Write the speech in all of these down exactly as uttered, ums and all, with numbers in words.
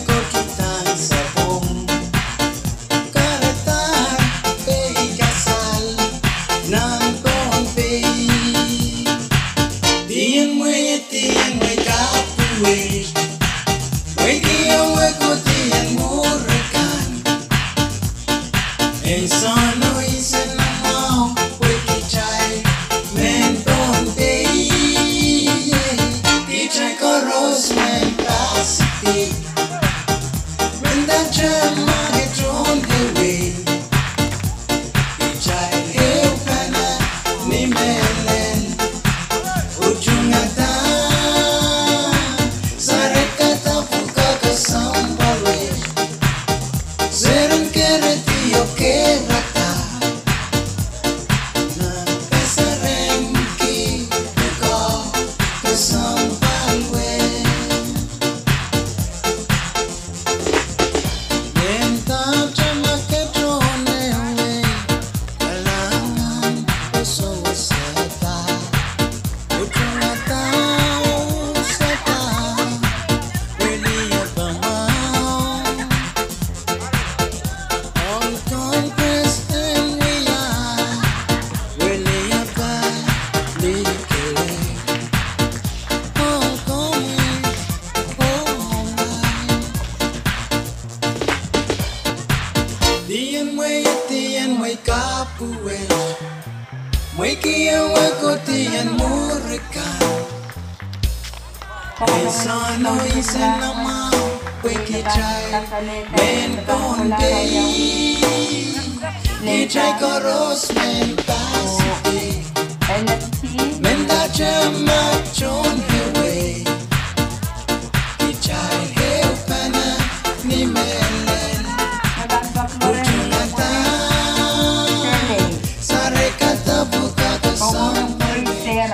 Kotuhdahn sapwung, kahrehda peikasal nan Pohnpei. Dien mwehi, dien mwehi kapwurehr, mwehi kihong wekidien mwuri kan. Ensano ise namwahu pwe kitail mehn Pohnpei, kitail koaros mehn Pacific. Mendahte ma ke tohn ehu wehi, kitail ehupene ni mehlel. Utung ada, sarekada pwukat kesempwal wet. Seren keredi oh keirda nan peserengki pwukat kesempwal wet. Mendahte ma ke tohn ehu wehi, kalahngan oh sewesehda. Utung ada, sehda, wiliapamwahu. Ohl Congress en wia, wiliapali kei. Ohl Congress, oh my. Dien mwehi, dien mwehi kapwurehr, mwehi kihong wekidien mwuri kan. Ensano ise namwahu pwe kitail mehn Pohnpei, kitail koaros mehn Pacific. Mendahte ma ke tohn ehu wehi, kitail ehupene ni mehlel. Utung ada, sarekada pwukat kesempwal wet.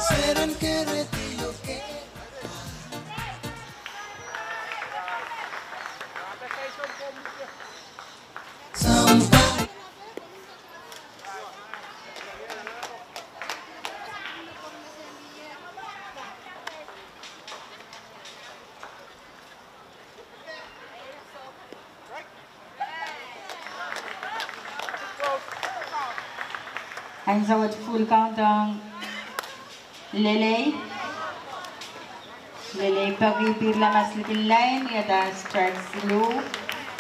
Seren keredi oh keirda. Sampah. Ansou wet full countdown. Lelei. Lelei peki, pihrla maslikin lain, iada strike siluh.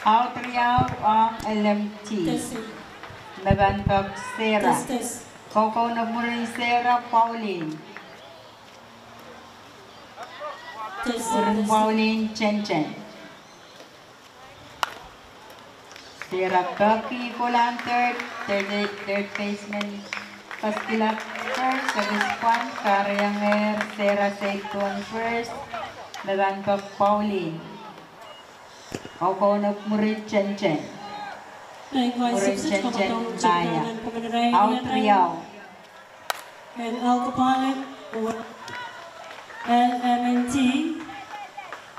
Out riau ong L M T. Testing. Me pahn pek Sarah. Test, test. Koukoun mwurin Sarah, Pauline. Testing, mwurin testing. Pauline, Tenten. Sarah peki, kolahng third, third, third baseman Paskila first, sekis pwan, kahrehiong Sarah Seidohn first, me pahn pek Pauline. Koukoun mwurin Tenten. Mwurin Tenten, Maya. Out riau. En Alcoholic oh L M N T,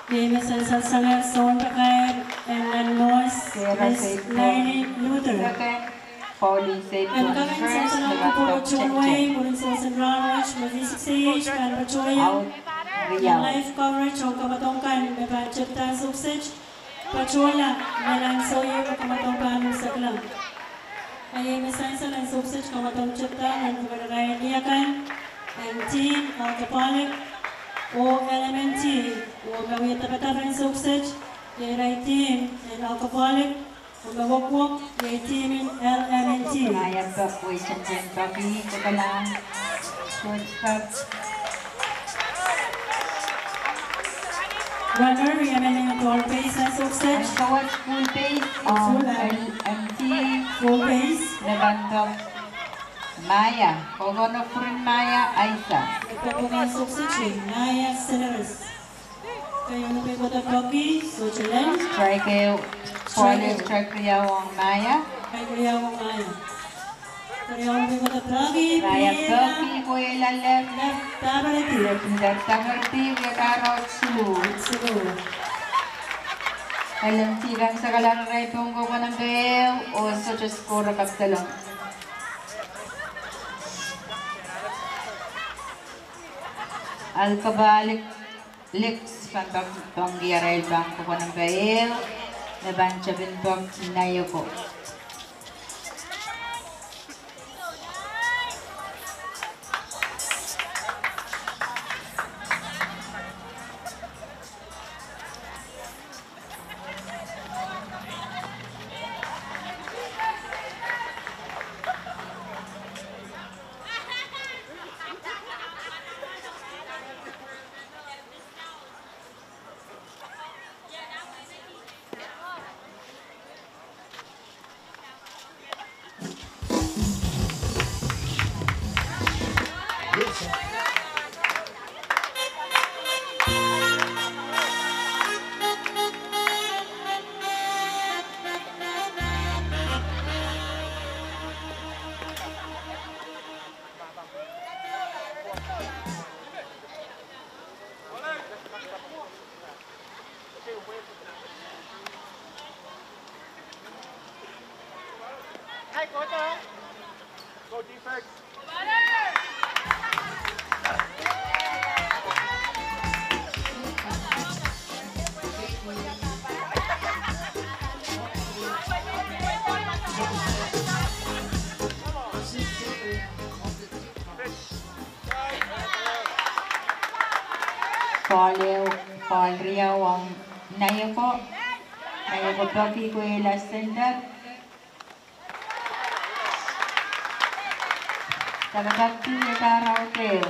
iei me sansal sang sounpakair en nan Moss, Miss Laini Luther. Second, Pauline Seidohn. En kak en sansal first, Alcoholic John Wayne, mwurin sohsen rahnwet, me V six A H, pahn patohwan. Out riau. Life coverage ong kamwadong kan me pahn tepda ansou kiset. Patohla, me nan ansou ieu me kamwadong pahn sekla. Iei me sansal ansou kiset kamwadong tepda nan pwuken irail wia kan, en team Alcoholic oh L M N T, oh me wia dapadapen ansou kiset, iei irail team en Alcoholic, oh me wokwok, iei team en L M N T. Maya pek, wei Tenten peki, kokolang. Good pek. Runner, ia me nin third base ansou kiset? Ansou wet full base ong L M T. Full base. Me pahn pek Maya, koukoun mwurin Maya, Aisa. Me pahn pek ansou kiset, Maya Seneris. Keieu pei kohda peki, sohte len. Strike ehu, strike ehu. Strike riau ong Maya. Strike riau ong Maya. Keieu pei kohda peki, Maya peki, koiela left. Left, daperdi. Left, daperdi, wia kahrehiong siluh. Siluh. L M T kan sakala rarail pong koukoun nan ehu, oh sohte score kapsalong. Alcoholic Liks pahn pahn pahn kiarail pahn koko namba ehu, me pahn tepin pahn Naioko. Ball ehu, ball riau ong Naioko. Naioko peki kohieng center. Kapakap tu iei out ehu.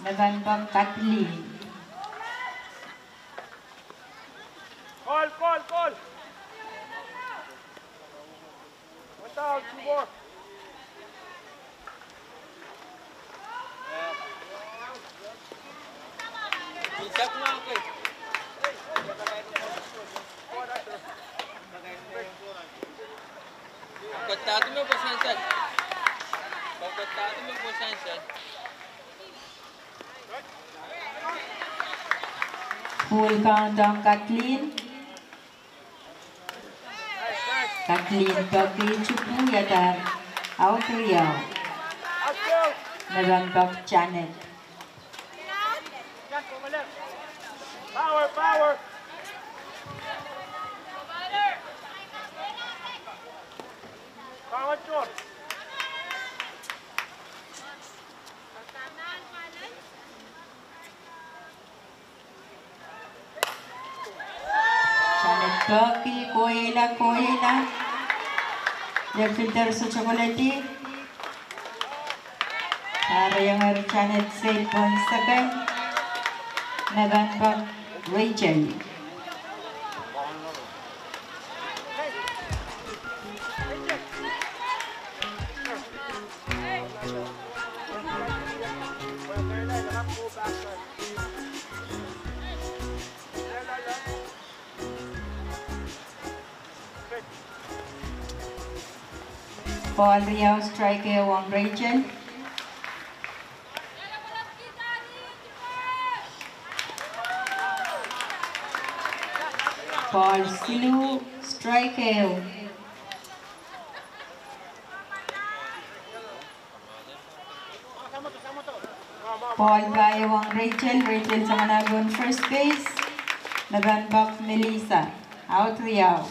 Me pahn pahn Kathleen. Call, call, call. One down, two more. Full count ong Kathleen. Kathleen peki, tupu, iadahr out riau. Me pahn pahn Janet. Power, power. Power, John. Janet peki, kohieng, kohieng. Left fielder sohte koledi. Kahrehiong Janet save pohn second. Me pahn pahn Rachel. Ball riau, strike ehu ong Rachel. Ball siluh, strike ehu. Ball pahieu ong Rachel, Rachel samwalahro pohn first base. Me pahn pahn Melissa, out riau.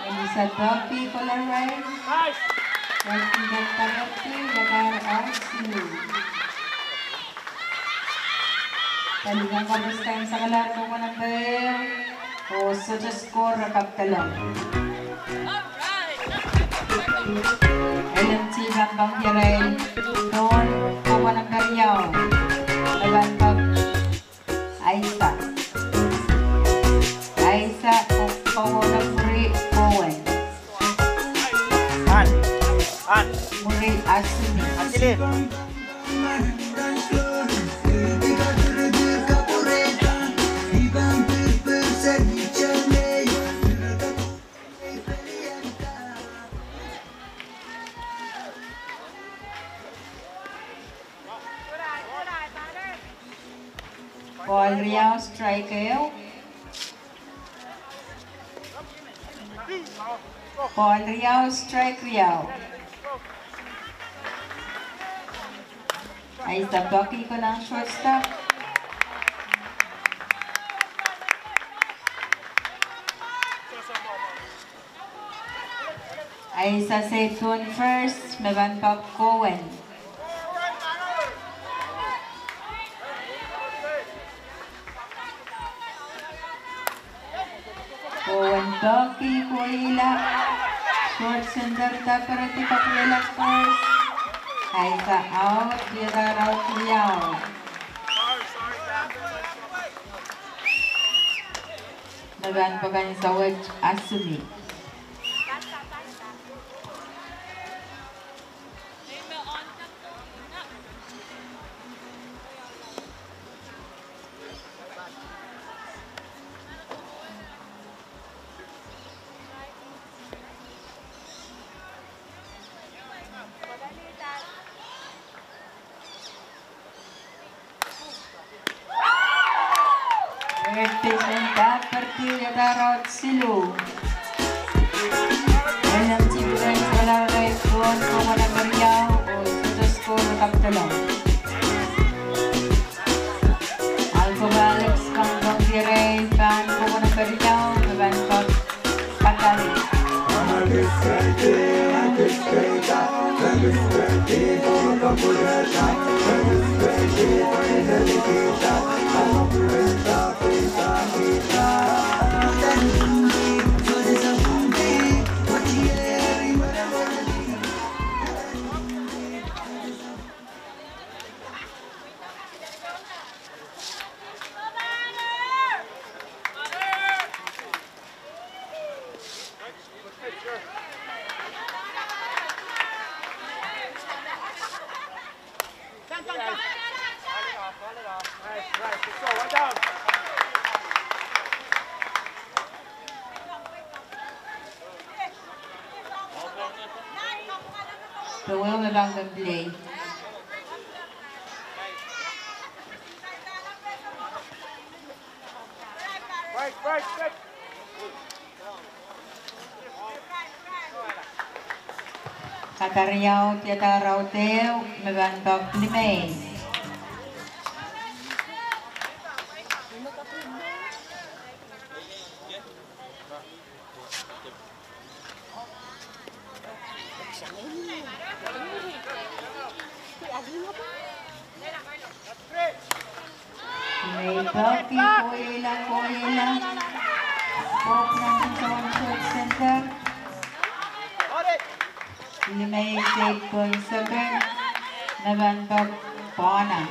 Melissa Duffy, Colorado. Nice. Justin Duffy, Colorado, Dakar, Arts. Pali kan kapuskan sakalar koko namba ehu. Oh, sohte score, kapitalo. L M T pahn pahn kihong irail pohn koko namba riau. Pahn pahn Aisa. Aisa, koko namba riau, Cohen. An, an. Mwuri Asuni. Asili. Ball riau, strike ehu. Ball riau, strike riau. Ahi sa peki kolahng shortstop. Ahi sa save pohn first, me pahn pek kohwen. Kohwen peki kohieng. Short center, daperedi kapwurehla first. Ahi sa out, diarada out, riau. Me pahn pek ansou wet Asumi. Third baseman daperedi, diarada out siluh. L M T Bureau en solahr irail pohn kouwa nambar riau oh sohte score kapdolong. Alcoholics pahn pahn irail pohn kouwa nambar riau, me pahn pek Patari. Powe me pahn kin play. Patari out, diarada out ehu, me pahn pek Limei. Limei peki, kohieng, kohieng. Pok nan soun short center. Limei save pohn second, me pahn pek Pwona.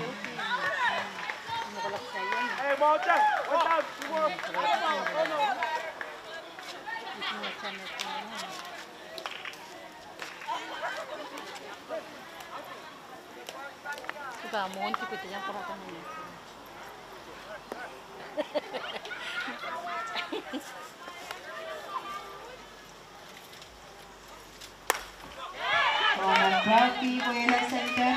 Pwona peki, kohieng center.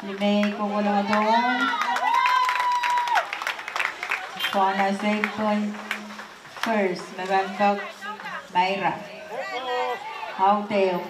Limei kohkohlahte. Pwona save pohn first, me pahn pek Maira. Out ehu.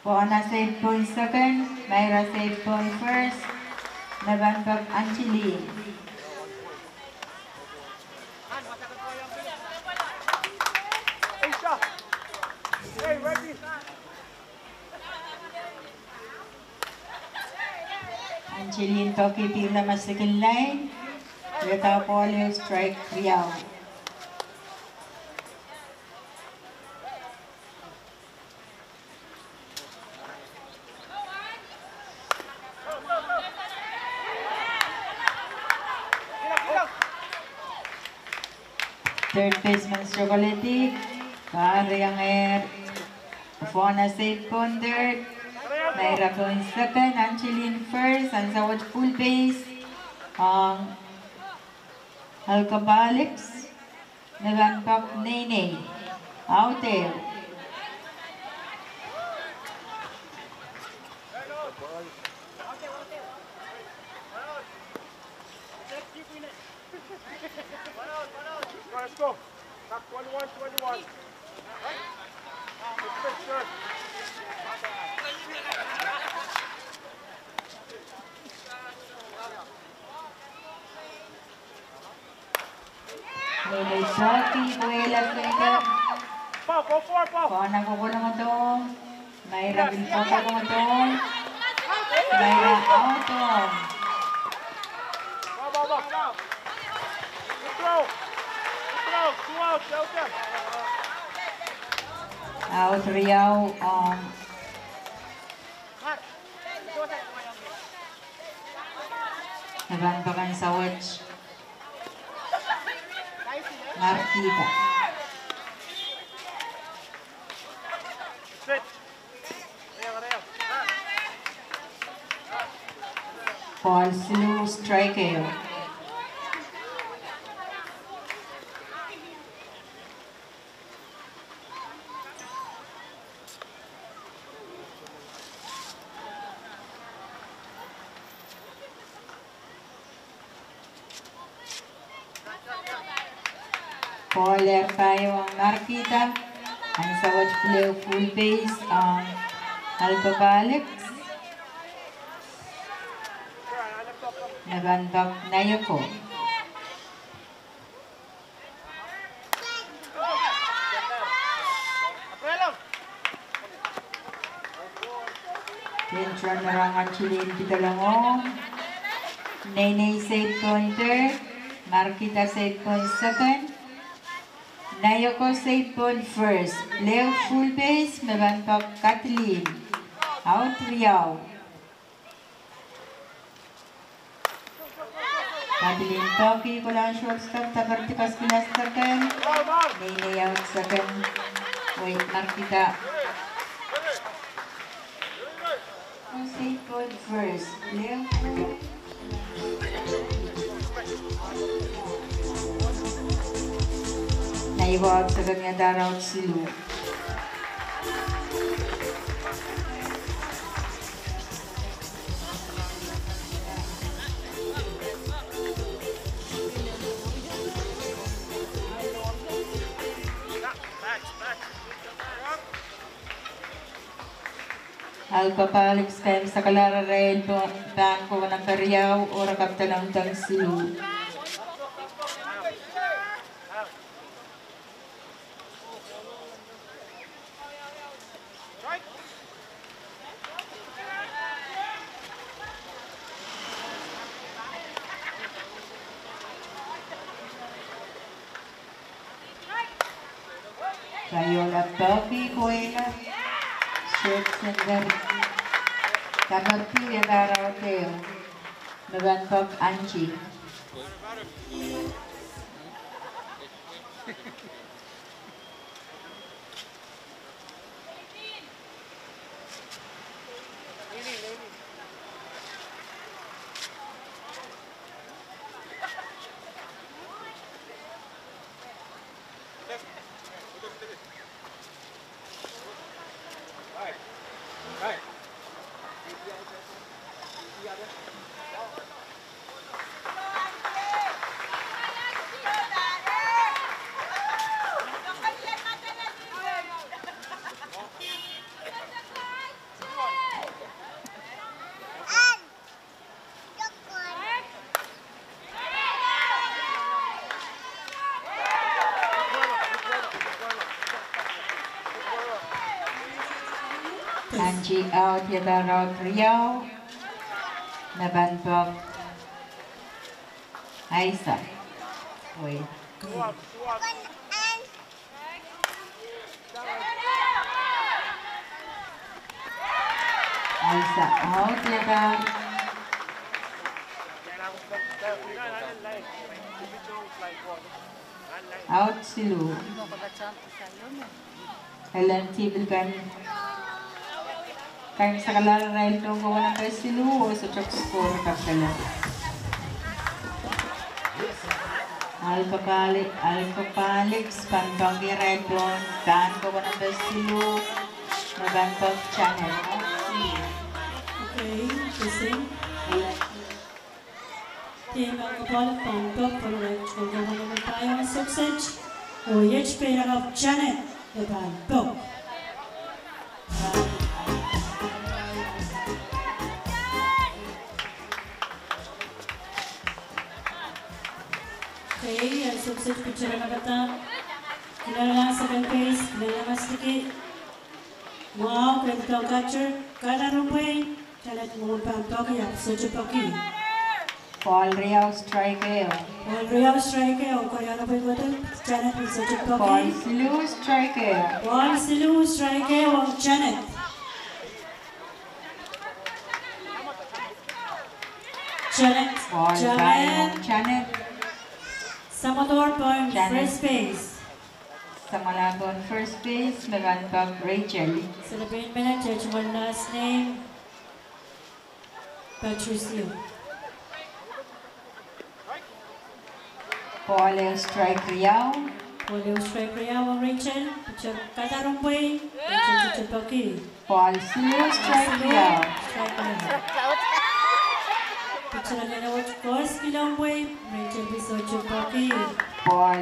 Pwona save pohn second, Maira save pohn first, me pahn pek Angeline. Angelin Toki pihda me second line. Reda Paulus strike riau. Third baseman Chocolate, karianger Fona Seid pohn third, Naira pohn second, Angelin first, ansou wet full base ong Alcoholics. Me pahn poak neinei. Audeh. Let's go. Twenty-one, twenty-one. Let's make sure. Neinei Toki pwehla fielder. Fona kokolong dohng. Naira pil kokolong dohng. Naira out dohng. Out riau ong. Me pahn poak ansou wet. Markita. Ball siluh, strike ehu. Ball ehr pahieu ong Markita. Ansou wet pil ehu full base ong Alcoholics. Me pahn poak Naioko. Ken tuan rong Angelin pidolongo. Neinei Seid pohn third, Markita Seid pohn second, Naioko Seid pohn first. Pil ehu full base, me pahn poak Kathleen. Out riau. Kathleen Toki kolahng shortstop, daperdi kasikila second. Neinei out second. Wait, Markita. Seid pohn first. Leo. Naioko out second, ia dar out siluh. Alcoholics kaimwisekala rehn pahn kohwei nan keriau oh re kapitolong tang siluh. Kaiola Toki kohwei. Short center. Daperdi ia dar out ehu. Me pahn poak Angie. Out ieu, out riau, me pahn pok Aisa. Wait. Aisa out ieu. Out siluh. Ellen Tibel kan, kan sakala irail tohn koko nampe siluh oh sohte score kapkala. Alcoholic, Alcoholics pahn pahn irail tohn, tohn koko nampe siluh, me pahn pahn Janet. Okay, the same. Team Alcoholic pahn pok pwe irail tohn koko nampe pahieu en sukset, oh iet pei lakapw Janet me pahn pok. Okay, en sukset picture me pahn pok. Kilelehng second base, kilelehng mastiki. Mwahu, kei pahn capture, kadarompwe, Janet mwo pahn poki, ahpw sohte poki. Ball riau, strike ehu. Ball riau, strike ehu, kadarompwe kohdo, Janet mwo sohte poki. Ball siluh, strike ehu. Ball siluh, strike ehu, Janet. Janet, ball Janet. Janet. Samador pahn Janet. First base. Samwala pahn first base, me pahn pok Rachel. Celebrate minute, judge one last name. Patricio. Ball ehu, strike riau. Ball ehu, strike riau, Rachel. Pitcher kadarompwe, Rachel sohte poki. Ball siluh, strike riau. Strike riau. Pitcher alehdi wet, kos kilompwe, Rachel pil sohte poki. Ball.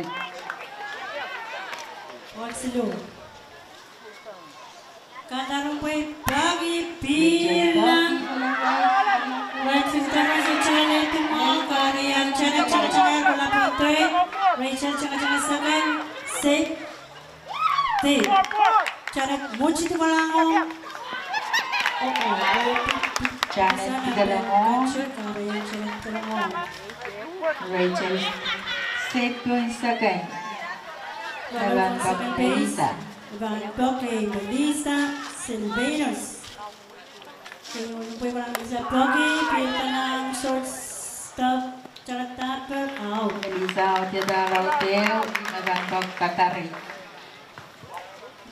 Ball siluh. Kadarompwe poki, pil nan. Right fielder Rachel Letimong, kari en Janet Chakachaka, kola pwente. Rachel Chakachaka second, safe. Te. Janet Muchit Kolango. Oh, oh, oh. Janet Kolango. Rachel safe pwente second. Pahn pok Melissa. Pahn pok Melissa Silvanus. Kei pwe pahn Melissa poki, pil nan shortstop, Janet Tapper, out. Melissa out, Janet out, ehu, me pahn pok Katari.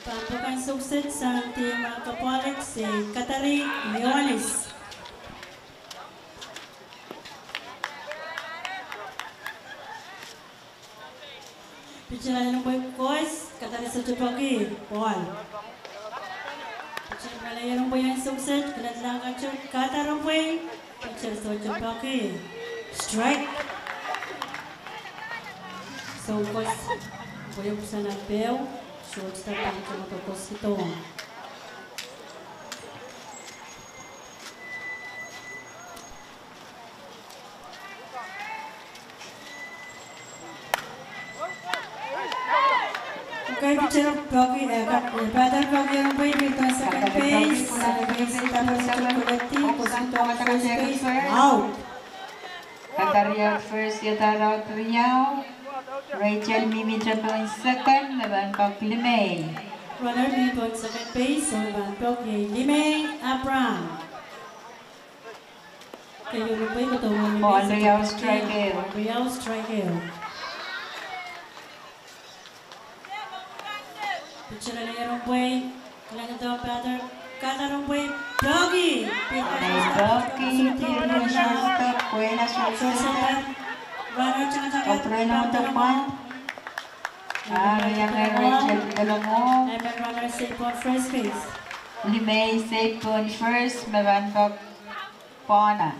Pahn pok en sukset sang team Alcoholic se Katari Ioanis. Pitcher alehdi kos, Katari sohte poki, ball. Pitcher alehdi en sukset, kilelehng kadarompwe, Kadarompwe, pitcher sohte poki, strike. Soh kos, pwe pwuhk sang nan peho, shortstop pahn tangada kos kihdo. Okay, pitcher poki, eh, ka-, eh, batter poki, eh, pwe, pwe, pwe, second base, second base, Tapper sohte kolekti, kos kihdo, first base, out. Katari out first, Katari out riau. Rachel mihmi pohn second, me pahn pok Limei. Runner mihmi pohn second base, oh pahn pok Limei Abraham. Kei pwe kohdo Limei. Ball riau, strike ehu. Ball riau, strike ehu. Pitcher alehdi en pwe, kilelehng batter, Kadarompwe poki. Limei poki, pil nan shortstop, pwe nan shortstop. Runner tangada, oh, pwe nan tepwan. Ah, iang Rachel Delongo. Emil runner safe pohn first base. Limei safe pohn first, me pahn pok Pona.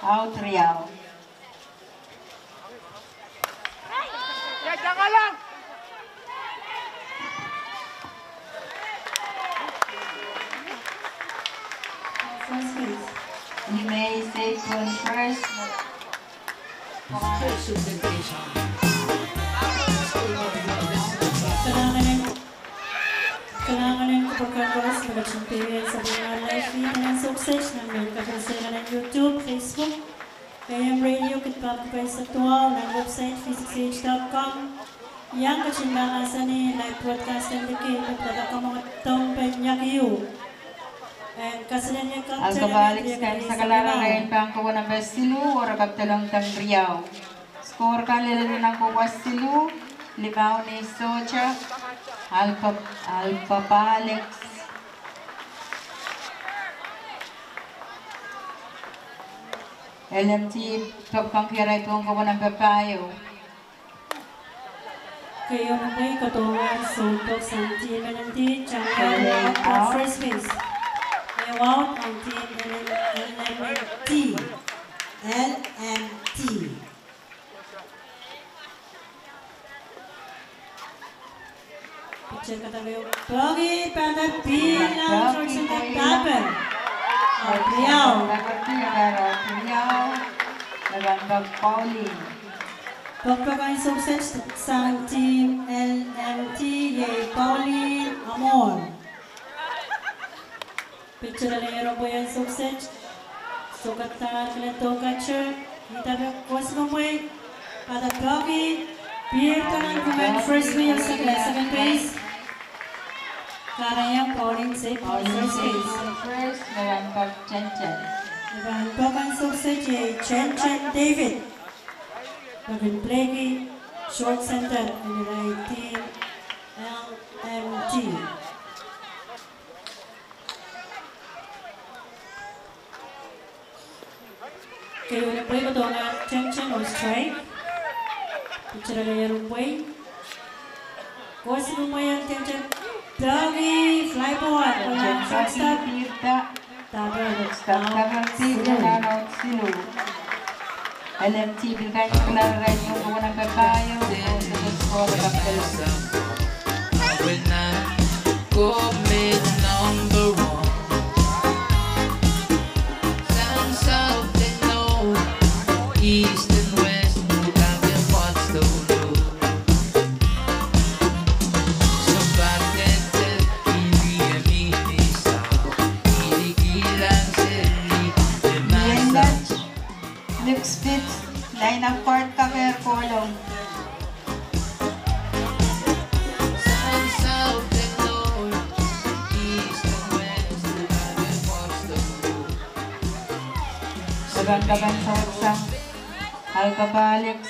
Out riau. First base. Limei safe pohn first. Special dedication. Kalahngan en kupwur kan koaros me ketin peikiong sapwellimatail live feed en Sohk Sett nan mehn kapehse kan en YouTube, Facebook, K M radio, Kitpah Kepese Duwau, nan website V six H dot com. Iang ketin mahsanih live broadcast en liki pwe pahn kamwomwdohng pahn iang ieu. Alcoholics kan sakala rehn pahn kowe number siluh, oh re kak dolong dang riau. Score kan lel nan kowe siluh, limau nei sohte, Alco-, Alcoholics. L M T pahn kihong irail pohn kowe number pahieu. Keieun pwukat, Sohn Pwukat sang team L M T, Chang Ehu out, first base. Ehu out, sang team L M T. L M T. Pitcher kadar ehu peki, batter pil, nan short center, batter. Out riau. Batter pil, batter out riau. Levan pahn Pauline. Peki pahn Sohk Sett sang team L M T, iei Pauline Amor. Pitcher ale ehu pwe en Sohk Sett. Sohkadahr kelen doh catcher. Ih dape koasoia mwei. Batter peki. Pier doanan kumwail first base, second, second base. Kahrehiong Pauline Sett, first base. First, Meran Pok Chen Chen. Meran Pok en Sohk Sett, iei Chen Chen David. Meran Blakey, short center, en irail team L M T. Keieun pwukat, kodohng Chen Chen oh strike. Pitcher ale ehu pwe. Koasoia mwei en Chen Chen. Peki, fly ball, Chen Chen, shortstop. Peki, pirda. Double. Shortstop, double, siluh. Siluh. L M T pil kan sakala rehn kowe number pahieu, oh score, score, captain. Mixed pitch, line up card kakehr kohlong. Levan pahn Sohk sang Alcoholics.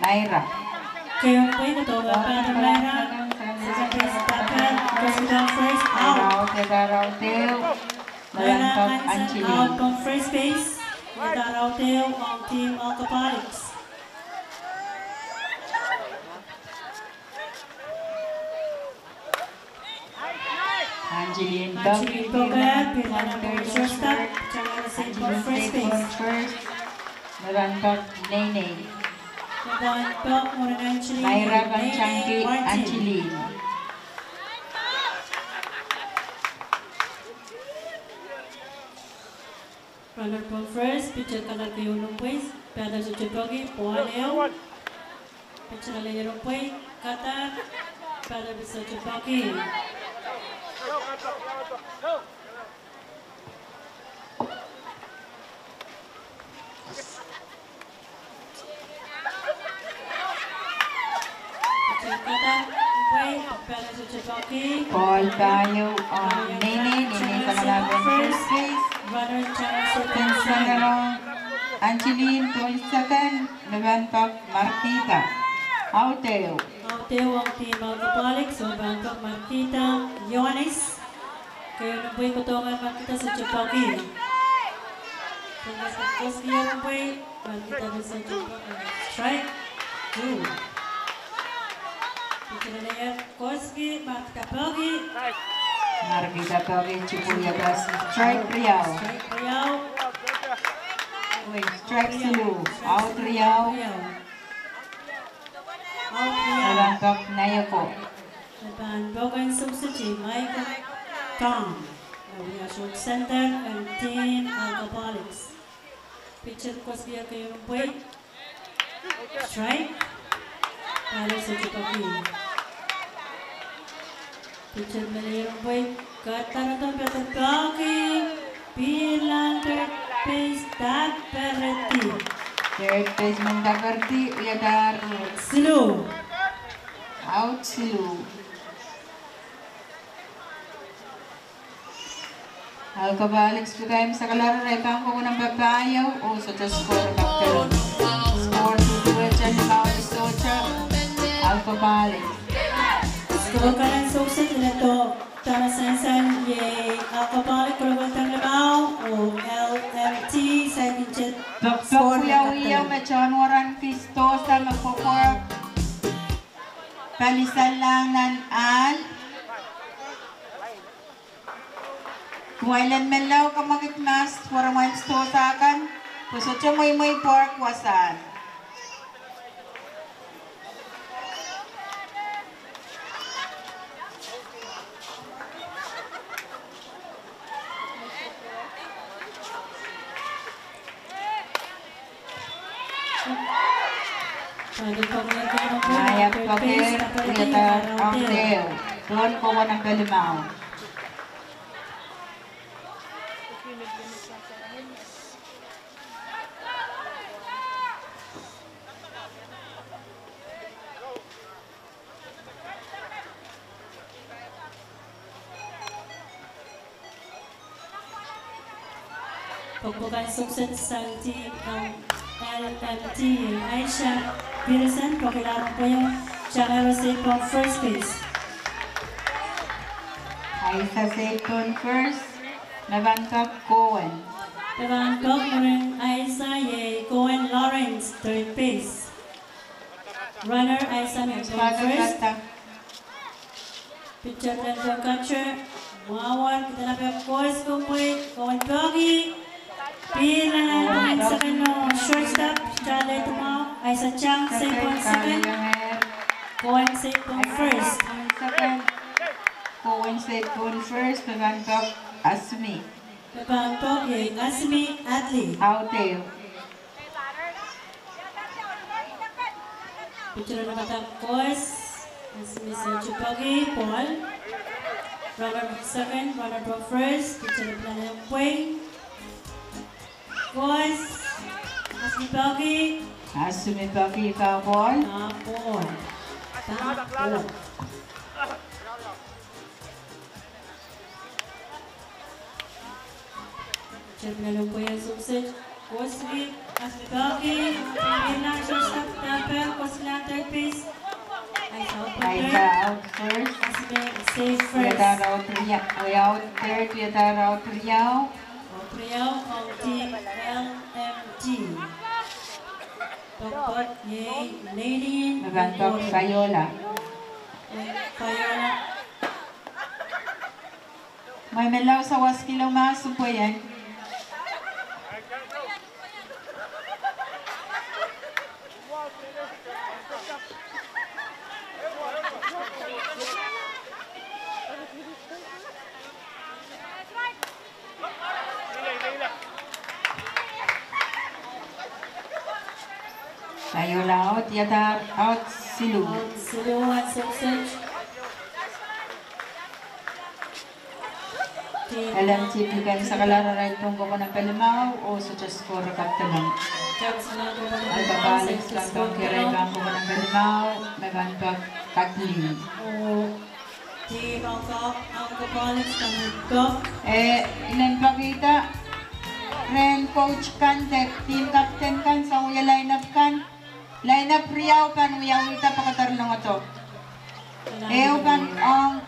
Myra. Keieun pwukat, kodohng Myra. Second base, batter, goes to first, out. Out, irair out ehu. Myra Hansen, out pahn first base. Irair out ehu, ong team Alcoholics. Angeline Pok, Angeline Pok, eh, pil nan shortstop, Chang Ehu Sett pahn first base. First, Meran Pok, Neinei. Meran Pok, Meran Angeline, Myra pahn Neinei, Changki, Martin. Angeline. Runner pahn first, pitcher kadar keieun pwe, batter sohte peki, ball ehu. Pitcher ale ehu pwe, kadar, batter pil sohte peki. Ball pahieu ong Neinei, Neinei samwalahro first base. Pil samwalahro Angeline, pil second, Meran Pok Markita. Out ehu. Out ehu ong team Alcoholics, Meran Pok Markita Ioanis. Keieun pwe, kodohng Markita, sohte peki. Koasoia mwei, Markita pil sohte peki. Strike two. Pitcher ale koasoia Markita peki. Markita peki, tupwuya pas strike riau. Strike riau. Wei, strike siluh, out riau. Out riau. Meran Pok Naioko. Meran Pok en Sohk Sett, Michael Tong. Wia short center en team Alcoholics. Pitcher koasoia keieun pwe. Strike. Pirates sohte peki. Pitcher me lelohng pwehn kadarodo padarodo peki. Pihrla third base daperedi. Third baseman daperedi, wiadahr siluh. Out siluh. Alcoholics pil kin sakala rong, irail pahn kohwei nan pahieu oh sohte score kapdolong. Score duwehte limau sohte Alcoholics. Score kan en souset leledo dahme sansal iei Alcoholics kolokol dahme limau oh L M T saikinte. Pokpok wiawi ieu me tohn waran kis dohsa me pwopwork palisalahng nan ahl. Kumwail en menlau kamwakid mahs waramwail dohsa kan, pwe sohte mweimwei pwoark wasahn. Naiahk poake, wiadahr audeu. Rohn kohwei nan palimau. Pokpok kan souset sang team L M T, Aisha Peterson, pokila pwehn tangehng Saint Paul first base. Aisha Saint Paul first, me pahn pek Cohen. Me pahn pek mwurin Aisha iei Cohen Lawrence, third base. Runner Aisha me pahn pek first. Pitcher pahn pek catcher. Mwahwar, kihda pahn pek kos kumwei, Cohen peki. Pihrla nan second, no, shortstop, Charlie Tumau, Aisha Chang, Saint Paul second. Cohen Saint Paul first. Cohen Saint Paul first, me pahn pek Asmi. Me pahn pek iei Asmi Adli. Audeu. Pitcher en padahk kos, Asmi sohte peki, ball. Runner second, runner to first, pitcher pil lelohng pwehn. Kos, Asmi peki. Asmi peki, foul ball. Foul ball. Foul ball. Pitcher pil lelohng pwehn souset, kos ki, Asmi peki, pihrla shortstop, damper, kos ki nan third base. Aisha out first. Asmi safe first. Wiadahr audeu, wiadahr audeu, wiadahr audeu. Audeu, audeu, L M T. Pokpok iei Lady. Me pahn pek Viola. Viola. Mwein me lao sawas kilo mahs pwe ien. Viola out, wiadahr out siluh. Out siluh, out siluh. L M T pil kin sakala rong, irail pahn kohwei nan palimau oh sohte score kapdolong. Alcoholics pahn pek, irail pahn kohwei nan palimau, me pahn pek Kathleen. Oh, team Alco-, Alcoholics pahn pek. Eh, I men pekihda rehn coach kan de team captain kan sang wia lineup kan. Lineup riau pahn wiawihda pekeder longodo. Ehu pahn ong,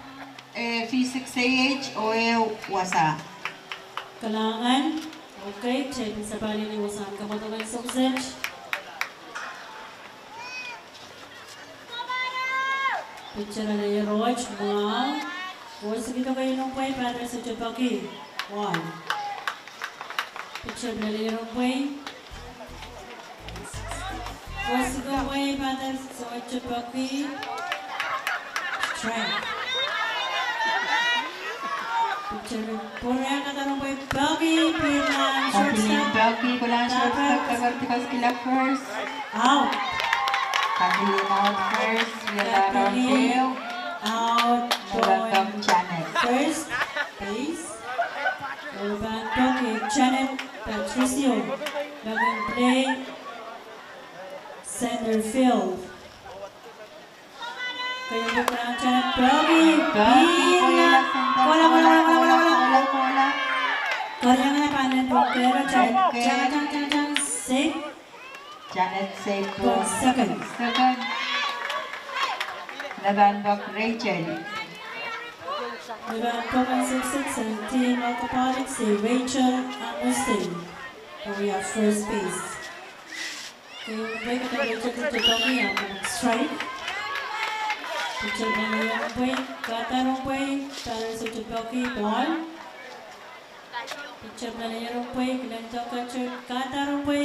eh, V six A H oh ehu wasa. Kalahngan, okay, team sapahl ni wasa kamwadong kan souset. Pitcher ale roch, mwahu. Kos ki, doke inou pwehn, batter sohte peki. One. Pitcher ale roch pwehn. Kos ki pwehn, batter sohte peki. Strike. Pitcher pwurehng kadarodo pwehn peki, pihrla shortstop. Peki, kohla shortstop, daperedi kos ki nan first. Out. Kathleen out first, Kathleen out, November point first base. November, Janet Patricio, November play center field. Keieu pahn Janet Ploki, Ploki, pil, kola, kola, kola, kola, kola, kola. Kola, kola, pahn Ploki, Janet, Janet, Janet, Janet, Janet, Janet, Janet, Janet, Janet, Janet, second. Second. November Rachel. November six six and team alcoholic se Rachel Amusin. We are first base. Keieu pahn Rachel Tetomi, strike. Pitcher pahn Rachel Tetomi, kadarohng pwe, batter Rachel Tetomi, ball. Pitcher pahn Rachel Tetomi, kilang tohto, kadarohng pwe,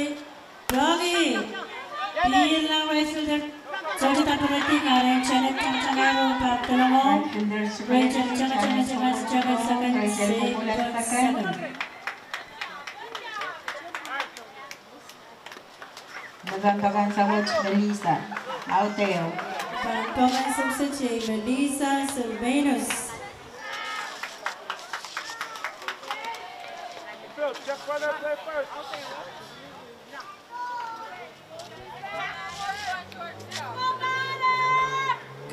Ploki. Pil nan right fielder, George Taparati, karen Janet Tantanaro, Bartolomeo. Right fielder, Rachel Janet Tantanaro, Janet Tantanaro, second, second. November kan sawat Melissa Audeo. November kan sawat Melissa Sylvanus.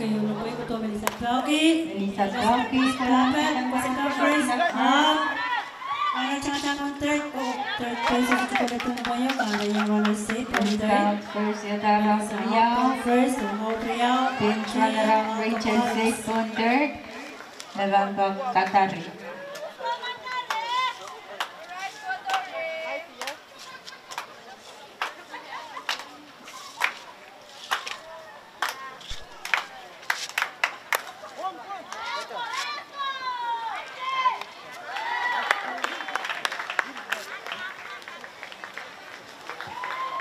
Keieu pahn Melissa Ploki. Melissa Ploki, Ploki, Ploki, Ploki, Ploki, Ploki. Ano, tangataman third, oh, third base, ito ko de tun bayo, karen runner safe on third. First, yet around Riau. First, Riau. Pinch runner around Rachel, safe on third. November Katari.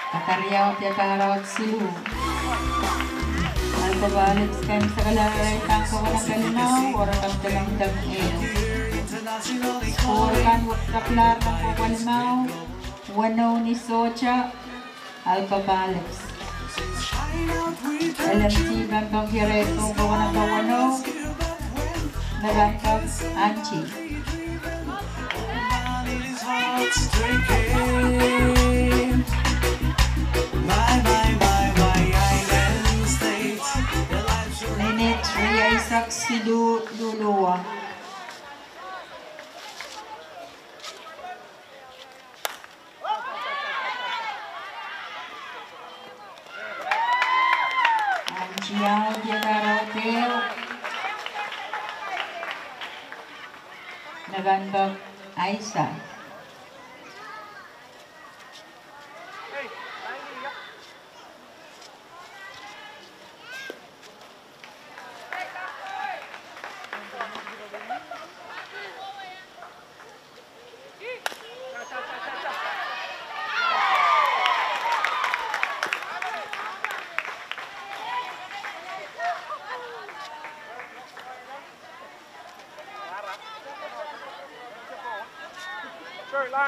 Katari aud, yet around siluh. Alcoholics kan sakala irail pahn kowene kelimau, oh re kapitolong dek ehu. Score kan wekidekla nan kowene kelimau, weneu ni sohte, Alcoholics. L M C pahn pahn kihre ong kowene kelimau, November Angie. Minit riahisak siluh luluwa. Angie aud, yet around ehu. November Aisa.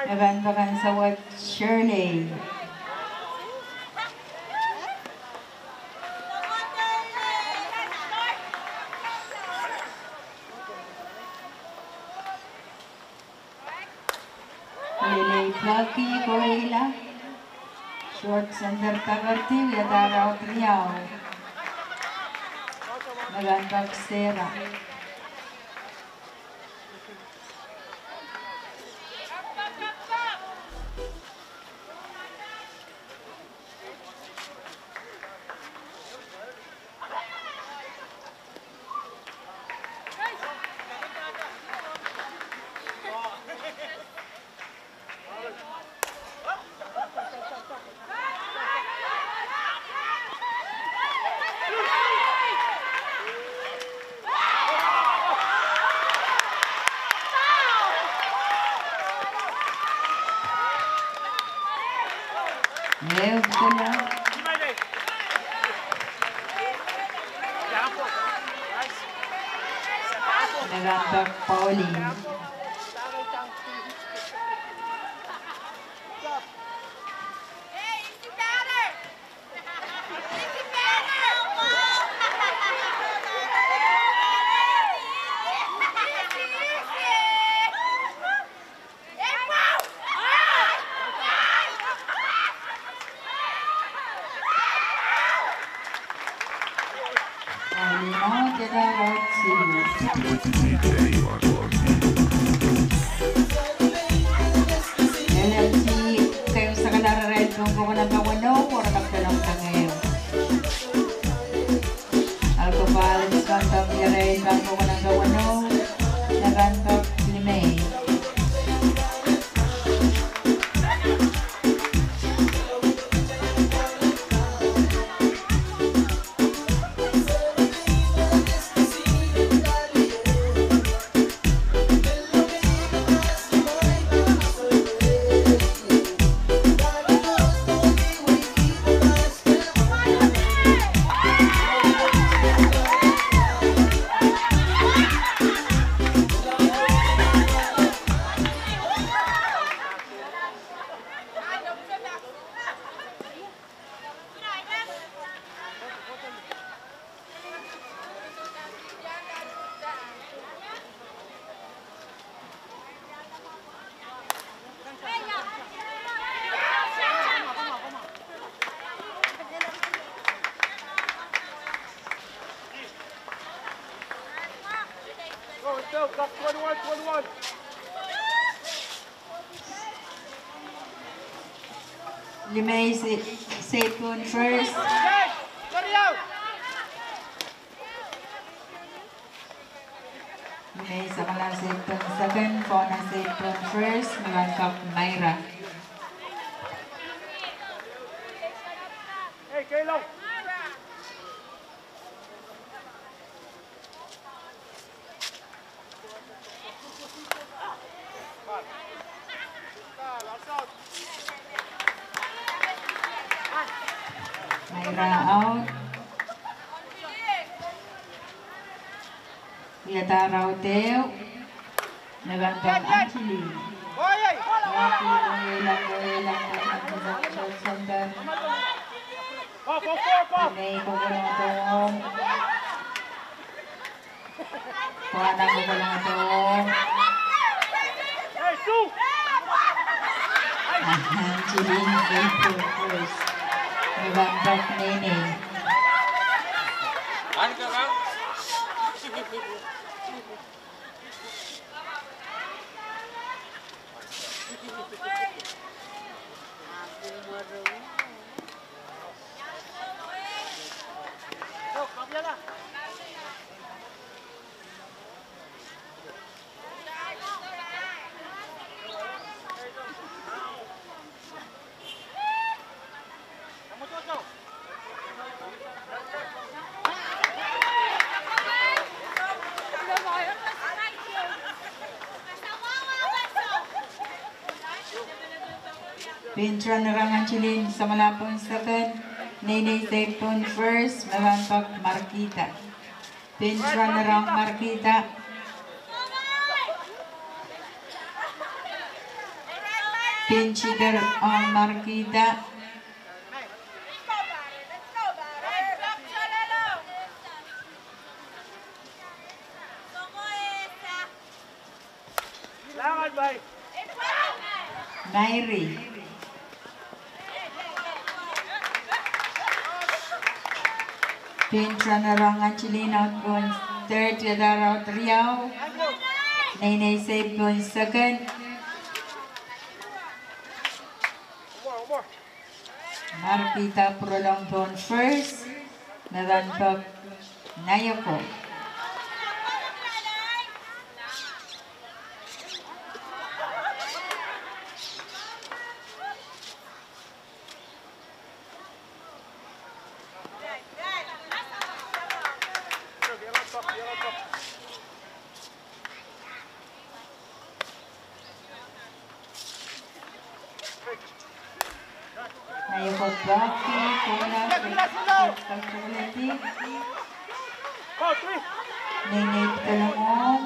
November kan sawat Shirley. Lele Ploki koweila. Short center Taparti, yet around Riau. November Sarah. Ehu kula. November Pauline. Limei Se-, Seipon first. Limei samwalahn Seipon second, Fona Seipon first, me pahn pak Maira. Maira out. Ia, dahra audehu. Me pahn pak Angeline. Angeline, Angeline, Angeline, Angeline, Angeline. Limei kohkohlahte ong. Fona kohkohlahte ong. Angeline Seipon first. Me pahn pak Nene. Pein Turnerang Angeline samwalahpon second, Nene Seipon first, me pahn pak Markita. Pein Turnerang Markita. Pein Turnerang Markita. Mairi. Pein Turnerang Angeline out pohn third, ia dahra audehu. Nene Seipon second. Markita pwurolong pohn first, me pahn pak Naioko. Naioko pak, Fona, Fona, Fona. Nene pwurolong ong.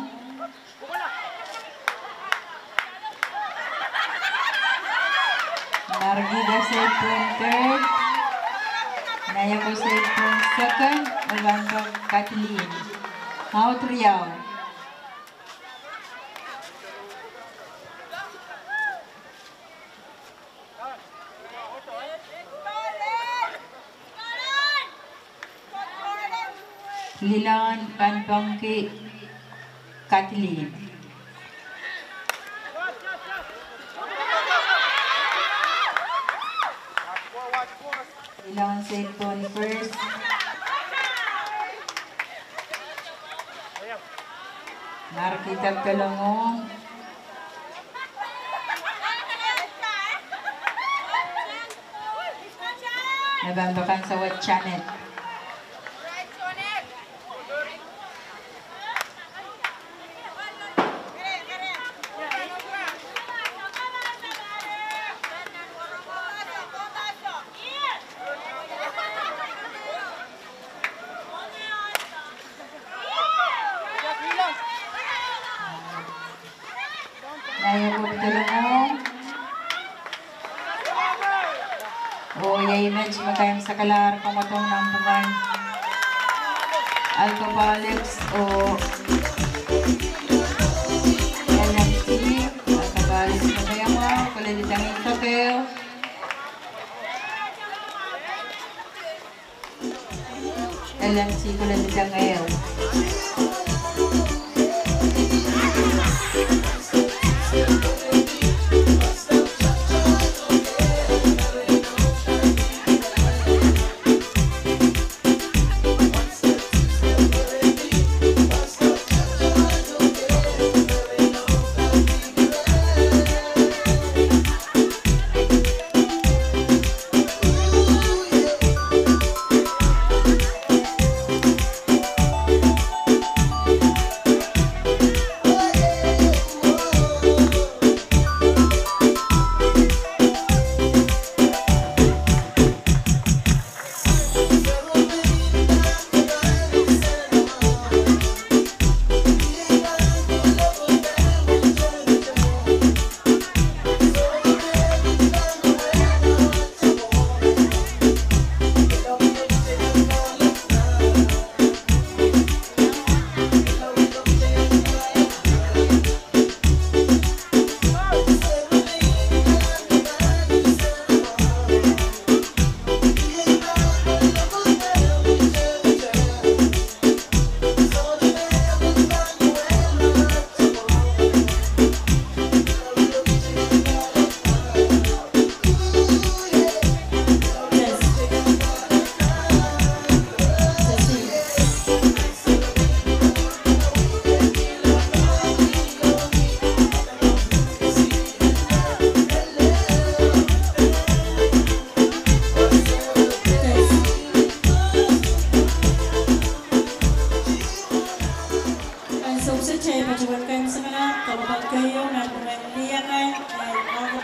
Markita Seipon third. Naioko Seipon second. Me pahn pak Kathleen. Audehu. Lilohn pahn pangki Kathleen. Lilohn Seipon first. Markita pwurolong ong. Me pahn pak ansou wet Janet. Naioko pwurolong ong. Oh iei met me kaimwisekalahr pwongedong nan pwukan Alcoholics oh L M C, Alcoholics me keieu, koledi tengei keieu. L M C koledi tengei ehu.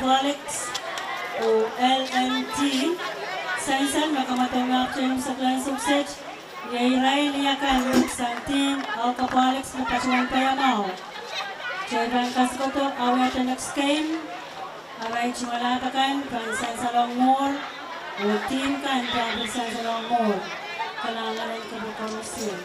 Aquaponics oh L M T, sansal me kamwadong ahpwtehn seklen sukset, iei irail akan sang Team Aquaponics me patohwan paiamwahu. Kitail pahn kasikada awehte next game, arail tungoal akan pahn sansalohng mour, oh team kan pahn sansalohng mour. Kalahngan en kupwur koarusie.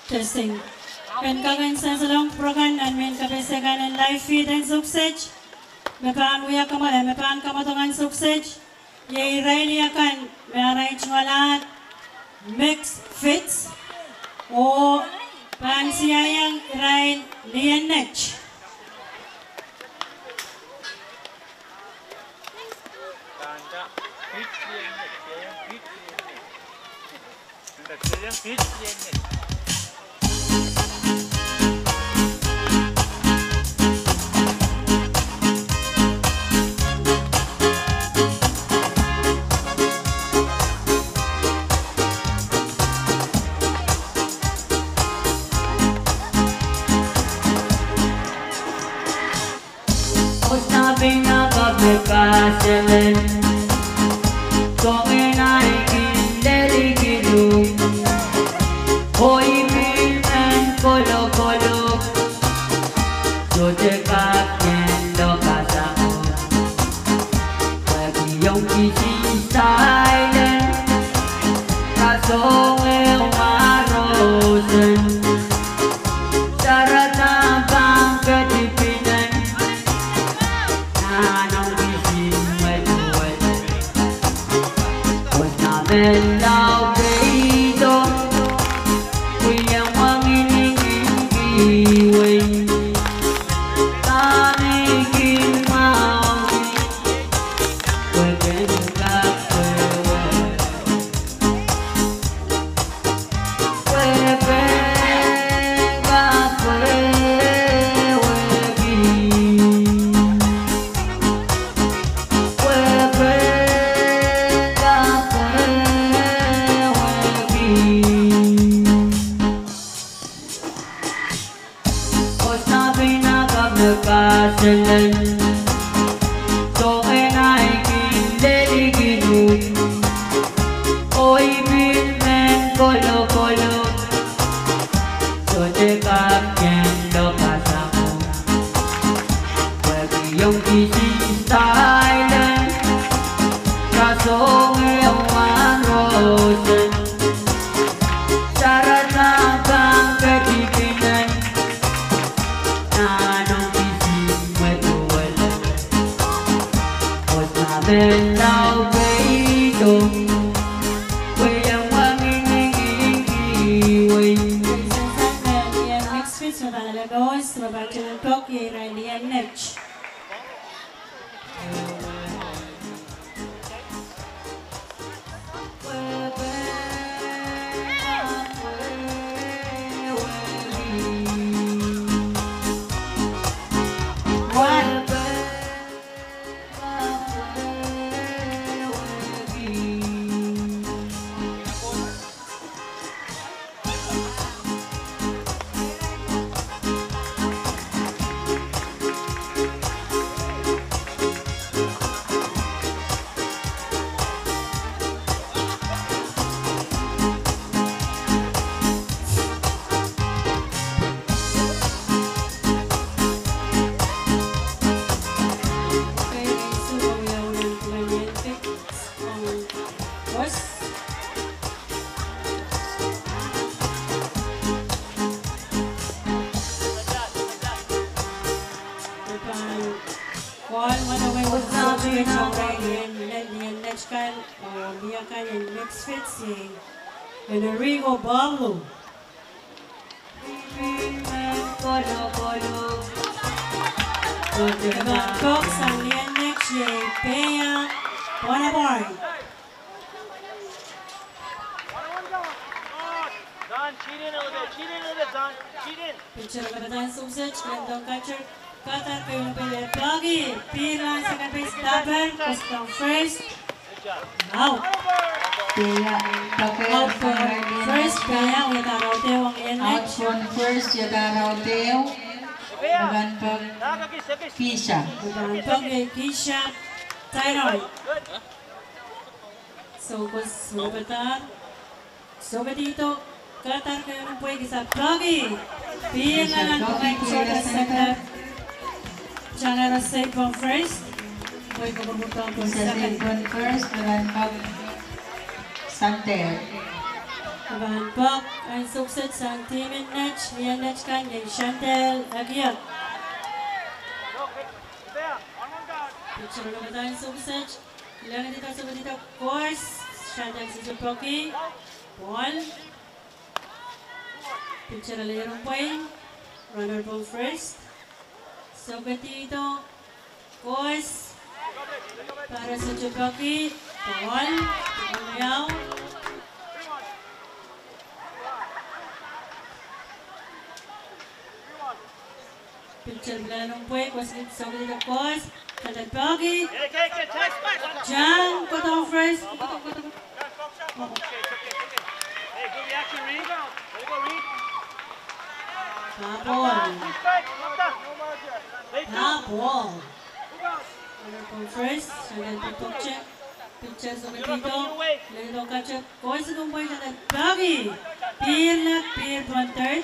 Testing. Ken kak en sansalohng kupwur kan nan mehn kapehse kan en live feed en sukset. Me pahn wia kamwa-, me pahn kamwadong en sukset. Iei irail akan me arail tungoal ahd Mix Fits oh pahn siaiang irail Lienech. Osnapin akapw me kaselen, soangen ahi kin leliki luh. Oh I pil men kolokolok, sohte kapw ien lokasang. Pwehki ong kisin style en, rasehng ehu mwarosen. Sarada pahn ketipinen, nan ong kisin wetuwet. Osnapen lao peido, pwehki wangin ingin kiwei. Kami kin mwahu, pwehki kapw wehwe. Osnapin akapw me kaselen, soangen ahi kin leliki luh. Oh I pil men kolokolok, sohte kapw ien lokasang. Pwehki ong kisin style en, rasehng ehu mwarosen. Sarada pahn ketipinen, nan ong kisin wetuwet. Osnapen lao peido, pwehki wangin ingin kiwei. Mixed fits me pahn ale koaros, me pahn tepin pok iei irail Lienech. Kol mwohn wehwehn Lienech kan, oh, Lienech kan en mixed fits, Enrico Pablo. Pahn pok sang Lienech iei Peia Bonaparte. Don, cheat in a little bit. Cheat in a little bit, Don. Cheat in. Pitcher kapahdan sukset, Lendon Kutcher, kadar keieu pil peki, pihrla second base, Taber, kosong first. Out. Peia, Taber, out for first, Peia, wia rahn ehu ong Lienech. Out for first, wia rahn ehu. Pahn pok, Kisha. Pahn pok, Kisha. Tainoi. Sou kos, sou padahr. Sou ketido, kadar keieu pwehki, kisar peki. Pihrla nan peki, pihrla center. Tangehro safe pohn first. Pwehki kupwurupwurdohng pohn second. Safe pohn first, me pahn pok Santel. Me pahn pok en sukset sang team en Lienech, Lienech kan, iei Chantel Agiat. Pitcher kapahdan sukset. Lengidikda, sou ketido, koaros, Chantel sohte peki. Ball. Pitcher ale rong pwein. Runner pohn first. Sou ketido, koaros. Batter sohte peki. Ball. Ball iau. Pitcher pil ale rong pwein, koaros, sou ketido, koaros. Chantel peki. Tang, kohdohng first. Pahn ball. Pahn ball. First, and then Pukpokche, pitcher sohte ketido, ledo kache, koasoia pwe and then Paki, pihrla, pihr pahn third.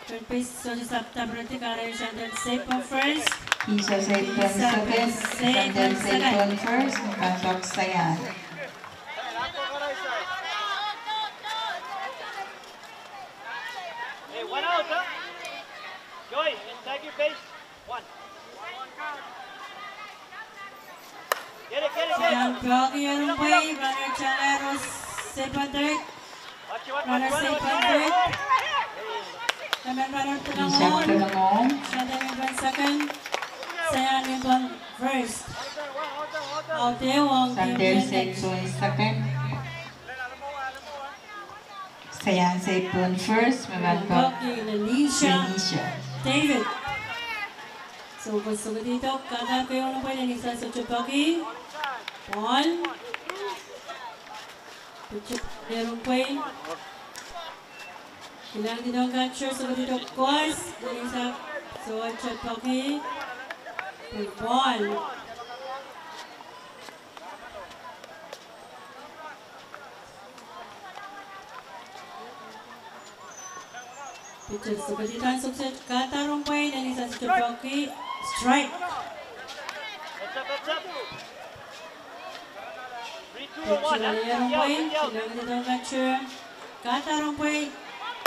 Third base sohte sahpw dahpiredi, kahrehiong and then safe pahn first. Isa safe pahn second, and then safe pahn first, pahn pahn saian. Hey, one out, huh? Joey, tag your base. One. Get it, get it, get it. Saian Paki ehr en pwei, runner Chalero safe pahn third. Watch it, watch it, watch it, runner safe pahn third. Emen runner Isa Tulungohng. Tulungohng. Saian en pahn second. Saian en pahn first. Out ehu ong Sandel Saint Louis second. Saian safe pahn first, me pahn pahn Paki, Lenisha. Lenisha. David. So, pwe sohte ketido, kahtar keieu en pwei, Lenisha sohte pahki. Ball. Pitcher ehr en pwei. Kilang ketido catcher, sohte ketido koas, Lenisha sohte pahki. Ball. Pitcher sohte ketido, sohte kahtar en pwei, Lenisha sohte pahki, strike. Pitcher ehr en pwei, kilang ketido catcher. Kahtar en pwei,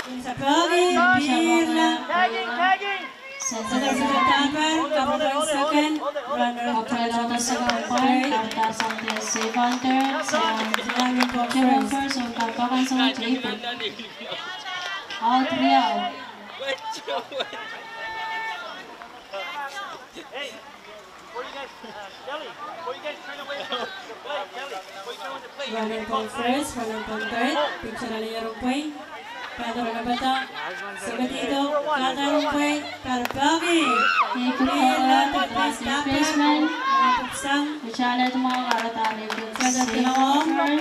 Lenisha pahki, pihrla. Tagging, tagging. Sender Sender Sender Tapar, kapwa pahn second, runner Kapwa pahn second, third. Kapwa pahn second, safe pahn third, Saian pahn first, pahn pahn second, safe. Out riau. Hey, before you guys, uh, Kelly, before you guys turn away from the plate, Kelly, before you go into play, runner pahn first, runner pahn third, pitcher ale ehr en pwei. Batter en pahn sohte ketido, kahtar en pwei, batter pahki. Ehu pwukat, baseman. Pwukat sang. Richard Edmond, kahtar en pwei. Saian Tulungohng.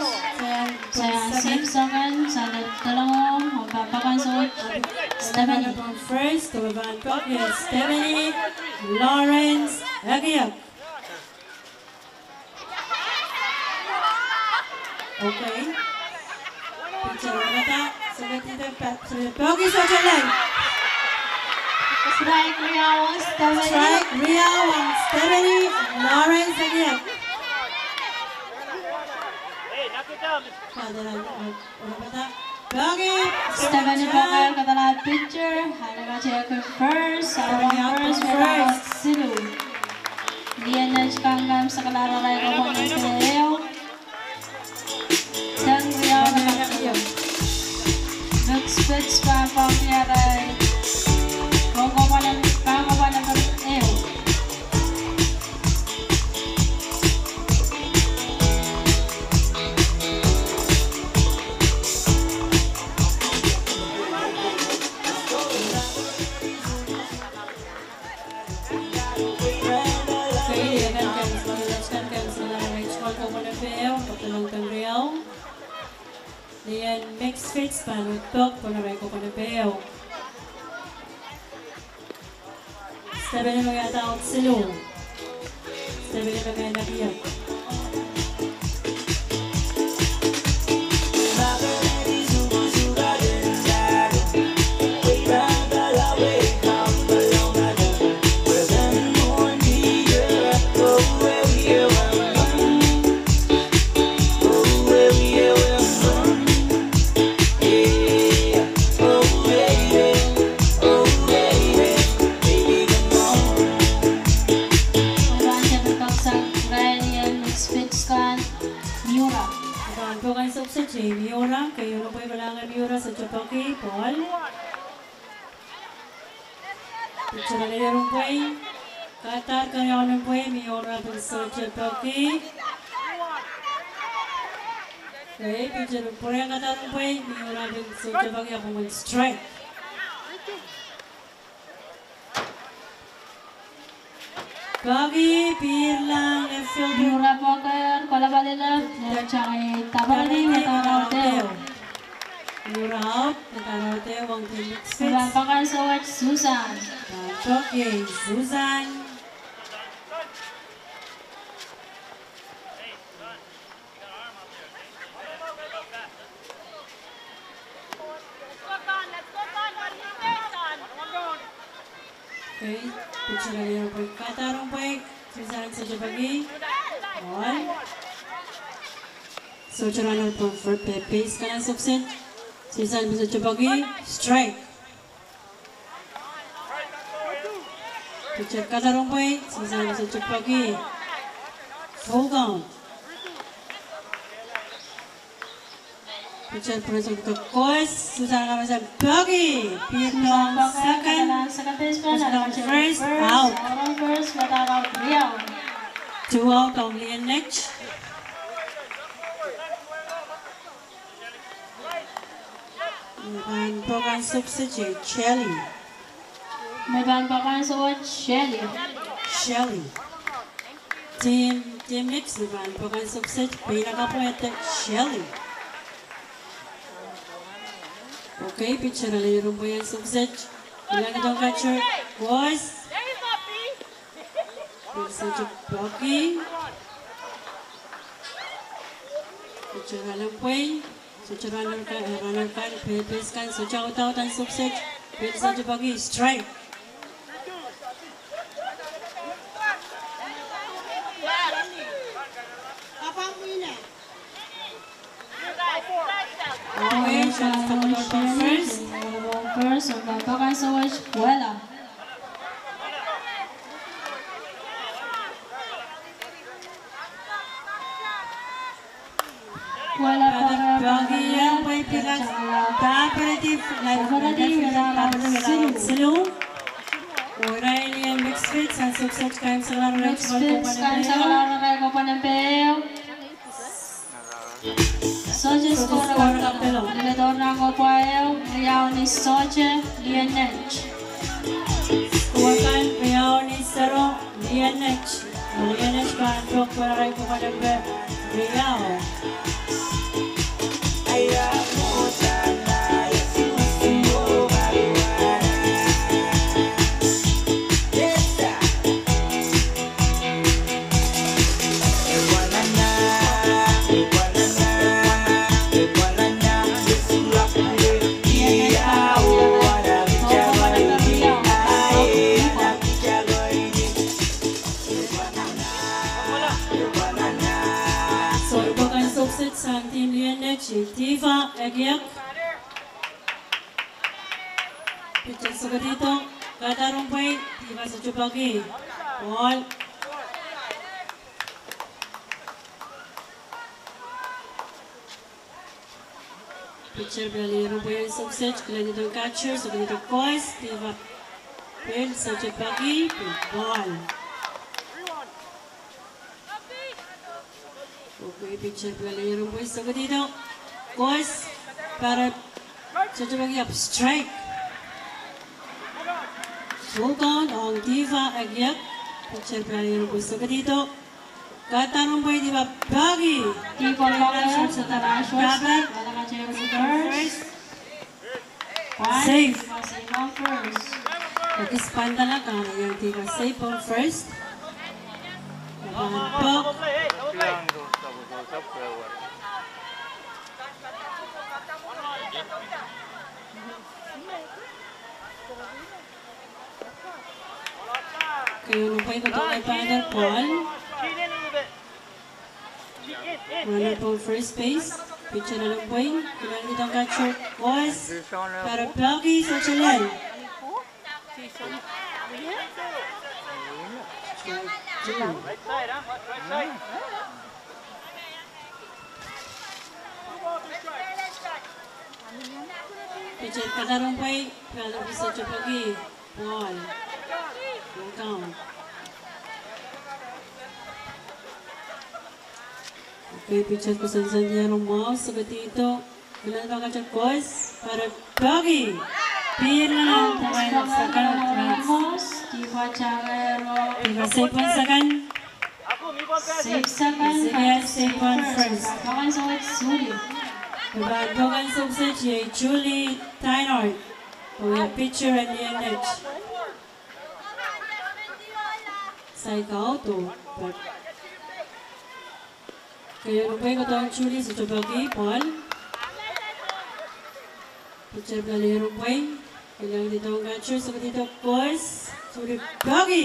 Saian Simpson, Saian Tulungohng, pahn pahn second, Stephanie. First, pahn pahki, Stephanie Lawrence Ekiek. Okay. Pitcher en pahn sohte ketido, bat, sohte pahki, sohte lel. Strike riau ong Stephanie. Strike riau ong Stephanie Lawrence Ekiek. Hey, knock it down. Pahki. Stephanie Pahki, kadala pitcher, ale kadeik first, ale pahn first, first. Silu. Lienech Kangam, sakala arail kohkohwei ehu. Tang riau, Mix Fits pahn pahki arail kohkohwei, pahn kohkohwei ehu. Lien Mix Fits pahn pahki pon arail kohkohwei ehu. Stephanie me wiahda out silu. Stephanie me mehn ekiek. Pahn pahn sohte Miura, keieu en pwei, kalahngan Miura, sohte pahki, ball. Pitcher ale ehr en pwei, kahtar keieu en pwei, Miura pahn sohte pahki. Okay, pitcher pwurehng kahtar en pwei, Miura pahn sohte pahki, ahpw mwomwen strike. Pahki, pihrla, left field. Miura pahki, kolapalila, left side, tapalili, me dahn out ehu. Miura out, me dahn out ehu, ong team Mix Fits. Pahki, Susan. Pahki, Susan. Kadarompwei, Susan sohte peki. Ball. Sohte runner pohn fir-, pe-, base kan en Sopwset. Susan sohte peki. Strike. Pitcher Kadarompwei, Susan sohte peki. Full count. Pitcher pwurehng sohte koaros, Susan kamasang peki. Pihr nan second, second base, first out. Two out ong L N H. Mepwukat en pwukat en Sopwset, Shirley. Mepwukat en pwukat en Sopwset, Shirley. Shirley. Team, team mix, mepwukat en Sopwset, pein akapwete Shirley. Okay, pitcher ale iren pwukat en Sopwset. Ilang idong catcher, koaros. Pil sohte peki. Pitcher ale pwukat. Sohte runner kan, eh, runner kan, pe-, base kan, sohte audaud en Sopwset. Pil sohte peki, strike. Okay, first. First, mepwukat en Sopwset, Kuala. Kuala pahn peki, pahn peki, pahn peki, pahn peki, pahn peki, pahn peki, silu. Irail mixed feeds en Sopwset kaimwisekala rarail, mixed feeds kaimwisekala rarail, kopwenen peho. Sohte score, score kapelo. Leledo nan kopwa ehu, riau ni sohte, L N H. Score kan riau ni sero, L N H. L N H pahn pwukat rarail, kopwenen peho riau. Sohte pwukat en Sopwset sang team L N H, Diva Ekiek. Pitcher sohte peki, Kadarompwei, Diva sohte peki. Ball. Pitcher pil ale iren pwukat en Sopwset, kilang idong catcher, sohte peki, koaros, Diva pil sohte peki, ball. Okay, pitcher pil ale iren pwukat, sohte peki, koaros, Parep sohte peki, ahpw strike. Full count ong Diva Ekiek, pitcher pil ale iren pwukat, sohte peki. Kadarompwei, Diva peki. Diva peki, Diva peki. Safe. Diva safe pohn first. Ekis pantala kan, Diva safe pohn first. Diva peki. Keieu pwukat kohdo batter, ball. Runner pohn first base, pitcher ale pwukat, kilang idong catcher, koaros, Parep peki, sohte lel. Pitcher Kadarompwei, Kadarompwei sohte peki, ball. Full count. Okay, pitcher koasoansoandier mwahu, sohte peki. Kilang idong catcher, koaros, Parep peki. Pihr nan, Diva safe pohn second. Safe second, safe pohn first. Pwukat en Sopwset, Julie Tynard. Oh, ia pitcher en L N H. Strike out, oh, but Keieu pwukat kohdo ong Julie, sohte peki, ball. Pitcher pil ale iren pwukat, kilang idong catcher, sohte peki, koaros, Julie peki.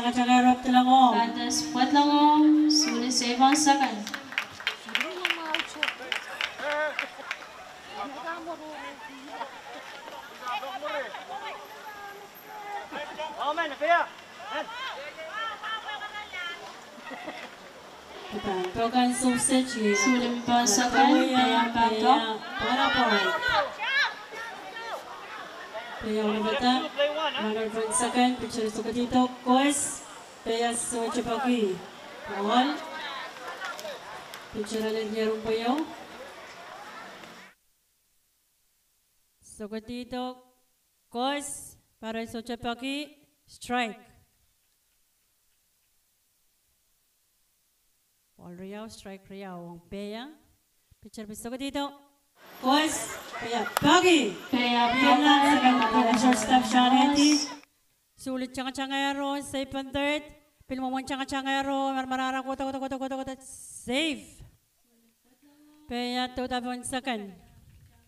tangatang ero pwedolong ong. Panthers pwedolong ong, suhli seipon second. Pahn pokon sohpesehki. Suhli pahn second, peia pahn pok. Peia pahn pok. Peia pahn pok. Peia pahn pok. Runner pahn second, pitcher sokodido, koas, peia sohte peki. Ball. Pitcher ale diaropwe ieu. Sokodido, koas, pahn sohte peki, strike. Ball riau, strike riau ong peia. Pitcher pil sokodido, koas, peia peki. Peia peki. Shortstop Shaneti. Suhli tangatang ero seipon third. Pil mwomwen tangatang ero, marmara kohdo, kohdo, kohdo, kohdo, kohdo, safe. Peia doadoahk pohn second.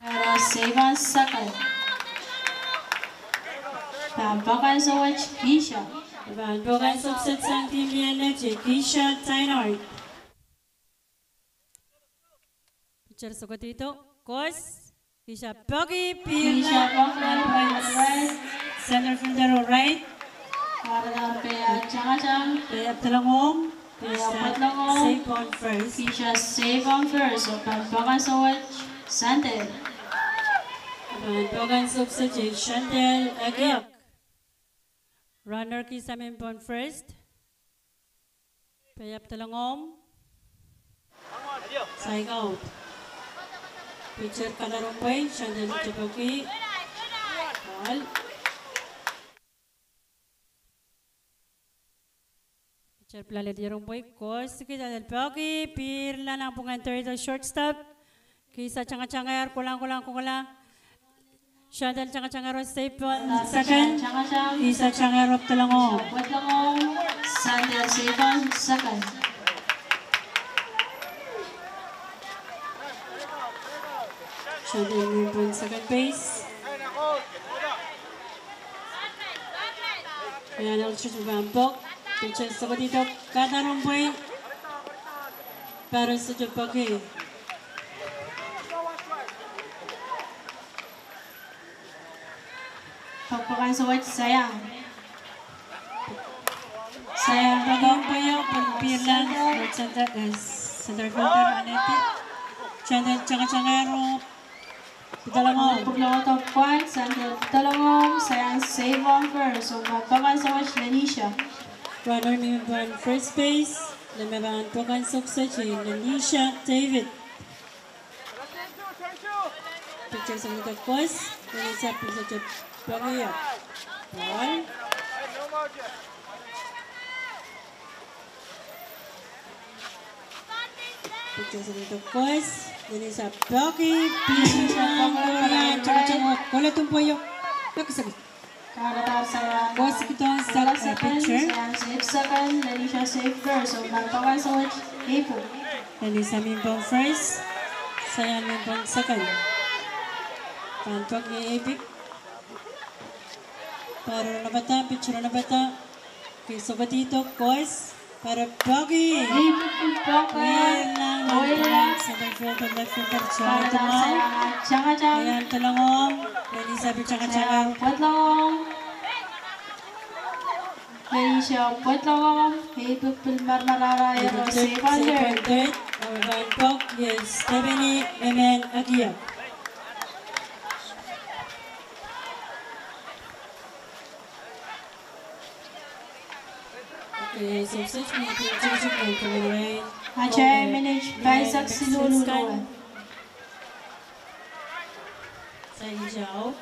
Ero seipon second. Pahn pokon sowet Kisha. Pahn pokon sowet sang team N H, Kisha Tainoi. Pitcher sokodido, koas. Kisha peki, Kisha peki, right. Center fielder, right. Kahrehda peia tangatang. Peia pwedolong ong. Peia pwedolong ong. Safe on first. Kisha safe on first. Oh pahn pokon sowet Sandel. Pahn pokon sowet Sandel Akiok. Runner Kisha mihmi pohn first. Peia pwedolong ong. Strike out. Pitcher kalahngan pwe, Sandel peki. Ball. Pitcher pil ale diaropwe, koas, Kisha peki, pihr lel nan pwungen third, shortstop. Kisha tangatangahr, kohlahng, kohlahng, kohlahng. Sandel tangatangahr oh safe pohn second. Kisha tangatangahr oh pwedolong ong. Sandel safe pohn second. Sandel mihmi pohn second base. Ia, nan sehse pahn pok, pitcher sokodido, kalahngan pwe. Batter sohte peki. Pokpokan sowet Saiang. Saiang pokpokan pwe io, pwe pihr lel, center, eh, center fielder, Aneti. Sandel tangatangahr oh pwedolong ong. Pwedolong ong, Sandel pwedolong ong, Saiang safe on first, oh pahn pokpokan sowet Lenisha. Runner mihmi pohn first base, nan me pahn pokpokan sowet Lenisha David. Pitcher sang koas, Lenisha pitcher peki. Ball. Pitcher sang koas, Lenisha peki, pitcher sang koas, Lenisha peki, pitcher sang koas, Lenisha peki. Koas kihdo sang, eh, pitcher. Saiang safe second, Lenisha safe first, oh pahn pokpokan sowet Eipik. Lenisha mihmi pohn first, Saiang mihmi pohn second. Pahn peki Eipik. Batter nopata, pitcher nopata. Kisha sokodido, koas. Batter peki. Eipik peki. Wehla, wehla. Center fielder, left fielder, Saiang pwedolong ong. Lenisha pil tangatangahr. Pwedolong ong. Lenisha pwedolong ong. Eipik pil marmarahrail oh safe on third. Safe on third. Oh pahn pok, yes, Stephanie Emen Akiok. Okay, so such a good thing to do, right? Atail minit pahisek siluh luhluhwe. Saikinte au,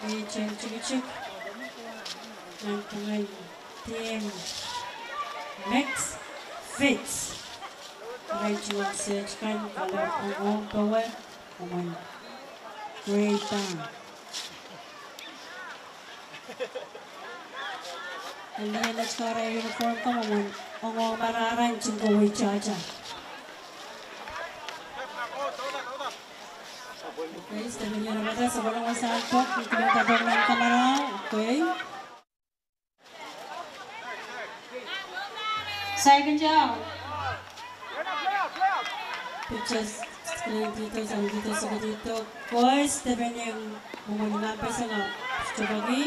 eh, tikitik, nan pwungen team Mix Fits. Right, you are set, kan kala ong power, ong grade down. Eri nan karail uniform kan mwomwen ong marahrain tungoal wehwehki tata. Okay, step en ieu nan pahpa, sokolong wasahn pok, ni kilang doadoahk nan kamaraun, okay. Second down. Pitcher, screen dihdo, sang dihdo, sohte dihdo. Koaros, step en ieu, mwomwen ngampeseng, sohte peki.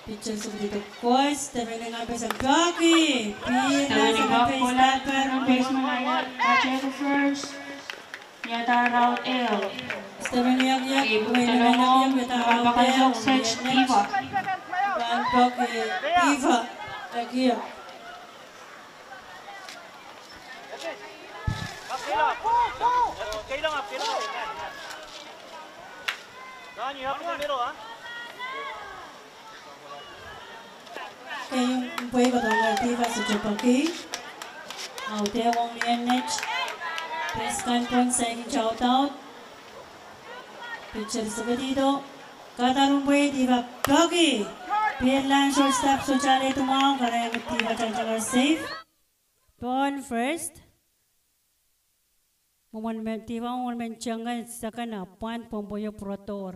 Pitcher sohte dihdo, koaros, step en ieu, ngampeseng, peki. Pihr nan second base, pahpa, baseman, aia, attack first. Wiahda raut ehu. Step en ieu, ieu, ipu, pahn pahn pahn sohte, Diva. Pahn peki, Diva. Peki. Keieu en pwei kohdohngehr Diva sohte peki. Audehr ong lien net. Base kan pwon saikinte audaud. Pitcher sohte dihdo. Kahdahr en pwei, Diva peki. Pihr nan shortstop sohte ale tumau, karanih Diva tangtangar safe. Pohn first. Mwomwen men Diva, mwomwen men tengehn second, a pwand pwopwoio pwurodohr.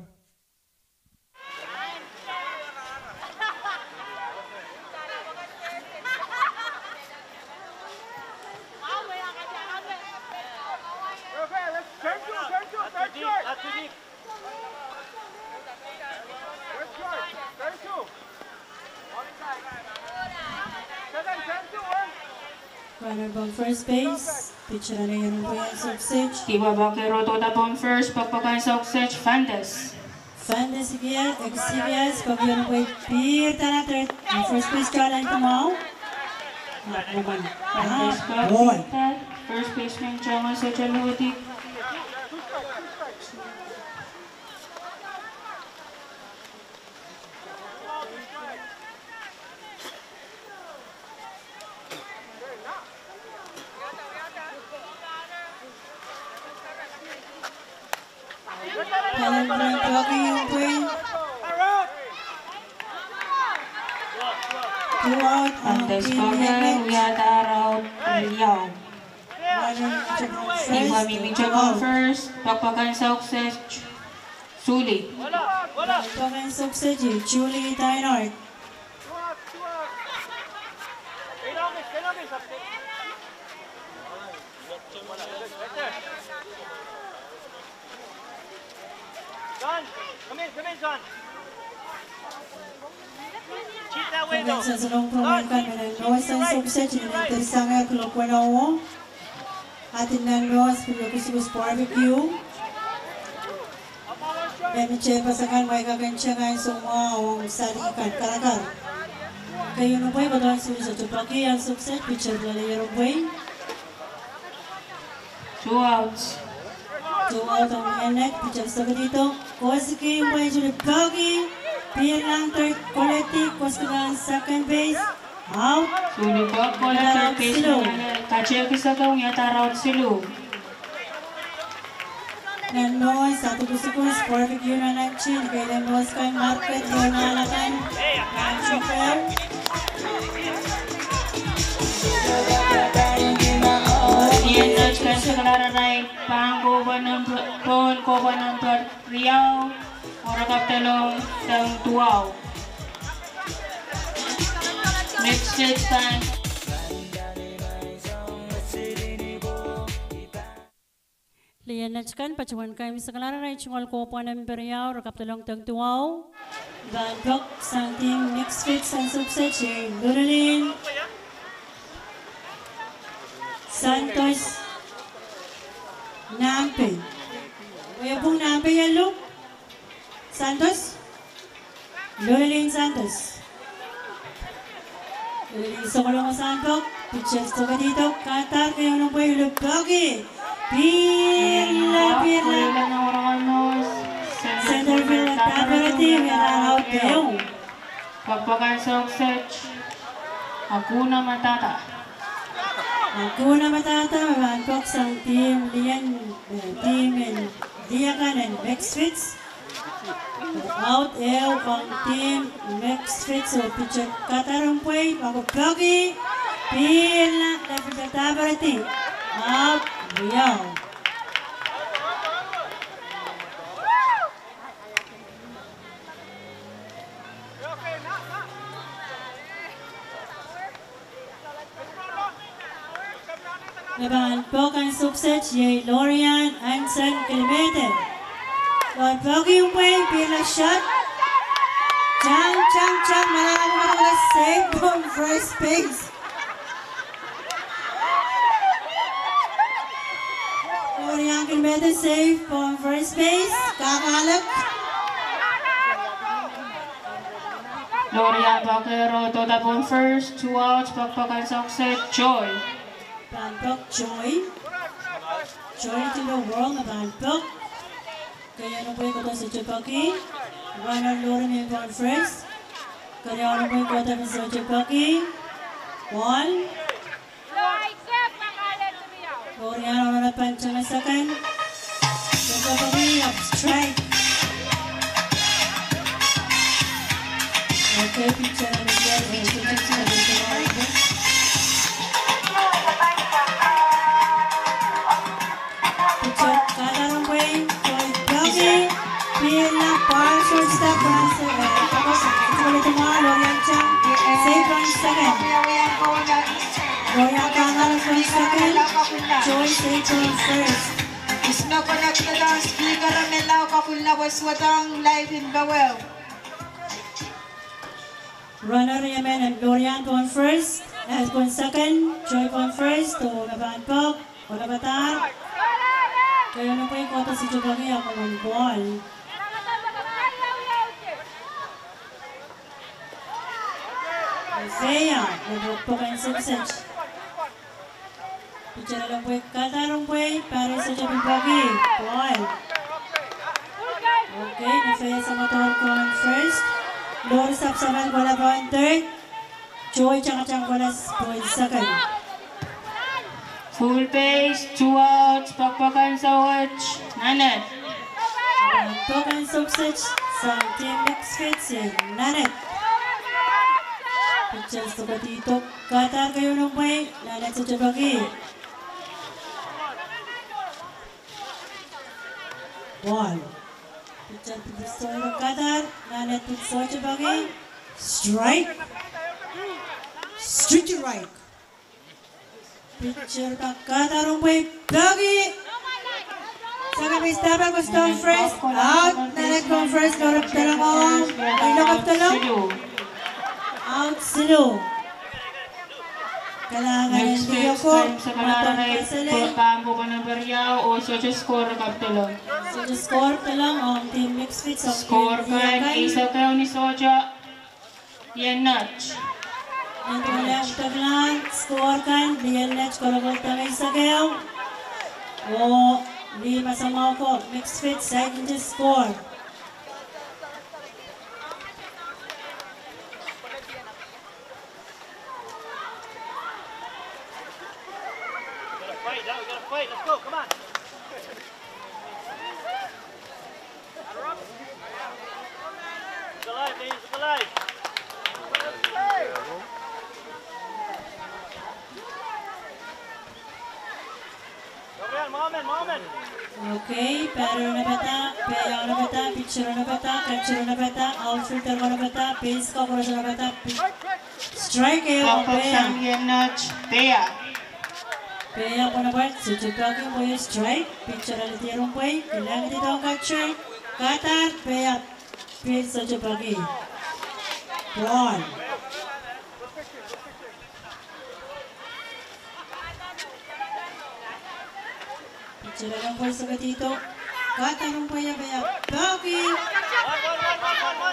Runner pahn first base, pitcher ale ieren pwei en sohkset. Diva pahn kak rotohda pohn first, pokpokan sohkset, Fantes. Fantes Ikias, Ikias, pahn ieren pwei, pihr nan third, first base tala tumau. Ah, mwomwen. Fantes pahn ball. First baseman Jongo sohte luhdi. Pahn pahn peki en pwei. Two out, Fantes pahn peki, wiahda raut riau. Diva mihmihte pohn first, pokpokan sohkset, Julie. Pokpokan sohkset, Julie Dinard. Pokpokan sohkset, pokpokan kan, me nan Moas en sohkset, ni men dirisang kuloak weneu. Atin nan Moas, pil kusukus barbecue. Mehmte pasang kan, mwahu kan, tengehn soumwahu ong sali kan karakar. Keieu en pwei kohdohng Julie sohte peki en sohkset, pitcher ale ieren pwei. Two outs. Two out ong lien net, pitcher sohte dihdo. Koasoiki en pwei, Julie peki. Pihr nan third, koledi, koasoiki nan second base. Out. Julie pahn koledi, third baseman ale, katehki seke, wiahda raut siluh. Nan Moas, aduku sukus, barbecue nan action, keilen Moas kan, market, Moas nan akan, nan Jupiter. Lien net kan sekalahr arail pahn kohpwa nan, pohn kohpwa nan riau, oh re kapwdelong deng duwau. Mixed stage pahn Lien net kan patohwan kaimwisekala arail tungoal kohpwa nan riau, re kapwdelong deng duwau. Pahn pok sang team Mixed Feeds en sohkset, Lulilin Santos Nampe. Wehpwung Nampe ielo. Santos. Lulilin Santos. Lulilin sokolong wasahn pok, pitcher sohte dihdo, kahdahr, keieu en pwei, Lulilin peki. Pihr, pihr. Center fielder Taperati, wiahda raut ehu. Pokpokan sohkset, Akuna Matata. Akuna Matata, me pahn pok sang team lien, eh, team en lien kan en Mixed Feeds. Out ehu ong team Mixed Feats, oh pitcher kadarompwei, pako peki, pihl nan left fielder Daperdi. Out, riau. Me pahn pok ansou kiset iei Lorian Anson Kilimete. Lori peki umpwei, pihl shot. Tang, tang, tang, manaman, manaman, safe from first base. Lorian Kilimete safe from first base, kakahlek. Lorian peki, re dohda pohn first, two outs, pokpok ansou kiset, Joy. Pahn pok Joy. Joy to the world, me pahn pok. Keieun umpwei kohdo sohte peki. Runner Lori mih pohn first. Keieun umpwei kohdo pil sohte peki. Ball. Lorian ononopen tenge second. Sohte peki, ahpw strike. Okay, pitcher, pitcher kadarompwei, Joy peki, pihl nan par shortstop, runs, eh, pokos, Lorian tang, safe from second. Lorian kadarompwei second, Joy safe from first. Ihs me connect-ehdohng speaker, me lao kapwil na weswadahng live en power. Runner emen en Lorian pohn first, eh, pohn second, Joy pohn first, oh me pahn pok, oh me padahr. Keieun umpwei kohdo sohte peki, ahpw ball. Feia, me pokpok ansou kiset. Pitcher umpwei kadarompwei, pahn sohte pil peki, ball. Okay, me feia samwodor pohn first. Lori sapsaman kohla pohn third. Joy tangtang kohla pohn second. Full base, two outs, pokpok ansou wet, nanet. Pokpok ansou kiset, sang team Mixed Feats, nanet. Pitcher sohte peki, kadahr keieun umpwei, nanet sohte peki. Ball. Pitcher pil sohte kadahr, nanet pil sohte peki. Strike. Strike. Pitcher pahn kadarompwei, peki. Second base Daperdi kohdo pohn first, out, nanet pohn first, Lori pahn tolong, oh, Lori pahn tolong. Out siluh. Kalahngan en Mixed Feats, Lioko, Mixed Feats, Madam President. Pahn pwupwuno pariau, oh sohte score kapw tolong. Sohte score tolong, ong team Mixed Feats, ong score kan, eisek ehu ni sohte. Ien net. Nan duwen lehpw tepilahn score kan, lien net kolokol tang eisek ehu. Oh lih masamwahu ko, Mixed Feats saikinte score. Gotta fight, now we gotta fight. Let's go, come on. Okay, batter onopada, peia onopada, pitcher onopada, catcher onopada, outfielder onopada, base ko koaros onopada, pi-, strike ehu, pokpok peia. Sang ien net, peia. Peia pwonopwal, sohte peki, pwe strike, pitcher alehdi rumpwei, kilangdi dohng catcher, kadahr, peia, pihl sohte peki. Ball. Pitcher rumpwei sohte peki, kadarompwei, peia peki.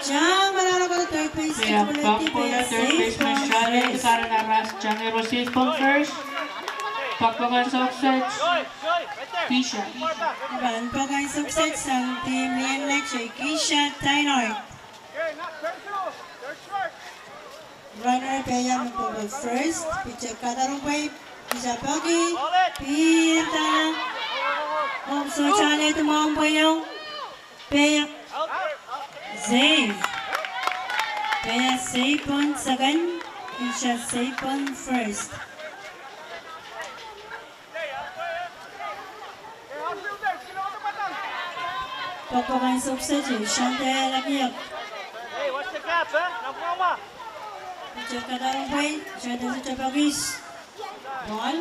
Tang, manaman ko third base, peia peki, third baseman Charlie, karen aras, tang, receive from first. Pokpok ansou kiset. Kisha. Pahn pok ansou kiset sang team Lien Lech, Kisha Tainoi. Runner peia mwo pohn first, pitcher kadarompwei, Kisha peki, pihl tang. Om sohte alehdi mwahu pwe ieu. Peia. Save. Pea save pohn second, Isha save pohn first. Poakpoak en sohp sehse, Shantel Akiak. Picture kadarong pwei, Shantel sohte poakis. Ball.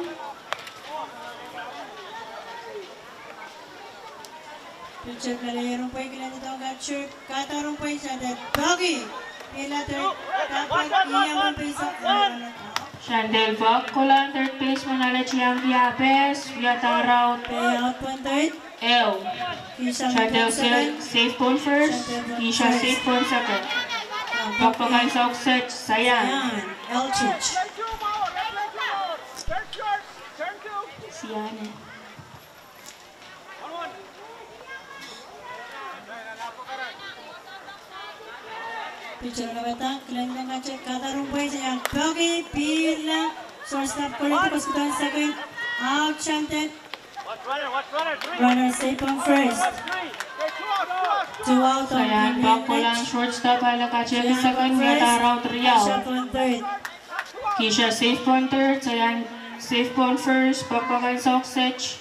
Picture kalaieron pwei, kilangdiong catcher kadarong pwei, Shantel poaki. Pila third, tapwek, ia pahn pisa. Shantel poak kohla third baseman ale tiahk ia base, ia dahraud. Pea out pohn third. Ehu. Shantel save pohn first, Isha save pohn second. Poakpoak en sohp sehse, Sayan. Siane. Picture kapadahk, kilangdiong catcher kadarong pwei, Sayan poaki, pila, shortstop koledi, koasoia second, out, Shantel. Runner save pohn first. Two out. Sayan poak kohla shortstop ale catcher ki second, ia dahraud riau. Isha save pohn third, Sayan save pohn first, poakpoak en sohp sehse.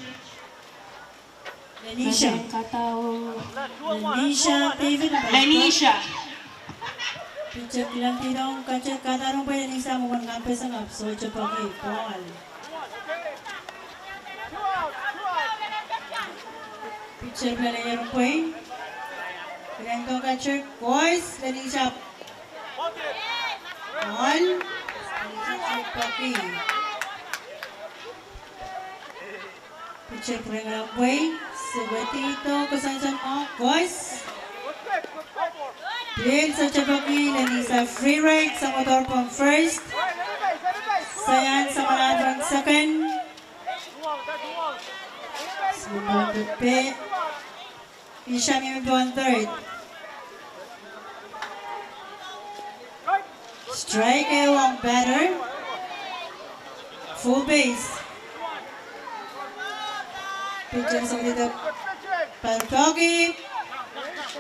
Lenisha. Lenisha David. Lenisha. Picture kilangdiong catcher kadarong pwei, Lenisha mwomwen kampeseng ahpw sohte poaki, ball. Picture pil ieron pwei. Kilangdiong catcher koaros, Lenisha. Ball. Lenisha poaki. Picture pwurehng pwei, Sewedihdo koasoansoan mwahu koaros. Pil sohte poaki, Lenisha free ride, samwalahr pohn first. Sayan samwalahr pohn second. Sewedihdo pil. Isha mihmi pohn third. Strike ehu ong batter. Full base. Pitcher Sewedihdo poaropoaki.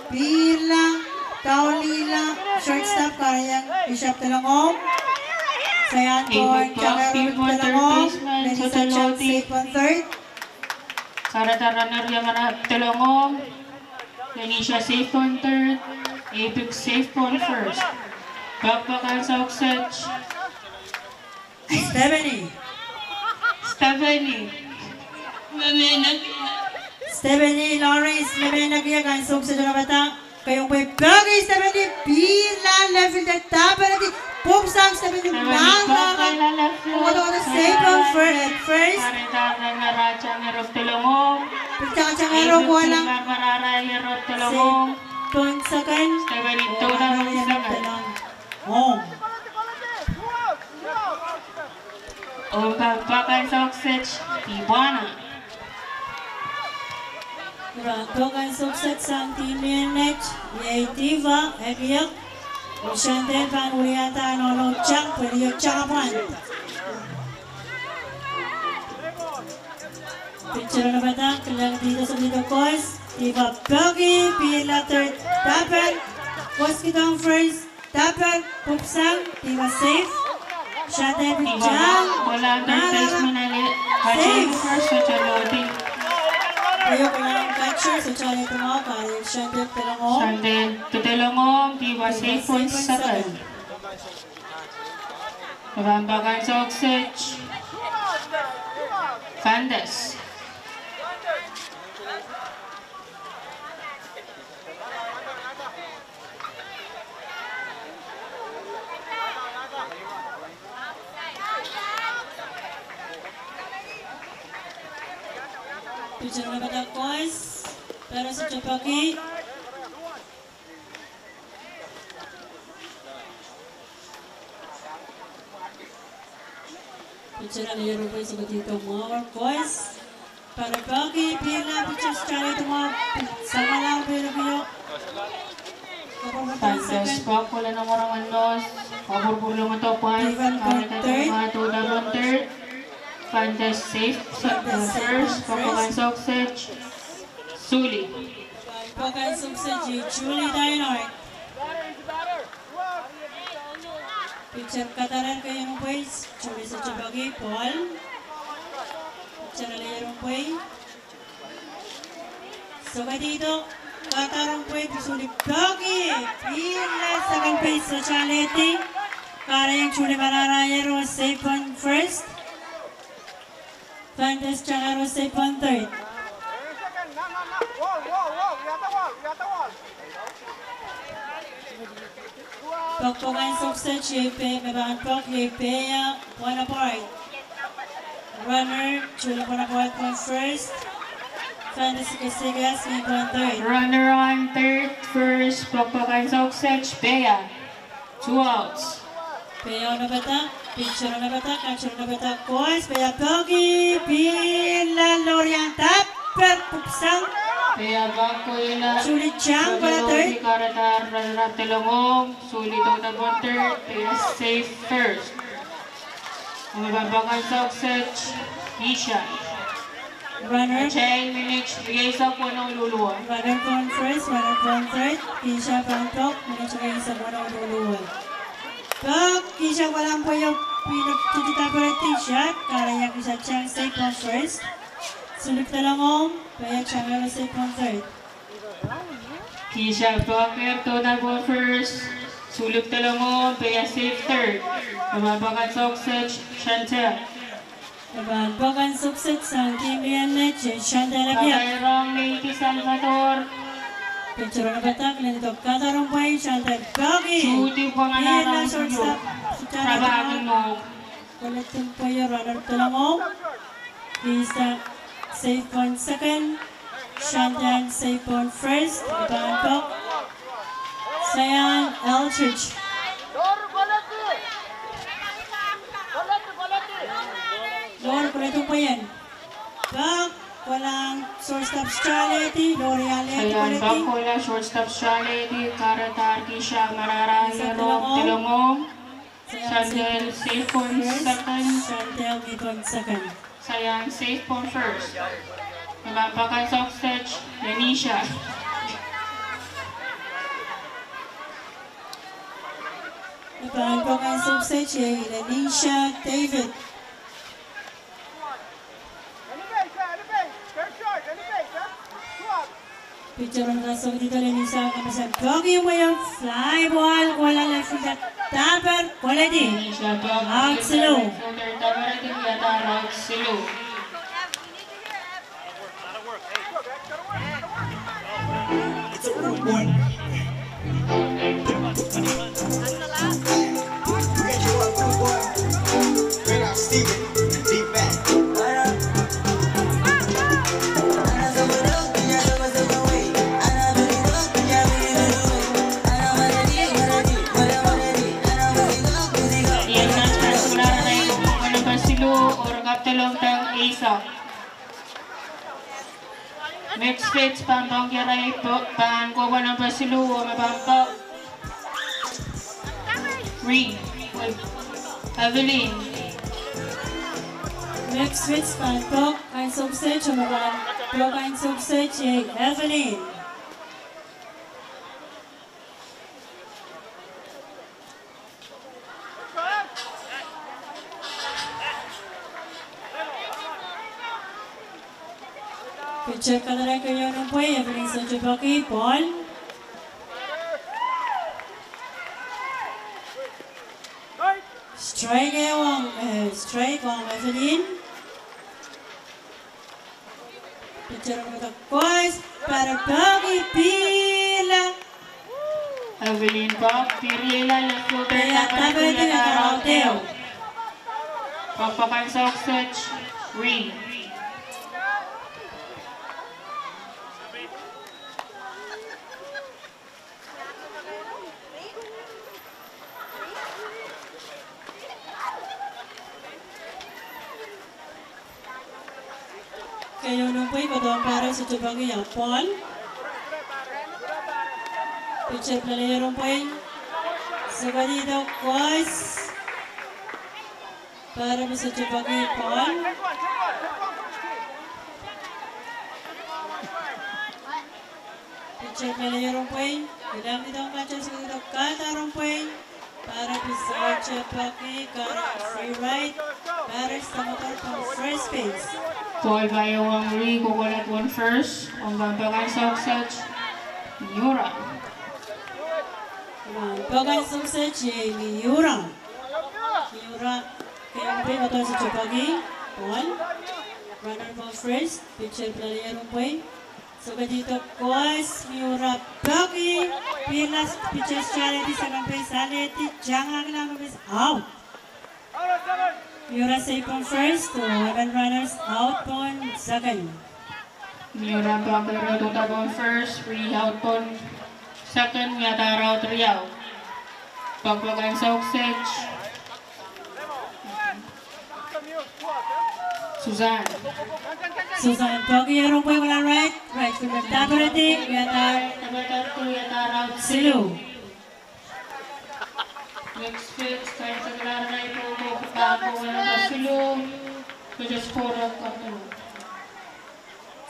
Pila, downlihla, shortstop kahrehiong Isha pedelong ong. Sayan pohn, Sayan pohn third. Sarada runner ia mara pedelong ong. Lenisha safe pohn third, Apik safe pohn first. Poakpoak ansou kiset. Stephanie. Stephanie. Stephanie Lawrence, me mehn ekiek ansou kiset oh lapalap. Keieu pwe poaki Stephanie, pil left field, tapenedi, pwupwsang Stephanie, mala, safe pohn first. Pil tangtang ero kohla. Safe pohn second. Home. Oh, poakpoak ansou kiset, Diwana. Ira, poakpoak ansou kiset sang team en net, iei Diva, ekiek, oh Shantel pahn wiliada nohno tang, pwe iei tang pwand. Pitcher oh lapalap, kilang Diva Sewedihdo koaros, Diva poaki, pil left field, tapen, koaros kihong first, tapen, pwupwsang, Diva safe. Shantel pitcher, kohla third baseman ale, safe. First, sohte lohdi. Keieu kohla catcher, sohte ale tungoak, ale Shantel pedelong ong. Shantel pedelong ong, Diva safe pohn second. Poakpoak ansou kiset, Fantas. Pitcher oh lapalap koaros, pere sohte poaki. Pitcher ale ierohng pwe Sewedihdo mwahu koaros. Pere poaki, pil left, pitcher strike, mwahu, samwalahr pil kio. Fantas poak kohla nongorongen nos, kapwurpwurlongodo pwand, kahrehda third. Fantas safe, Fantas safe first, poakpoak ansou kiset, Julie. Poakpoak ansou kiset, Julie Deinhard. Pitcher kadahr keieu ong pwei, Julie Sohte Poaki, ball. Pitcher keieu ong pwei. Sokehdi doh, kadahr ong pwei, Julie Poaki. Pil second base, Sohte alehdi. Kahrehiong Julie Mararaier oh save pwon first. Fernandes Changaro save pwon third. Poakpoak en sokset iei pei, me pahn poak iei Peia Bonaparte. Runner, Julie Bonaparte pwon first. Fernandes Kesekias me pwon third. Runner on third, first, poakpoak en sokset, Peia. Two outs. Peia oh padahk, pitcher oh padahk, catcher oh padahk, koas, Peia poaki, pil lohr iang dahpet pwupwsang. Peia poaki, Julie Chang, Peia third. Kahrehda runner up delongohng, Julie Chang pwon third, Peia save first. Ong me pahn poak en sokset, Keisha. Runner. Atail minit rieisek weneu luluwo. Runner pwon first, runner pwon third, Keisha pahn poak, minit rieisek weneu luluwo. Poak, Keisha kohla pweio, pil titi dahpet, Keisha, kahrehiong Keisha Chang save pwon first. Sulip delongohng, Peia Chang save pwon third. Keisha poak, Keisha pwon first, Sulip delongohng, Peia save third. Me pahn poak en sokset, Chantel. Me pahn poak en sokset sang team Lionel, Chantel Abiak. Kapai rong Lady Salvador. Pitcher oh padahk, Lady Doc Kadarong pwei, Chantel poaki. Judy Pwanganarong. Pil shortstop, Chantel Abiak. Koledi pweio, runner delongohng. Keisha save pwon second. Chantel save pwon first, me pahn poak. Sayan Eldridge. Lohr koledi pweien. Poak, kohla shortstop Charlie, lohr iang lehdi. Sayan koledi. Poak, kohla shortstop Charlie, kahrehda Keisha Mararaier oh delongohng. Chantel save pwon second. Chantel me pwon second. Sayan save pwon first. Me pahn poak en sokset, Lenisha. Me pahn poak en sokset, Lenisha David. Pitcher oh sokehdi doh, Lenisha, kapasen poaki, pweio, fly ball, kohla left fielder Taber koledi. Out siluh. Taber koledi, out siluh. It's a rude boy. Iei nan pasular nai, pwuhk number siluh, Orkapdelong Tang Eisek. Mitch Fitz pahn pwong kerail, pahn kohwei number siluh, oh me pahn poak. Re, Evelyn. Mitch Fitz pahn poak en sokset, oh me pahn poak en sokset, iei Evelyn. Pitcher kadahr keieu ong pwei, Evelyn Sohte Poaki, ball. Strike ong, eh, strike ong Evelyn. Pitcher oh padahk koas, Peia poaki, pil. Evelyn poak, pil rieila, left fielder Peia Taber koledi, out. Poakpoak en sokset, Re. Keieu ong pwei, kohdohng Peia Sohte Poaki, ia ball. Pitcher pil lelehiong pwei. Sokehdi doh koas. Peia Sohte Poaki, ball. Pitcher pil lelehiong pwei. Ilang ni doh, catcher sokehdi doh kadahr ong pwei. Parrot is right, Chuck Bucky, got a free ride. Parrot is the motor from first base. Ball pahn ong Ri, kohkohla pohn first, ong pahn poaken sokset, Miura. Poaken sokset, Miura. Miura, kempe motor Chuck Bucky, ball. Runner from first, pitcher pilalier umpwe. Sokedi tokohs, Miura poaki, pilas pitcher strike, second base alehdi, tang laki lamba base, out. Miura safe pohn first, oh, eleven runners out pohn second. Miura poaki, re tohda pohn first, Ri out pohn second, wiadahr out riau. Poakpoaken sokset. Susan. Susan, poaki ehu pwe kohla right, right fielder taperedi, wiadahr, taperedi, wiadahr out siluh. Next pitch, kaimwisekala rai poko, pako, wiadahr siluh. Pitcher score, kaptolo.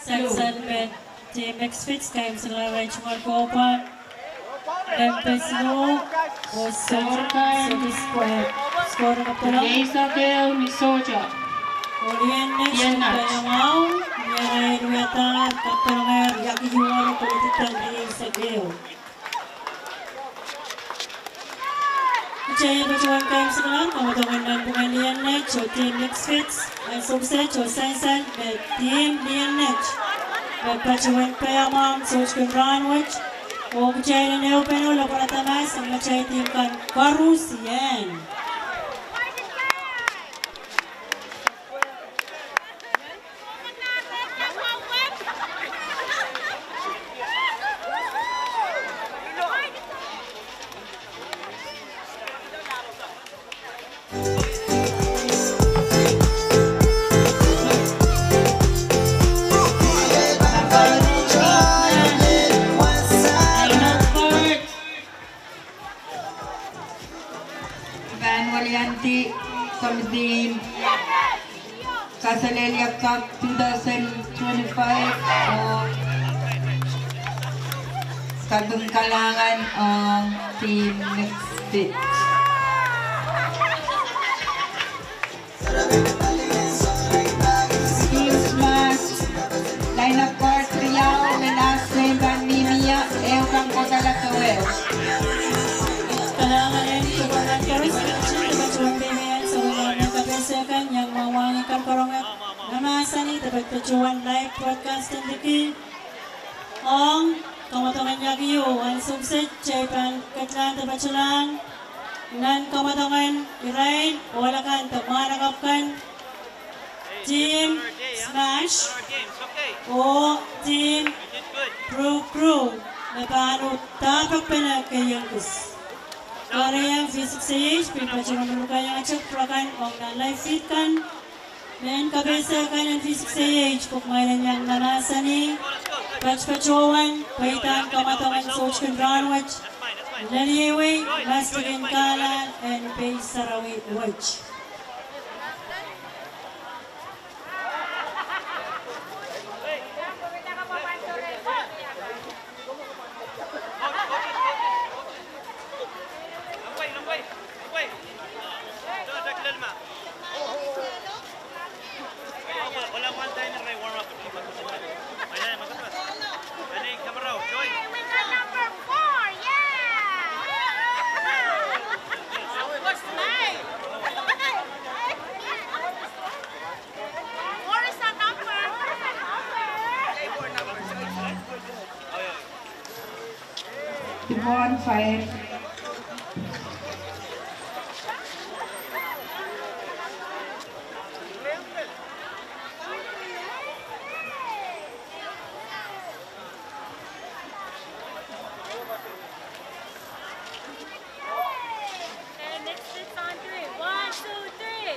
Sansal me team Mixed Feeds, kaimwisekala rai tungoal kohpwa. Lempes siluh, oh score, score, score, kaptolo. Leisa keu ni sohte. Oh, Lienech, Lienech. Pahn mwahu, Lienech wiadahr, kaptolo ngehr, iang iuworo koledi tan leisa keu. Kitail patohwan kaimwisekala, kamwadong en nanpwungen Lienech oh team Mixed Feeds, ansou kiset oh sansal me team Lienech me patohwan paiamwahu soutikin rahnwet, oh kitail en ehupene oh lopwarada mahs sang atail team kan koaros ien. Pahn weliandi komidi Kaselehlie Cup two thousand twenty-five oh kaping kalahngan ong team Mixed Feeds. Team Smash, lineup card riau, me last name pahn mihmi ie, ehu pahn kohla kaweo. Kalahngan en pwukoa kan koaros, patohwan peimeien sapwellime kapehse kan, iang mwahngih karonge, me mahsanih de patohwan live broadcast en liki. Ong kamwadong en iang iu, ansou kiset kitail pahn ketlahng de patohlahng nan kamwadong en irail ohl akan de mwahnakapw kan, team Smash oh team Bru Bru, me pahn uhd dahpekpene keieun kis. Kahrehiong V six A H pil patohwan lukehiong ahte program kan ong nan live feed kan. Mehn kapehse kan en V six A H pwukoa mwail en iang mahsanih, patpatohwan pweidahn kamwadong en soutikin rahnwet, lel ieiwei, mastekin kahlahn en pei sarawi wet. One five. And next it's on three. One, two, three.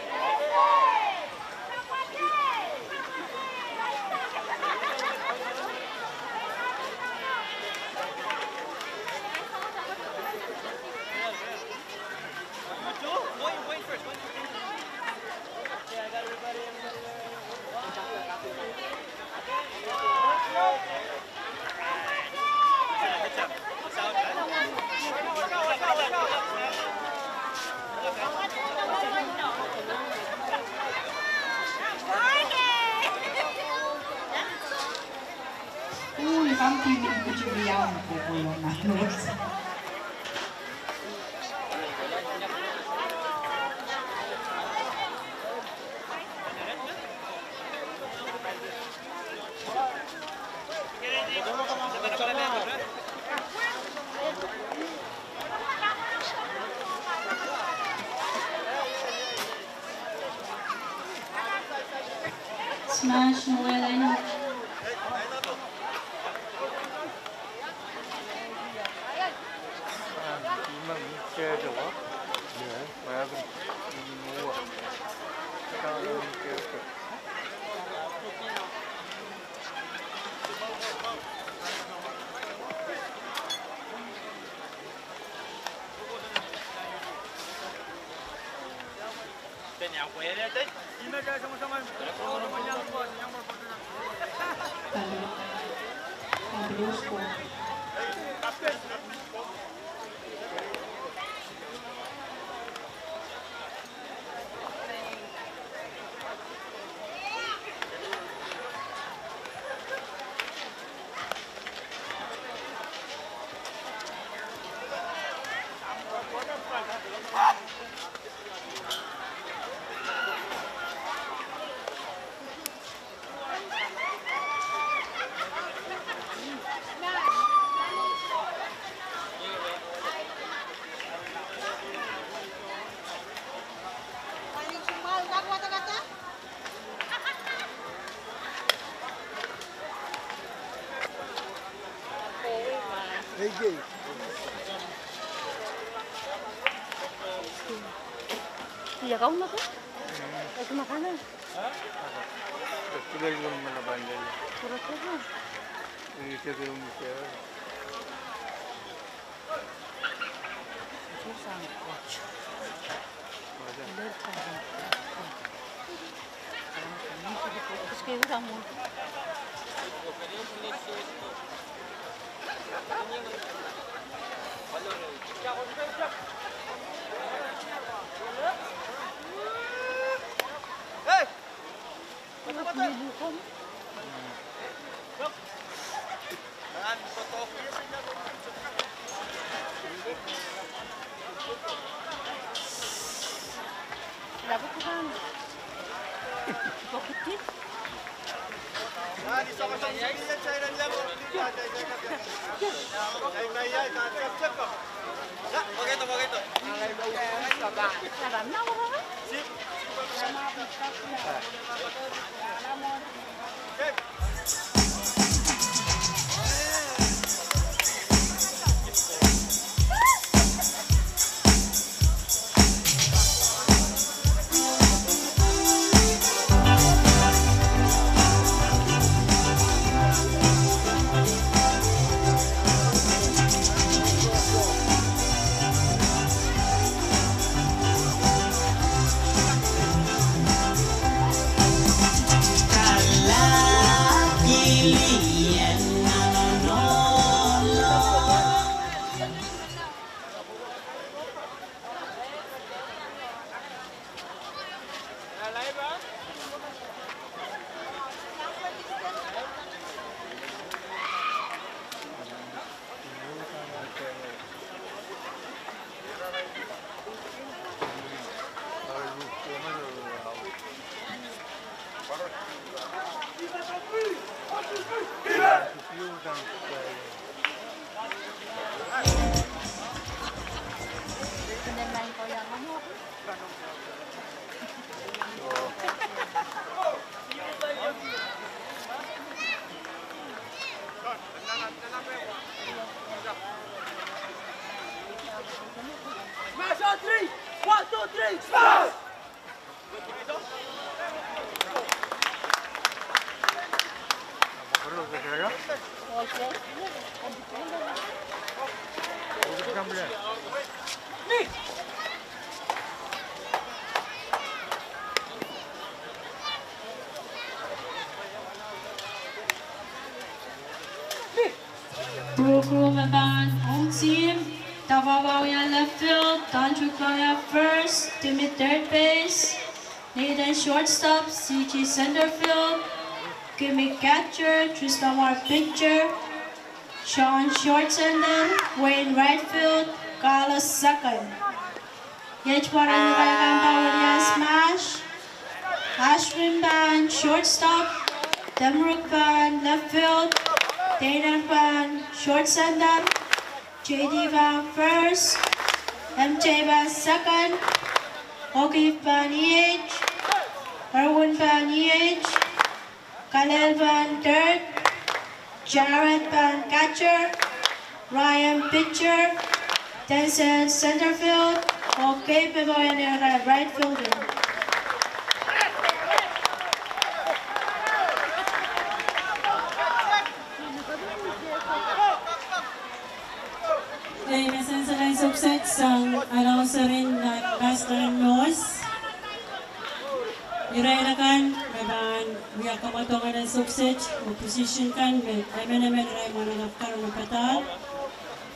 Smash, Noel, I know. Smash on three! One, two, three, smash! Brook Rumeban, home team. Dawawia left field, Tantrukaya first, Timmy third base, Nathan shortstop, C G center field, Kimmy catcher, Tristamar pitcher, Sean short center, Wayne right field, Carlos second. Iet pwaren irail kan pahn wia smash. Ashwin pahn shortstop, Temruk pahn left field, Dana pahn short center, J D pahn first, M J pahn second, O'Keefe pahn E H, Erwin pahn E H, Kalel pahn third, Jared pahn catcher, Ryan pitcher, Denzel center field, oh Gabe me pahn ira right fielder. Ei, me sansal en sohpeseng sang announcer en, uh, Pastor Moss. Irail akan me pahn wia kamwadong en sohpeseng, oh position kan me emenemen irail mwahnakapw kan me padahk.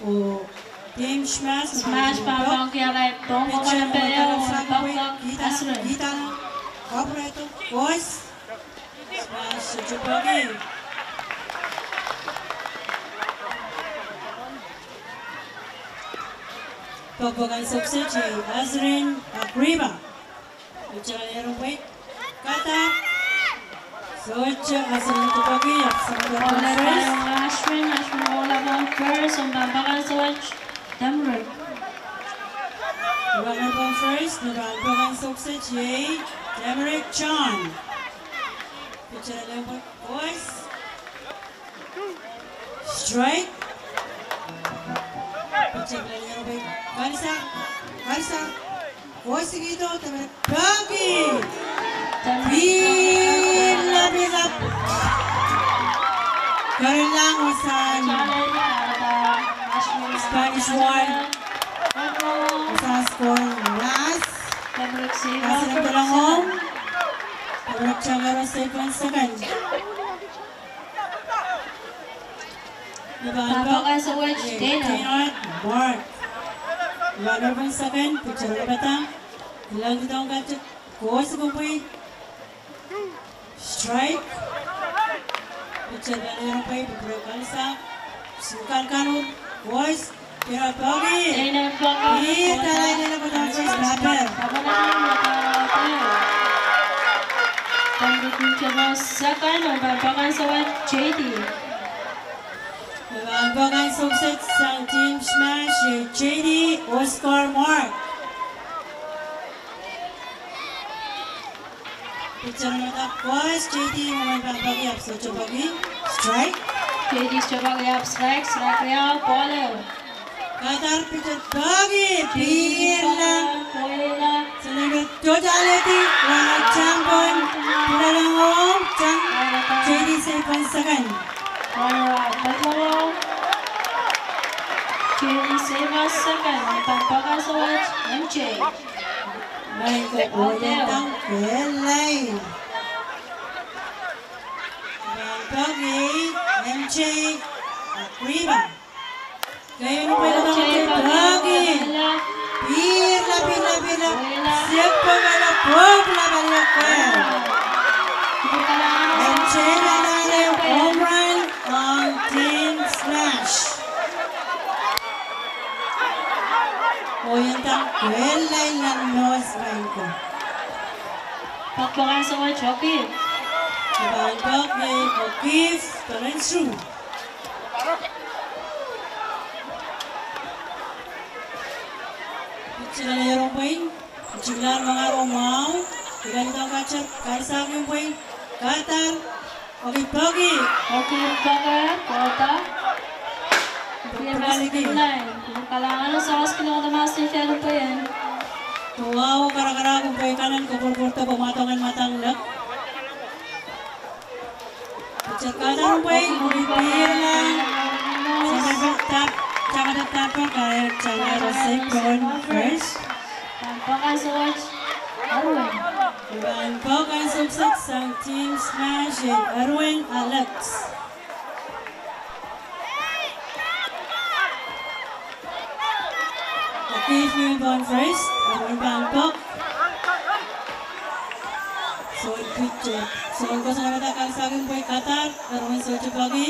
Oh team Smash, Smash pahn pahn pahn kihong irail pong, pitcher, pahn pahn pahn pahn pahn Ethan, Ethan, Alfredo, Boss. Smash, sohte peki. Poakpoak en sohpeseng, Azrin Akriba. Pitcher, lerong pwe. Kata. Sohte, Azrin sohte peki, ahpw sohte peki. Ashwin, Ashwin, oh, la pahn first, oh, pahn pahn sohte. Temruk. Pahn pahn first, pahn pahn sohpeseng, Temruk John. Pitcher, lerong pwe. Boys. Strike. Pitcher, lerong pwe. Kalsa. Kalsa. Kosikihdo, Temruk peki. Pihlap, pihlap. Kereniong wasahn Spanish Wall. Wasahn score last. Temruk save. Wasahn Temruk Save. Temruk Changaro save pahn second. Pahn pahn pahn sohte, Dana. Dana Mark. Pahn pahn second, pitcher pahn padahk. Ilangkihdohng catcher, kosikihpwe. Strike. Pitcher pahn lerong pwe, pwe kalsa. Sukal kanur, boys. Pira peki. Dana peki. Ih, tala Dana peki, first batter. Pahn peki, second, oh, pahn pahn sohte, J D. Pahn pahn sohte sang team Smash, J D, oh score mark. Pitcher me padahk, boys, J D, oh, pahn peki, ahpw sohte peki. Strike. J D sohte peki, ahpw strike, strike riau, ball ehu. Kadahr pitcher peki, pihlap. Peki, pihlap. Sene totality, wana tampon, pulalango, tang, J D save pahn second. Wana, pulalango. J D save pahn second, pahn pahn sohte, M J. Baik, oh, tang, kehlail. Pahn peki, M J, Akriba. Kei pwe peki. Pihlap, pihlap, pihlap. Siek pwe peki, pwe pihlap, pihlap. M J anahne home run ong team Smash. Oh, ien tang kehlail nan Moss Bank. Pahn pahn sohte, O'Keefe. Pahn peki, O'Keefe, pahn sohte. Pitcher lerong pwe, pitcher mengaro mwahu, ilangkihdohng catcher, karsakihong pwe, kadahr, O'Keefe peki. O'Keefe peki, kadahr. Pwe peki. Kalahngan oh sawas kilang ong Damas ni fehn pwe en. Wahu, karakarahk pwe kanen koapworopwor de pwe mwadong en mwadang lek. Pitcher kadahr pwe, oh, pihlap. Center field tap, tap, tap, tap, tap, Changaro save pahn first. Pahn pahn sohte, Erwin. Pahn pahn sohte sang team Smash, Erwin Alex. O'Keefe pahn first, Erwin pahn peki. Sohte pitcher. Sohte kosonned me karsakihong pwe kadahr, Erwin sohte peki.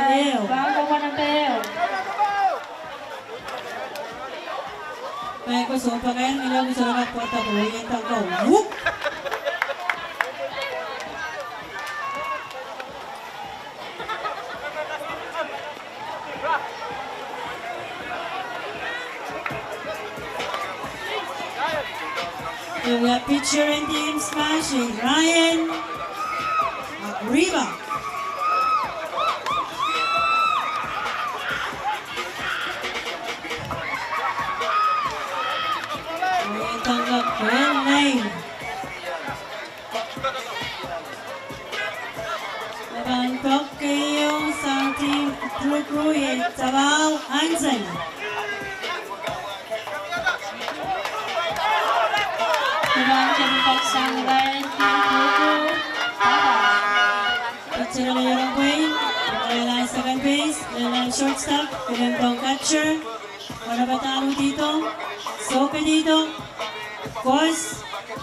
ehu. Pahn kohkohn epe ehu. Pahn kohkohn sounpakair, ngilen kusuraka pwarada kohkohn epe ehu. Whoop! Ewe pitcher en team Smash, Ryan Akriba. Ewe tangla pen line. Me pahn pok keieu sang team Kru Kru, iei Tawau Hansen. Me pahn tepin pok sang line team Kru Kru, Tawau. Pitcher lelohng pwein, lelohng second base, lelohng shortstop, lelohng catcher. Wanapadahn uhdihdo, sohpeido, kos,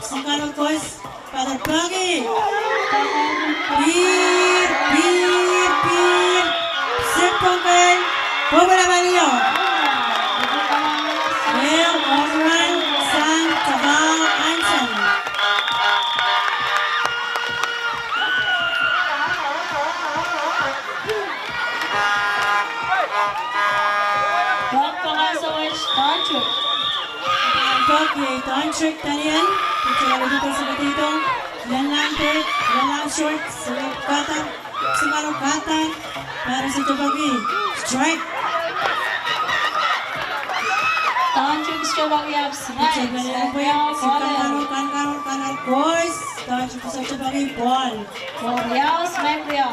singkalo kos, batter peki. Pihr, pihr, pihr. Sip pokei, pokei la palio. Ehu home run sang Tawau Hansen. Pok pokon sowet Dontruk. Pok iei Dontruk Daniel, pitcher lelohng sohpeido, lelohng third, lelohng short, singkalo kahtar, singkalo kahtar, batter sohte peki, strike. Dontruk sohte peki, ahpw strike. Pitcher lelohng pwein, kankaro, kankaro, kankaro, kos, Dontruk sohte peki, ball. Ball riau, strike riau.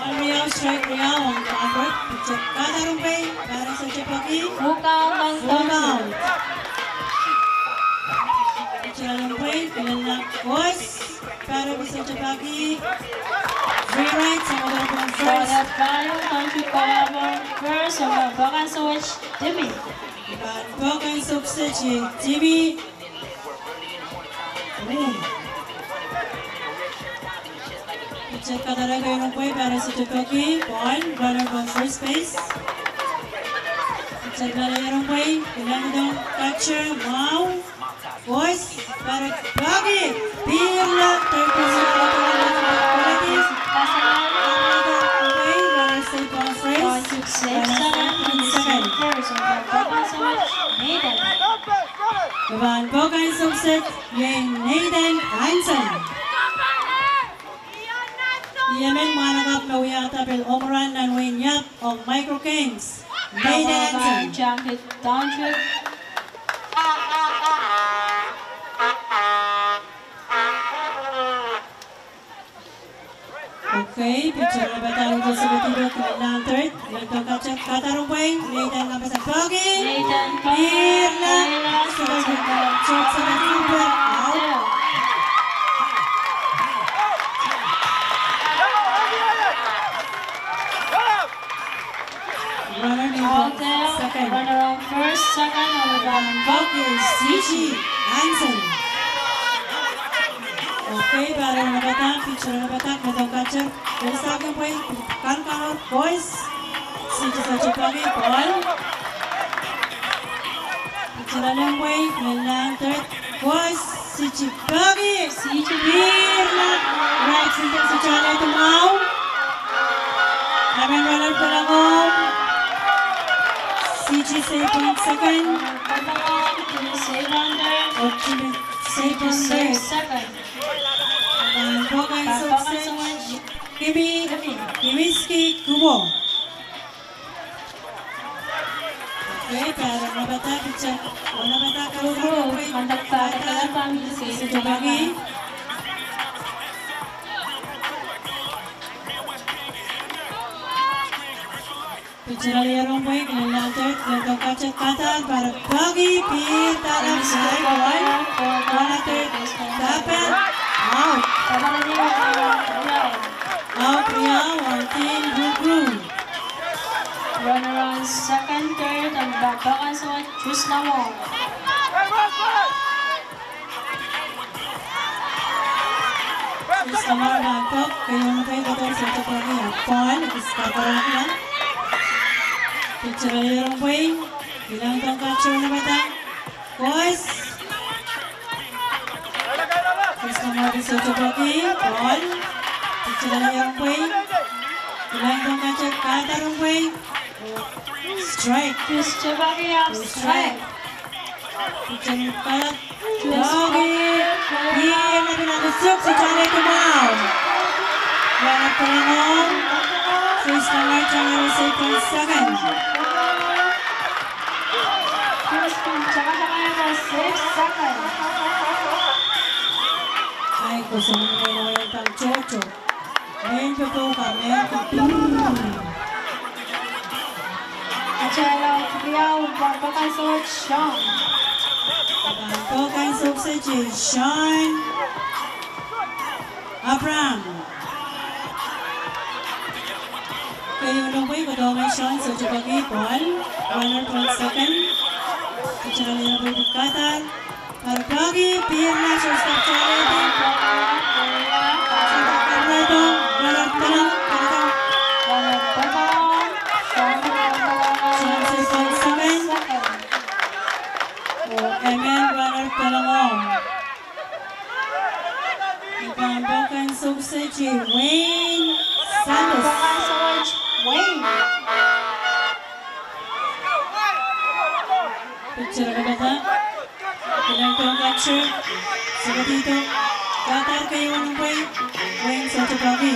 Ball riau, strike riau, ong Dontruk. Pitcher kahtarompei, batter sohte peki. Full count, ong Dontruk. Full count. Pitcher lelohng pwein, lelohng kos, batter sohte peki. Three right, sang Dontruk first. Dontruk first, sang Dontruk first, sang Dontruk first, sang Dontruk first, sang Dontruk first. Pok en sokset, Timmy. Pitcher kahtarompei, batter sohte peki, ball, runner on first base. Pitcher lelohng pwein, lelohng catcher, mwahu. Kos, batter peki, pihrla, third base, batter safe on first, runner safe on second. Me pahn pok en sokset, iei Nathan Hansen. Ih emen mwahnakapw me wiahda pil home run nan wehin Iap ong Micro Games. Nathan Hansen. Okay, pitcher lelohng pwein, lelohng third, lelohng catcher, kahtarompei, Nathan kapasa peki. Nathan peki. Pihrla, short, short, short, out. Runner on second. Runner on first, second, runner on peki, C G Hansen. Okay, batter wanapada, pitcher wanapada, lelohng catcher, pil sakin pwein, kankaro, kos, C G sohte peki, ball. Pitcher lelohng pwein, lelohng third, kos, C G peki, C G pihrla, right fielder Sitale Tumau. Runner-up, Pelengong. C G Seipon second. Pelengong, Timmy Seipon third. Oh, Timmy Seipon third. Seipon second. Pahn pokon sohte. Kimi, Kimiski Kuwo. Okay, pahn rapata picture. Rapata Kuwo, rapata Kuwo, rapata Kuwo. Picture lel rong pwei, kilangdo, kilangdo kache, kadar, pahn poaki, pihr, dahla, strike, ball, ball, dahla, tapan, out. Out, riau, ong team Rukru. Runner on second, third, and back, back on second, Tristan Wong. Tristan Wong pahn pok, keieun pwei kohdo sohte poaki, ball, kiska karahla. Picture lel rong pwei, kilangdo kache, rapata. Kos. Tristan Wong sohte poaki, ball. Picture lel rong pwei, kilangdo kache, kadar rong pwei. Strike. Picture poaki, strike. Picture poaki. Poaki. Pihr, pihr, pihr, pihr, suk, suk, sale, kumau. Runner-up Pelengong. Tristan Wong, Tristan Wong, second. Ai, koasoandi me pahn tohto. Mehn pepou ka, mehn pepou. Atail out riau, pahn pokon sohte, Sean. Pahn pokon sohte, Sean Abraham. Keieun rong pwei kohdo, Sean, sohte poaki, ball. Runner-up second. Picture lel rong pwei, kadar. Pahn poaki, pihr, na, sohte stop, challenge. Runner-up Pelengong, runner-up Pelengong. Sean Seipon second. Oh, emen runner-up Pelengong. Ni pahn pokon sohte, Wayne Santos. Wayne. Picture rapata. Kilangdo kache. Sekadihdo. Kadar, keieun pwei. Wayne sohte poaki.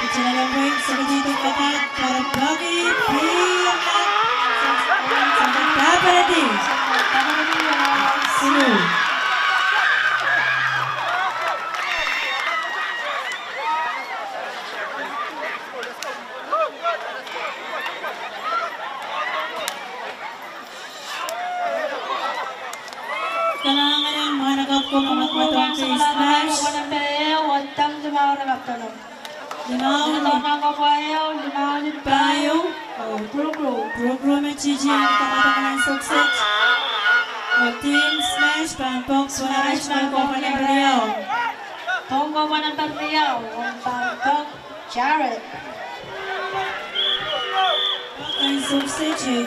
Picture lel rong pwei. Sekadihdo, kadar. Pahn poaki. Pihr. Pahn penalty. Silu. Kalahngan en mwahnakapw ko me mwadong team Smash. Limau ni pahieu, oh, Rukru, Rukru me titi en kamwadong nan sokset. Oh, team Smash pahn pok, Smash pahn pok nan riau. Pahn pok nan riau, oh, pahn pok Jared. Pahn sokset.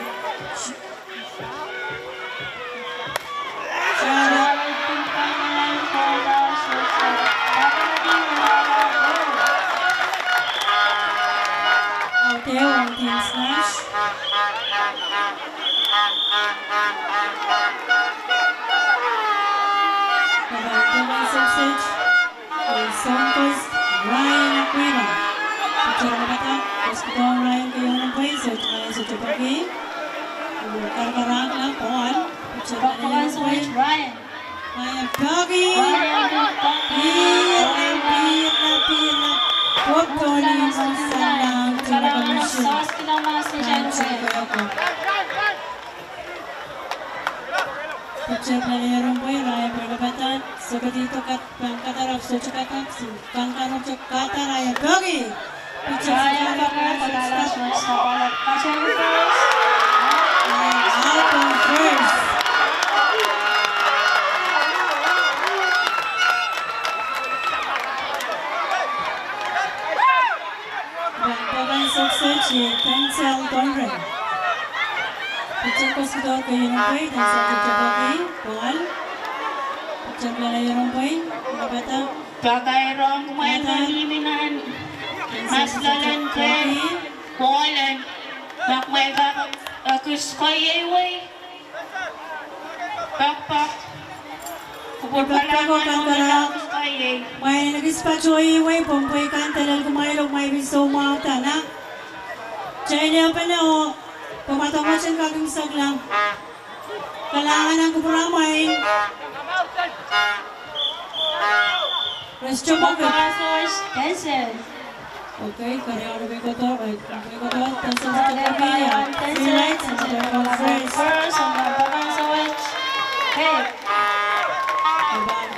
Out ong team Smash. Pahn pahn sokset. Soun kost Ryan Aguirre. Picture rapata, koasoandi Ryan keieun pwei, sohte, sohte poaki. Karakarahk la ball. Picture pahn pwei Ryan. Ryan poaki. Ryan poaki. Pihla, pihla, pihla. Pwopwoni masalang. Karakarahk. Picture pahn rong pwei, Ryan pahn rapata, sekadihdo kat, pahn kadar, sohte kadar, kankan sohte kadar, Ryan poaki. Picture pahn kadar, sohte kadar. Ryan out on first. Pahn pahn sokset, Denzel Conrad. Picture koasoandi keieun pwei, Denzel sohte poaki, ball. Picture pahn rong pwei, rapata. Pahn rong pwei, rapata. Mas loalen kehn, wahlen, mak mwail kak ekis koahiek wei. Pak, pak. Kupwur pak, pak, oh kalahngan, oh kalahngan. Mwail en ekis patohwei wei, pwe mwehi kan dehr lel kumwail oh kumwail pil soumwahu dahla. Tehnehpene oh, pwe mwadangete kak imwisekla. Kalahngan, kupwur mwail. Rest of the Okay, kariau me koadoa, eh, me koadoa, Tensen Sitakaria, Free Light, Sitakaria Conference.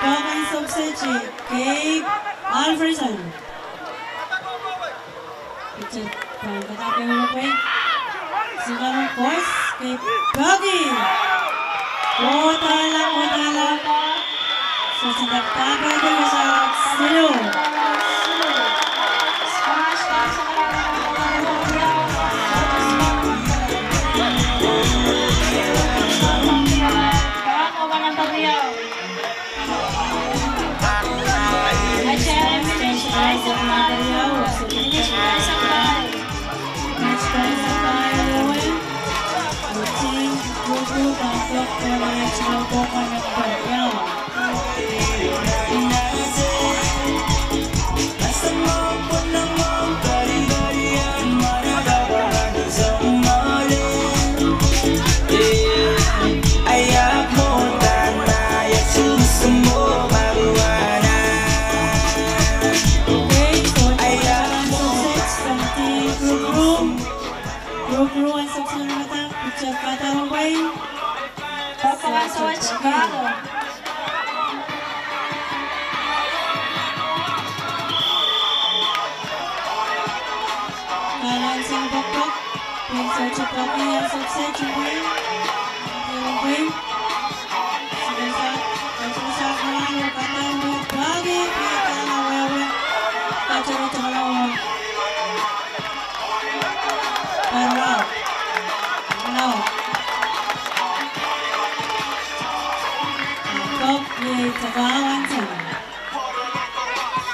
Pahn pahn sohpeseti, Gabe Alfredson. Picture, pahn katakewe pwe. Singano Boys, Gabe Pagi. Kodala, kodala. Sosindap tapel de Sarawi Silu.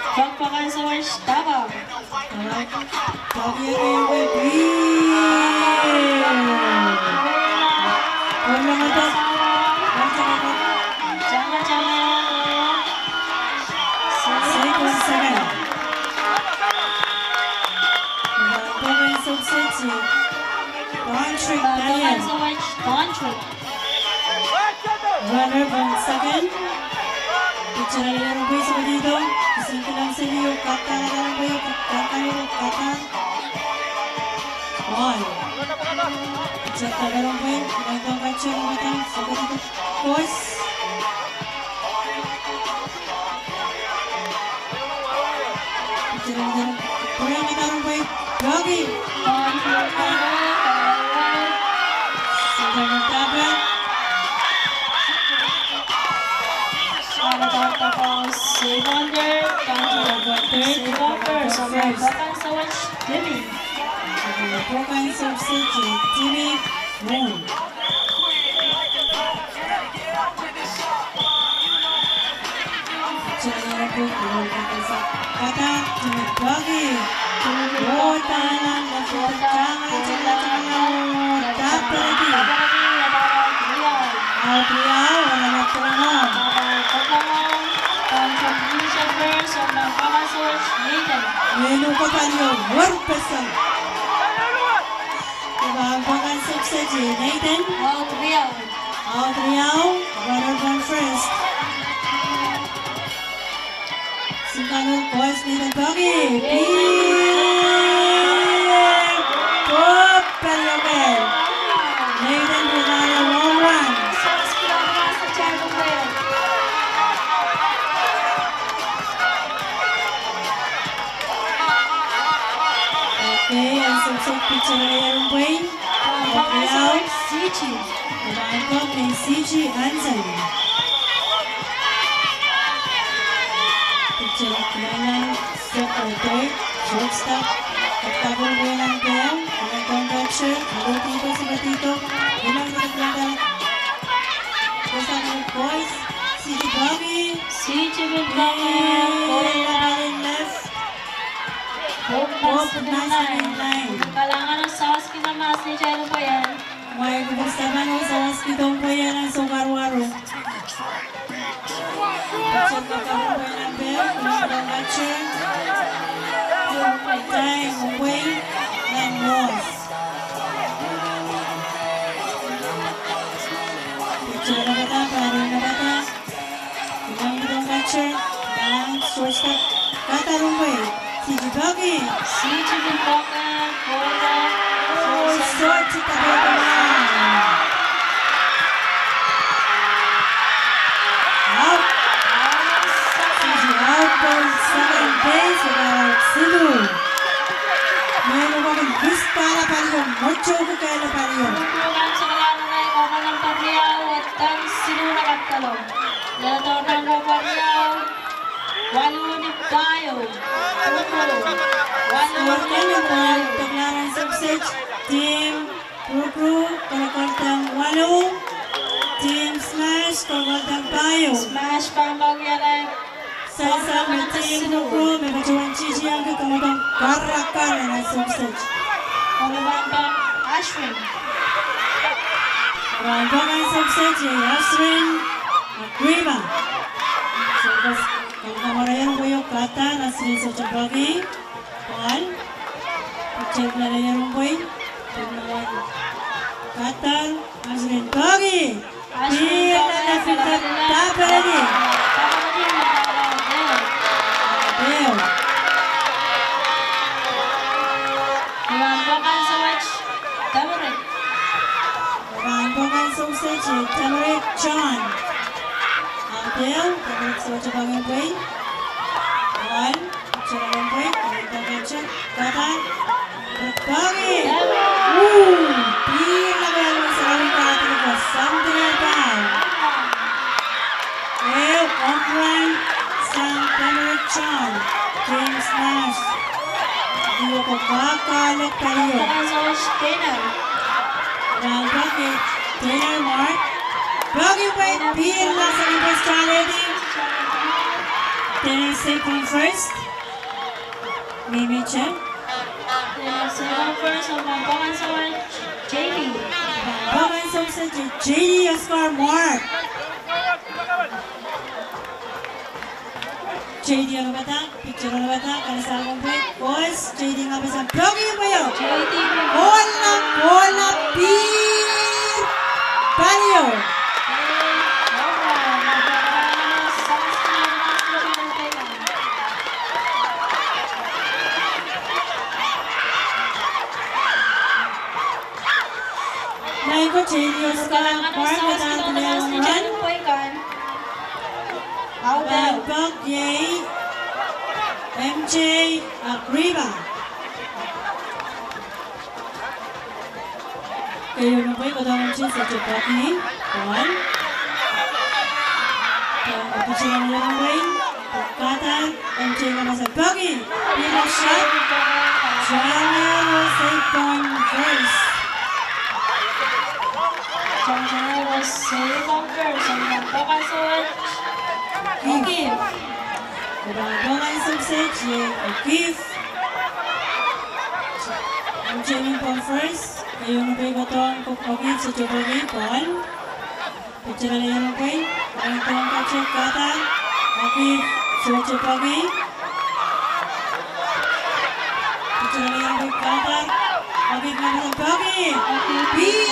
Pahn pahn sohte tapa. Runner pahn second. Pitcher en lelohng pwe sohte dihdo. Kisin kilang seli oh kaptan lelohng pwe, kaptan lelohng, kaptan. One. Pitcher en lelohng pwe, lelohng pwe, kaptan, sohte dihdo. Kos. Mehn uhk pali oh wor pesen. Pahn pahn sohpeseti, Nathan. Out riau. Out riau, runner pahn first. Singano Boys, Nathan Pagi. Pop, pali oke. Nathan Pagi, home run. Okay, ansou kiset pitcher en lelohng pwe. Pahn pahn sohte C G. Pahn pahn sohte C G Hansen. Pitcher en lelohng, sohte, shortstop. Kapkapwur en lelohng pwe, pahn pahn pitcher, alo dihdo, sohte dihdo. Lelohng pwe, pahn pahn. Singano Boys, C G Pagi. C G Pagi, ball in left. Hope Master Line. Kalahngan oh sawaski nan mahs ni atail pweier. Mwail kupwur sapan oh sawaski nan pweier nan sounkaruwaru. Picture kakarun pweier nan peh, picture kakarun. Time, pweier nan mahs. Picture kakarun, picture kakarun. Ilang pidong kache, ilang sohte kadarumpe, sihsi peki. Sihsi peki, kota, oh, sohte kadarumpe. Out. Sihsi out, ball, second base, out, silu. Mehn oh kak en riskala palio, mochouki kehlail palio. Pwukwong kan sohte kadarumpe, kota number riau, wetan silu nan kapkalo. Leledohng nan number riau, walu ni pahieu. Pwukwong. Walu ni pahieu. Score kan, Pwukwong, Pwukwong ansou kiset, team Pwukwong kolokol dahn walu, team Smash kolokol dahn pahieu. Smash pahn pahn wiahla. Sansal me team Pwukwong me patohwan titiongki kamwadong karakar nan ansou kiset. Kamwadong Ashwin. Kamwadong ansou kiset, Ashwin Akriba. Kamwadong, kamwadong, kamwadong, pwukwong, kota, Ashwin sohte peki. Ball. Picture lel ehu pwukwong. Kota, Ashwin peki. Ashwin peki. Pil lel fielder, taperedi. Ehu. Ehu. Kamwadong ansou kiset, Taperedi. Kamwadong ansou kiset, Taperedi John. Out ehu, Taperedi sohte peki pwukwong. Ball. Picture lel pwukwong, picture kakarun, kota, peki. Ooh, pil lel fielder, sarawin kahrehda, something like that. Ehu home run sang Taperedi John, James Nash. Iei ko kakahlek palio. Ran peki, Taylor Mark. Peki pwukwong, pil lel second base, Charlie. Taylor safe on first. Mihmi chen. Taylor safe on first, oh, pahn pahn ansou kiset, J D. Pahn pahn ansou kiset, J D, Oscar Mark. J D oh padahk, picture oh padahk, kalasal kompoid, course, J D ngehn pahn sang peki pwukwong. J D. Kola, kola, pil palio. Maing ko, J D Oscar Mark, kalahngan oh sawaski nan home run. Out ehu. Pahn peki, M J Akriba. Keieu number, kodohng M J sohte peki, ball. Pahn picture lel number, kota, M J ngehn pahn sang peki. Pil shot. John Arrow safe on first. John Arrow safe on first. Pahn pahn ansou kiset, O'Keefe. Pahn pahn ansou kiset, O'Keefe. M J ngehn pahn first. Keieu number, kodohng O'Keefe sohte peki, ball. Picture lel number, kodohng kache, kota, O'Keefe sohte peki. Picture lel number, kota, O'Keefe ngehn pahn sang peki. Pil.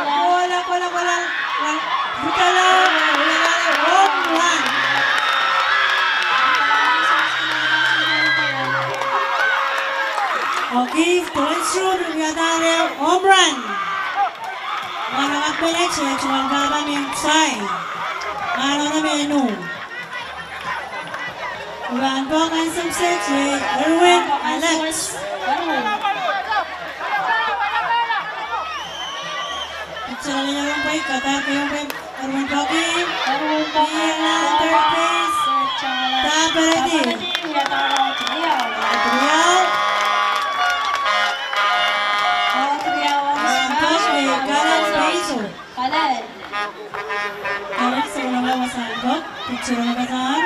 Kola, kola, kola. Rutala, rutala, home run. O'Keefe, Tohn Sru, rutala, home run. Mwahnakapw menet, eh, tuan pahpa mehn Sai. Mwahnakapw mehn Nuh. Ran pahn ansou kiset, eh, Erwin Alex. Picture lel Erwin pwukwong, kota, Erwin pwukwong. Erwin pwukwong. Pil lel third base. Taperedi. Taperedi, wiahda out riau. Out riau. Out riau. Kalahngan, Peiso. Kalahngan. Kalahngan, Sir Lolo Wasanbok, picture oh padahk.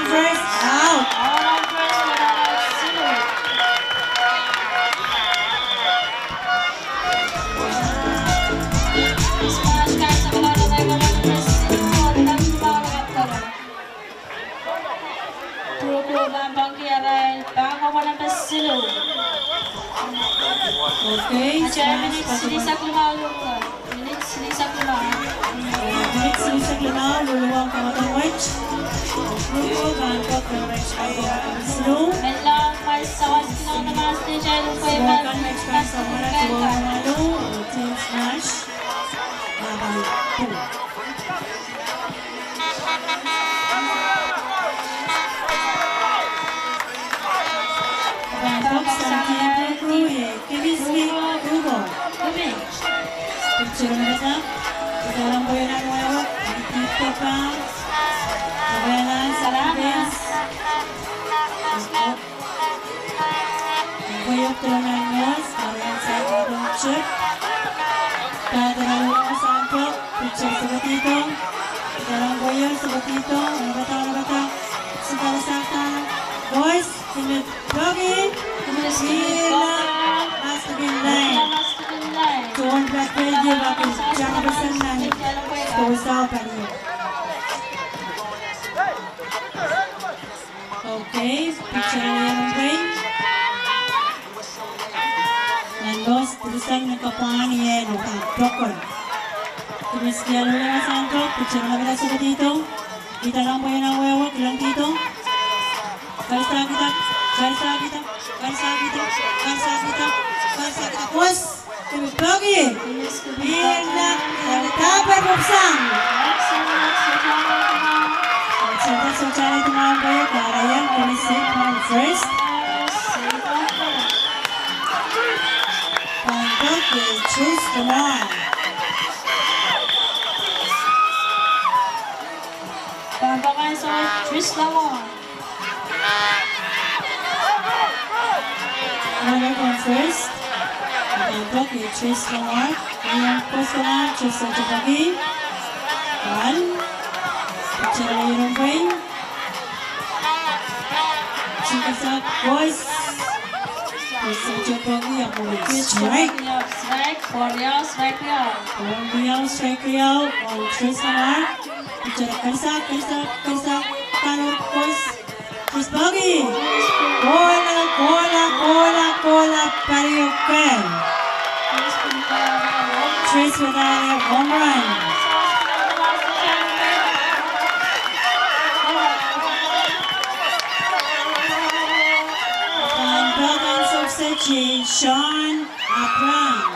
Seipohn First, out. Okay, minit silihsek limau, minit silihsek limau. Minit silihsek limau, luluwong kamadong wet. Luluwong pahn kak, pahn kak, pahn kak. Menlau, mwail sawas kilang na mas ni jai lukwe. Small gun match pahn samwala, duwau malu, team smash. Pahn kak, pahn kak. Pahn kak, pahn kak. Kemesli Kubo. Kemesli. Picture me kak. Ih dalong pwe nan wehwe. Ih pahn. Kawehla Salama. Pwehio pahn nan nose. Kawehla Salama. Picture. Pahn dalong pwe Salama. Picture sohte doh. Ih dalong pwehio sohte doh. Nabata, nabata. Sika saka. Boys. Kemesli. Kemesli. Pihla, must have been line. Pihla, must have been line. Tohn plat page, bakin jang person nan. Tohn south page. Okay, picture area page. Nan nose, person me kapwaiada, no, pokon. Kemesli, alula sang tok, picture area sohte doh. Ih dalong pwe nan wehwe, kilang doh. Karisakihda, karisakihda, karisakihda, karisakihda, karisakihda. Kos, kemesli pahn kak. Pihla, pahn kak, pahn kak. Sohte, sohte, sohte, pahn kak, kemesli pahn first. Pahn kak, Tris Lamar. Pahn kak ansou wet, Tris Lamar. Runner on first. Pahn kak, Tris Lamar. Ian Koskela, Tris Sohte Pwuki. One. Picture area page. Sika saka, boys. Tris Sohte Pwuki, apw strike. Strike, ball riau, strike riau. Ball riau, strike riau, on Tris Lamar. Picture, karisakihda, karisakihda, karisakihda, kos. Tris Pwuki. Kohla, kohla, kohla, kohla, pariuken. Tris Pwuki, home run. Pahn kak ansou wet, Sean Abraham.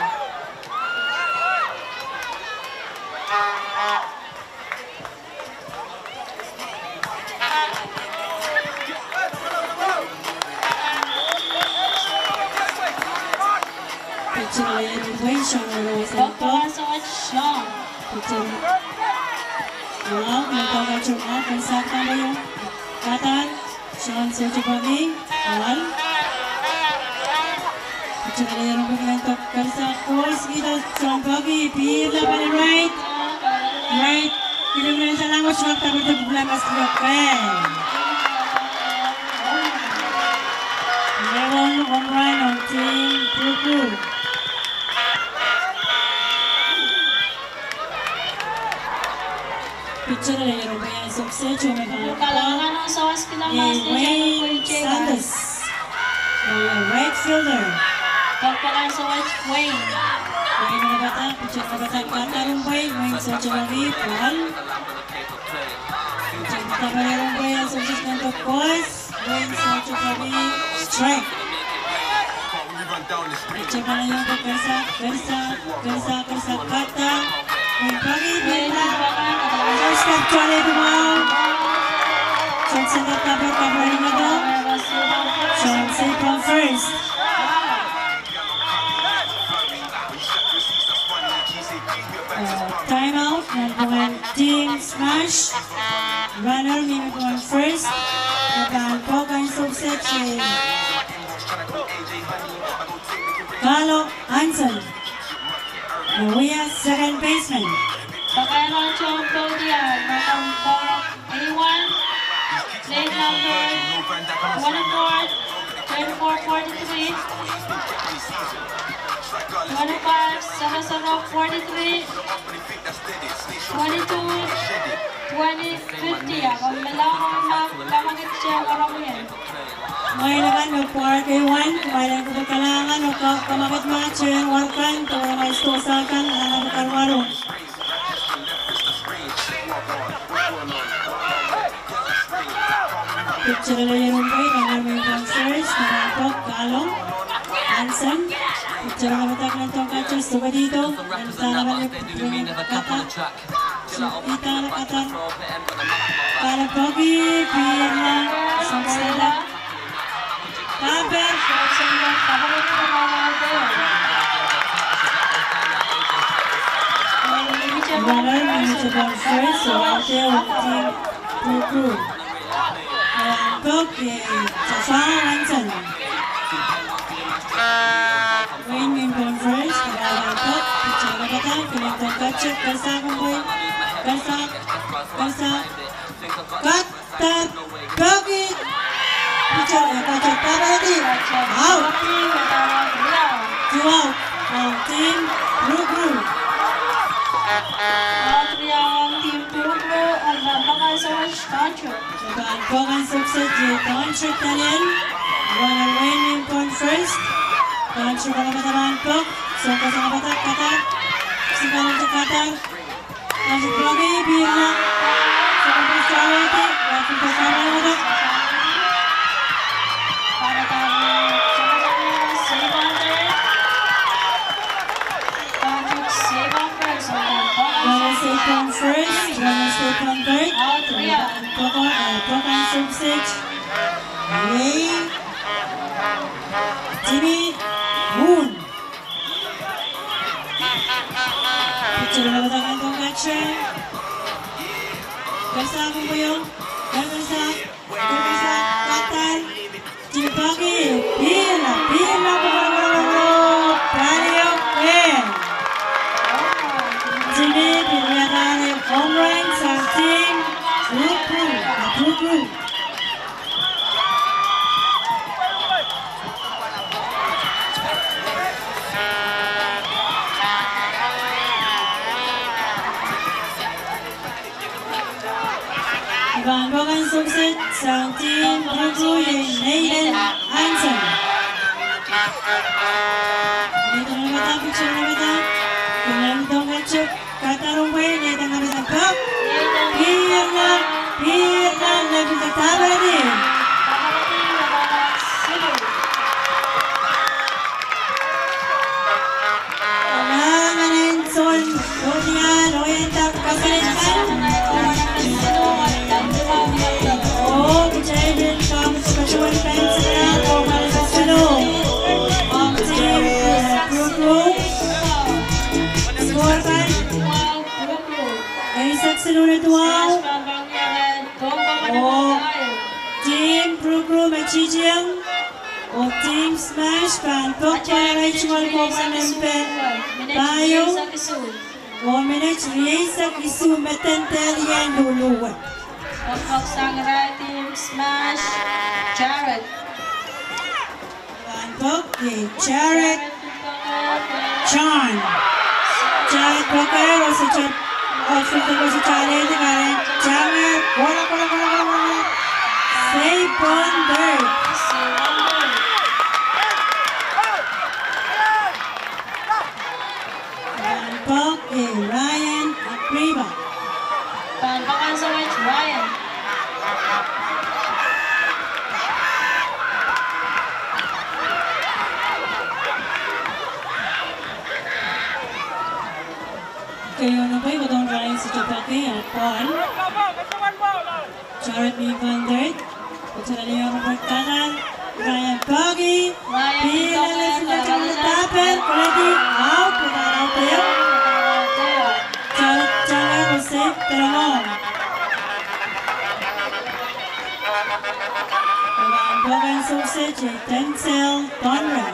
Picture area page, Sean Rose. Pahn kak ansou wet, Sean. Picture. Wow, me kak ansou wet, karisakihda, katar. Sean Sohte Pwuki, one. Picture area page, karisakihda, Sean Pwuki, pihla pali right. Right. Kilimen salang, Sean Pwuki, pihla mas, okay. Level home run on Team Pwuki. Picture area page, ansou wet, Sean Pwuki. Wayne Santos. Right fielder. Wayne. Wayne nabata, picture nabata, katar Wayne, Wayne Sohte Pwuki, ball. Picture nabata, Wayne Sohte Pwuki, kos. Wayne Sohte Pwuki, strike. Picture pahn iang, karisa, karisa, karisa, karisa, kata. Wayne Pwuki, pihla. First step, tuale duwau. Johnson, kata, kata, kata, kata. Johnson, first. Uh, time out, nan pwungen Team Smash. Runner mihmi pwungen first. Pahn kak ansou wet, Sean. Carlo Hansen, the Warriors second baseman. Pakairong tohn podium, number four, A one, plate number twenty-four, twenty-four forty-three, twenty-five, zero zero forty-three, twenty-two, twenty fifty, a pahn melahr ma kamwakid te waromwi. Mwail akan me pwarek ehuan, mwail en kupwur kalahngan oh ka-, kamwakid ma te warkan, tohrohr mwail sidohsa kan, nan apw kar warohng. Picture lel ieu pwe, nan main pahn first, nan pahn pwok, Carlo Hansen. Picture nan padahk nan tohnpadahk, Sokadihdo, nan dahla mane pwok, Carlo Hansen. Pahn pwoki, pihrla, sohte. Kaper. Runner, manager pahn first, oh, ante oh, team Brooke Rue. Pahn pwok, eh, Jafar Hansen. Wein mehn pahn first, Jafar pahn pwok, picture nan padahk, kilin tohnpadahk, Kersah Kumpwei, Kersah, Kersah, Kersah, Kersah, pahn pwoki, picture, eh, Kersah, Kersah, out. Two out, oh, team Brooke Rue. Out, team Brooke Rue, oh, pahn pahn sohte, Patrick. Pahn pwok ansou kiset, Patrick Daniel. Wein mehn pahn first. Patrick pahn pahn pwok. Sohte sang padahk, padahk. Sikan te padahk. Patrick pwoki, pihrla. Sohte pahn sarawehdi. Patrick pahn sarawehdi. Runners safe on first, runners safe on third. Pahn pwok, eh, pwok ansou kiset. Iei Jimmy Moon. Picture nan padahk nan tohnpadahk. Kersah Kumpwei, Kersah, Kersah, Kersah, Kersah, Kersah. Team Brooke Rue, pihrla, pihrla, pihrla, pihrla, pihrla, pihrla. Jimmy pil wiahda home run sang team Brooke Rue, Brooke Rue. Pahn pwok ansou kiset sang team Brooke Rue, Nathan Hansen. Nathan nan padahk, picture nan padahk. Kilin tohnpadahk, Kersah Kumpwei, Nathan nan padahk. Pihrla, pihrla, Nathan nan padahk. Kalahngan en soun podium, oh, en dak kaselehlie. Oh, kitail pil kak patohwan pahn sila, oh, pahn sila. Oh, team, eh, Brooke Rue. Score pahn eisek siluh duwau. Oh, team Brooke Rue me titieng. Oh, team Smash pahn pwok pahn arail tungoal kohkohp en pahn pahieu. Oh, minit rieisek isuh me dehr dehr ien luluwe. Pwok pahn sang team Smash, Jared. Pahn pwok, eh, Jared John. Jared pwoker, oh, se Jared, oh, se Jared, oh, se Jared, Jared, Jared, kola, kola, kola, kola, kola. Sei pwon dert. Pahn pwok, eh, Ryan Akriba. Pahn pwok ansou wet, Ryan. Keieu nempei kohdohn Ryan sohte pwoki, ah pwon. Jared mih pahn dert. Kitail lel ieu nempei kanan. Ryan pwoki. Ryan pwoki. Pihrla left fielder, Taper, koledi, out, pwutak, out. Jared, Jared, oh, se Telengo. Pwoak en sohpwohp, Denzel Tonre.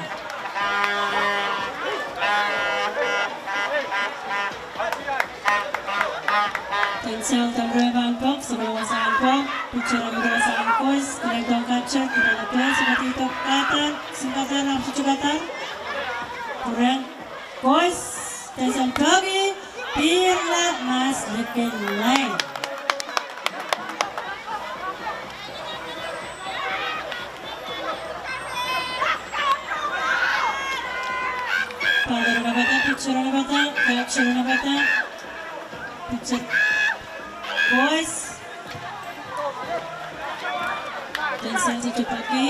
Denzel Tonre pahn pwoak, sohte wasahn pwoak, pitsel en wasahn koaros, kilang dohng kepwe, kilang pil, sohte dihdo kadar, sinkadar, ahpw sohte kadar. Pwurehng koaros, Denzel pwoaki, pihrla mahs likin lain. Pahn rongada, pitsel rongada, pitsel rongada, pitsel koaros. Denzel sohte pwoaki.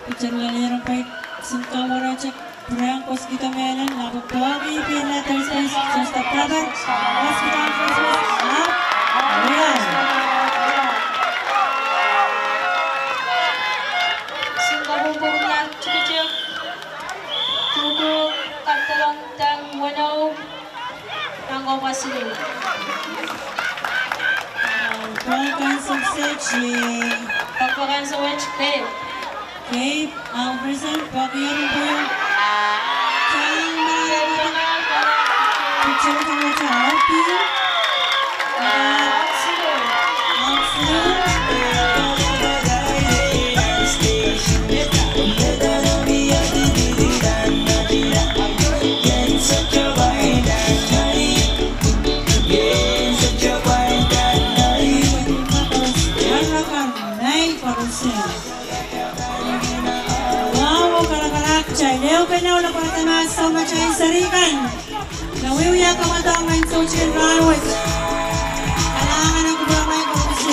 Pitsel lel rongen pei, sinkadar, ahpw sohte pwurehng koaros kihdo mehlel, lapwek pwoaki, pihrla, Thursday, Thursday, Thursday, koaros kihdo, Thursday, ah, yeah. Sinkadar pwurehng tikitik, tuku, katalong, tang, weneu. Pahn koasoia. Pwoak en sohpwohp, Cape. Cape Alfredson, pwoak ieu rongen pei. Tang, pitsel rongada, Alfred. Alfred. Wow, karakarahk, kitail ehu keieu lapwada mahs, soumatail serihkan. Nan wiewia kamwadong en sohte rahnwet. Kalahngan en kupwuramwail koaros.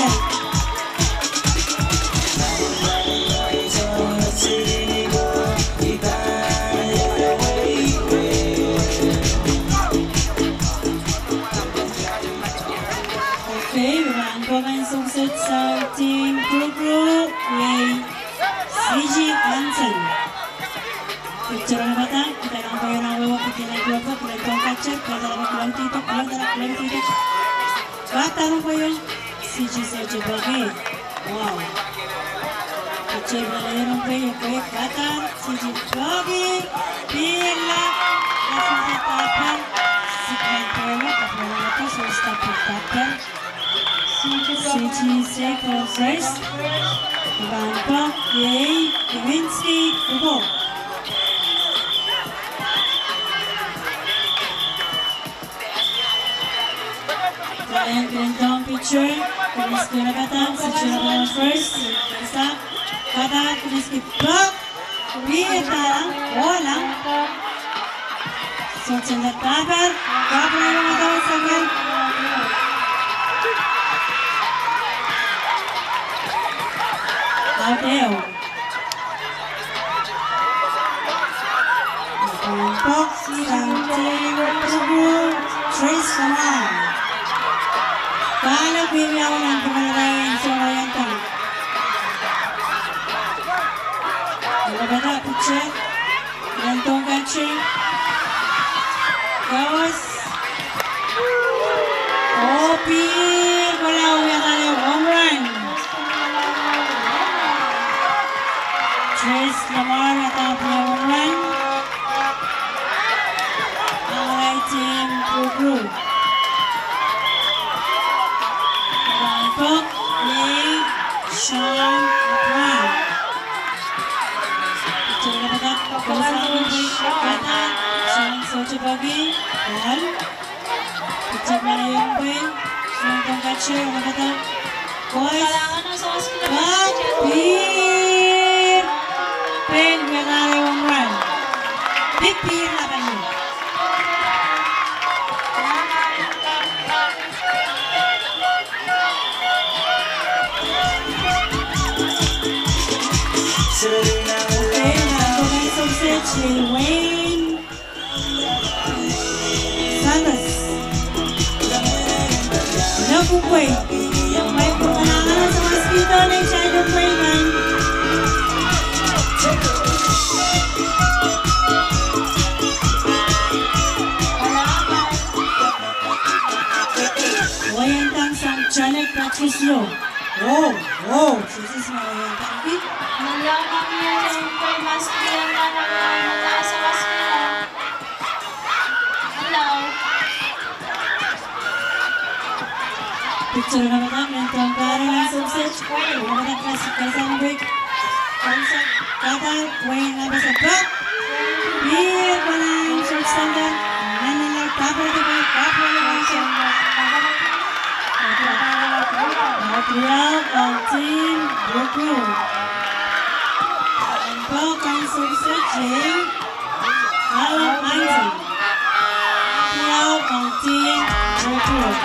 Okay, we pahn pwoak en sohpwohp sang team Kru Kru, iei C G Hansen. Pitsel rongada, kitail pahn pwoak nan wehwe, kitail pahn pwoak, kilang dohng kepwe, kilang dohng kepwe, kilang dihdo, kilang dihdo, kilang dihdo. Kadar rongen pei, C G sohte pwoaki. Wow. Pitsel lel rongen pei, okay, kadar, C G pwoaki, pihrla, Alfred Tapper, Sikan Polo, Tapper, Tapper, Tapper, Tapper. C G Seko first. Pahn pwoak, iei, Kiminski Kubo. Kalahngan en dohng pitsel, Kiminski Rabadang, C G Rabadang first, kadar, Kiminski pwoak. Pihrla, ola. Sohte nda Tapper, Tapper en rongada second. Out ehu. Pahn pwoak sang team Kru Kru, Trace Lamar. Kahlap wiewia wahn pwukat en sohte iang tang. Rongada pitsel, kilang dohng kepwe. Koaros. Opi, kohla wiahda home run. Trace Lamar wiahda home run. Alright, team Kru Kru. Pahn pwoak, iei Sean Brown. Pitsel rongada, koaros kihdo, Sean sohte pwoaki, ball. Pitsel rongada, Sean dohng kepwe, rongada. Koaros, pwoak, pihr, pein wiahda home run. Pik pihr lapalap. Okay, nan pwoak en sohpwohp, Wayne Santos. Nan pwukat, pwukat en sohpwohp, Wayne Santos. Wayne Santos sang Janet Patricio. Oh, oh, Sises, Wayne Santos. Picture na padahk, nan tohnpahr nan sewese, na padahk kas, kas en wik. Kan sa, kadar, wing, na pasa pak. Pil pahn short center. Nan nan nan, kapwa de, kapwa de, kapwa de. Atriau ong Team Brooklyn. Pok en sewese, Jay. Alan Hansen. Atriau ong Team Brooklyn.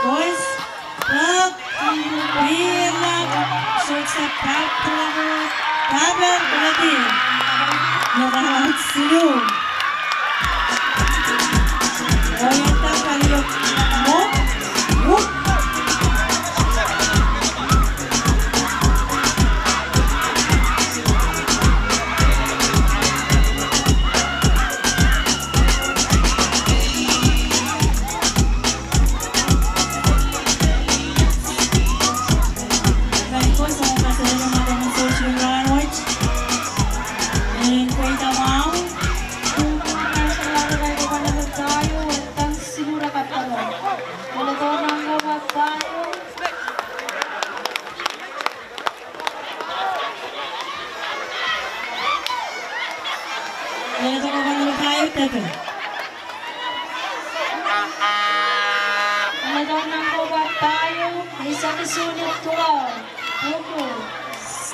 Boys, Pok, Pila, shortstop, Pablo, Pablo, Pablo, Pablo, Silu. Oyeta Kalio, Mo, Mo.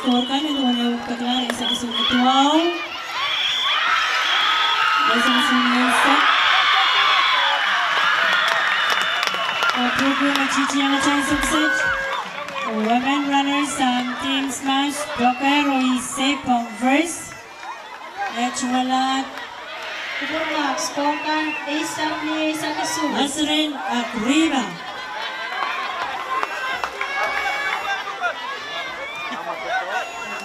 Score kan en duwen ehu ketilau, eisek isihsek duwau. Eisek isihsek. Approve me titieng atail sukset. Women runners sang Team Smash, Docker oh Isei pahn first. Ejwala. Kupwurmahk, score kan eisek ni eisek isuh. Asrin Akriba.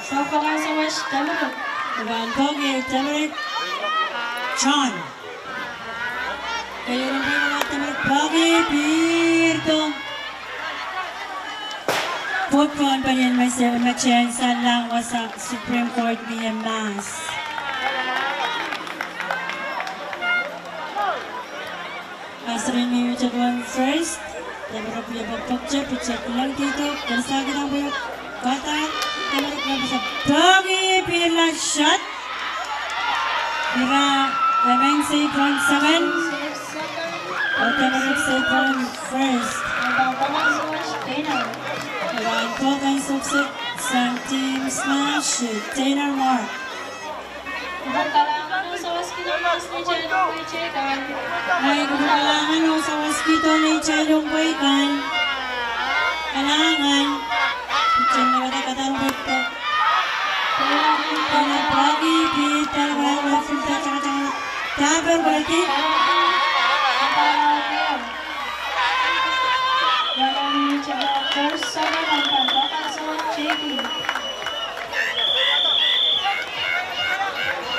Sohte pahn sewese Demerik. Pahn pok iei Demerik John. Keieu pahn pok Demerik Poki Pirdo. Pwuhk pohn pelien mese, mesen sallang wasa Supreme Court mie Mass. Asrin mihmihte pahn first, Demerik pil pokpokte, pitcher kilangdido, kensakidang pil kata, Demerik pil pasa Poki Pirdo shot. Ira, emen sei pahn second. Ote Demerik sei pahn first. Pahn pok en sukset sang Team Smash, Taylor Mark. Ngehi kupwur kalahngan oh sawaskido neitail ong pweikan. Kalahngan. Pitcher me kadarodo. Taylor Poki Pirdo, Taylor Poki.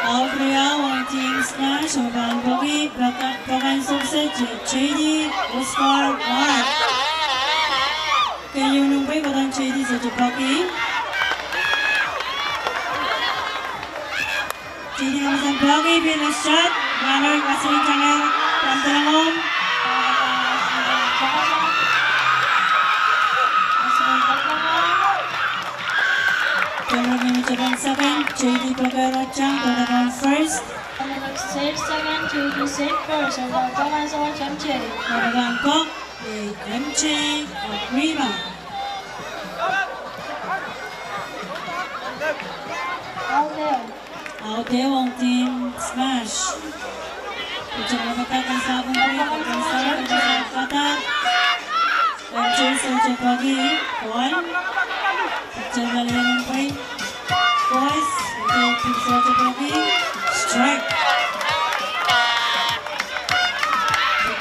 Out riau ong Team Smash, oh pahn poki, pok en sukset, J D Oscar Mark. Keieu nin pwei, pok en J D, sehse poki. J D Emerson Poki, Pirdo shot, runner, Asrin Tanger, pahn telong ong. Tanger mihmihte pahn second, J D Poki Rotang, pahn pok en first. Save second, J D save first, oh pahn pok en sewese M J. Pahn pok, eh, M J, oh, Rima. Out there. Out there ong Team Smash. Pitcher me kadarodo, kensakidang pwei, kensakidang pwei, kadarodo. M J sehse poki, ball. Pitcher me lelen pwei. Ball, M J sehse poki, strike.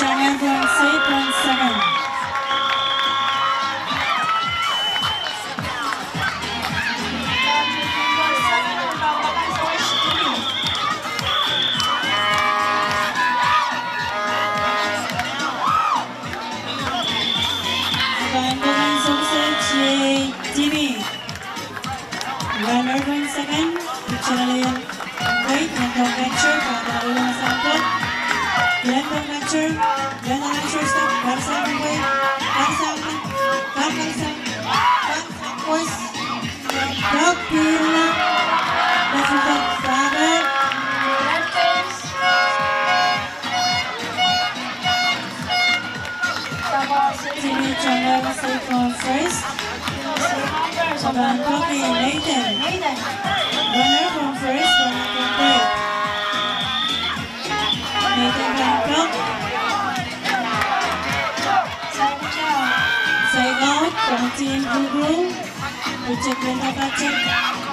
Channel point six point seven. Pahn pokon sewese Timmy. Runner point seven, picture alien. Wait, and don't capture, pahn pahn ulang sampah. Len don't capture, len don't capture, stop, karsang, wait, karsang, karsang, karsang, was, dok, pirla, left foot, baba. Timmy Chonga, safe from first. Saban Koki, Nathan. Runner from first, runner from third. Nathan Bangkok. Side out, from Team Guru. Picture, Brenda Patrick.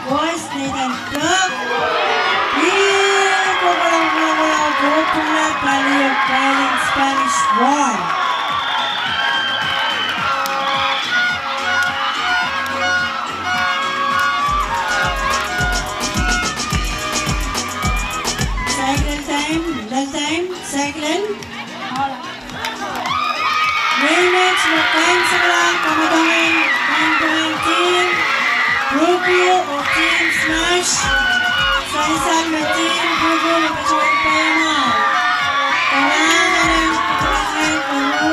Boys, Nathan Bangkok. Ih, kokolang, kokolang, kokolang, palio, palin, Spanish Wall. Cycle time, left time, cycle. Mehmet me kaimwisekala kamwadangin, kaimwisekala Team Brooklyn oh Team Smash. Sansal me Team Brooklyn me patohwan paiamwahu. Kalahngan en, kalahngan en.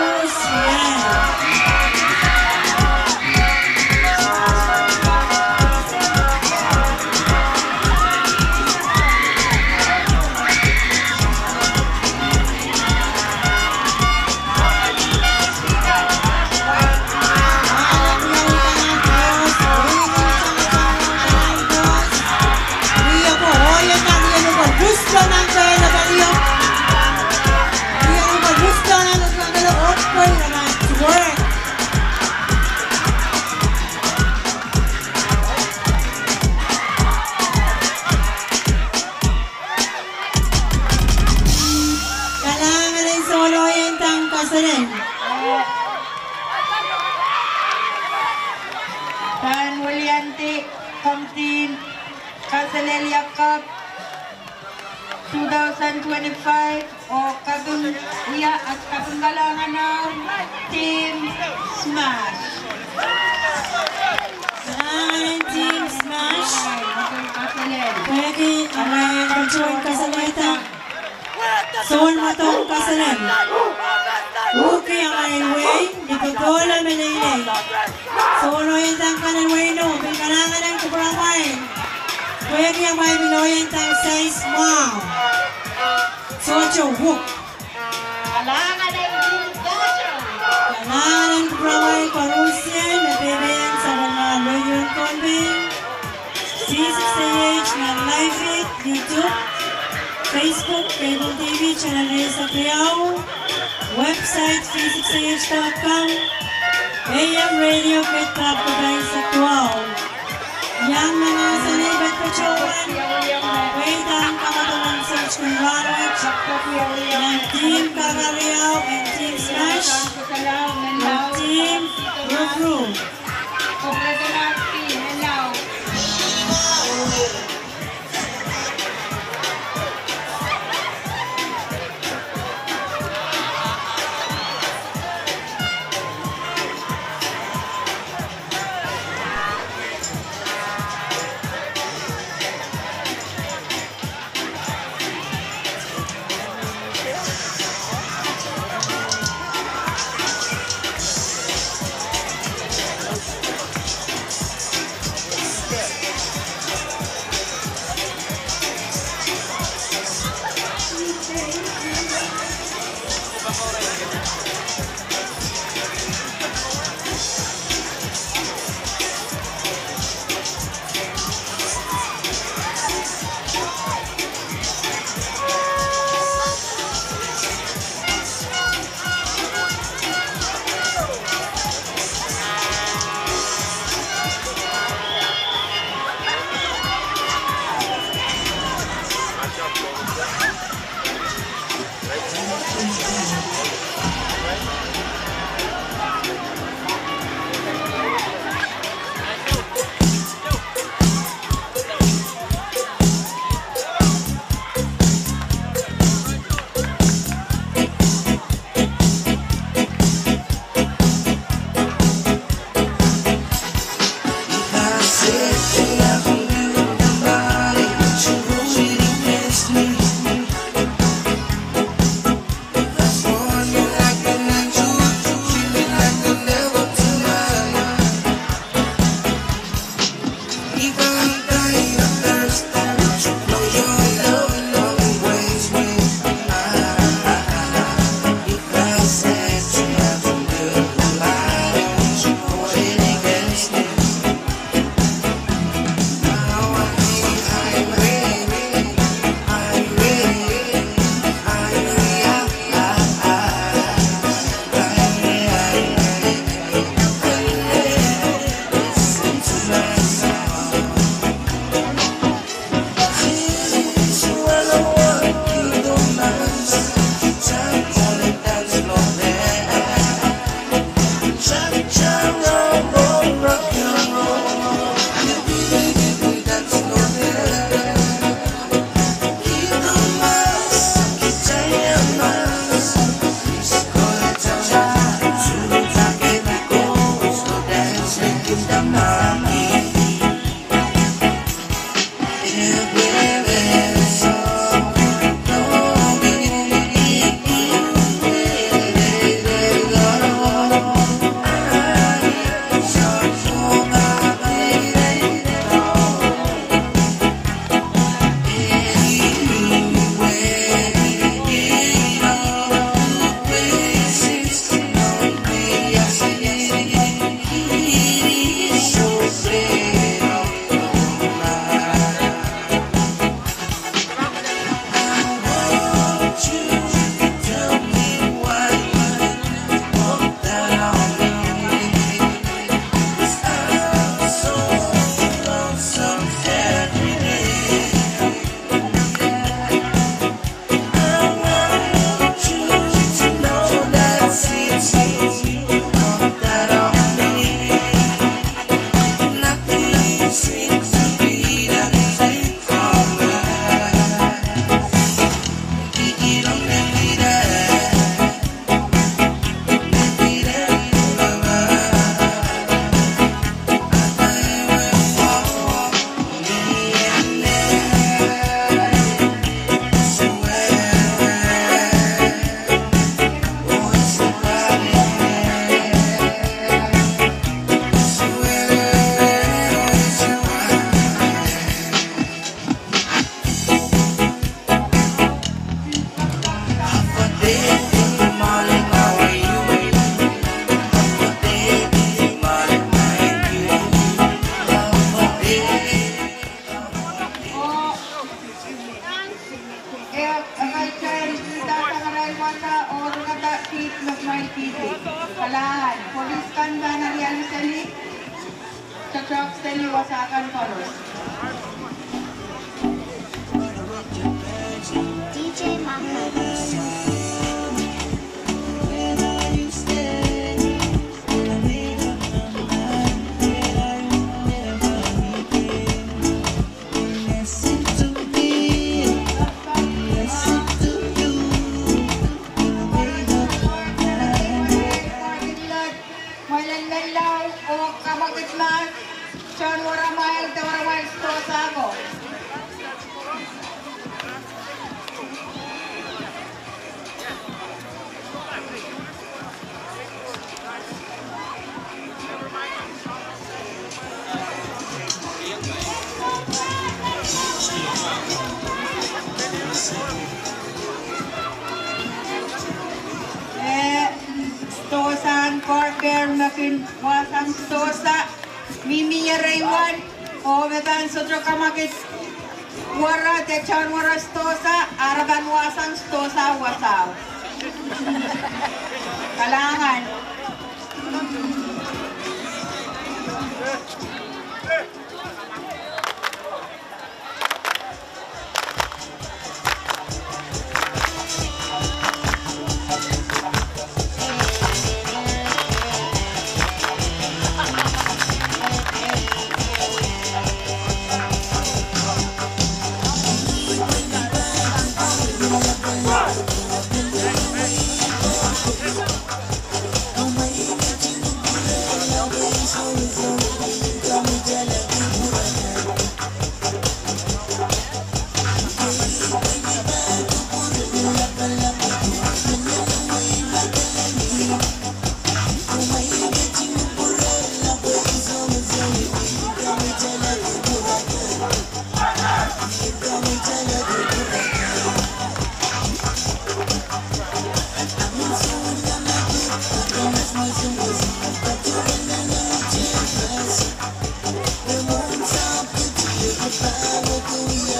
Pahn weliandi komwi en kaselehlie kapw two thousand twenty-five oh kaping wia at kaping kalahngan en Team Smash. Kalahngan en Team Smash. Pwehki amwail patohwan kasalehda soun mwadong kaselel. Uhki amwail wehi ni popohl me leilei. Soun ohieng kan en wehi no, pil kalahngan en kupwuramwail. Pwehki amwail pil ohieng kan size mwahu. Sohte wuk. Kalahngan en kupwuramwail koarusie me peipeien sapwellimomwi en Pohnpei. C six A H nan live feed, YouTube, Facebook, cable T V channel eisek riau, website V six A H dot com, A M radio grade twelve kopai eisek duwau. Iang mahsanih patohwan, wehi dahn kamwadong en South Korea rahnwet, nan Team Kakaria en Team Smash, Team Rukru. Tohtohseli wasa kan koaros. D J Mahal. Mwoalen Menlau oh kamwakid mahs, tohn weramwail de weramwail sidohsa ko. Eh, sidohsa en Corvair me kin wasang sidohsa, mihmi erein wet, oh me pahn sohte kamwakid were de tohn were sidohsa, ara pahn wasang sidohsa wasao. Kalahngan.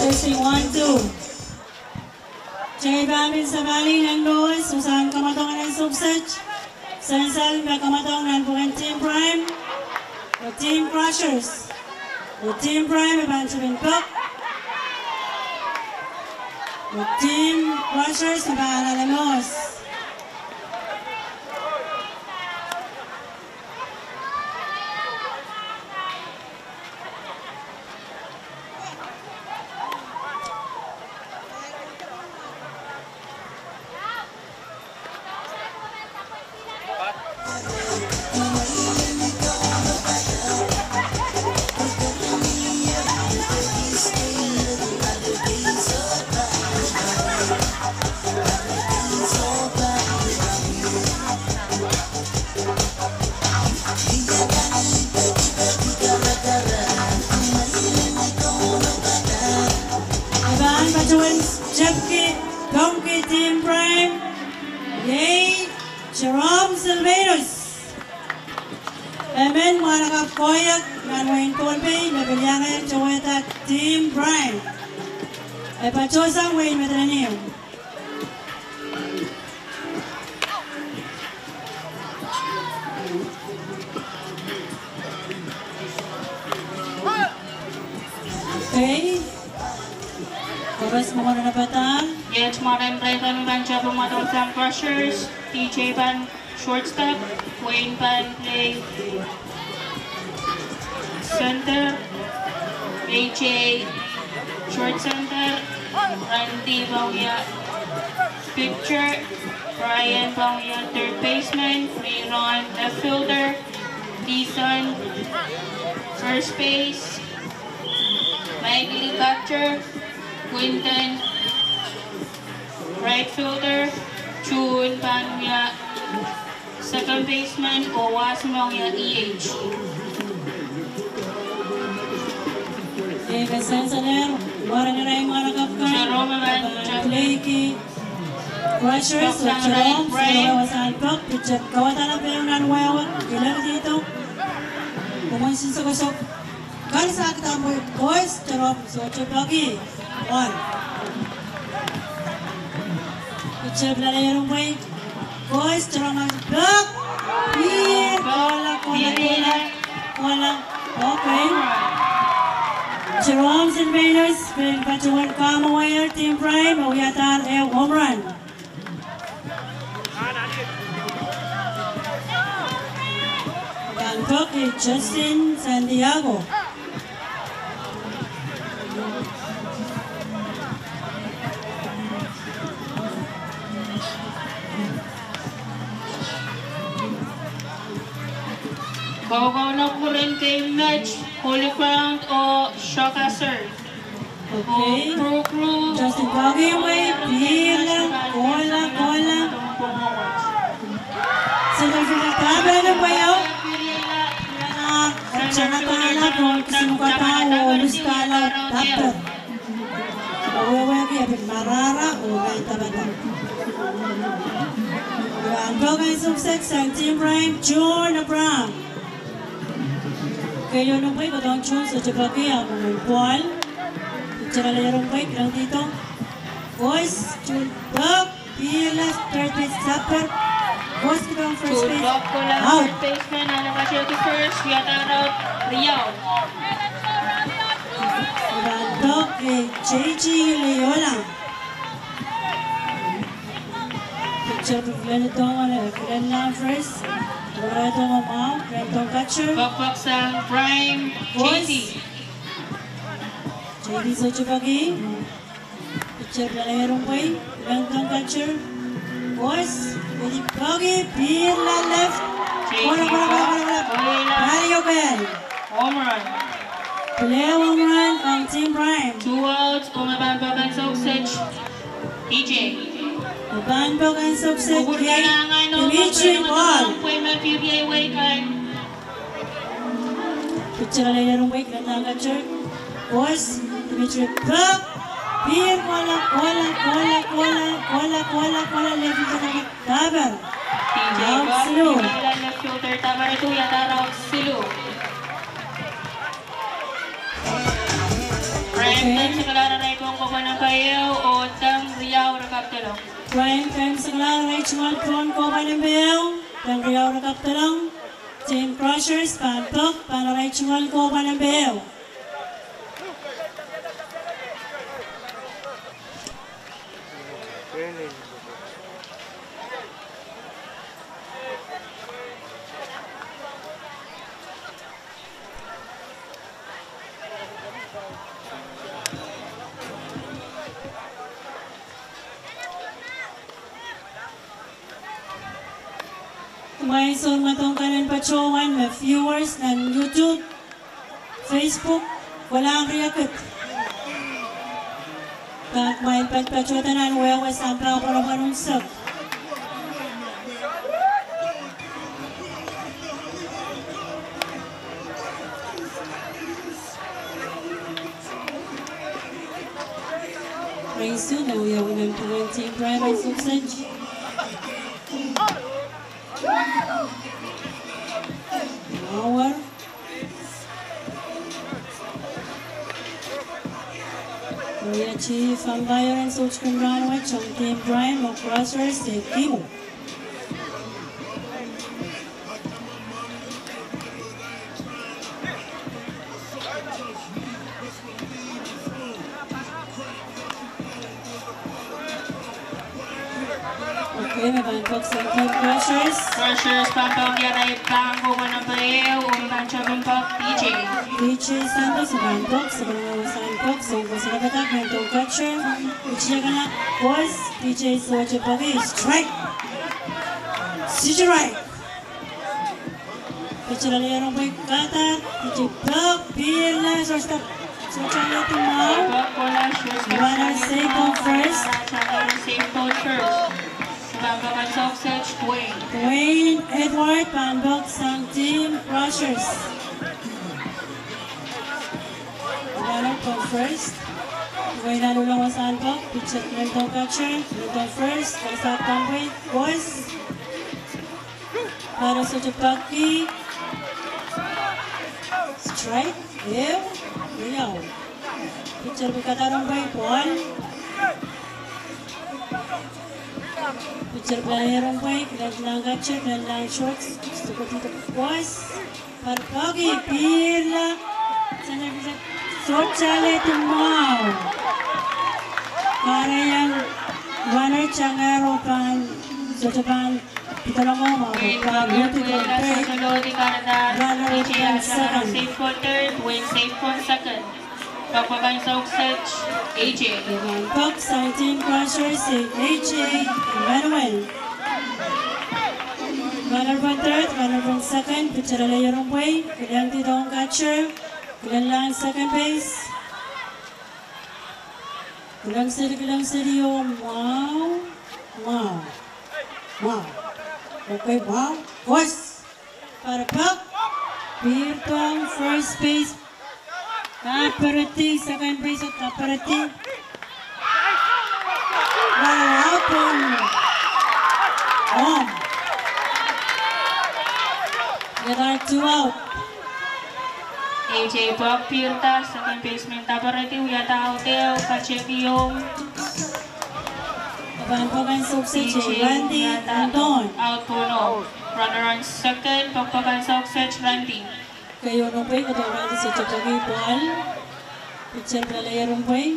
Testing, one, two. Teipan sapahl en Lowes, unsek kamwadong en Sukset. Sansal me kamwadong nan pwuken Team Prime oh Team Crushers. Oh Team Prime me pahn tepin pok. Oh Team Crushers me pahn ale Lowes. E pahn patohwan tepki pongki Team Prime, iei Jerome Silvanus. Emen mwahnakapw koahiek nan wehin Pohnpei me pil iangehr towehda Team Prime. E patohsang wehin Madolenihmw. Okay. Koaros me mwohn padahk. Iet mwohn irail kan me pahn tepin mwadong sang Crushers, D J pahn shortstop, Wayne pahn play center, A J short center, Randy pahn wia pitcher, Brian pahn wia third baseman, Rayron left fielder, Dison first base, Michael catcher, Quinton right fielder, June pahn wia second baseman, oh Wasmong ia E H. Ih me sansal en mwaren irail mwahnakapw kan. Jerome pahn play ki Crushers, oh Jerome, Jerome wasahn pok, pitcher kawadahla pehn nan wehwe, ilekididong. Komwen sin sokosok. Kan sahkda mwehi, boys, Jerome sohte peki. One. Pitcher pil ale ierumwei. Boys, Jerome pek. Ie, kohla, kohla, kohla, kohla. Okay. Jerome Silvanus, pil patohwan kamweir Team Prime, oh wiadahr ehu home run. Pahn pok iei Justin Santiago. Koukounop mwurin kei met, Holy Ground oh Shoka Sir. Okay. Justin Pagi wei, pihrla, kohla, kohla. Center fielder Taber wei o. Center fielder Taber wei o. Wehwehki e pil marahra oh irail dapadap. Pahn pok ansou kiset sang Team Prime, John Abraham. Keieun ong pwei, kohdohng John sohte peki, ahpw pwoal. Pitcher ale ong pwei, kilang dihdo. Koaros, John pek, pihrla, third base sapper. Koaros, kilang first base. Out. Third baseman ale patohki first, wiadahr out, riau. Pahn pok, eh, J G Leola. Pitcher pil kilang dihdo, ale kilang first. Kilang dihdo mwahu, kilang dihdo catcher. Pok pok sang Prime, J T. J T sohte peki. Pitcher pil ale ong pwei, kilang dihdo catcher. Koaros, J T peki, pihrla left. J T pek, kohla, kohla, kohla. Pali oken. Home run. Pil ehu home run sang Team Prime. Two outs, oh me pahn pok ansou kiset, D J. Oh pahn pok ansou kiset, Dimitri Paul. Pwei me pihr iei wei kan. Pitcher ale ong pwei, kilang catcher. Koaros, Dimitri pek. Pihr kohla, kohla, kohla, left fielder Taber. D J out, siluh. Left fielder Taber, tu wiadahr out, siluh. Prime, okay, pahn sekala arail pohn kohpwa namba ehu, oh deng riau re kapw dolong. Prime, pahn sekala arail tungoal pohn kohpwa namba ehu, deng riau re kapw dolong. Team Crushers pahn pok, pahn arail tungoal kohpwa namba ehu. Kumwail sounmwadong kan en patohwan me viewers nan YouTube, Facebook, kolahng riekid. Pahn kumwail patohdo nan wehwe sampah pwonopwon unsek. Raisu, me wia winen pwungen Team Prime ansou kiset. Mawar. Wia chief umpire en sohte kin rahnwet ong Team Prime oh Crushers, Seth Kimo. Okay, me pahn pok sang Team Crushers. Crushers pahn pok, iei arail pahn kohpwa namba ehu, oh me pahn tepin pok, D J. D J Santos pahn pok, sapwellime wasahn pok, soang koasoanehda, kilang dihdo catcher. Pitcher kala, koaros, D J sohte peki, strike. Strike. Pitcher ale ong pwei, kahda, pitcher pek, pihrla, shortstop, shortstop ale mwahu. Runner safe on first. Dwayne Edward pahn pok sang Team Crushers. Runner on first. Dwayne ale wasahn pok, pitcher kilang dihdo catcher, kilang dihdo first, kasap tampwe, koaros. Batter sohte peki. Strike, ehu, riau. Pitcher pil kahda ong pwei, ball. Pitcher pil ale ong pwei, kilang catcher, kilang short, sukut koaros. Poakepoake, pihrla, sohte alehdi mwahu. Kahrehiong runner tangehr oh pahn, sohte pahn pidolongo mwahu, pahn lodi kohdo. Runner oh pahn second. Pokpoken sohk set, A J. Pok sang Team Crushers, A J Emmanuel. Runner pahn third, runner pahn second, pitsel ale ierumwei, kilangdi dohng catcher, kilanglahng second base. Kilang seri, kilang seri oh mwahu, mwahu, mwahu. Okay, mwahu, kos. Pahn pok, pihrdohng first base. Kaperedi, second base oh kaperedi. Wow, out pon. Oh. There are two out. A J Pok pihrda, second baseman kaperedi, wiahda out ehu, katekiong. Pahn pok en sohk set, Randy Anton. Out pon oh. Runner on second, pokpoken sohk set, Randy. Keieu rongbwei kohdohng Randy sohte peki, ball. Pitsel pil ale ierumwei.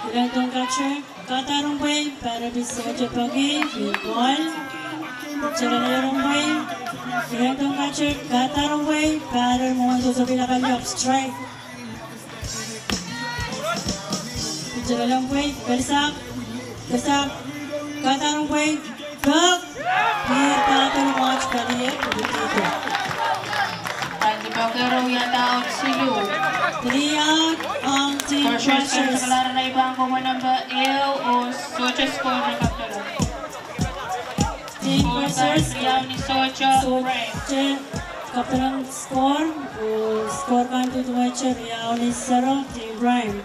Kilangdohng catcher, kahda rongbwei, pahn pil sohte peki, ball. Pitsel ale ierumwei. Kilangdohng catcher, kahda rongbwei, pahn mwohn dohsopw, pil akan lap, strike. Pitsel ale rongbwei, pil sahpw, pil sahpw, kahda rongbwei, pok. Pihrda, pil mwahu, pali e, pil pihdo. Pali pok ero, wiahda out siluh. Three out ong Team Crushers. Crushers kalahr arail pahn kohpwei namba ehu oh sohte score kapdolong. Team Crushers, riau ni sohte, sohte kapdolong score, oh score kan duduwehte riau ni sero, Team Prime.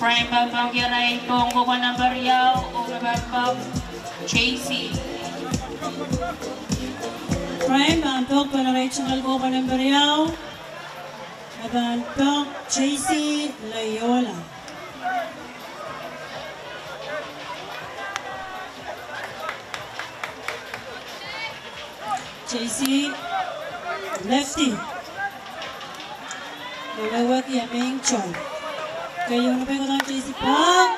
Prime pahn pok irail pohn kohpwei namba riau, oh me pahn pok, J C. Prime pahn pok pohn irail tungoal kohpwei namba riau, me pahn pok, J C Loyola. J C, lefty. Wehwehki aming tol. Keieu rongbwei kohdohng J C, pok.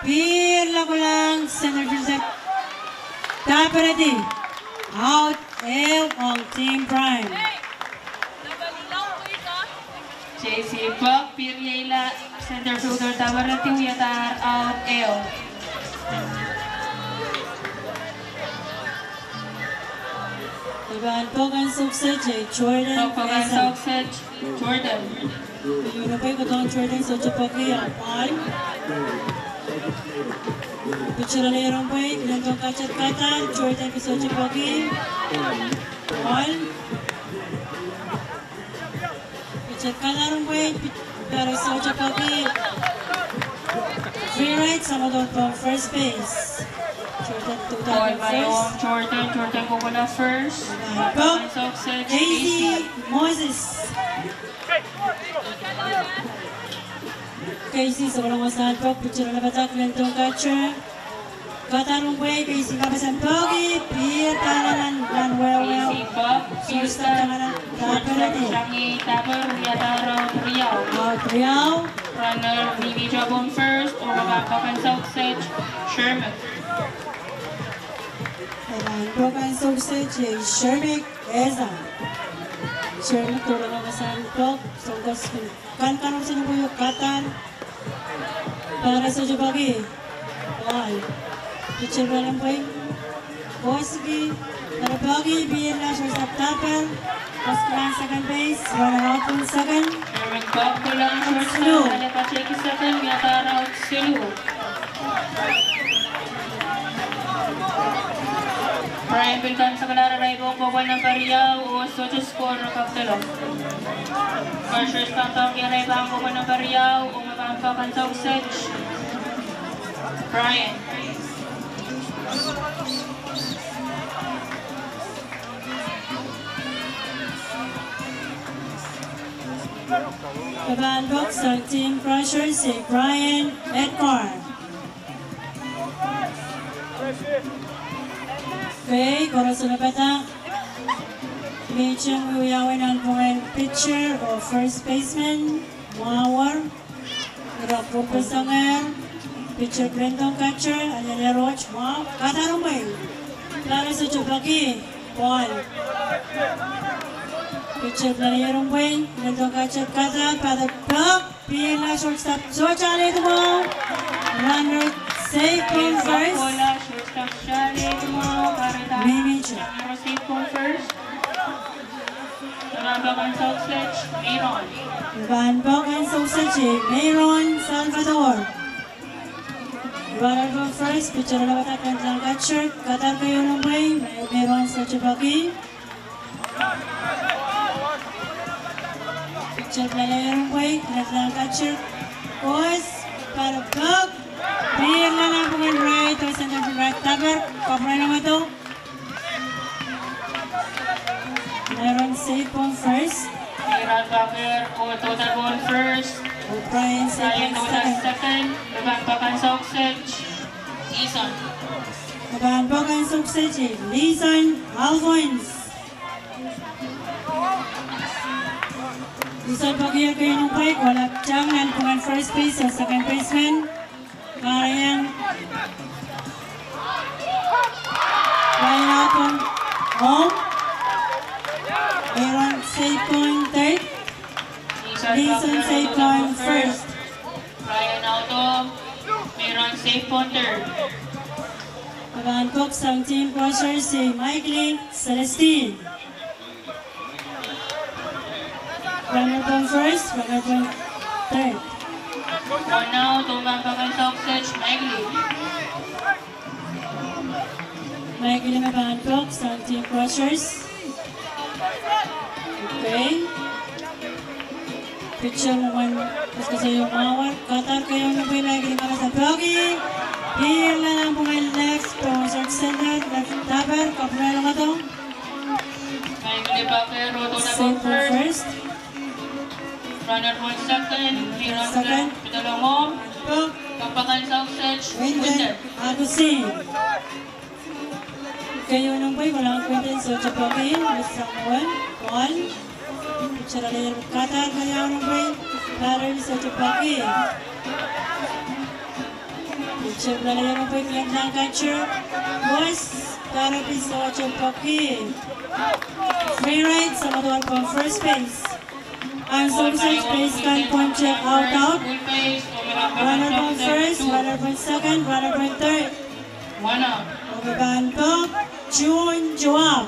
Pihrla kolahng center fielder. Kaperedi. Out ehu ong Team Prime. J C pok, pirieila center fielder kaperedi, wiahda out ehu. Pahn pok en sohk set, Jordan. Pok, pok en sohk set, Jordan. Rongbwei kohdohng Jordan sohte peki, ah ball. Pitsel ale rongbwei, kilangdohng catcher, kahda, Jordan pil sohte peki, ball. Pitsel kahda rongbwei, pil sohte peki. Free ride, samwodong pohn first base. Jordan, ball, first. Jordan, Jordan kohkohla first. Pok. Pok en sohk set, Casey Moses. Casey sohte kolahng sang pok, pitsel ale padahk, kilangdohng catcher. Kahda rongbwei, Casey kapeseng peki, pihrda nan, nan wehwe. Casey pok, pihrda nan, nan wehwe. Out riau. Out riau. Runner mihmi pohn first, oh me pahn pok en sohk set, Sherman. Pahn pok en sohk set, Sherman Esa. Sherman kolahng sang pok, sohte kos. Kan kan option pwe yo kahda. Pahn sohte peki. Ball. Pitsel ale rongbwei. Koasiki. Pahn peki, pihrla, shortstop taper. Koasiki nan second base. Runner out on second. Sherman Pok kolahng shortstop, ale patehki second, wiahda out siluh. Prime pil kansakala arail pohn kohpwei namba riau, oh sohte score kapdolong. Crushers pahn pok irail pohn kohpwei namba riau, oh me pahn pok en sohk set, Brian. Me pahn pok sang Team Crushers, Brian Edgar. Okei, koaros en padahk. Mie wiawi nanpwungen pitcher oh first baseman, mwahuwar. Ira pwurpeseng ehr, pitcher pil en dohng catcher, alialir wet, mwahu, kadar umwei. Batter sohte peki, ball. Pitcher pil alialir umwei, pil en dohng catcher, kadar, batter pek, pihrla, shortstop sohte alehdi mwahu. Runner safe on first. Mihmi. Pahn pahn pek en souksehte, Meiron Salvador. Runner pil first, pitcher en dohng catcher, kadar keieun umwei, Meiron sohte peki. Pitcher pil alialir umwei, pil en dohng catcher, koas, batter pek, pihrla nanpwungen right, oh center field right, daper, kapwurehng lokaia. Meiron safe on first. Meiron pahn pek, oh dohda pahn first. O'Brien safe on second. Pahn pahn pek en souksehte, Lison. Pahn pahn pek en souksehte, Lison Alphonse. Lison peki keieun umwei, kohla tang nanpwungen first base oh second baseman. Kahrehiong Ryan Alton home. Meiron safe on third. Lison safe on first. Ryan Alton, Meiron safe on third. Pahn pahn pek sang team Crushers, Michael Celestine. Runner pahn first, runner pahn third. One out, oh pahn pahn pek en souksehte, Michael. Michael me pahn pahn pek sang team Crushers. Okei. Pitcher mwomwen koaskoasoia mwahuwar, kadar keieun umwei, Michael me pahn peki. Pihrla nanpwungen left, oh short center, left daper, kapwurehng lokaia. Safe on first. Runner on second, Meiron second. Pitcher pil en dohng home. Pahn pahn pek en souksehte, Winton Agusin. Keieun umwei, kohla Winton sohte peki, Mister Samuel, ball. Pitcher alialir, kadar keieun umwei, batter sohte peki. Pitcher pil alialir umwei, pil en dohng catcher, koas, batter pil sohte peki. Free ride, Salvador pahn first base. Ansou kiset base kan pwon te out out. Runner pahn first, runner pahn second, runner pahn third. One out. Pahn pahn pek, June Joab.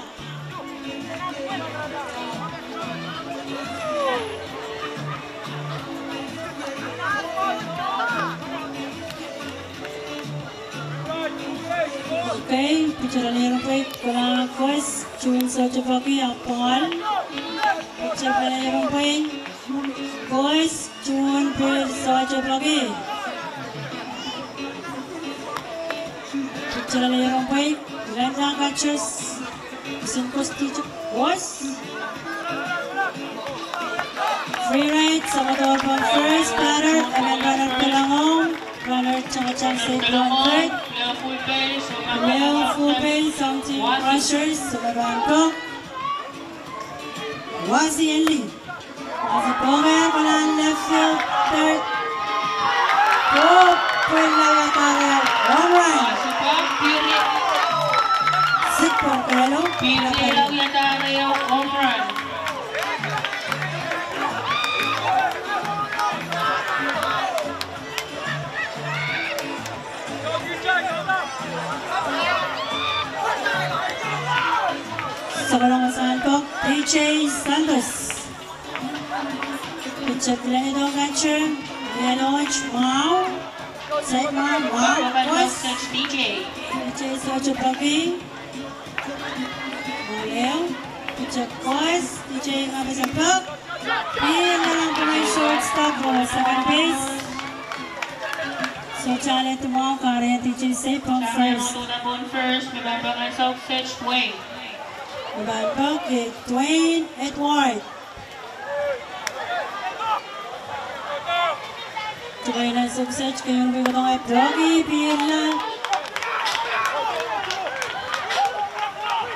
Okei, pitcher alialir umwei, kohla koas, June sohte peki, ah ball. Pitcher pil alialir umwei, koas, June pil sohte peki. Pitcher alialir umwei, pil en dohng catcher, Sinkus teacher, koas. Free ride, Salvador pahn first, batter, and then runner pil en dohng home, runner tangatangsang pahn third. Leo full base, something rushers, Salvador pahn pek. Wasi Enli. Wasi pwonger, kohla left field, third. Oh, pwehn lawehda home run. Sik pwong kelo. Home run. Sokolong sang ko, D J Santos. Pitcher pil en dohng catcher, Leonard, mwahu. Side mwahu, mwahu, koas. D J. D J sohte peki. Mwahu leo. Pitcher koas, D J ngapeseng pek. Pil en dohng pwungen shortstop oh second base. Sohte alehdi mwahu, kahrehiong D J safe on first. Pahn pahn pek, Dwayne Edward. Dwayne ansou kiset keieun pil kohdohng, peki, pihrla.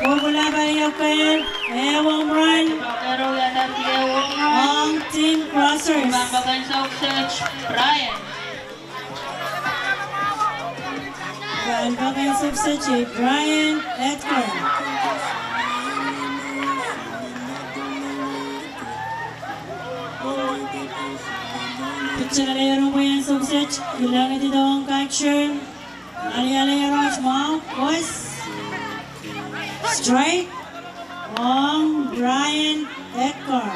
Pwupwula pali ehu kehn, ehu home run. Ong Team Crossers. Pahn pahn sukseji Brian Edgar. Pitch lel ehu rong pwe en sukseji, kilangedi dohng catcher. Alialeier ot mwahu, kos. Strike. Ong Brian Edgar.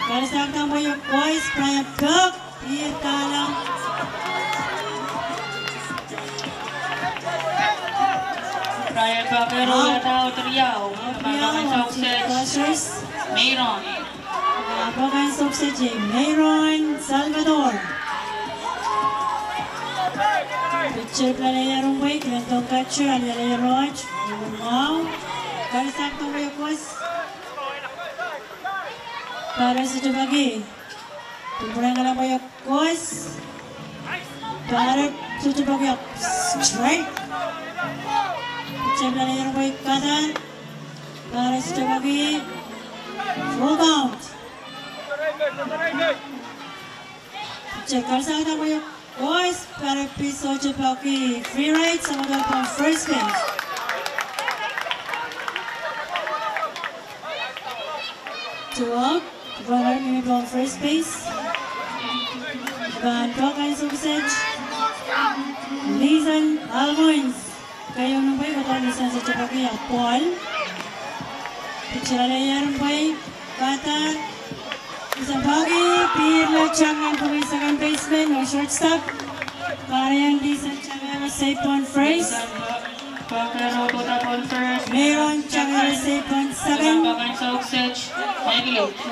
Karisakte pwe iei kos, Brian Edgar. Ih dahla. Brian Edgar, out. Out riau. Out riau, Team Crossers. Meiron. Pahn sukseji Meiron Salvador. Pitcher pil lel ehu rong pwe, kilangedi dohng catcher, alialeier ot mwahu. Karisakte pwe iei kos. Batter sohte peki. Pil pwurehng kalahngan pwe iei kos. Batter sohte peki, strike. Pitcher pil lel ehu rong pwe kata. Batter sohte peki. Full count. Pitcher karisakte pwe iei kos, batter pil sohte peki. Free ride, Salvador pahn first base. Two out, runner mihmi pahn first base. Pahn pahn sukseji Lison Alphonse. Keieu rong pwe, kata Lison sohte peki, ahpw ball. Pitcher lel ehu rong pwe, kata. Lisa Paki, pihrla tang nan pwuken second baseman oh shortstop. Kahrehiong Lisa Tangera Seipon first. Meiron Tangera Seipon second. Pahn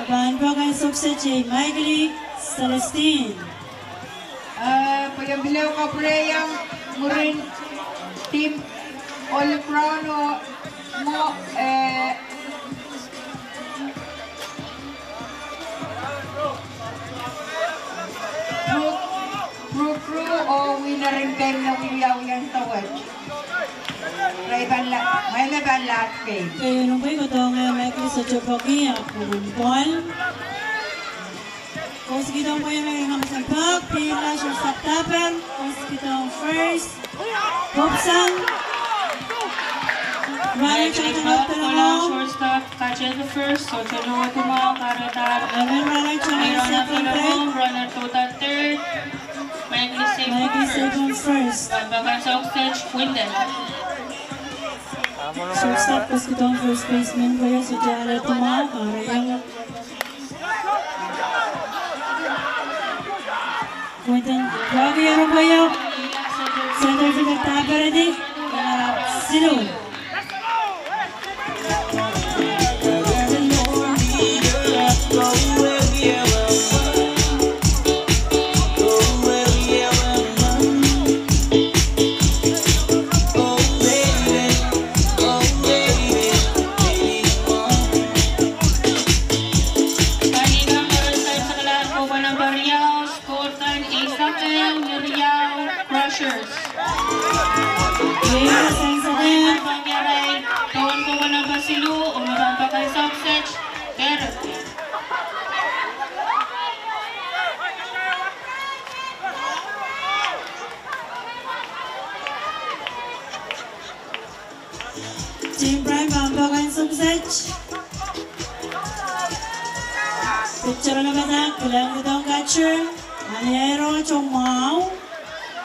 pahn pwuken sokset, Michael Celestine. Eh, pwehn pil kapwurehiong mwurin tim Holy Crown oh mwo, eh, Pru, Pru, Pru oh winner en game me wiawi en towet. Rai pahn la, mwein pahn last game. Kei, nupwei kodohng Michael Sotopoki, ahpw pwuken ball. Koskihdo pwe me ngehn sampah, pihrla shortstop Dapper, koskihdo first, pwupwsang. Runner tangtang, shortstop, catcher the first, sohte lowe kumwahu, kahrehiong. Runner tangtang, runner tangtang, third. Michael Seipon first. Pahn pwuken sokset, Winden. Shortstop koskihdo first baseman pwe sohte ale kumwahu, kahrehiong. Winden, Rocky Aron Pwoyo, center fielder Dapper Edi, silu. Score kan eisek ehu, riau, Crushers. Eisek ehu, riau, Crushers. Tohn kohwei namba siluh, oh me pahn pwuken sokset, Dapper. Tim Prime pahn pwuken sokset. Pitcher en padahk, kilangdiong catcher. Anahne eroh mwahu.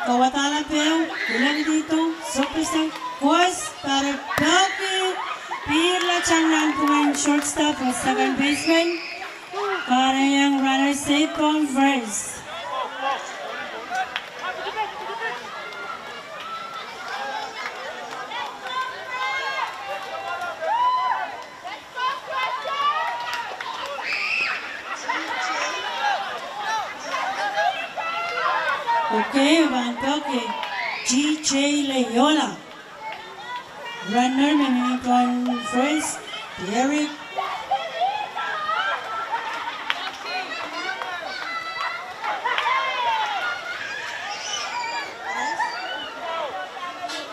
Kawadahla peh, kilangdiong, sokpeseng, kos, pahre peki, pihrla tang nan pwuken shortstop oh second baseman. Kahrehiong runner Seipon first. Okay, pahn peki, T J Leyola. Runner me mihmi pohn first, Eric.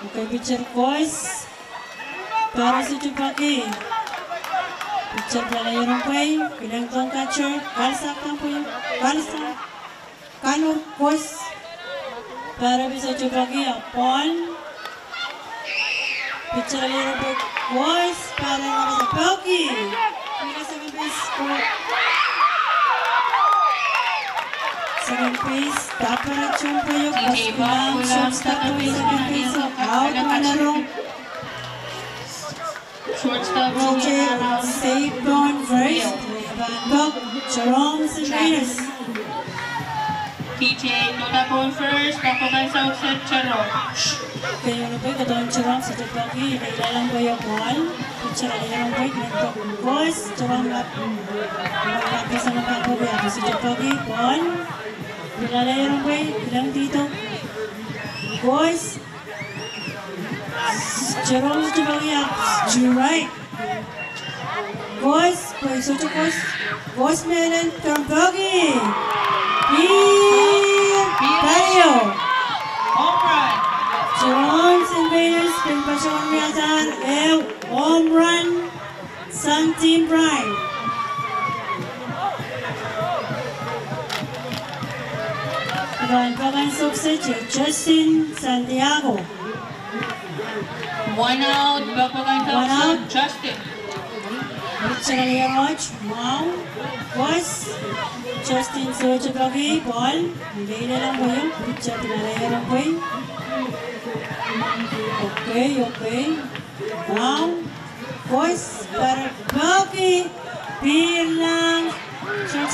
Okay, pitcher kos. Pahre Sotopoki. Pitcher pil ale erompwei, kilangdiong catcher, kalsang pwei, kalsang. Kanor kos. Pahre pil Sotopoki, a ball. Pitcher ale erompwei, kos, pahre pil Sotopoki. Second base, second base, Dapper Aron Pwoyo, kos, shortstop, second base, out, runner. Shortstop, T J Seipon first, pahn pwuken Jerome Sylvanus. T J Seipon first, pahn pwuken sokset, Jerome. Kei, onopei kohdohng Jerome Sotopoki, ileilahng pwoyo ball. Pitcher ale erompwei, kilangdiong kos, Jerome lap, lap kesang pahn pwuken Sotopoki, ball. Pitcher ale erompwei, kilangdiong kos. Jerome Sotopoki, strike. Kos, pwe sohte kos, kos me len pahn peki. Pil, pil, pil. Home run. Jerome Sylvanus, pil patohwan wiahda ehu home run sang Team Prime. Pahn pwuken sokset, Justin Santiago. One out, pahn pwuken sokset, Justin. Pitcher ale eroht, mwahu, kos, Justin Sotopoki, ball, ileilahng pwoyo, pitcher ale erompwei. Okay, okay. Mwahu, kos, pahre peki, pihrlahng, short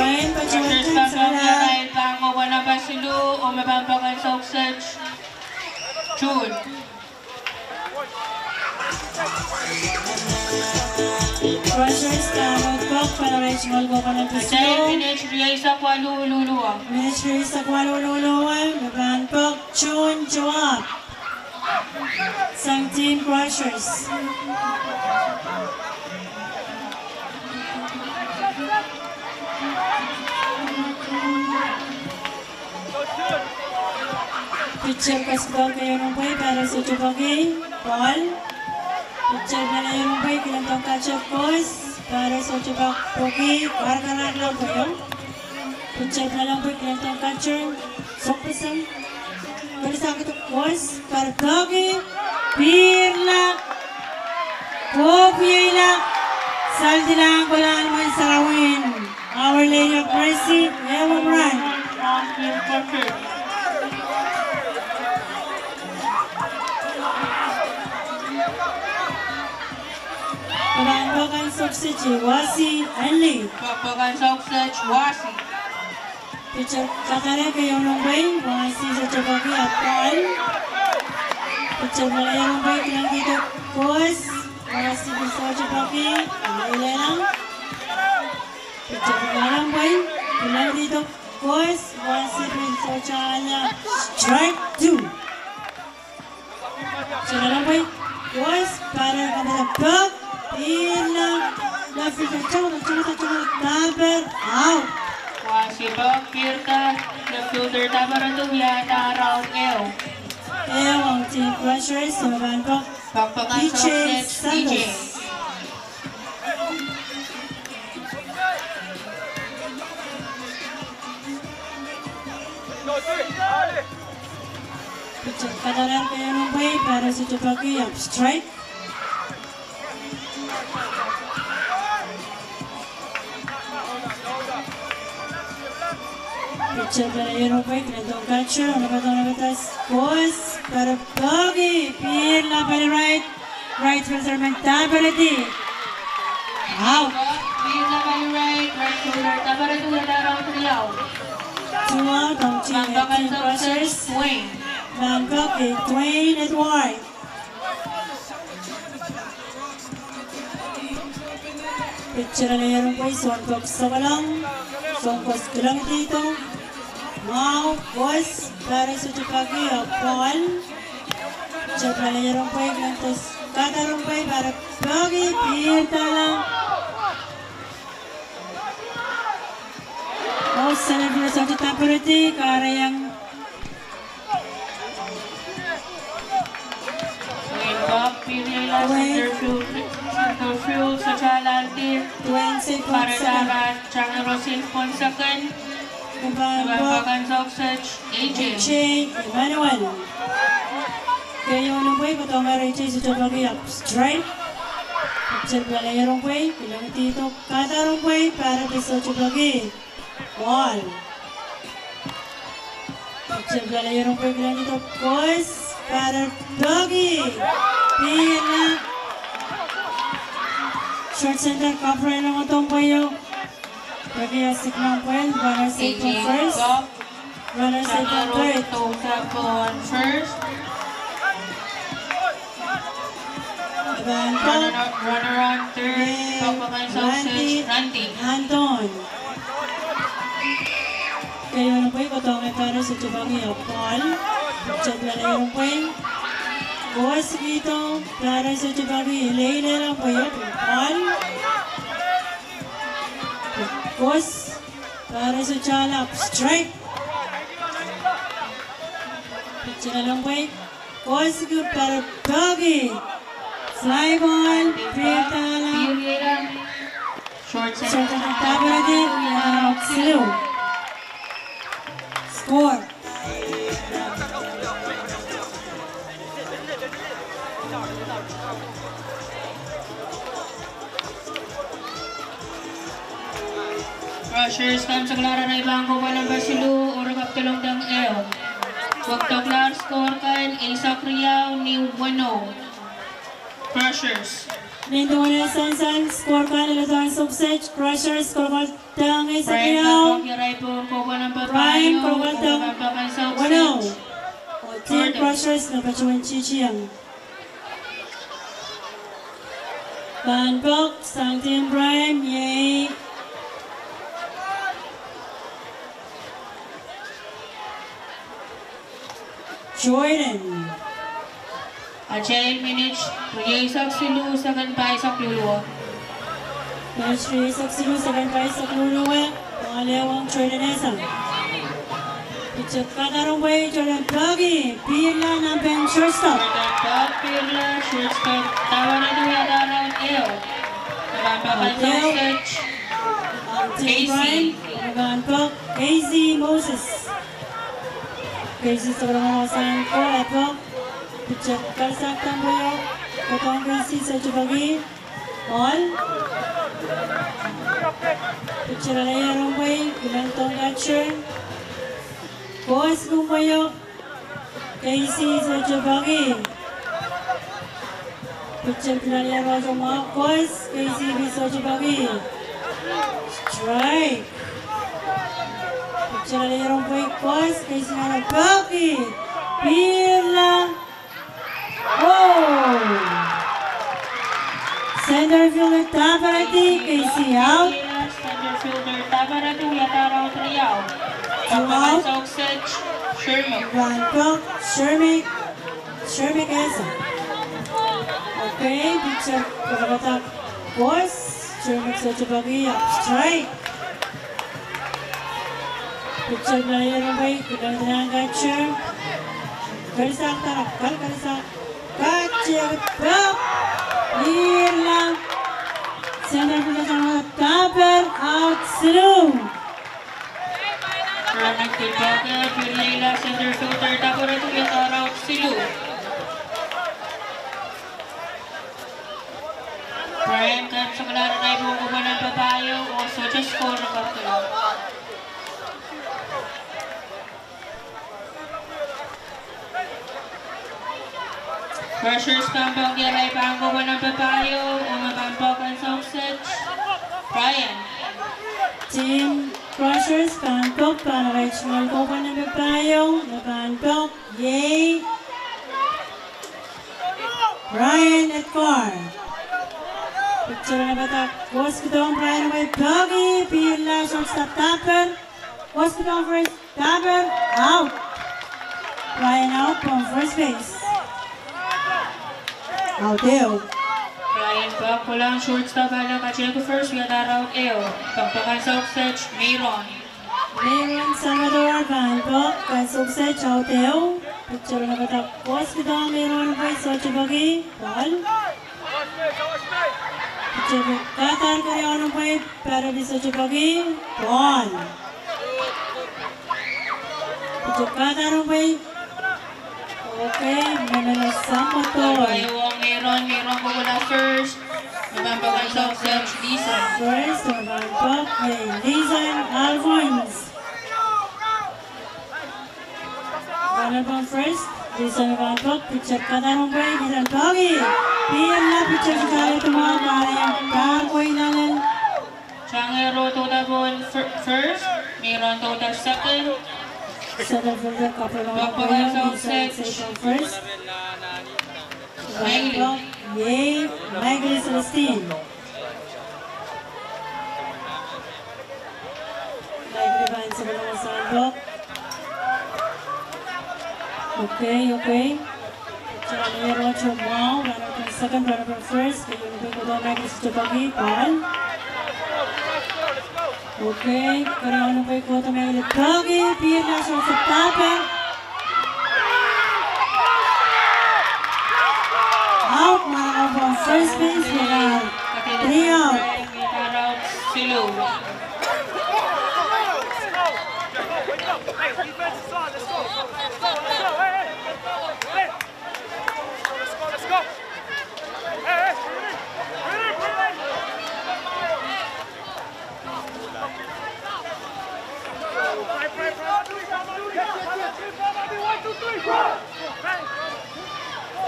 Ryan, patohwan, patohwan, pahn kohkohla namba siluh, oh me pahn pahn sokset. June. Rushers, pahn pok, pahn ret ngal kohkohla namba siluh. Minit rieisek waluh luluwa. Minit rieisek waluh luluwa, me pahn pok, June Joab. Sang team Crushers. Pitcher kesempwal keieun pwei, pahn sohte peki, ball. Pitcher keieun pwei, kilangdo catcher, kos, pahn sohte peki, karakarahk lampeio. Pitcher keieun pwei, kilangdo catcher, sokpeseng. Pil sang kede kos, pahn peki, pihrla, pwopwieila, saldilang kolahn mwen sarawin Our Lady of Mercy, ehu omw rahn. Pahn pahn sokset Wasi Anli. Pahn sokset Wasi. Pitcher kadehde keieun pwei, Wasi sohte peki, apwal. Pitcher meleien pwei, kilangdo kos, Wasi pil sohte peki, lelehla. Pitcher meleien pwei, kilangdo kos, Wasi pil sohte ale, strike two. Pitcher meleien pwei, kos, batter kahrehda pok, pihrla, left fielder tongada, tongada, tongada, dahper, out. Wasi pok, pihrda, left fielder dahper, wiahda round ehu. Ehu ong team Crushers, me pahn pok, pok, pahn pok, P J Santos. Pitcher kadehde keieun pwei, pahn sohte peki, ahpw strike. Pitcher pilada iren pwei, kilangdohng catcher, oh naba, oh naba, koas, pere peki, pihrla pali right, right fielder men dahpaledi. Out. Pihrla pali right, right fielder dahpaledi, wiahda round three out. Two out, ong Team Crushers. Pahn peki Dwayne Edward. Pitcher pilada iren pwei, soun pok sokalong, soun koas kilangdido. Mwahu, koas, pere sohte peki, oh ball. Pitcher pilada iren pwei, kilangdo, kadarong pwei, pere peki, pihrla. Oh, center fielder sohte dahpaledi, kahrehiong Dwayne Bob, pihrla, center field, center field, sohte alehdi. Dwayne Sipon, pere second. Dahra, Tangi Rosin Ponseken. Naba, naba, Bob. Pakan Sokset, A J. A J Emmanuel. Keieun pwei, kodohng A J sohte peki, ahpw strike. Pitcher pilada iren pwei, kilangdido, kadarong pwei, pere sohte peki. Ball. Pitcher pilada iren pwei, kilangdido, koas, pere peki. Pihrla. Short center, kapwurelong dohng pweio. Peki, a signal pwei, runners at first. Runners at third. Runner on, runner on third. Randy Anton. Keieun pwei, kodohng pere sohte peki, oh ball. Pitcher pilada iren pwei, koas kido, pere sohte peki, leilehla pweio, ball. Koas, pere sohte ale, ahpw strike. Pitcher pilada iren pwei, koas ki, pere peki. Fly ball, pihrla. Short center dahpaledi, wiahda round siluh. Score. Crushers kan sakalahr arail pahn kohpwa lampa siluh, oh re kak dolongdohng ehu. Wekidekla score kan eisek riau ni weneu. Crushers. Nin duwen ehu sansal, score kan eldohn Sokset, Crushers kolokol dohng eisek riau. Prime kolokol dohng weneu. Oh Team Crushers me patohwan titieng. Pahn pok sang Team Prime, iei Jordan. Atail minit rieisek siluh, second pahisek luluwe. Minit rieisek siluh, second pahisek luluwe. Ball ehu ong Jordan Esa. Pitcher kadarong pwei, Jordan peki, pihrla nan pen shortstop. Jordan peki, pihrla, shortstop dahpaledi, wiahda round ehu. Pahn pok Team Prime, pahn pok Casey Moses. Casey sohte rong sang ko, e pok. Pitcher kalsakte pweio, kodohng Casey sohte peki. Ball. Pitcher pilada iren pwei, kilangdohng catcher. Koas ki pweio. Casey sohte peki. Pitcher pilada iren pwei, koas, Casey pil sohte peki. Strike. Pitcher pilada iren pwei, koas, Casey sohte peki. Pihrla. Oh! Center fielder dahpaledi, Casey out. Center fielder dahpaledi, wiahda round riau. Two out. Pahn pok Shermik. Pahn pok Shermik. Shermik Esa. Okay, pitcher pahn pok koas. Shermik sohte peki, ahpw strike. Pitcher pilada iren pwei, kilangdido nan catcher. Kalsak, tara, kal, kalsak. Catcher pek. Pihrla. Center fielder dahpaledi, out siluh. Shermik pil peki, pihrla, center fielder dahpaledi, wiahda round siluh. Prime kan sakalahr arail pahn kohpwa lampa pahieu, oh sohte score kapdala. Crushers pahn pok, irail pahn kohwei nan papahieu, oh me pahn pok ansou kiset, Brian. Team Crushers pahn pok, pahn irail tungoal kohwei nan papahieu, me pahn pok, iei Brian Edgar. Pitcher na padahk koasoakoasoakohng Brian, oh pahn peki, pihrla, shortstop Tapper. Koasoakoasoakohng first, Tapper, out. Brian out from first base. Out ehu. Brian pok, kohla shortstop ale kak first, wiadahr out ehu. Pok pok ansou kiset, Miron. Miron Salvador pahn pok, ansou kiset, out ehu. Pitcher na padahk koasoakoasoakohng Miron, oh pahn sohte peki, ball. Pitcher kahdahr keriaun, oh pahn pere, pil sohte peki, ball. Pitcher kahdahr, oh pahn, okay, me mehla samwato. Pahn kohwei Miron, Miron kohkohla first. Me pahn pok ansou kiset, Lisa. First, me pahn pok, eh, Lisa Alphonse. Runner pahn first, Lisa me pahn pok, pitcher kahdahr, oh pahn, Lisa peki. Pihrla, pitcher sohte ale mwahu, kahrehiong dahr ko inenen. Tangehro dohda pohn fir-, first, Miron dohda second. Center fielder kapwurehda pohn, pok pok ansou kiset, Lisa safe from first. Michael. Pok, iei Michael Celestine. Michael pahn sokong sang pok. Okay, okay. Tangehro sohte mwahu, runner pahn second, runner pahn first, keriaun pahn kohdo, Michael sohte peki, ball. Okay, keriaun pahn kohdo, Michael peki, pihrla, shortstop Tapper. Out, mwahnakapw pahn first base, wiadahr three out. Wiadahr out siluh.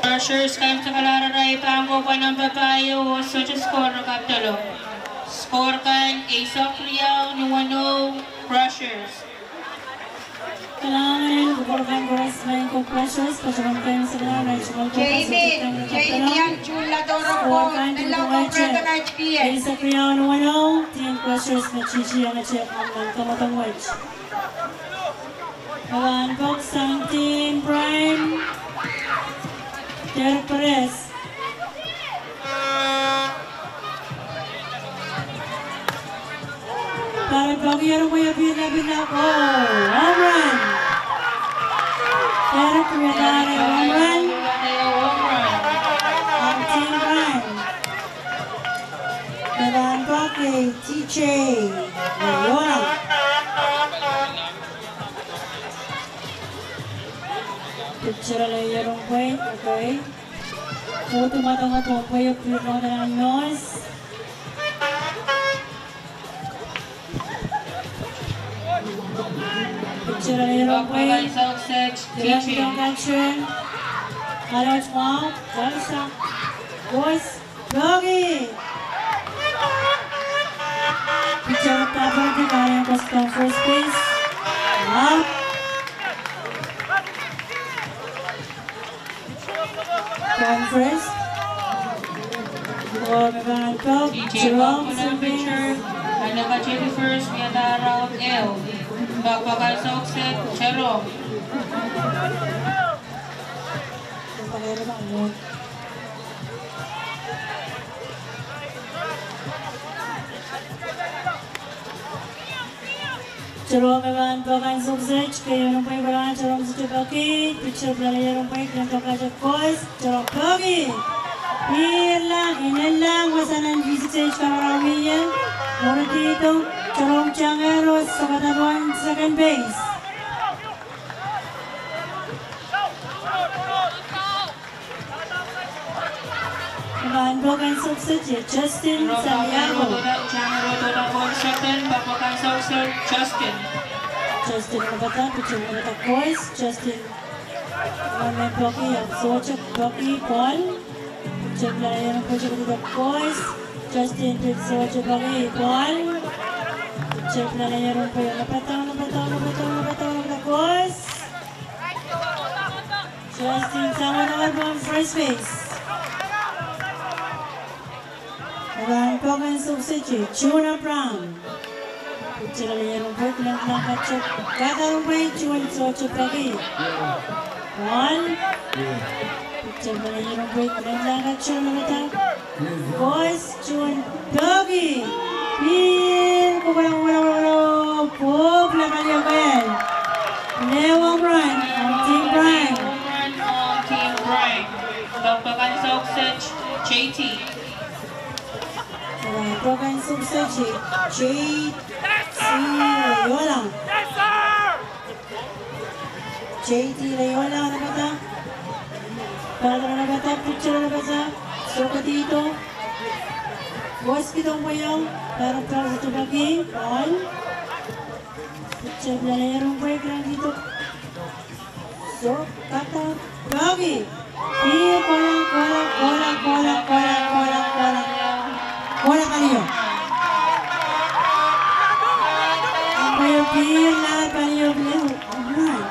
Crushers kaimwisekala arail pahn kohwei nan papahieu oh sohte score kapdolo. Score kan eisek riau ni weneu, Crushers. Kalahngan en kupwur kan koaros, Crushers, patohwan kaimwisekala arail tungoal kohwei. Jane, Jane, Jane, June Ladoro, score kan, Ladoro, H P N. Eisek riau ni weneu, Team Crushers me titi iangete omw nan kamwadong wet. Pahn pok sang Team Prime, Derek Perez. Pahn pok, iei rong pwe, pihrla, pihrla, oh, home run. Derek Perez, home run. Ahmw Team Prime. Pahn pok, eh, T J. Yola. Pitcher ale iei rong pwe, okay. Kohdo mwadangete oh pwe, pihrla nan nose. Pitcher ale iei rong pwe. Pitcher. Alot mwahu, Jalsa. Koasoakoasoakohng. Peki. Pitcher kapwurehdi, kahrehiong koasoakoasoakohng first base. Out. Pahn first. Oh, me pahn pok, Jerome Sylvain. Pitcher ale kak first, wiadahr out ehu. Pok pok ansou kiset, Jerome. Jerome me pahn pok ansou kiset, keieu ni pwei pwurala, Jerome sohte peki, pitcher pwurala, iei rong pwe, keieu ni pwei, koasoakoasoakohng, Jerome peki. Pihrla, inenla, wasa nan V six H kamera mie, Loretido, Jerome Tangehro, sokada pohn second base. Pahn pok ansou kiset, Justin Santiago. Justin. Justin, koasoakoasoakohng, Justin. Nan peki, ahpw sohte peki, ball. Picture pilada iren pwukat, koaros. Justin pil sohte peki, ball. Picture pilada iren pwukat, lapadahr, lapadahr, lapadahr, lapadahr, lapadahr, koaros. Justin sang wadawadahn first base. Nan peki en Sauk City, June Abraham. Picture pilada iren pwukat, kilangkilang kak, kadahr en pwukat, June sohte peki. One. Picture pilada iren pwukat, kilangkilang kak, June, lapadahr. Koaros, June peki. Pil, kokola, kokola, kokola, kokola, pil, pil, pil. Home run, Team Prime. Home run, Team Prime. Pokpokan Sauk City, J T. Pokpokan Sauk City, J T Leola. J T Leola, lapadahr. Pil lapadahr, picture lapadahr. Sokadihdo. Weskihdo pwehio. Pil, pil, sohte peki. One. Picture pilada iren pwukat, kilangkilang kak. Soh, kadahr, peki. Pil, kola, kola, kola, kola, kola, kola, kola. Kola palio. Pil, pil, la, palio, pil. Alright.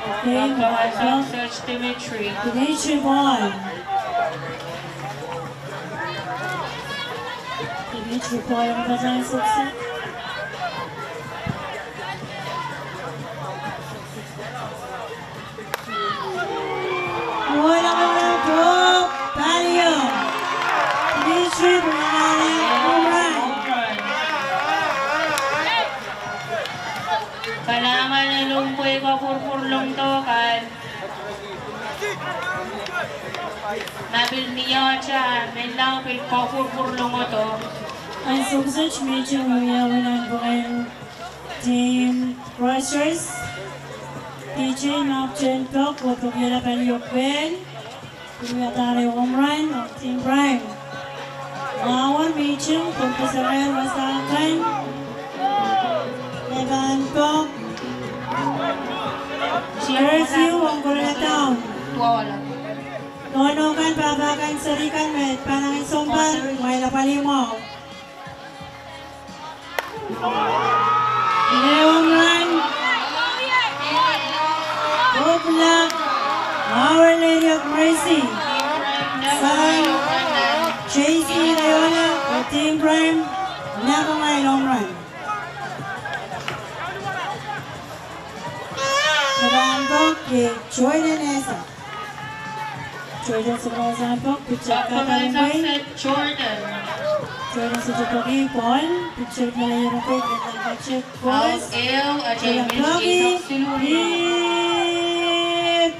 Okay, Pokpokan Sauk City, Dimitri. Dimitri ball. Dimitri ball, Pokpokan Sauk City. Wala, wala, pok, palio. Dimitri, home run. Kalahngan en mpwukat, kapwurpwurlong dohkan. Ma pil mie atail, menlau pil kapwurpwurlongodo. Ansou kiset, mihting wiawi nan pwukat en Team Crusaders. P J Mapchen pok, oh pok, iala palio pwukat. Wiadahr home run ong Team Prime. Mwahu mihting, pwukat sarawi wasa kan. Lepan pok. Curfew ong Kololo Town. Nohno kan, pahpa kan, seri kan me pahn angin sounpar, mwail apwalih mwahu. Home run. Popular. Our Lady of Mercy. Sang J C Leola, oh Team Prime. Napa mwail home run. Pahn pok, eh, Joyden Esa. Joyden sohte pahn pok, picture kadahr en pwukat. Joyden. Joyden sohte peki, ball. Picture pilada iren pwukat, kilangkilang kak, koaros. Out, ehu, Joyden peki. Pil,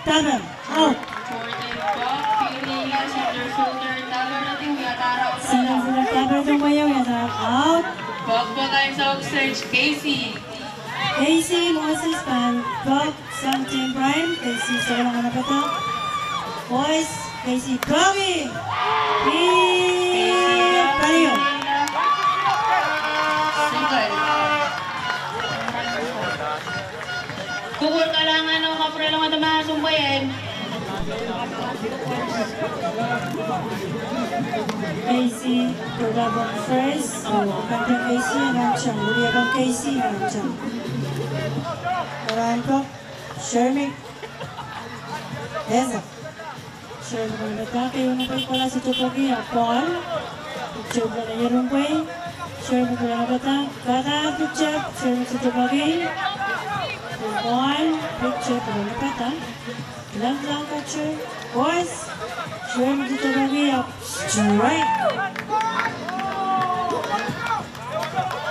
taper. Out. Joyden pok, pil, center fielder, taper, wiadahr out. Center fielder, taper, wiadahr out. Pokpokan Sauk City, Casey. Casey Moses pahn pok sang Team Prime, Casey sohte lapadahr. Koaros, Casey peki. Pil, palio. Single. Kupwur kalahngan oh kapwurelong ong mahsen pwukat. Casey, pil pahn pok first, oh, pahn pok Casey, nan tang, wia pahn Casey, nan tang. Pahn pok, Shermie Esa. Shermie lapadahr, keieu me pwukat, kola sohte peki, ah ball. Picture pilada iren pwukat. Shermie lapadahr, kadahr picture, Shermie sohte peki. Ball, picture pilada lapadahr. Kilangkilang kak, koaros. Shermie sohte peki, ah strike.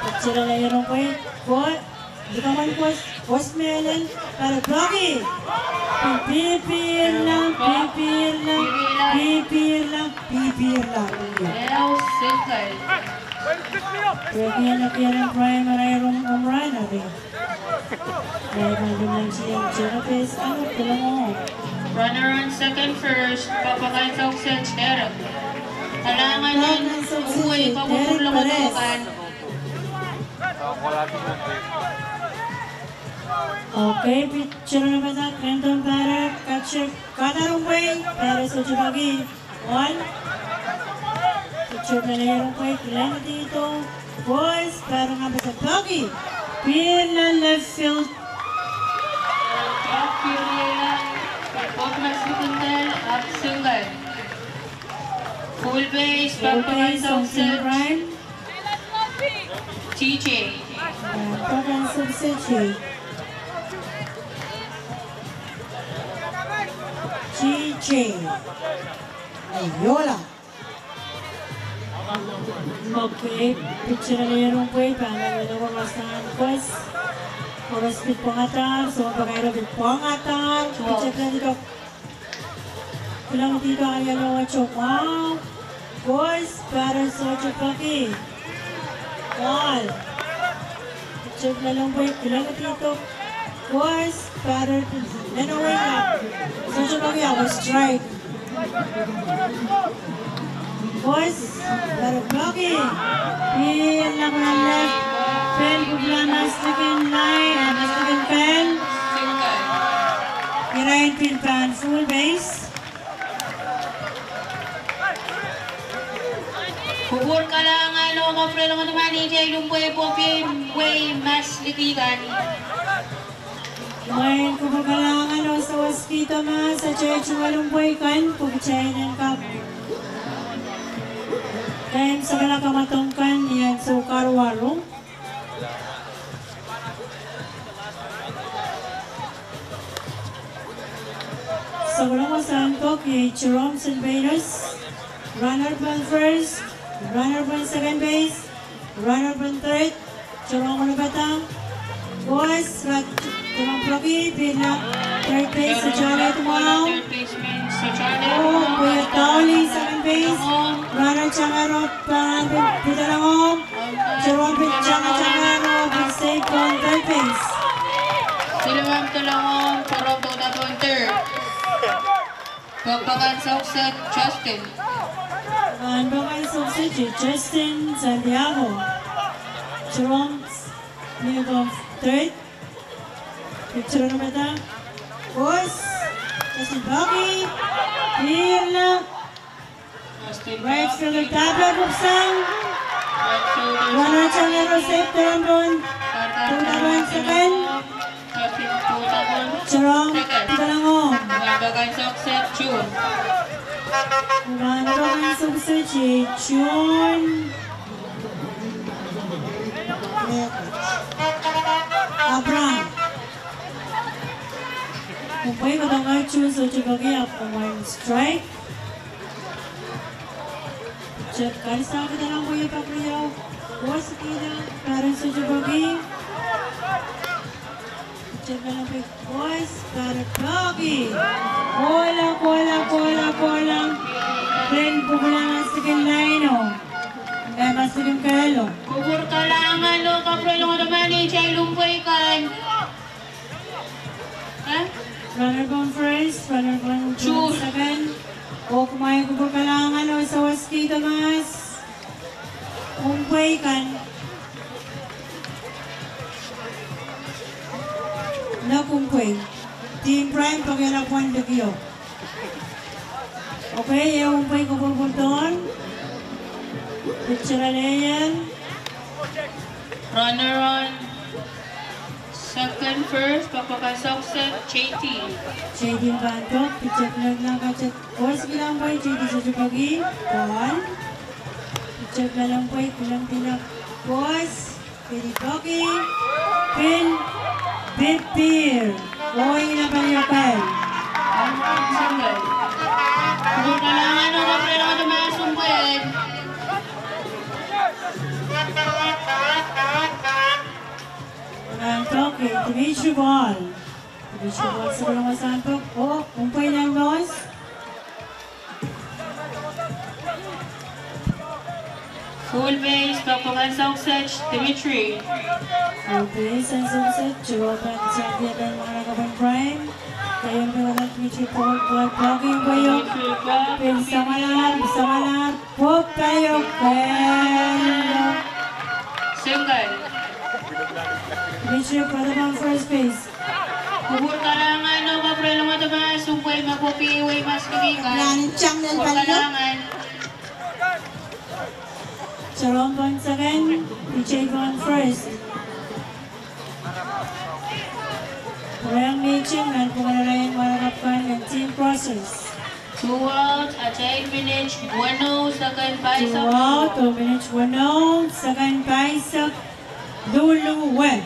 Picture pilada iren pwukat, koaros. Likamw en koaros, koaros mehlel, pali peki. Pil, pil, pil, pil, pil, pil. Ehu single. Peki, nan keieu Prime, irail home run, irail. Irail pahn pil nan tieng third base, ah, pil home. Runner on second, first, Pokpokan Sauk City, Derek. Kalahngan en mpwukat, kapwurpwurlongodo kan. Okay, pitsir en pahn dak, random batter, kache, kadarompwe, batter sohte peki. One. Pitsir en pahn rongohpwe, kilang di to. Boys, batter ngahn pahn peki. Pihl nan left field. Pok mas likin kal, ahpw single. Full base, pahn pahn sohte. Prime. T J. Pahn pahn sohte. T J. Aiola. Okay, pitsir en rongohpwe, pahn nan meno wasahn kos. Koaros pil pwangadahr, soangen pakairo pil pwangadahr, pitsir en rongohpwe. Kilang di to, ahiong wet oh mwahu. Boys, batter sohte peki. Ball. Pitsir en rongohpwe, kilang di to. Boys, batter, nene wei, sohte peki, ahpw strike. Boys, batter peki. Pihl nan left. Pihl kupwuramwail mas likin lain, mas likin kal. Irail pil pahn full base. Kupwur kalahngan oh kapwurehng ong Madam Anita Lumpwe pwe pil wei mas likin kal. Mwein kupwur kalahngan oh sawaski Thomas, atail tungoal Lumpwe kan, pwe kitail en kak kaimwisekala kamwadong kan ni ansou karuwaru. Soangen wasahn pok iei Jerome Sylvanus, runner pahn first, runner pahn second base, runner pahn third, Jerome Olopata. Boys, rat, Jerome peki, pihl nan third base, Sojale Tumau. Oh, pwe tauli second base, runner Changaro pahn pidelong. Jerome pil changa changa, Jerome pil safe pohn third base. Siluam tolong, Jerome pil safe pohn third. Pokpokan sokset, Justin. Pokpokan sokset, Justin Santiago. Jerome, mie pohn third. Pitsir en pahn dak. Boys, Justin peki. Pihl nan right fielder Tabler pwupwusang. Runner Changaro safe down pohn. Pwupwuramwail second. Jerome, pidelong. Pokpokan sokset, John Abraham. Mpwei kodohng aht, sohte peki, ahpw mwein strike. Pitsir karisahn pidelong pwe iei pak riau. Boys kihda, batter sohte peki. Pitsir kalan pwe boys, batter peki. Kohla, kohla, kohla, kohla. Pihl kupwuramwail mas likin laino. Meh mas likin kehlo. Kupwur kalahngan oh kapwurehng ong Madam Anita Lumpwe kan. Runner pahn first, runner pahn second. Oh kumwail kupwur kalahngan oh sawaski Thomas. Mpwei kan. Nek mpwei. Team Prime pekihla pwon likio. Okay, iei mpwei kupwur pwurdohn. Pitsir aleier. Runner on second, first, pokpokan sokset, J D. J D pahn pok, pitsir nan kate, oh sikilang pwe J D sohte peki, ball. Pitsir nan mpwei, kilang di nan, boys. Pil peki, pil, pil, pil. Oi, na pali akan. Kupwur kalahngan oh kapwurehng ong Madam Anita Lumpwe. Nan pok, Dimitri ball. Dimitri ball, soangen wasahn pok. Oh, mpwei nan boss. Full base, pokpokan sokset, Dimitri. Full base en sokset, Jerome en Santiago en Mwanakapwon Prime. Keieun pil wadan Dimitri pok, pok, pok, mpweio. Dimitri pok. Pil samwalahr, samwalahr, pok, paio, kehlo. Single. Dimitri pok on first base. Nan tang lel pali. Jerome pahn second, Vijay pahn first. Rehn mihting nan pwuken irail en wahnakapw kan en team Crossers. Two out, atail minit weneu second paisek. Two out, oh minit weneu second paisek. Lulu wet.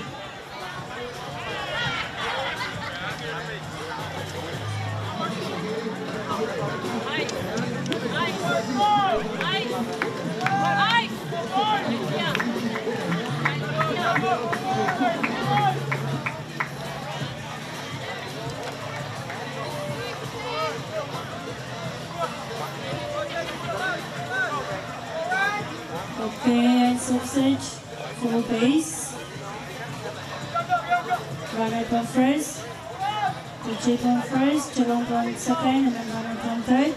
Okay, I success. Full base. Runner pahn first. Vijay pahn first, Jerome pahn second, and then runner pahn third.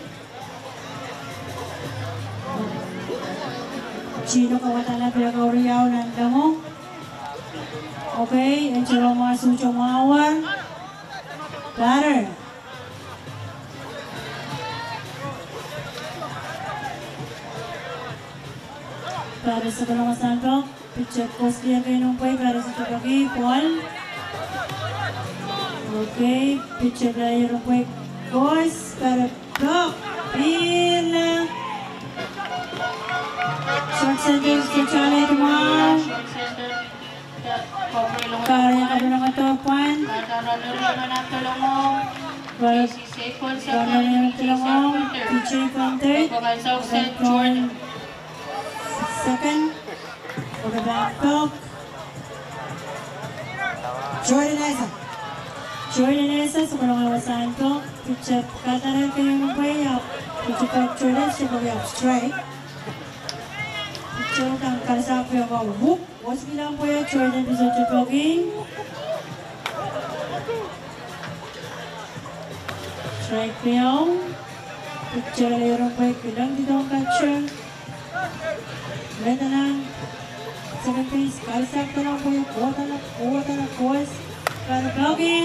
Tino kawadahla pil kauriau nan loango. Okay, en Jerome suhte mwahuar. Batter. Batter sohte kolong wasahn pok. Pitcher koasoia kei nan pwei, batter sohte peki, ball. Okay, pitcher pil nan pwei, koas, batter pok. Pihrla. Short center, sohte ale mwahu. Kahrehiong kapwilongedo pwand. Runner en Tolongong, Vijay pahn third. Second. Oda pahn pok. Jordan Esa. Jordan Esa sohte kolong wasahn pok. Pitcher kadahr kei nan pwei, ahpw pitcher pok Jordan, sohte peki, ahpw strike. Pitcher kan karisahpw pwe whoop. Osikila pwe Jordan pil sohte peki. Strike pil. Pitcher ale rongen pwe kilangdiong catcher. Medewe nan second base, karisahpw doadoahk pwe kohda, kohda, kohs. Batter peki.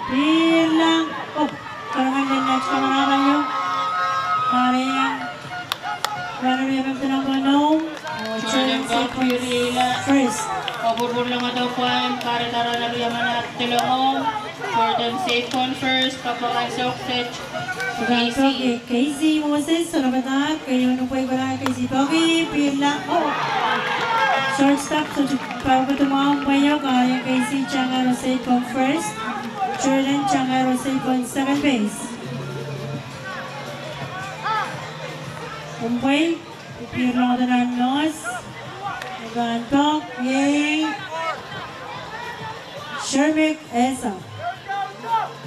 Pihrla. Oh, karangan lel nan kamaraman ieu. Kahrehiong. Runner en Tolongong. Jordan pahn first. Kapwurpwurlong eden pwand, kahrehda runner en Tolongong. Jordan safe on first, kapakap sohte. K C. K C Moses, sohte padahk, keieu nan pwei kohla, K C peki, pihrla. Oh. Shortstop, sohte pahn kohdo mwahu pwe ieu, kahrehiong K C Tangaro safe on first. Jordan Tangaro safe on second base. Nan pwei, pihrla nan nose. Pahn pok, yay. Shermik Esa.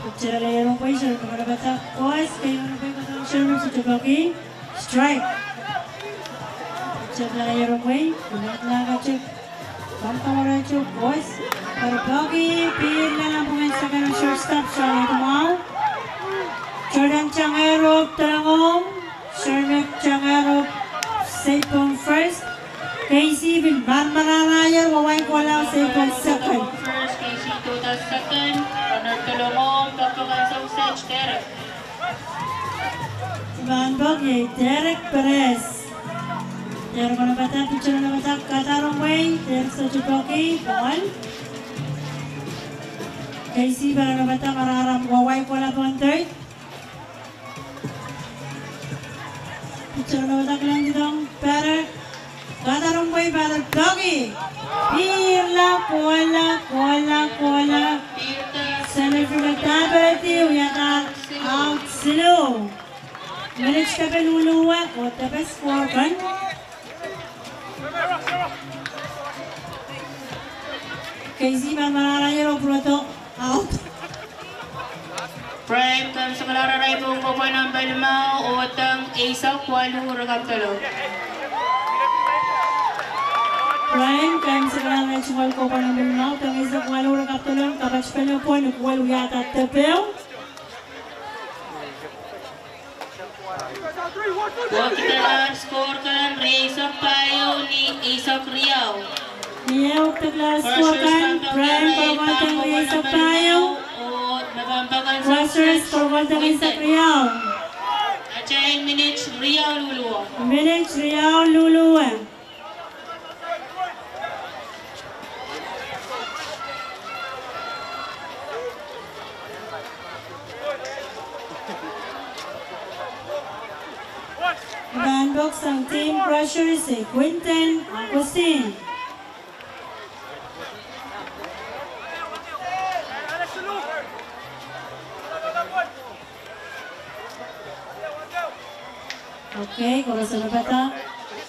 Pitcher ale nan pwei, Shermik pahn padahk, koas, keieu nan pwei kohla, Shermik sohte peki. Strike. Pitcher ale nan pwei, Shermik nan katik. Pahn kamaraman ieu, koas. Batter peki, pihrla nan pwungen second, shortstop, sohte ale mwahu. Jordan Tangaro, Tolongong. Shermik Tangaro, safe on first. K C pil marmarahn air, wawai kohla, safe on second. First, K C kohla second. Runner Tolongong, kapakap sohte, Derek. Pahn pok, yay, Derek Perez. Derek pahn padahk, pitcher pahn padahk, kadahr rongen pwei, Derek sohte peki, ball. K C pahn padahk, marahn wawai kohla pohn third. Pitcher pahn padahk, kilangdiong, batter. Kadahr rongen pwei, batter peki. Pihrla, kohla, kohla, kohla. Center fielder Tapeti wiahda out siluh. Minit tapan luluwa, oh tapan score kan. K C pahn marahn air oh pwurodo out. Prime, kaimwisekala arail pwuhng kohpwand en limau, oh deng eisek waluh rikapdolong. Prime, kaimwisekala arail pwuhng kohpwand en limau, deng eisek waluh rikapdolong, kapatpene pwon, ni kuwel wiahda depe. Wekidala score kan rieisek pahieu ni eisek riau. Ie, wekidala score kan, Prime pahn kohla deng rieisek pahieu. Oh, me pahn pahn kan Crossers Kolokol dahme sehse riau. Atail minit riau luluwo. Minit riau luluwo. Pahn pwukoahsang Team Crushers, Quinton Augustine. Okay, koaros onopada.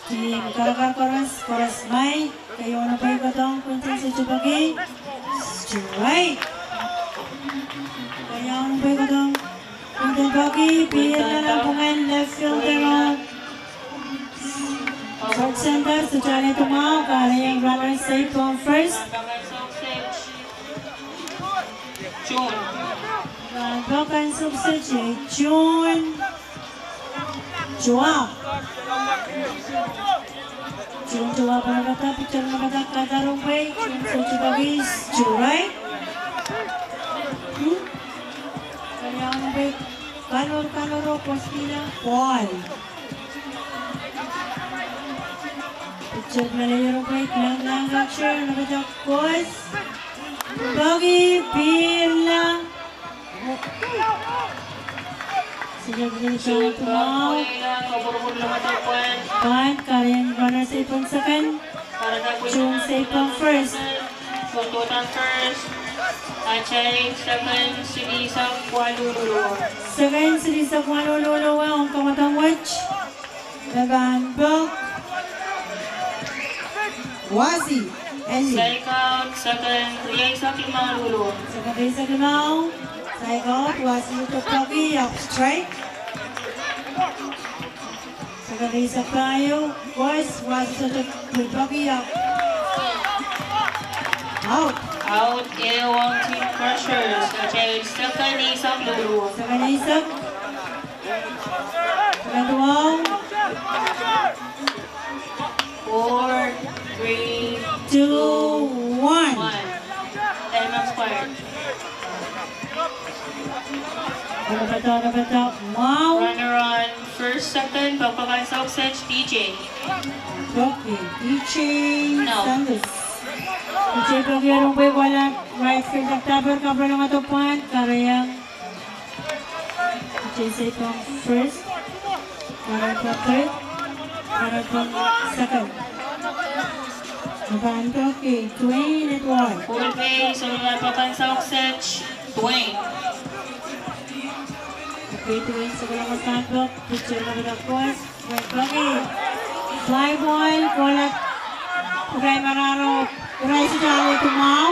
Team karakar koaros, koaros mai. Keieu onopei kohdohng, Quinton sohte peki. Strike. Keieu onopei kohdohng, Quinton peki, pihrla nan pwungen left fielder o. Short center, sohte ale mwahu, kahrehiong runners seiloak pohn first. Pahn pahn sohte, June. June. June June pahn pahn, picture pahn pahn, kadarong pwe, June sohte peki, June, right? Hmm? Keieu onopei, kanor, kanor o, koskihla, ball. Picture meleio pwe, lang lang, picture, onopei, koaros. Peki, pihrla. Sehse peki, June peki, pahn kahrehiong runners seiloak pohn second. June seiloak pohn first. Atail second silihsek waluh luluwo. Second silihsek waluh luluwo, ong kamwadang wet. Me pahn pek. Wasi, Eli. Strikeout, second rieisek limau luluwo. Second rieisek limau. Strikeout, Wasi sohte peki, ahpw strike. Second rieisek pahieu, koaros, Wasi sohte peki, ahpw out. Out, ehu ong Team Crushers, atail second eisek luluwo. Second eisek. Second duwau. Four, three, two, one. Time expired. Onopada, onopada, mwahu. Runner on first, second, pakapakan sauk set, D J. Okay, D J Santos. D J peki, ehu pwe kohla right fielder Tapper kapwurelong ong pwand, kahrehiong D J seiloak pohn first. Kahrehiong third. Kahrehiong second. Pahn peki, Dwayne Edward. Full base, onopada, pakapakan sauk set, Dwayne. Okay, Dwayne, sohte kohla pahn peki, picture onopada, koaros. Peki. Fly ball, kohla. Irail marahro, irail sohte ale mwahu.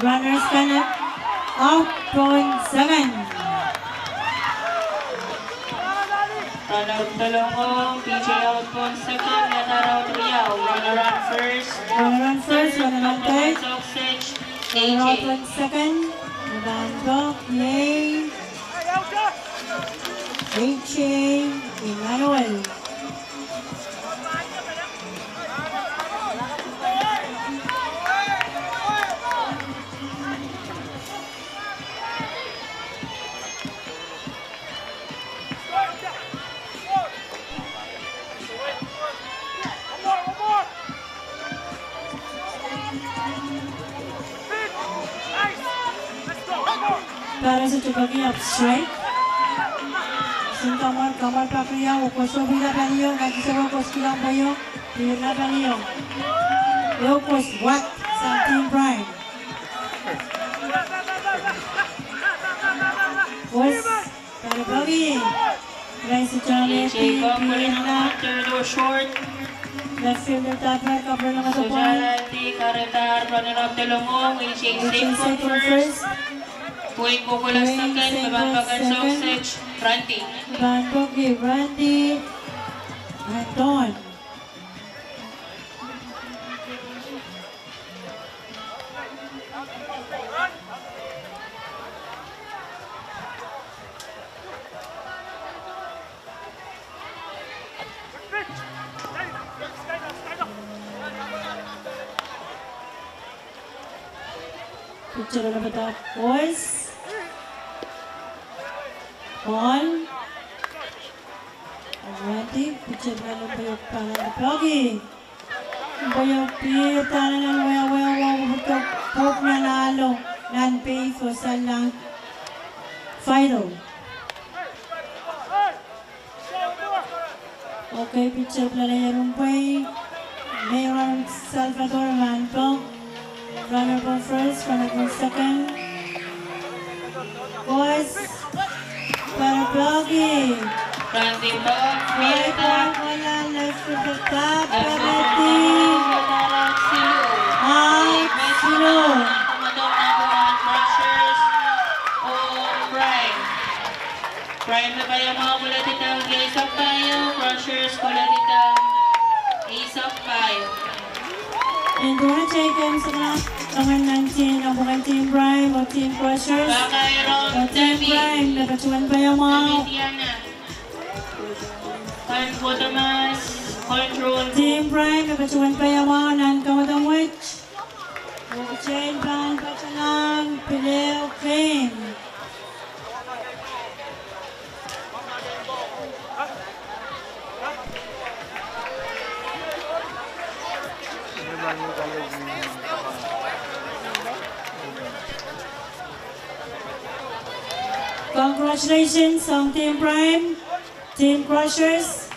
Runners kan out pohn second. Runner Tolongong, D J out pohn second, runner out riau, runner on first. Runner on first, runner on third. Runner out pohn second, me pahn peki, yay. A J Emmanuel. Batter sohte peki, ahpw strike. Sen kamwar, kamwar pak riau, oh koasoia paliyo, nan kisin koasoia paliyo, pihrla paliyo. Ehu koasoia sang Team Prime. Koasoia. Batter peki. Irail sohte ale, pihrla. Left fielder Tapper kapwurelong ong pwand. Sohte ale, kahrehiong runner up Tolongong, A J seiloak pohn first. Dwayne kohkohla second, me pahn pakapakan sauk set, Randy. Pahn peki, Randy Anton. Picture onopada, koaros. Ball. Alrighty, pitcher pahn pwehki. Pwehki, pwehki, pwehki, pwehki, pwehki, pwehki, nan alo, nan base, oh sallahng. Final. Okay, pitcher player ieu pwehki. Meiran Salvador Manpo. Runner for first, runner for second. Boys, para pwehki. Randy Bond, Mira. Kola, Lester Pepper, Pereti. Out, slow. Crushers, oh, Prime. Prime me paiamwahu koledi down, Ace of Fire, Crushers koledi down, Ace of Fire. Nin duwen atail game solahr, rongen nineteen, rongen Team Prime oh Team Crushers. Team Prime me patohwan paiamwahu. Team Prime me patohwan paiamwahu nan kamwadong wet. Kitail pahn patohlahng pil ehu game. Congratulations ong Team Prime, Team Crushers.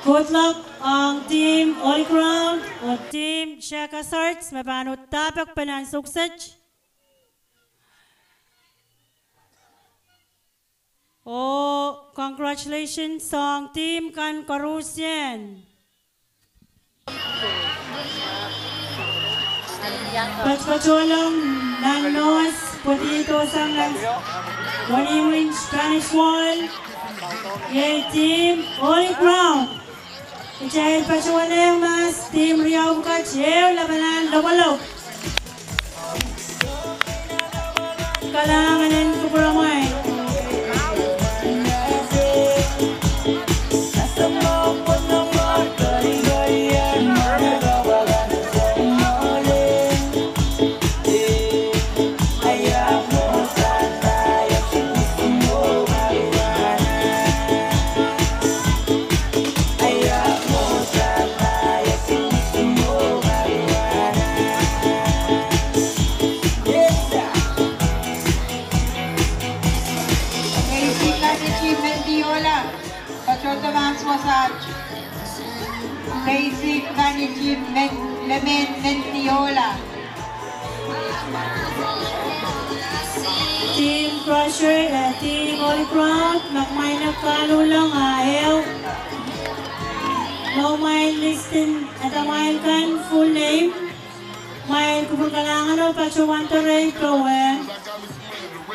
Good luck ong Team Holy Crown oh Team Shakers Arts me pahn uhdahn pahn pahn sukset. Oh, congratulations ong team kan koaruhsie. Patpatohlong nan nohs, pwehki dohsang nan wenihmw en Spanish Wall, iei Team Holy Crown. Kitail patohwan mahs, team riau pwukat ehu lapalahn lopwolopw. Kalahngan en kupwuramwail. Basic kan ni Team Mendiola, patohdo mahs wasaht. Basic kan ni Team Men, Lemen Mendiola. Team Crusher, eh, Team Holy Crown, ma kumwail en kaluhlahng ah ehu. Mwohmwail list en, eh, kumwail kan full name. Kumwail kupwur kalahngan oh patohwan doarehdi powe.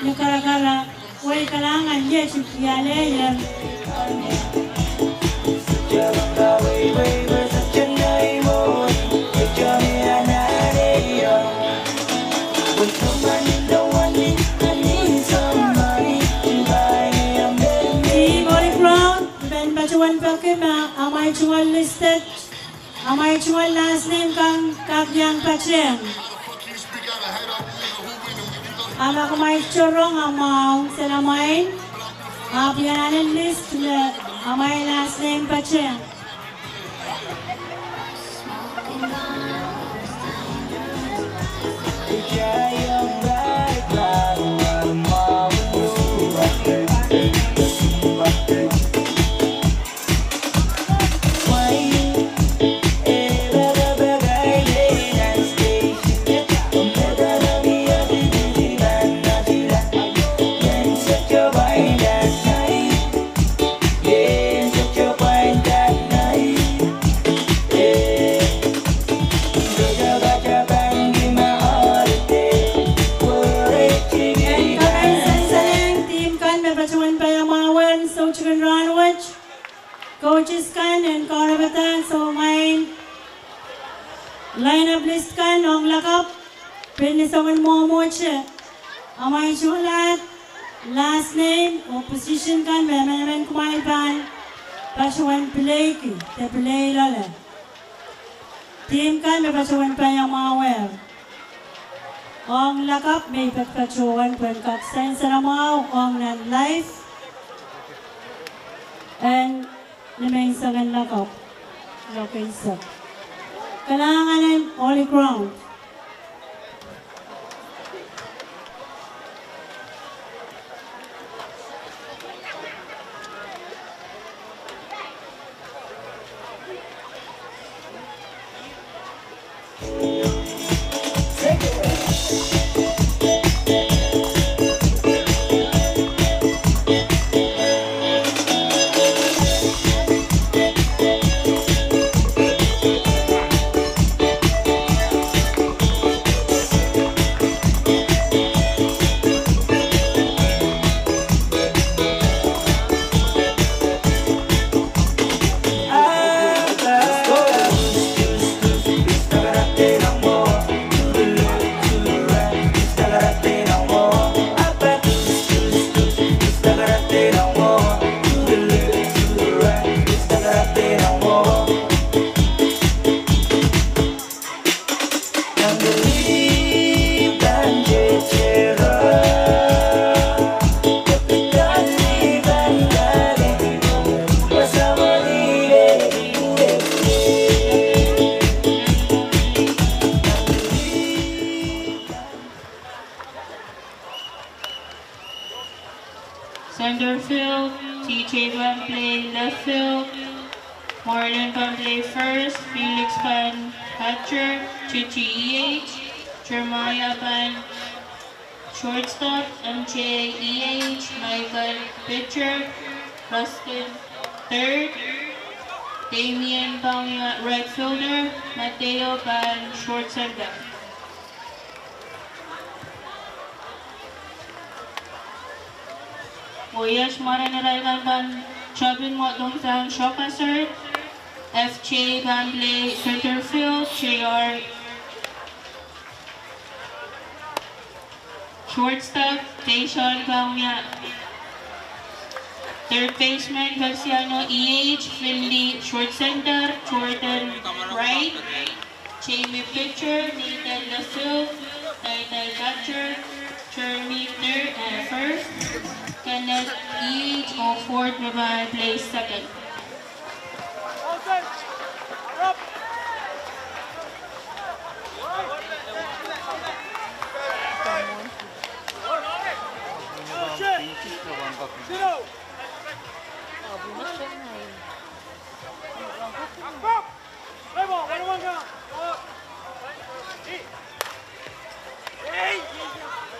Ni karakara, wei kalahngan iet, iale ie. Team Holy Crown, I pahn patohwan peki ma amwail tungoal listed. Amwail tungoal last name kan kak iang patehng. A ma kumwail sohte rong amwail, solahr mwail. Ahpw I anahne list me amwail last name patehng. En kapehse sansal ong team kan me patohwan paiamwahu en soutikin rahnwet. Coaches kan en kaunopada, soh mwail. Lineup list kan ong lakapw, pil ni soangen mwomwohte. Amwail tungoal last name oh position kan me emenemen kumwail pahn patohwan pileiki, de pilei loale. Team kan me patohwan paiamwahu. Ong lakapw me I patohwan pwehn kak sansal mwahu ong nan live en ni menseng en lakapw. Lokin sek. Kalahngan en Holy Ground. Center field, T J pahn pilih left field, Marlon pahn pilih first, Felix pahn catcher, Chichi E H, Jeremiah pahn shortstop, M J E H, Michael pitcher, Rustin third, Damien pahn right fielder, Mateo pahn short center. Oiet mwaren irail kan pahn tepin mwadong sang shock hazard. F J pahn pilih center field, J R shortstop, Tayshon pahn wia third baseman, Feliciano E H, Finley short center, Jordan right, Jamie pitcher, Nathan left field, Nathan catcher, Jeremy third, eh, first, Kenneth E H oh fourth, me pahn pilih second.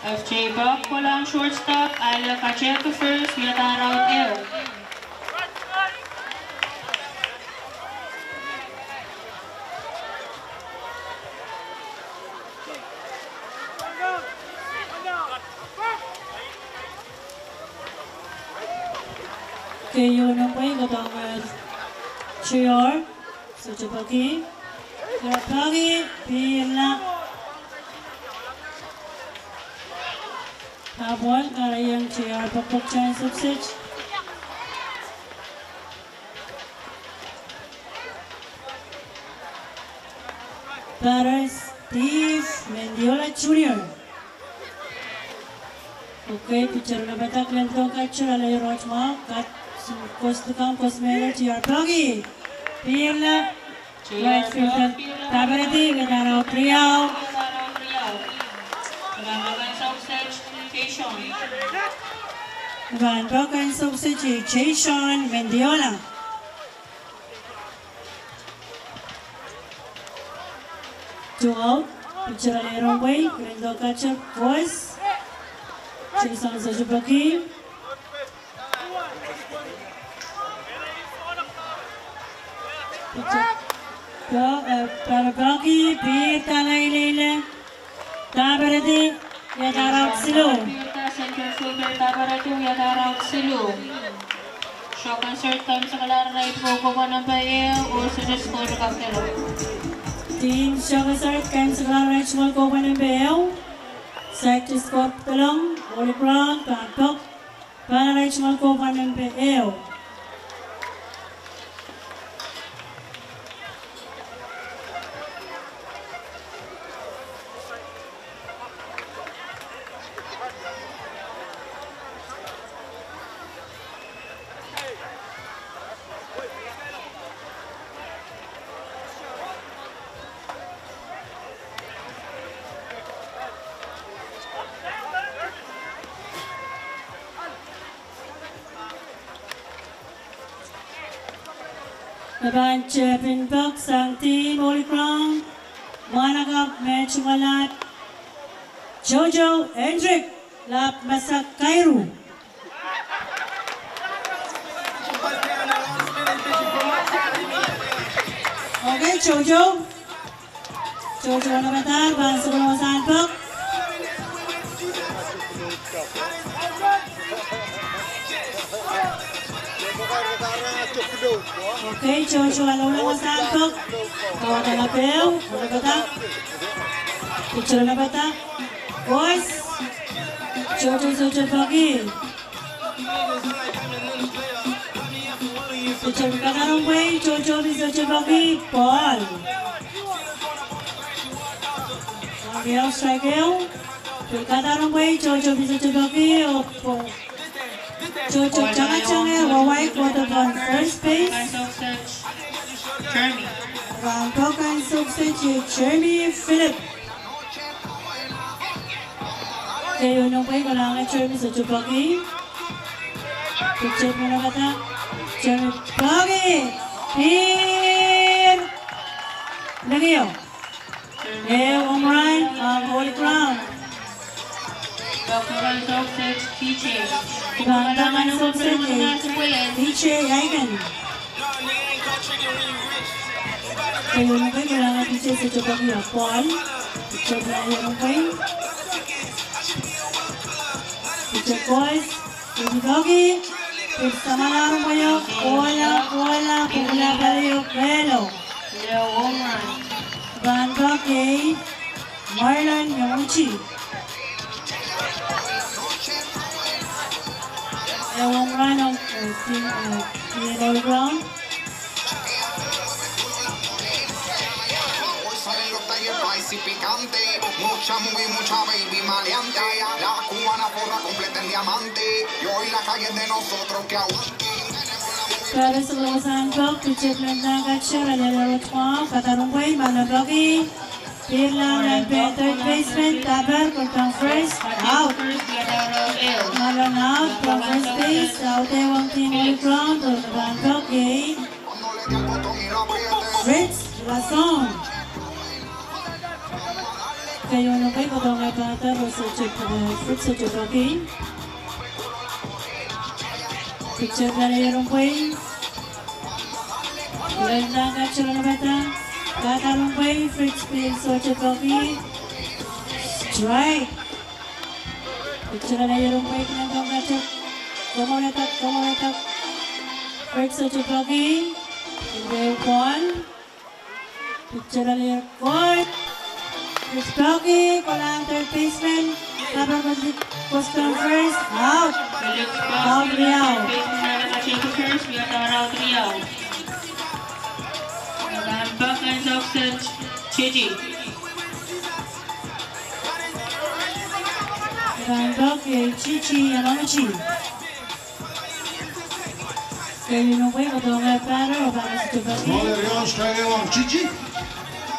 F J Buck kolahng shortstop, ale catcher ke first, wiahda round ehu. Keieu nan pwei kodohng J R. Sohte peki. J R peki, pihrla. Apwal, kahrehiong J R pokpok chance of set. Batter, Steve Mendiola Junior. Okay, pitcher na padahk Lindon Kachur, ale roht mwahu, kat, kos lukam, kos mehla, J R peki. Pihrla, right fielder Daperedi, wiahda round riau. Pahn pahn pokpoken sohpwosohte Jason Mendiola. Two out, pitcher ale rong pwei, Lindon Kachur, kos. Jason sohte peki. Pitcher, peki, pihrda laileile. Daperedi, wiahda round siluh. Center fielder Daperedi, wiahda round siluh. Shock hazard, kaimwisekala arail kohkohpa nempe ehu, oh sohte score kapwdolong. Team shock hazard, kaimwisekala arail kohkohpa nempe ehu. Saik te score kapwdolong, Holy Ground, pahn pok. Pahn arail kohkohpa nempe ehu. Pahn tepin pok sang team Holy Crown, mwahnakapw me tungoal ahd Jojo Hendrick, lap masak kairu. Okay, Jojo. Jojo Napadar pahn sokong wasahn pok. Okay, Jojo ale wasahn pok. Kawada lapeu, Napadar. Picture Napadar. Boys. Jojo sohte peki. Picture Kadarong Pwei, Jojo pil sohte peki, ball. Okay, strike ehu. Pil Kadarong Pwei, Jojo pil sohte peki, oh, oh. Jojo tangatang, wawai kohdo pohn first base. Jeremy. Pahn pok en sokset, Jeremy Philip. Keieun ong pwei kalahngan Jeremy sohte peki. Picture Napadar. Jeremy peki. Pil. Lengio. Ehu home run, ah, Holy Crown. Pahn pok en sokset, P J. Pahn pok en sokset, P J Aiken. Keieun ong pwei kalahngan P J sohte peki, ah, ball. Picture Kadarong Pwei. Picture boys. Pil peki. Pil samwalahro pwei o, kohla, kohla, kohla pali o, kohlo. Pahn peki, Marlon Yonguchi. Ehu home run ong, eh, team, eh, team Holy Crown. Pahn pok en sokong wasahn pok, picture Kadarong Pwei, Marlon peki. Pil laud, pahn third baseman, taper, kohdo pohn first, out. Marlon out, pohn first base, out ehu ong team Holy Crown, oh pahn peki. Fritz Lasong. Keieun ong pwei kohdohng ahi batter, oh sohte, eh, Fritz sohte peki. Picture Kadarong Pwei. Pil pahn pok en sokset, Kadarong Pwei, Fritz pil sohte peki. Strike. Picture Kadarong Pwei, pil pahn pok en sokset. Komourada, komourada. Fritz sohte peki. Pil ball. Picture ale koht. Fritz peki, kolahng third baseman. Taper kohdo pohn first, out. Out, riau. Pahn pok en sokset, Chichi. Pahn pok, eh, Chichi Yamaguchi. Keieun ong pwei kohdohng ahi batter, oh pahn sohte peki. Ball riau, strike ehu ong Chichi.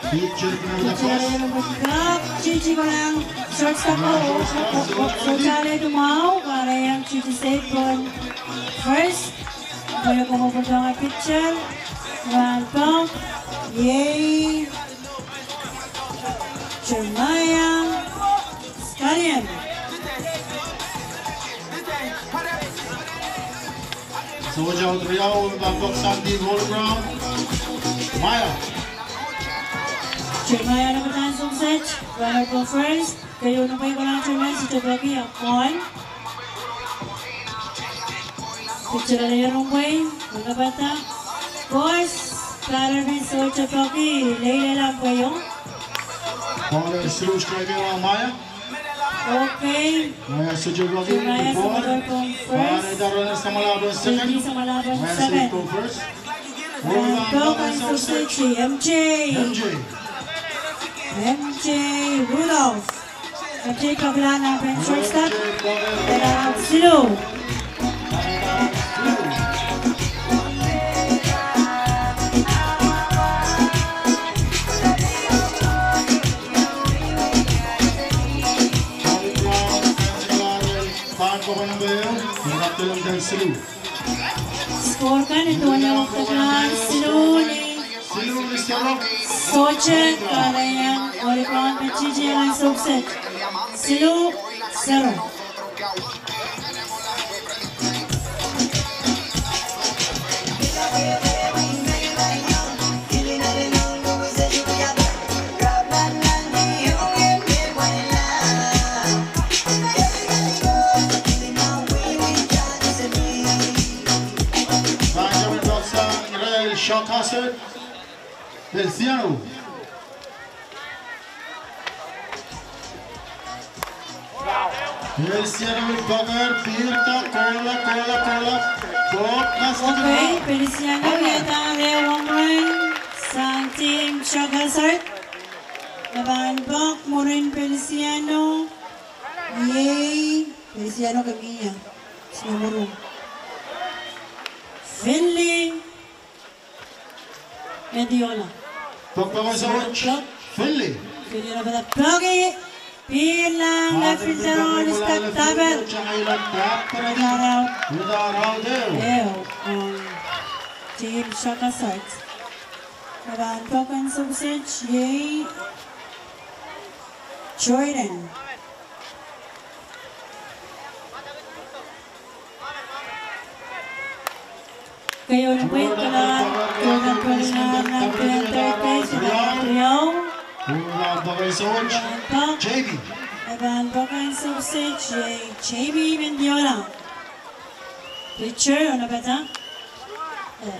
Picture Kadarong Pwei, Chichi kolahng shortstop o, oh, oh, oh, sohte ale mwahu, kahrehiong Chichi safe pohn first. Pwei kohdohng ahi pitcher. Pahn pok, iei Jeremiah Skalien. Sohte out, riau, pahn pok sang team Holy Crown. Jeremiah. Jeremiah Napadar en sokset, runner pahn first. Keieun ong pwei kolahng Jeremiah, sohte peki, ah, gone. Picture ale ong pwei, Napadar. Boys, batter pil sohte peki, leilei ong pwei o. Ball en siluh, strike ehu ong Maya. Okay. Maya sohte peki, Maya ball. Sohte peki, first. Maya daron samwala pohn second. Samwala pohn second. Maya sohte peki, first. Pahn pok en sokset, M J. M J. M J Rudolph. M J pahn kolahng nan pahn shortstop. Pahn siluh. Pahn pok en sokset, pahn siluh. Score kan, e duwehte siluh ni, siluh ni sero. Sohte kahrehiong Oregon me titi nan sohpw set. Siluh sero. Pahn tepin poakisang irail Shakasot, Feliciano. Feliciano pil poaker, pihrla, kohla, kohla, kohla. Poak mas. Okay, Feliciano, iei dahme wongwen sang team Shakasot. Me pahn poak mwurin Feliciano. Iei Feliciano kemia. Sine mwurin Finley Mendiola. Poak, poak, poak, poak. Finley. Finley, poaki, pihrla, left fielder Onis Taktaper. Ehu, ehu, ong team Shakasot. Me pahn poak nan sohpw set, iei Jordan. Keieun pweid kalahngan, Jordan Pelinar, nan pehn third base, riau. Riau. Jamie. E pahn poak nan sohpw set, iei Jamie Mendiola. Pitcher, onopata. Eh,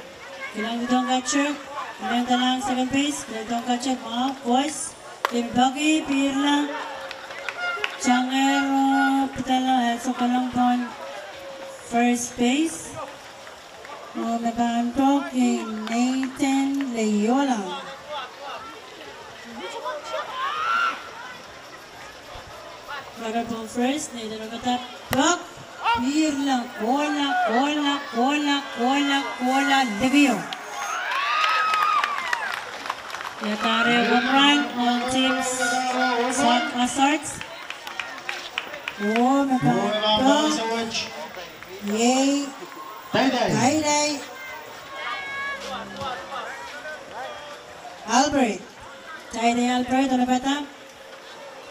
kilang dohng catcher, kilang dohng second base, kilang dohng catcher, mwahu, koas. Limpoaki, pihrla. Tangero, pitala, eh, sokalong pohn first base. Oh, me pahn poak iei Nathan Leola. Runner pohn first, Nathan onopata, poak, pihrla, kohla, kohla, kohla, kohla, kohla, likio. Ia kahre home run ong team Shakasot. Oh, me pahn poak. Iei Taidai. Taidai Albert. Taidai Albert, onopata.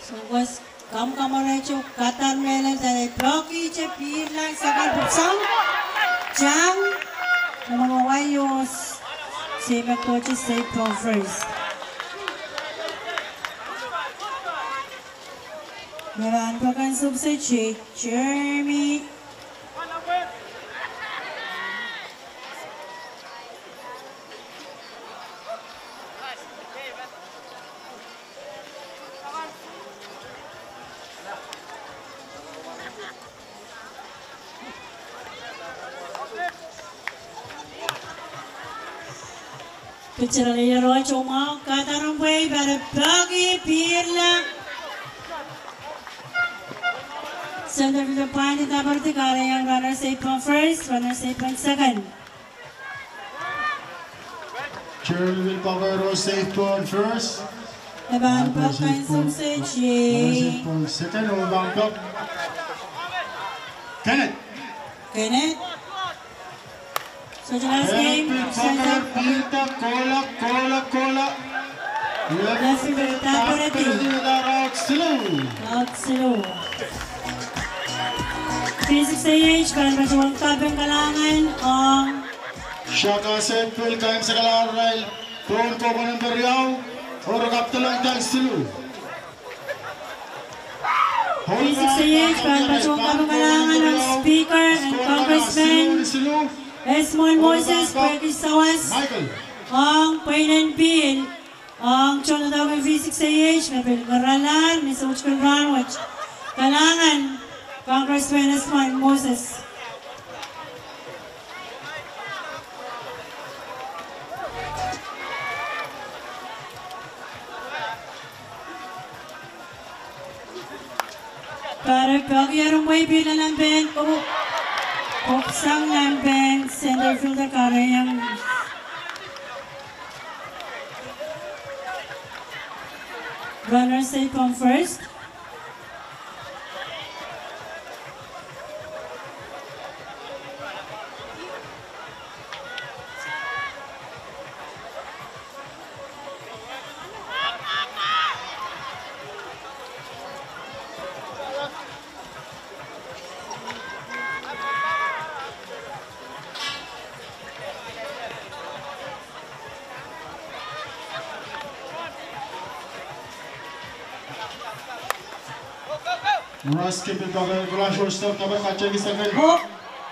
Soh koas, kamwkamwere, soh kadar mehlel, Taidai poaki, soh pihrla, sakal pwuksang. Tang, naman wawai oh, se me kohte safe pohn first. Me pahn poak nan sohpw set, Jeremy. Pitcher ale iroh, soh mwahu, kadar en pwei, pahn poaki, pihrla. Center fielder pahn kapwaiada, kahrehiong runner safe pohn first, runner safe pohn second. Jeremy pil poakohng safe pohn first. E pahn poak nan sohpw set, iei. Safe pohn second, oh pahn poak. Kenneth. Kenneth. Sohte last game. Kenneth pil poakohng, pihrda, kohla, kohla, kohla. Left fielder taperedi. Taperedi, out siluh. Out siluh. V six A H pahn patohwan kaping kalahngan ong Shakasot pil kaimwisekala arail pohn kohkohn en riau, oh re kapdolong dahng siluh. V six A H pahn patohwan kaping kalahngan ong Speaker and Congressman Esmond Moses pwehki sawas ong pweinen pihl ong tohndoadoahk en V six A H me pil ngeralahr ni soutik en rahnwet. Kalahngan, Congressman Esmond Moses. Kahre poak iei, ren pwei, pihrla nan pehn, oh, pwuksang nan pehn center fielder, kahrehiong runner safe pohn first. Muraski pil pahn kalahngan shortstop, number katail second. Oh.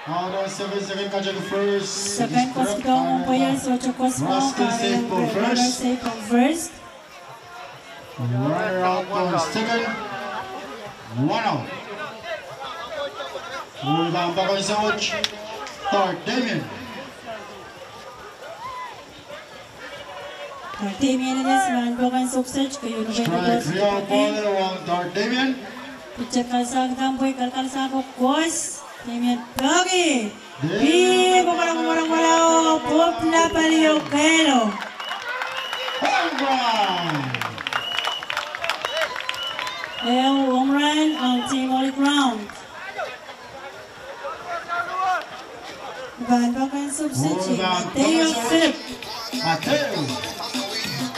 Out on second, second katail first. Second kos pahn pweier, sohte kos pahn. Muraski safe for first. Runner safe for first. Runner out on second. One out. Pahn pahn kalahngan shortstop, Dart Damien. Dart Damien, emen pahn pahn kalahngan sohpw sehse, keieu number. Strike three, ball one, Dart Damien. Pitcher kalsang, dam pwe kalkalsang ko kos. Damien peki. Damien. Pil, kokola, kokola, kokola, oh, pwopwula pali oh kehlo. Home run. Ehu home run ong Team Holy Crown. Pahn pahn kalahngan sohpw sehse, Mateo Philip. Mateo.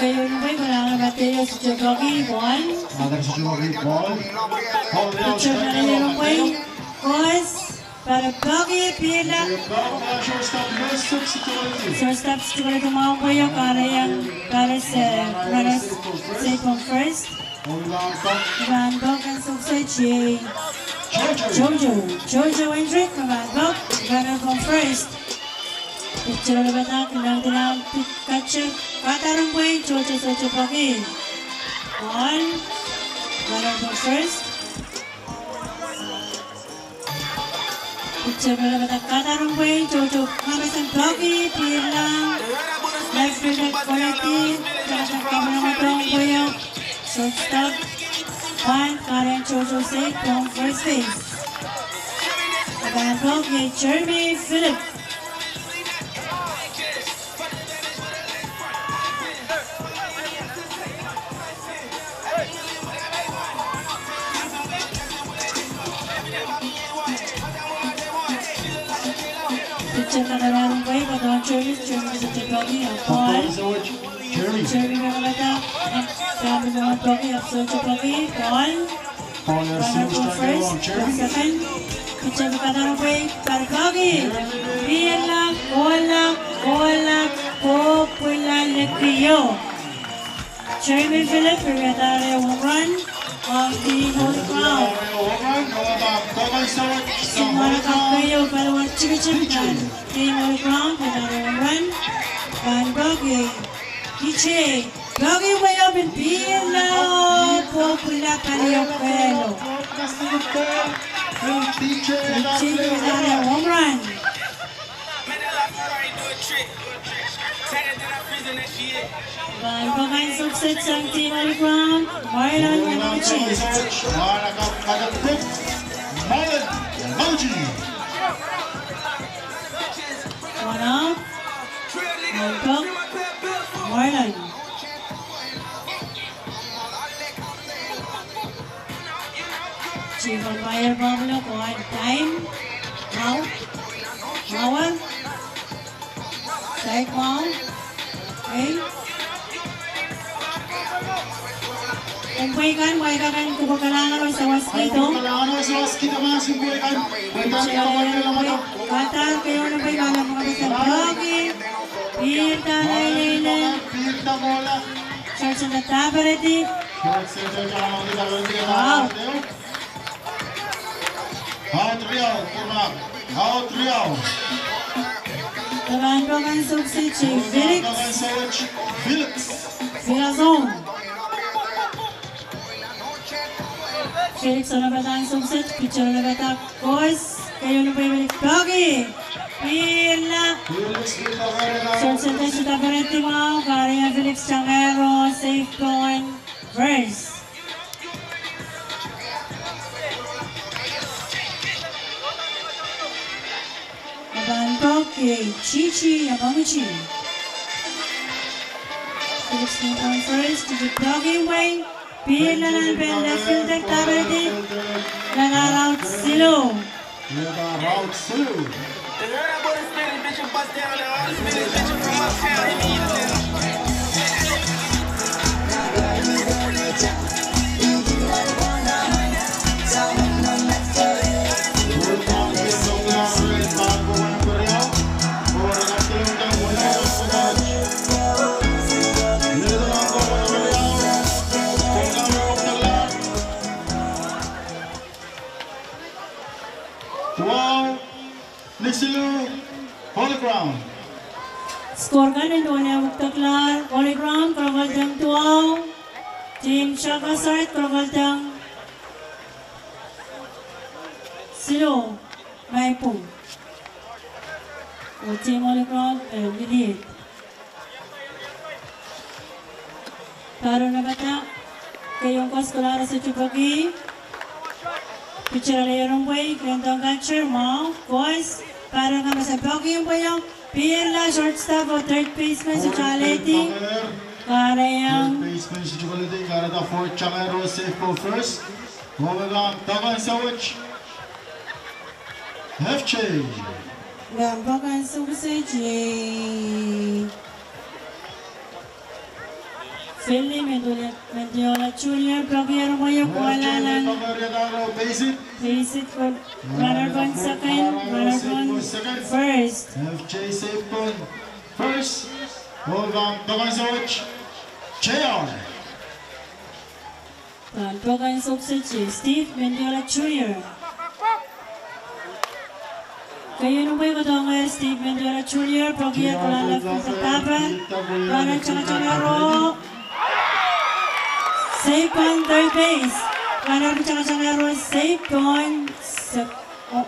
Keieu number, kalahngan Mateo, sohte peki, ball. Mateo sohte peki, ball. Pitcher pali oh pwe, kos, pahn peki, pil. Shortstop, shortstop sohte peki. Shortstop sohte peki, mwahu pwe oh kahrehiong kahre se, runner safe on first. Pahn pahn kalahngan sohpw sehse. Jojo. Jojo Hendrick, pahn pahn kalahngan first. Pitcher lokatak, kilang kilang, pitcher, kadarompwe, Jojo sohte peki. One, pahn kalahngan first. Pitcher lokatak, kadarompwe, Jojo, kamehlele peki, pil. Left fielder koledi, kadarompwe. Shortstop, pahn kahrehiong Jojo safe on first base. Pahn peki, Jeremy Philip. Pitcher kadarompwe, kadarompwe, Jeremy, Jeremy sohte peki, ball. Jeremy. Jeremy pahn pahn peki, pahn peki, ball. Ball, runner on first, Jeremy. Second. Pitcher kadarompwe, pahn peki. Pil, kohla, kohla, pwopwula likio. Jeremy Philip pahn pahn kalahngan home run ong Team Holy Crown. Home run, oh, pahn peki, oh, pahn peki. Team Holy Crown pahn pahn peki, peki pwe oh pil, pil, oh, pwopwula pali oh kehlo. Pitcher pahn pahn kalahngan home run. Pahn pahn kalahngan sohpw sehse sang Team Holy Crown, Marlon Yamaguchi. Marlon Yamaguchi. One out. Pahn pahn, Marlon. Chief umpire pahn pahn kalahngan time out. Mwahu. Strike mwahu. Okay. Umpwei kan, umpwei kan, kupwuren kalahngan oh sawas kihdo. Kalahngan oh sawas kihdo, mas umpwei kan. Kadarompwe, keieu number, pahn peki. Pil, pil, pil. Short center daperedi. Out. Out, riau, out, riau. Pahn pahn kalahngan sohpw sehse, Felix. Felix. Felix Felix oh pahn pahn kalahngan sohpw sehse, pitcher oh pahn pahn kos, keieu number pahn peki. Pil. Short center daperedi mwahu, kahrehiong Felix Tangero safe on first. Oh pahn peki, Chichi Yamaguchi. Felix Tangero on first, Chichi peki, wei. Pil nan pen left fielder daperedi. Nan out siluh. Nan out siluh. Duwau, Nisilu, Holy Crown. Score kan en duwen ehu wekidekla, Holy Crown, kolokoldeng duwau. Team Shaka Sart, kolokoldeng siluh, maing pwung. Oh team Holy Crown, eh, liliet. Pahr en pahpa, keieun kos kalahngan sohte peki. Pitcher ale iren pwei, keieun catcher, mwahu, kos, pahr en pahpa, peki en pwei o, pihrla shortstop oh third baseman sohte alehdi. Kahrehiong. Third baseman sohte alehdi, kahrehda fourth, tangohro safe for first. Pahpa, pahpa, peki en sewese. F J. Pahpa, peki en sewese, J. Finley Mendiola, Mendiola Junior, peki iren pwei o, kohla nan. Base hit. Base hit, runner pahn second, runner pahn first. F J safe pahn first. Pahpa, peki en sewese, J R. Pahpa, peki en sewese, Steve Mendiola Junior. Keieun pwei kohdohngehr Steve Mendiola Junior, peki iren kohla nan fielder, pahpa, pahpa, pahpa, tangatangehro. Safe pahn third base. Pahpa, pahpa, tangatangehro, safe pahn sek-, oh,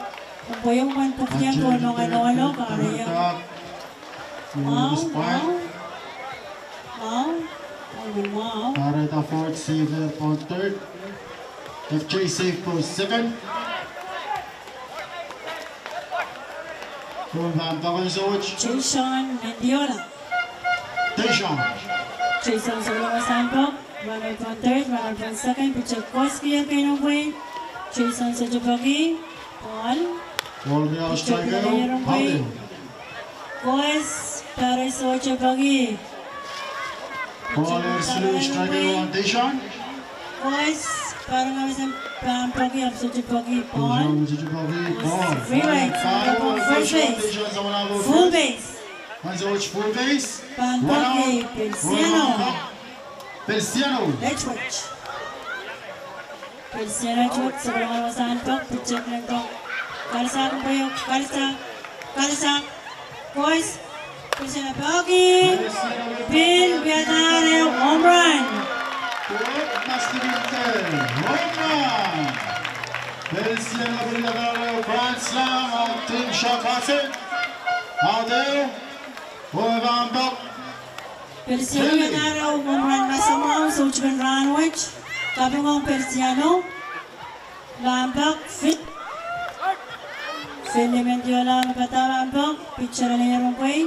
pwei o pahn pwukiong ko nonga nolo, kahrehiong. Mwahu, mwahu. Mwahu. Mwahu. Mwahu. Kahrehda fourth, safe pahn third. F J safe pahn second. Pahpa, peki en sewese, Jason Mendiola. Jason. Jason sohte kohla wasahn pok. Runner pahn third, runner pahn second, pitcher koasoakoasoia keieun pwei. Jason sohte peki. Ball. Ball, pitcher strike, ale iren pwei. Out. Kos, pahr en sohte peki. Ball, pitcher ale iren pwei. Strike, Jason. Kos, pahr en pahpa, pahn peki, ahpw sohte peki. Ball. Jason sohte peki. Ball. Strike, first base. Jason, sohte peki. Full base. Pahn sewese full base. Pahn peki, Feliciano. Feliciano. Edward. Feliciano Edward, sohte kohla wasahn pok, pitcher lento. Kalsa, pwei o, kalsa, kalsa. Kos, Feliciano peki. Feliciano peki. Pil wiadahr ehu home run. Pil wiadahr ehu home run. Feliciano pil wiadahr ehu grand slam, oh team Shaka Sart. Out ehu. Pahpa, pahpa. Feliciano wiadahr ehu home run masamwahu soutingen rahn wet. Kaping ong Feliciano. Pahpa, pahpa, Fil-, Finley Mendiola, pahpa, pahpa, pitcher ale iren pwei.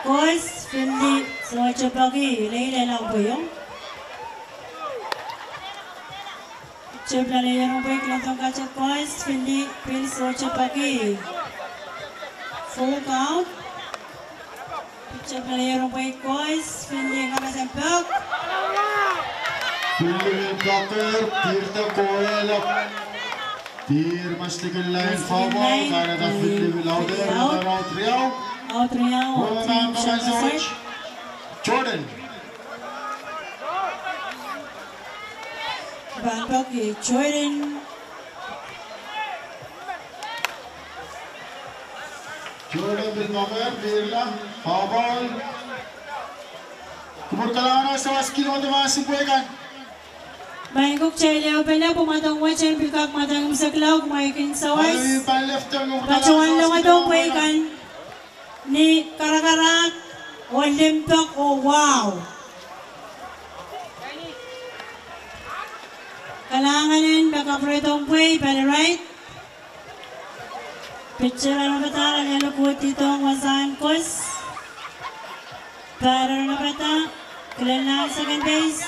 Kos, Finley sohte peki, leilehla pwei o. Pitcher ale iren pwei, kilang tong kaca, kos, Finley, Finley sohte peki. Full count. Pitcher ale iren pwei, kos, Finley, kamasan pok. Finley peki, pihrda kohla. Pihr maslikin lain, foul ball, kahrehda Finley pil out, out. Out riau. Out riau, oh team Shaka Sart. Jordan. Pahn peki, Jordan. Jordan pil peki, pihrla, foul ball. Kupwur kalahngan sawas kilang ong mahsen pweikan. Maing ko, kitail ehupene pwe mwadang wet en pil kak mwadang imwseklahng, kumwail kin sawas. Patohwan lewehdohng pweikan ni karakarahk oh limpoak oh wahu. Kalahngan en me kapwurehdohng pwei, pali right. Pitcher ale pahpa, ale kohdidohng wasahn kos. Batter ale pahpa, kilel nan second base.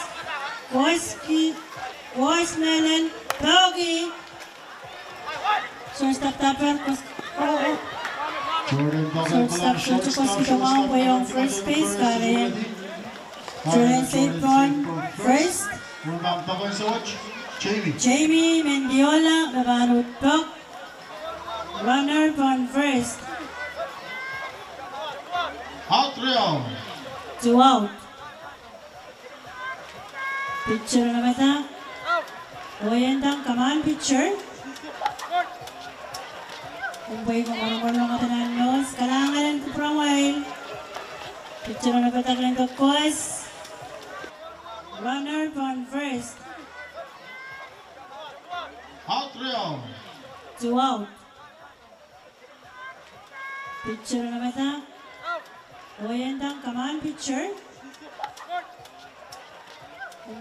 Kos ki, kos mehlel, peki. Shortstop dapper, kos, oh, oh. Shortstop, shortstop, kos ki dohng pwei ong first base, kahrehiong. Jordan safe pahn first. Jamie Mendiola, me pahn uhd pok. Runner pahn first. Out riau. Two out. Pitcher ale pahpa. Oiendang, come on, pitcher. Pwe ih me mwoaromwor ong nan nose, kalahngan en kupwuramwail. Pitcher en padahk en koaros. Runner pahn first. Out, Rio. Two out. Pitcher en padahk. Oiendang, come on, pitcher.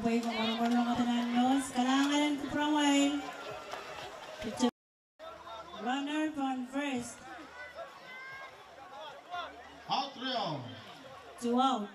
Pwe ih me mwoaromwor ong nan nose, kalahngan en kupwuramwail. Pitcher. Runner pahn first. Out, Rio. Two out.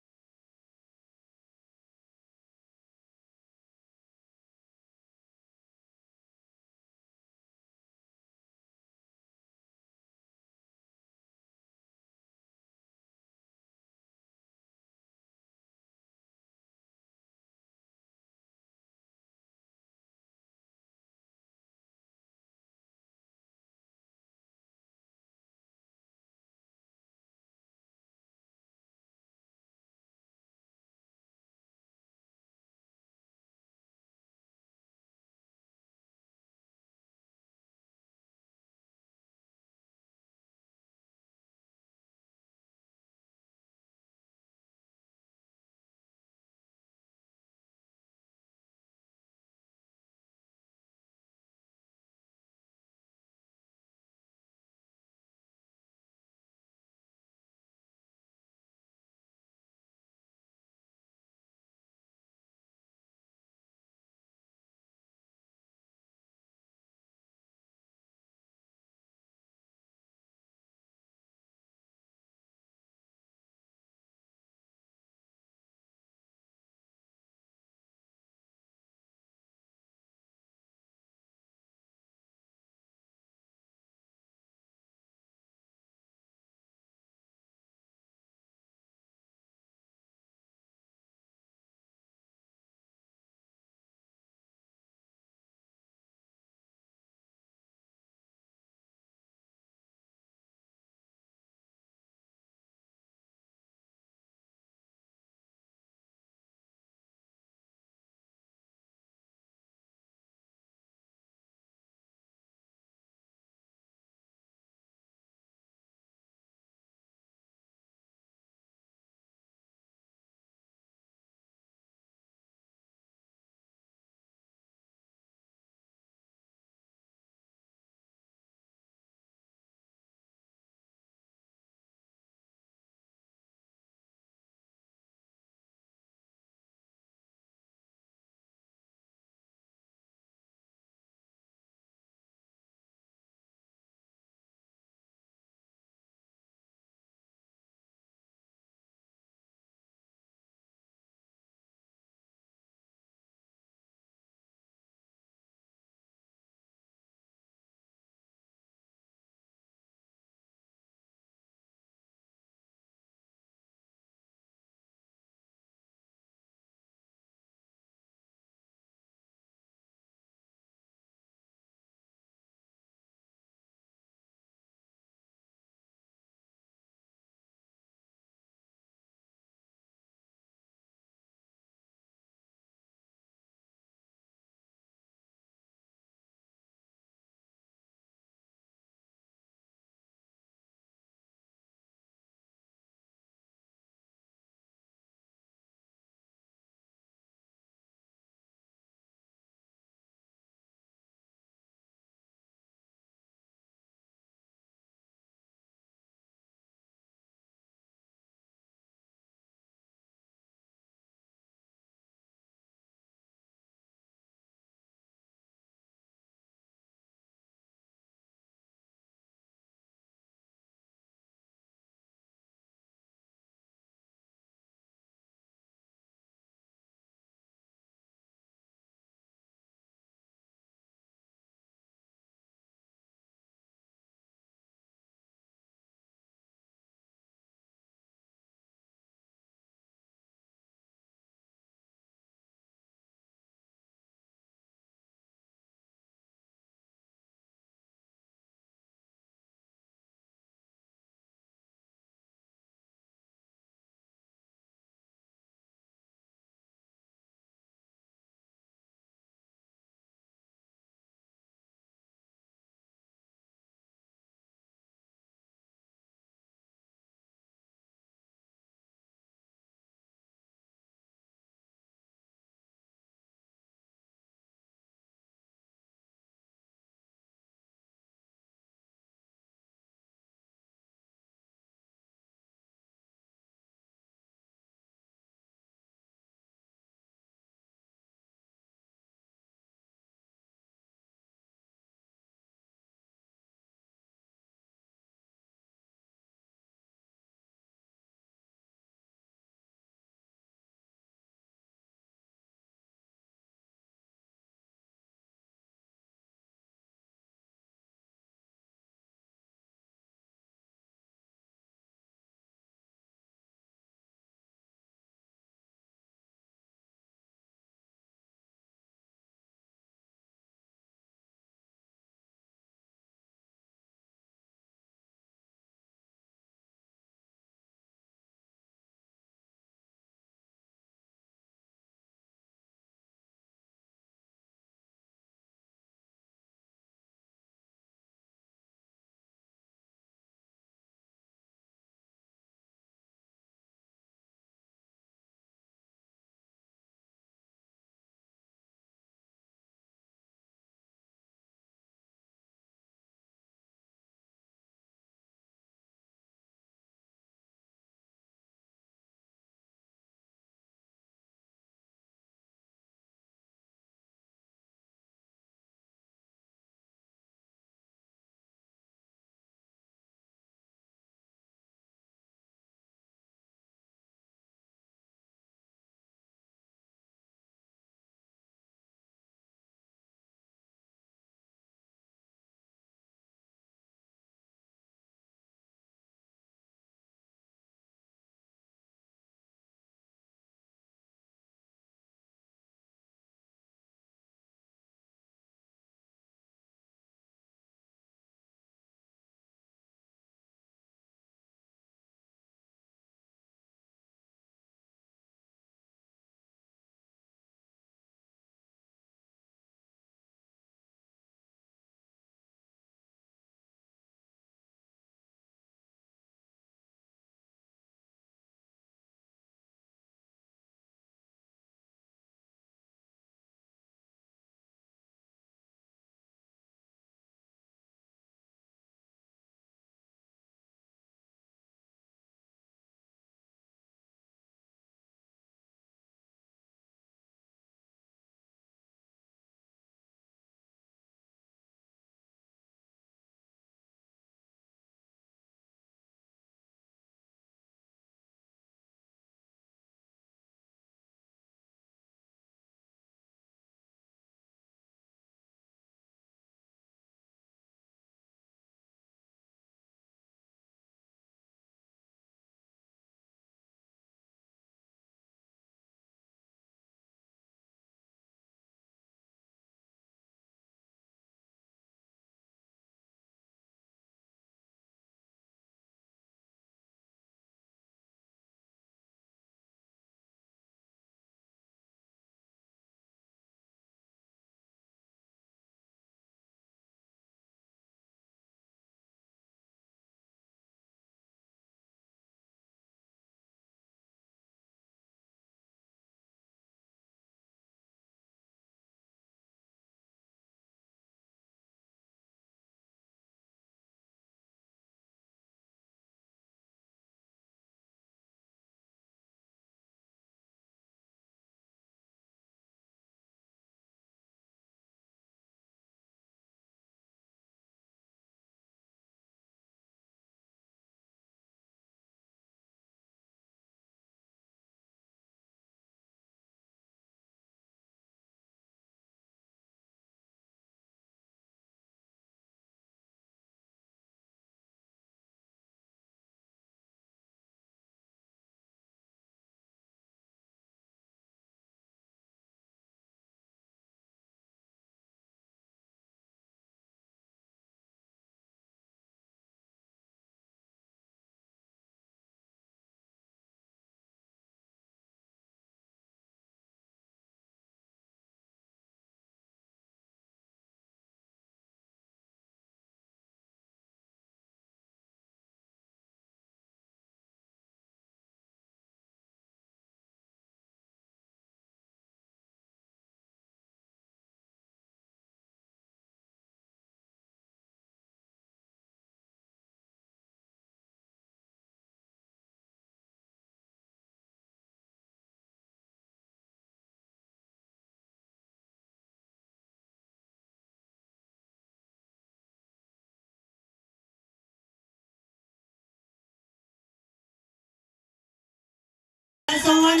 Soan,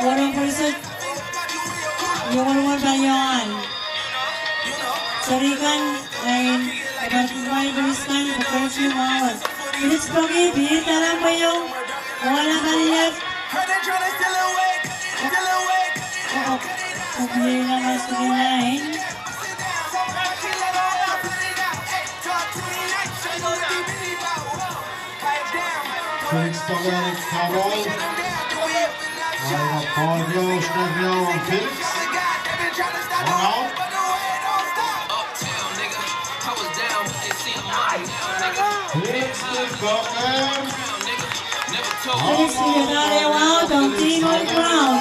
woro pwurisot, ieu woro palian. Seri kan, ain, abar kumwail pwurisot kan, pwurisot mwahu. Pwurisot poaki, pihr lalan pweo, wala kaliet. Oh, oh, oh, pihr lalan pweo. Felix Pagari Karol. Aina Paul Rios, Rios, Felix. One out. Felix Pagari. Felix Pagari, wow, down team on the ground.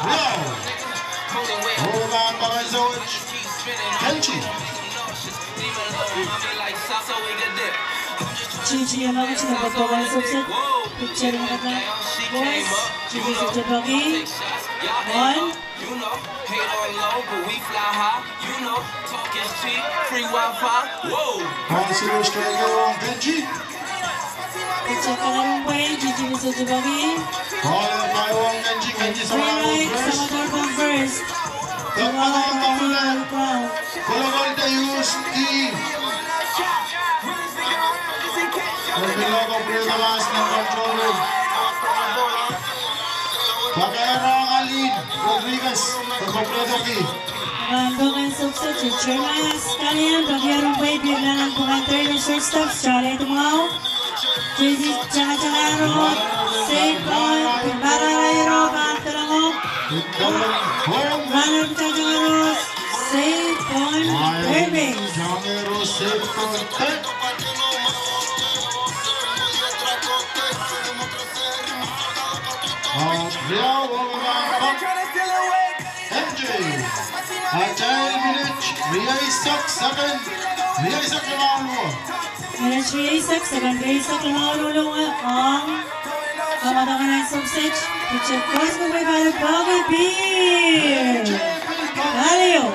Wow. Oh, man, Pagari, so Kenji. Gigi, I'm not gonna go on subject. Picture in the back. Boys, Gigi, such a doggy. One. One zero strike, Kenji. Picture kalahngan, Gigi, such a doggy. Ball, Kenji, Kenji, Three right, Samadar first. Kolokol de use the. Kolokol de use the last and control. Pakairong Alin Rodriguez, Kolokol de use. Pahn pokon suksuch, Jeremiah Scallion, pokon pwehki pihr lalan pokon third shortstop, Charlie Tumau. Jesi Chakachakaro, Saint Paul, Bararairo, Kantalango. Runner Chakachakaro, Saint Paul, third base. Chakachakaro, Saint Paul, third. Ah, riau, over. M J. Atail minit rieisek second, rieisek limau. Minit rieisek second rieisek limau, ong. Kamadakan en suksuch, pitcher koaros me pahn pali pihr. Valio.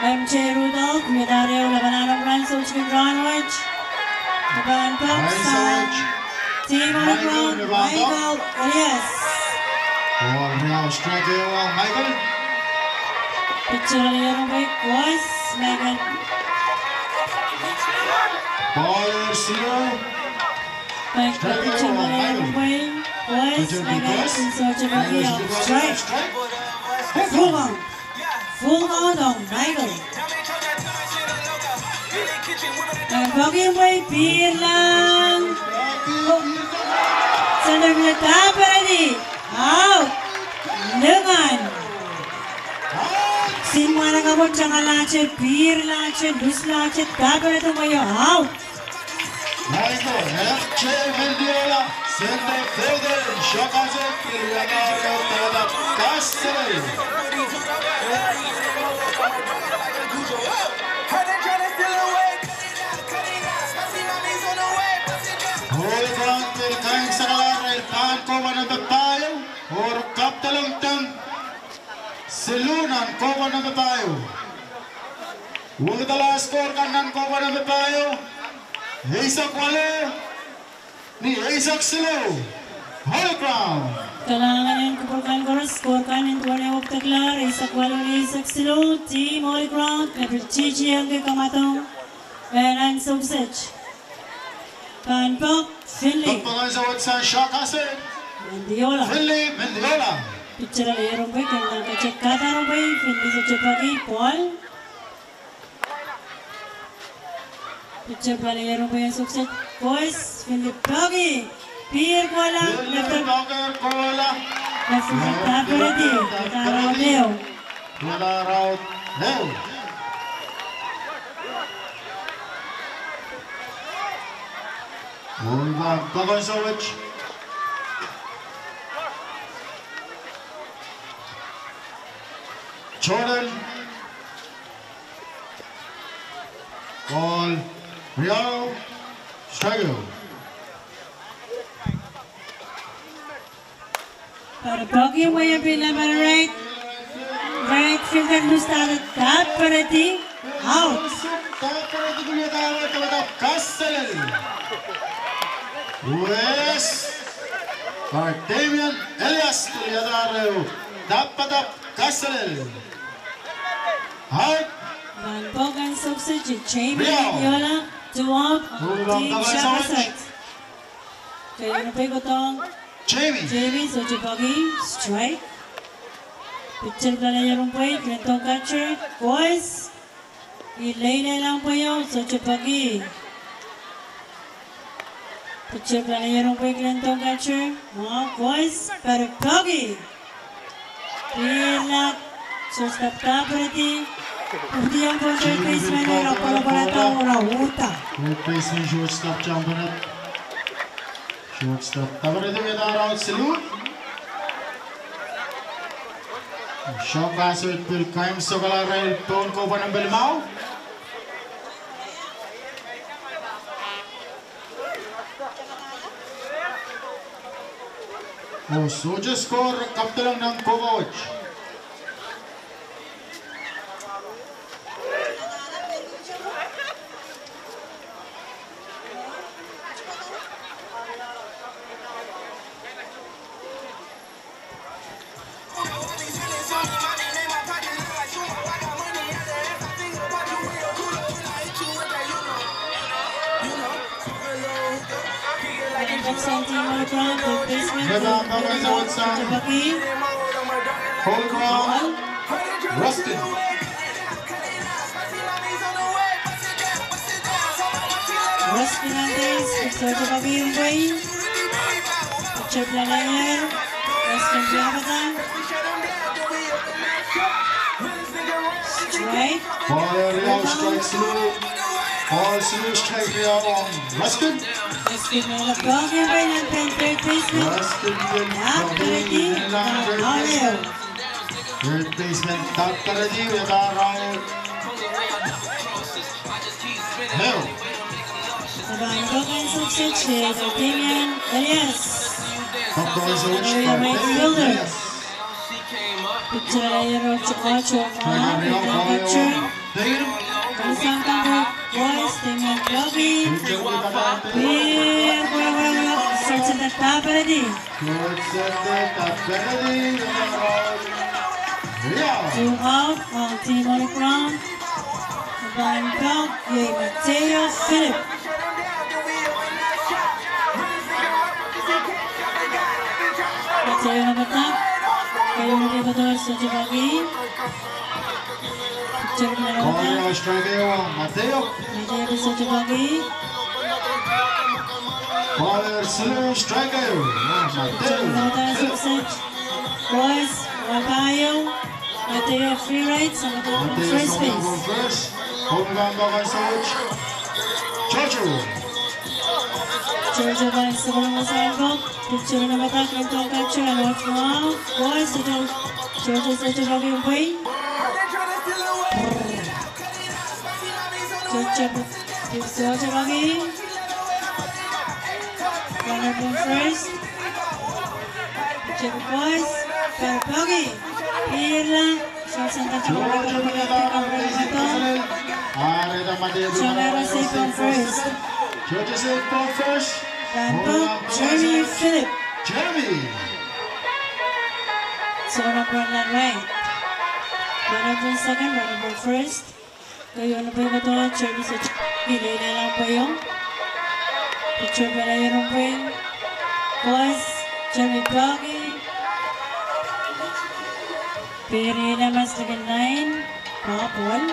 M J Rudolph, mie dario, lepanon runs sohte kin rahnwet. Pahn pok sang. Team on the ground, Michael Elias. Ball, riau, strike ehu, Michael. Pitcher lierumwei, koaros, Michael. Ball, slow. Michael, pitcher lierumwei, koaros, Michael, pitcher lierumwei, strike. Full count. Full count ong Michael. Pahn pokimwei pihr lang. Center fielder dahpw pwurehdi. Out. Lingan. Simwala kapwon tangalahte, pihr lahte, lus lahte, dahpw pwurehdi, mweio out. Michael F J Mendiola, center fielder, Shakasset, Kiliana, Tata, Kastel. Ol kan pil kain sakalar, irail pahn kohwa nempe pahieu, oh kapw delong tang. Siluh nan kohwa nempe pahieu. Wekidala score kan nan kohwa nempe pahieu. Eisek waluh ni eisek siluh. Holy Crown. Kalahngan en kupwur kan koaros, score kan nin duwen ehu wekidekla, eisek waluh ni eisek siluh, Team Holy Crown, me pil titiengki kamwadong en nan suksuch. Pahn pok, Finley. Pok pahn sawat sang Shakasset. Mendiola. Finley Mendiola. Pitcher lierumwei, ken nan kete kadarohng, Finley sohte peki, ball. Pitcher pahn lierumwei, suksuch, koaros, Finley peki. Pihr kohla, left fielder. Left fielder dahpw pwurehdi, dahpw pwurehdi. Dahpw pwurehdi. Dahpw pwurehdi. Ol pahn pokon sawat. Jordan. Ball. Riau. Strike. Pahn pokimwei, pil lemon right. Right fielder lustahte, dahpw pwurehdi. Out. Dappadap kaselel. Wes. Damian Elias, dappadap kaselel. Out. Nan pokon sokset, Jamie Yola, two out, Team Shakasat. Keieun pwei kohdohng Jamie. Jamie, sohte peki, strike. Pitcher pilada ieren pwei, Clinton Kutcher, koas. Ih leilei lahng pweio, sohte peki. Pitcher pilada ieren pwei, Clinton Kutcher, mwahu, koas, pere peki. Pihlak, shortstop taperedi. Pwupwudiong pohn third baseman, ira pwalopwalada, ira uhda. Third baseman, shortstop taperedi. Shortstop taperedi, wiahda round siluh. Soahng kasawih pil kaimwisekala rehn pohn kohpwuo nempe limau. Oh, sohte score, kapedolong nan kohpwuo wet. Representing Molokai, third baseman, Molokai, Molokai, Molokai. Hold on. Rustin. Rustin Andes, sohte peki, pwei. Pitcher pilada ier, Rustin Piapatan. Strike. Ball area, strike siluh. Ball siluh, strike area on Rustin. Rustin, peki, pwei nan pehn third baseman. Rustin, peki, nan pehn third baseman. Third baseman taperedi, wiahda round. Ehu. Pahn pokon sokset, Damian Elias. Pokon sokset, right fielder. Pitcher, ira, ocho, ocho, ocho, pitcher. Kanisang kanda, koas, Damian peki. Ih, pwe, pwe, pwe, shortstop taperedi. Shortstop taperedi, yeah. Two out, ong Team Molokai. Pahn peki, Mateo Philip. Mateo Philip, keieun pwei kohdohng, sohte peki. Pitcher pilada. Ball area, strike area, Mateo. Mateo, sohte peki. Ball area siluh, strike area, Mateo. Pitcher pilada, Philip. Sokset. Koas, wapahieu. Mateo free ride, samatail first base. Mateo samatail first. Home run, ball area, George. George. George pahn sohte peki. Pitcher pilada, Clinton Kutcher, and watch now. Koas, sohte, George sohte peki, pwei. George, sohte peki. Runner on first. Pitcher, koas, pere peki. Pihrla. Shortstop, George, peki, peki, peki. Ahre, Mateo, George, safe on first. George, safe on first. Pahn peki, Jeremy Philip. Jeremy. Sohte peki, right. Runner on second, runner on first. Keieun pwei kohdohng, Jeremy sohte peki, leilei lahng pweio. Pitcher pilada ieren pwei. Koas, Jeremy peki. Pihrla, mas tikin nine. Pahn ball.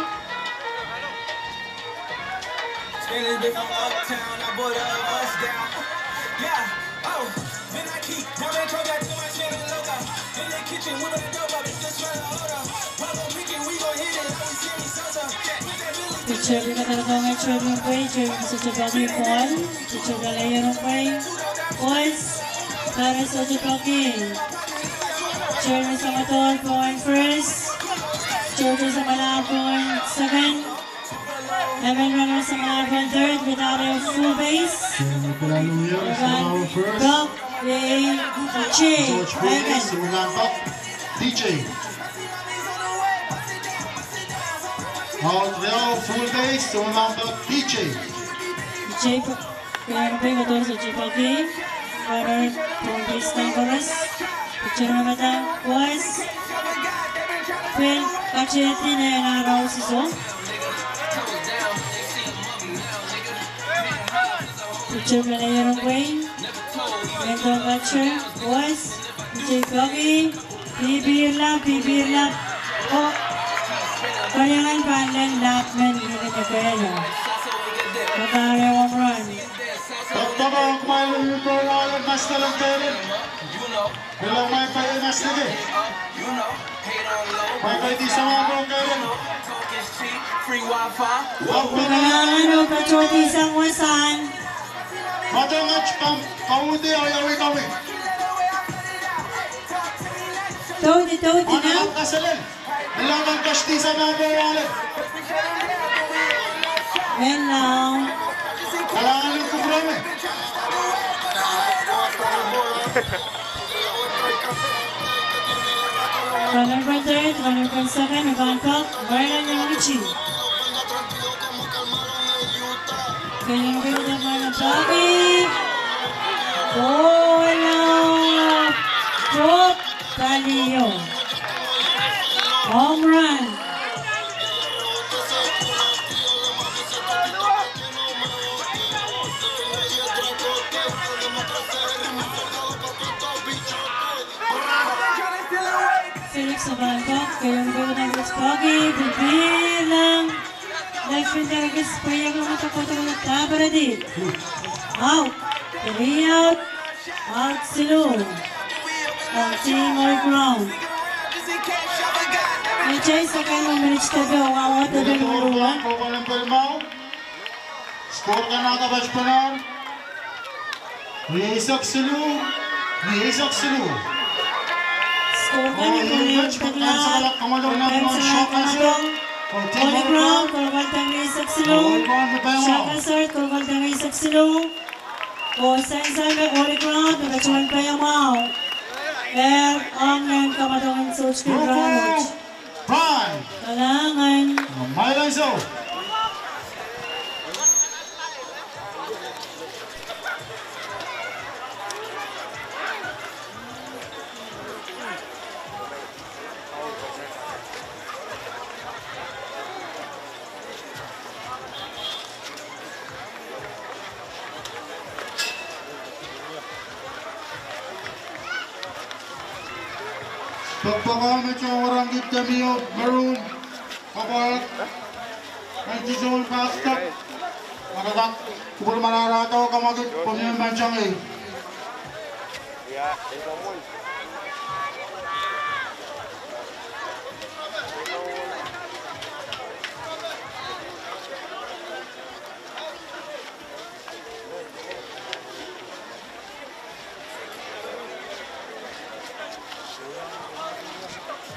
Pitcher pilada kohdohng, Jeremy pwei, Jeremy sohte peki, ball. Pitcher pilada ieren pwei. Koas, pere sohte peki. Jeremy samatail pohn first. George samatail pohn second. Emen Rano samatail pohn third, wiahda full base. Jeremy pilada ieren pwei, samatail first. Peki, D J. George Williams, samatail peki, D J. Out riau, full base, sohte nampa P J. P J, keieu pei koaros, P J Poki, Robert, full base, Congress, P J Ramada, West, Phil, Kacheti, Nena, Rausiso. P J Kalaierengwei, Mendon Butcher, West, P J Poki, Pipirla, Pipirla. Oh, kaliangan pahn len lap men ngilen ekei. Kakaire home run. Doktor Okmai Lulu Bowale, Master Lantern. Lulu Okmai Paye Master. Paye Paye di sama ko keren. Kalahngan oh patohdi sang wasahn. Madamat pahn kaudi, awi, awi, kawi. Doudi, doudi, na. Kaselel. Melaman kastisa na bowale. Melaman. Kalahngan oh kupwuromwi. Runner point third, runner point seven, Ivan Park, Marlon Yamaguchi. Keieu pei koaros, Marlon Park. Bowala. Top. Palio. Home run. Felix Obangkok, keieu pei koaros, Poki, Pipirla. Left fielder kis pweiek lamata koatok, taparedi. Out. Three out. Out siluh. Ong team Old Ground. Ni chase again, one minute to go. Wawa, tepel, wawa. Score kan aka patpene. Rieisek siluh, rieisek siluh. Score kan, oh, rieisek siluh. Old Ground, kolokol tang rieisek siluh. Old Ground, Shaka Sort, kolokol tang rieisek siluh. Oh, sansal me Old Ground, me patohwan paiamwahu. Ehr ong nan kamadong en Southkiln Rahnwet. Prime. Kalahngan. Mailanso. Pokpokong me tohn Warengki, Demio, Maroon, Kapwal, Antijon Pastor, Makadak, Kupwur Mararahdo, Kamakit, Pwomio Manchangei.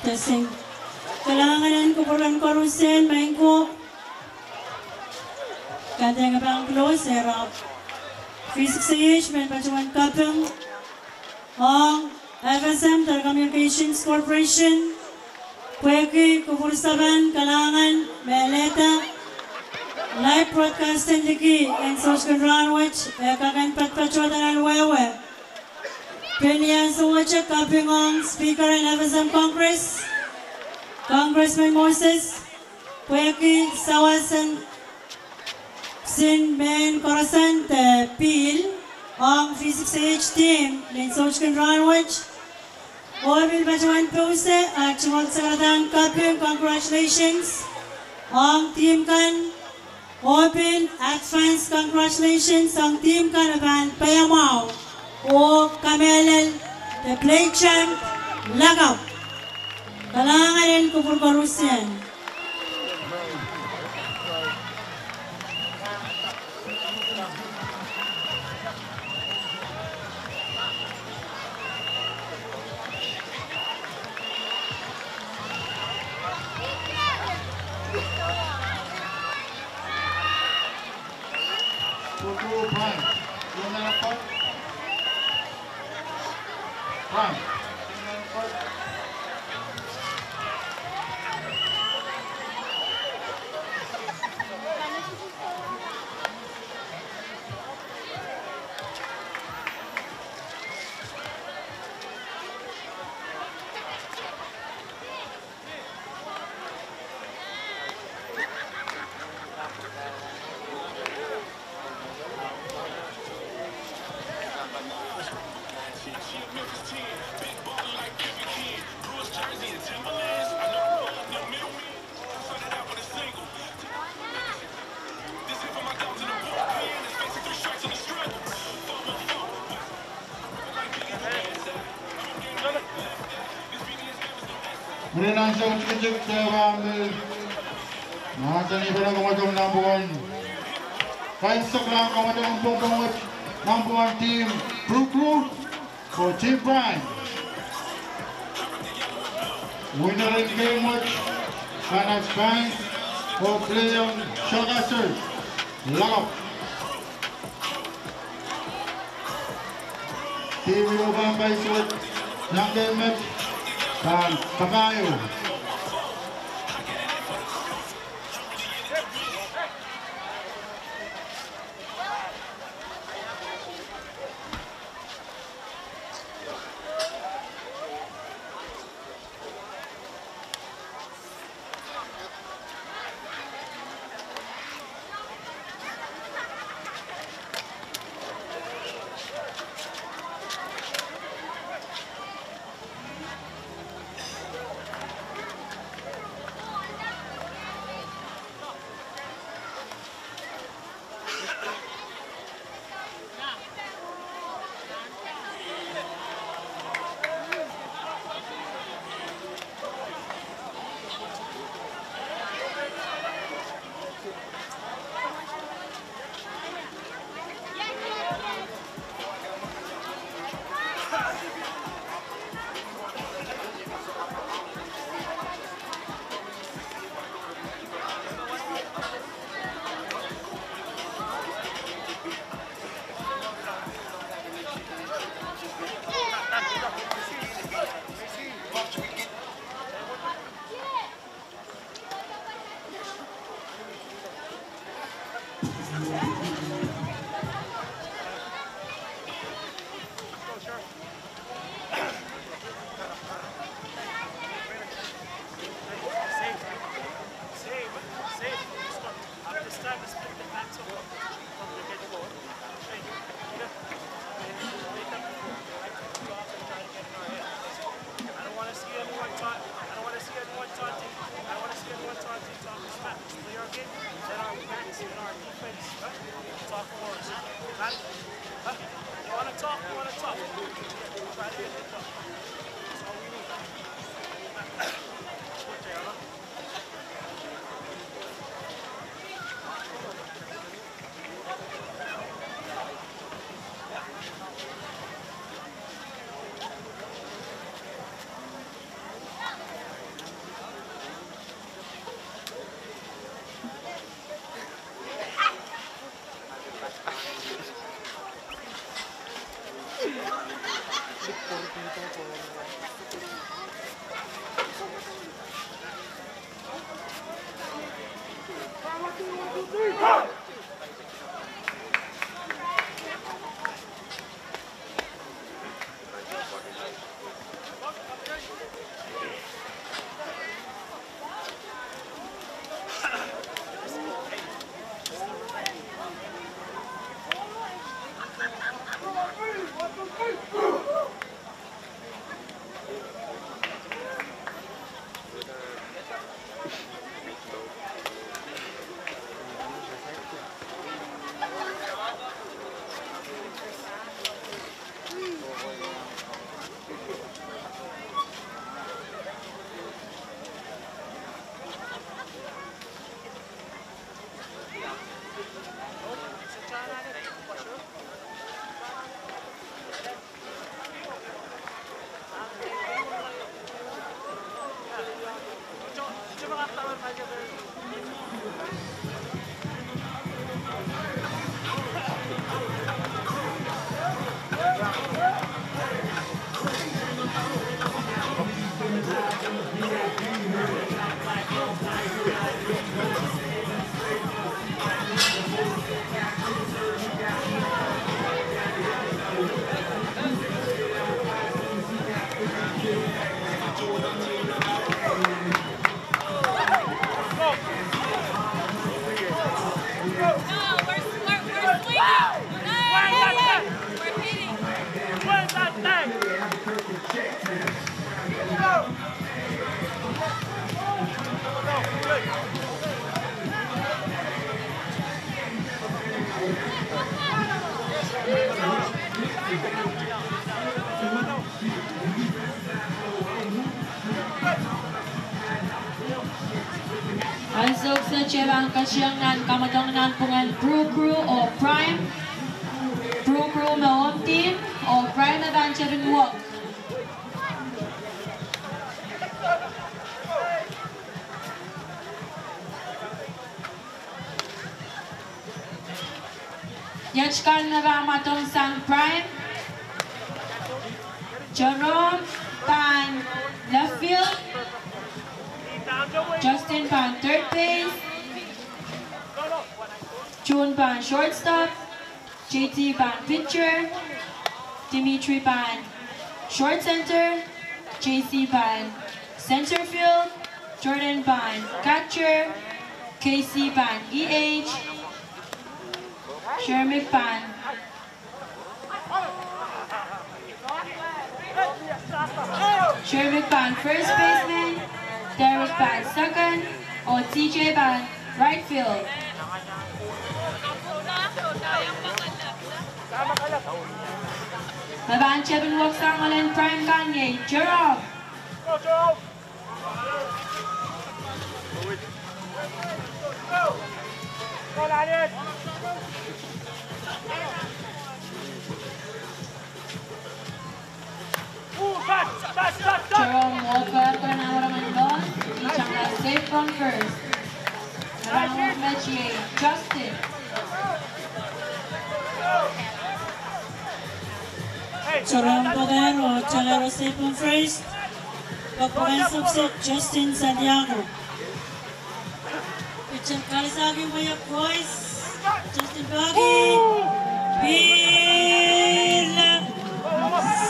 Testing. Kalahngan en kupwuren koarusie, maing ko. Kante nge pahn close, eh, rap. V six A H men patohwan kaping ong F S M Telecommunications Corporation, pwehki kupwur sapan kalahngan me lehda live broadcast en liki en Southkiln Rahnwet, eh, kak en patpatohda nan wehwe. Pil ni ansou wet kaping ong Speaker en F S M Congress, Congressman Moses, pwehki sawas en sin mehn koaros en de pihl ong V six A H team nin Southkiln Rahnwet. Oh pil patohwan pousehla tungoal sakaradahn kaping, congratulations ong team kan. Oh pil advance congratulations ong team kan me pahn paiamwahu oh kamehlele the play champ lakapw. Kalahngan en kupwur koarusie. Mwurin ansou tikitik, eh, pahn pil mahsanih pahn mwomwohdiso number one. Kaimwisekla mwomwohdiso pwopwong wet, number one team, Kru Kru, oh team Prime. Winner en game wet, Finance Bank, oh Pleiong Shakaser, Lakop. Team ieu pahn pais wet nan game met, pahn kapaio. I don't want to see anyone taunt, I don't want to see anyone taunting, I don't want to see anyone taunting, talking smack. Just play our game, let our backs and our defense, huh? Talk for us. Got it? Huh? You want to talk, you want to talk. Try to get the talk. That's all we need. Good job, huh? Kitail pahn ketiong nan kamwadong nan pwungen Bru Crew oh Prime. Bru Crew me home team oh Prime me pahn tepin wok. Iet kan me pahn mwadong sang Prime. Jerome pahn left field. Justin pahn third base. June pahn shortstop. J T pahn pitcher. Dimitri pahn short center. J C pahn center field. Jordan pahn catcher. K C pahn E H. Shermick pahn Shermick pahn first baseman, Derek pahn second, oh T J pahn right field. Me pahn tepin wok sang elen Prime kan iei Jerome. Jerome Walker, koloan aramas en lost, itangla safe from first. Aramas met iei Justin. Jerome Walker, oh, itangla safe from first. Pokpoken sukse, Justin Santiago. Pitcher kalisakihong pwe kois. Justin peki. Pil.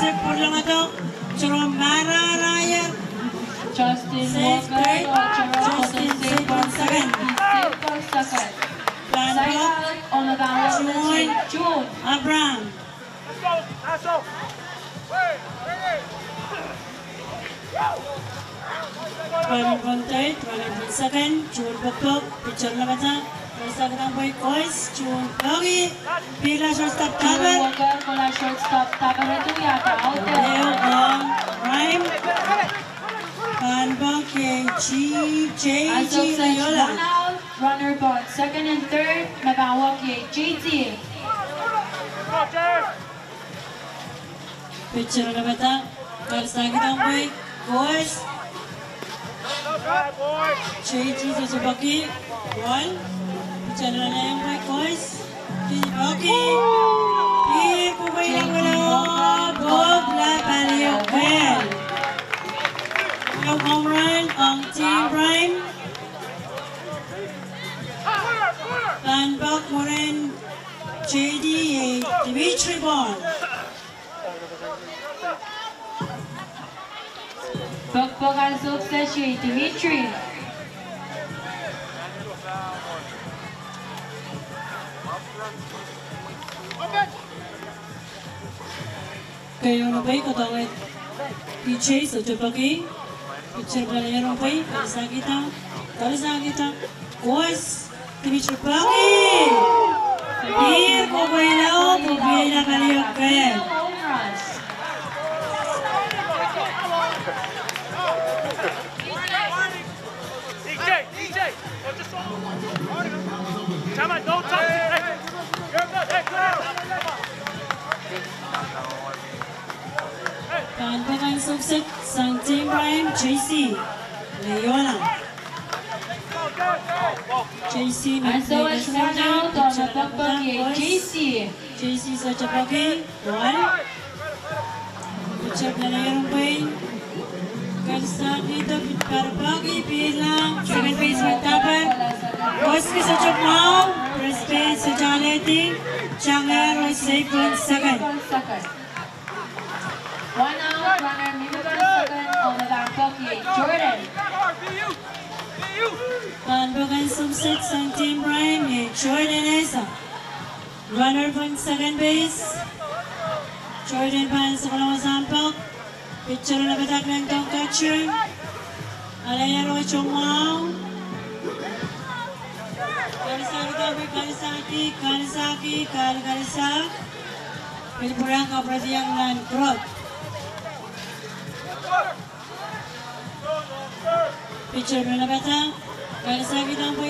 Sik pwurlong ato. Jerome mararaier. Justin safe Walker, third. Jerome Justin safe from second. Safe from second. Pahn pok. Side out, on the bound, June. June Abraham. Runner pahn third, runner pahn second, June pokpok, pitcher lapata, kalisakihong pwe kois, June peki, pil, shortstop taper. June Walker, koloan shortstop taper, itu ya pa out. Leo Kong, Prime, pahn pok, J T, J T, Leola. One out. Runner pahn second and third, me pahn wok iei J T. Pitcher lapata, kalisakihong pwe kois. J T sohte peki, ball. Pitcher lapata pwe kois. Kin peki. Ih, pwupweilawelo, pwopwula paliok pen. Home run ong Team Prime. Pahn pok mwurin J D, Dimitri ball. Pokpok ansou kiset iei Dimitri. Keieun pwei kodohng, P J sohte peki. Pitcher pahn erein pwei, kalisakihong, kalisakihong kois, Dimitri peki. Ih, pwopweilao, pwopweila paliok pen. Pahn pok ansou kiset sang Team Prime, J C Leola. J C ansou me pahn pok, J C. J C sohte peki, ball. Pitcher pahn erein pwei. Kalisakihdo, pitcher peki, pil, second baseman taper. Koski sohte mwahu, first base sohte alehdi. Tangehr oh safe from second. One out, runner mihmi pahn second, oh me pahn pok iei Jordan. Pahn pok ansou kiset sang Team Prime, iei Jordan Esa. Runner pahn second base. Jordan pahn sohte kolong sang pok. Pitcher lapata klendohng catcher. Alehdi oh sohte mwahu. Kalisakihdo, kalisaki, kalisaki, kal, kalisak. Pil pwurehng kapwurehdiong nan crowd. Pitcher lapata, kalisakihdo pwe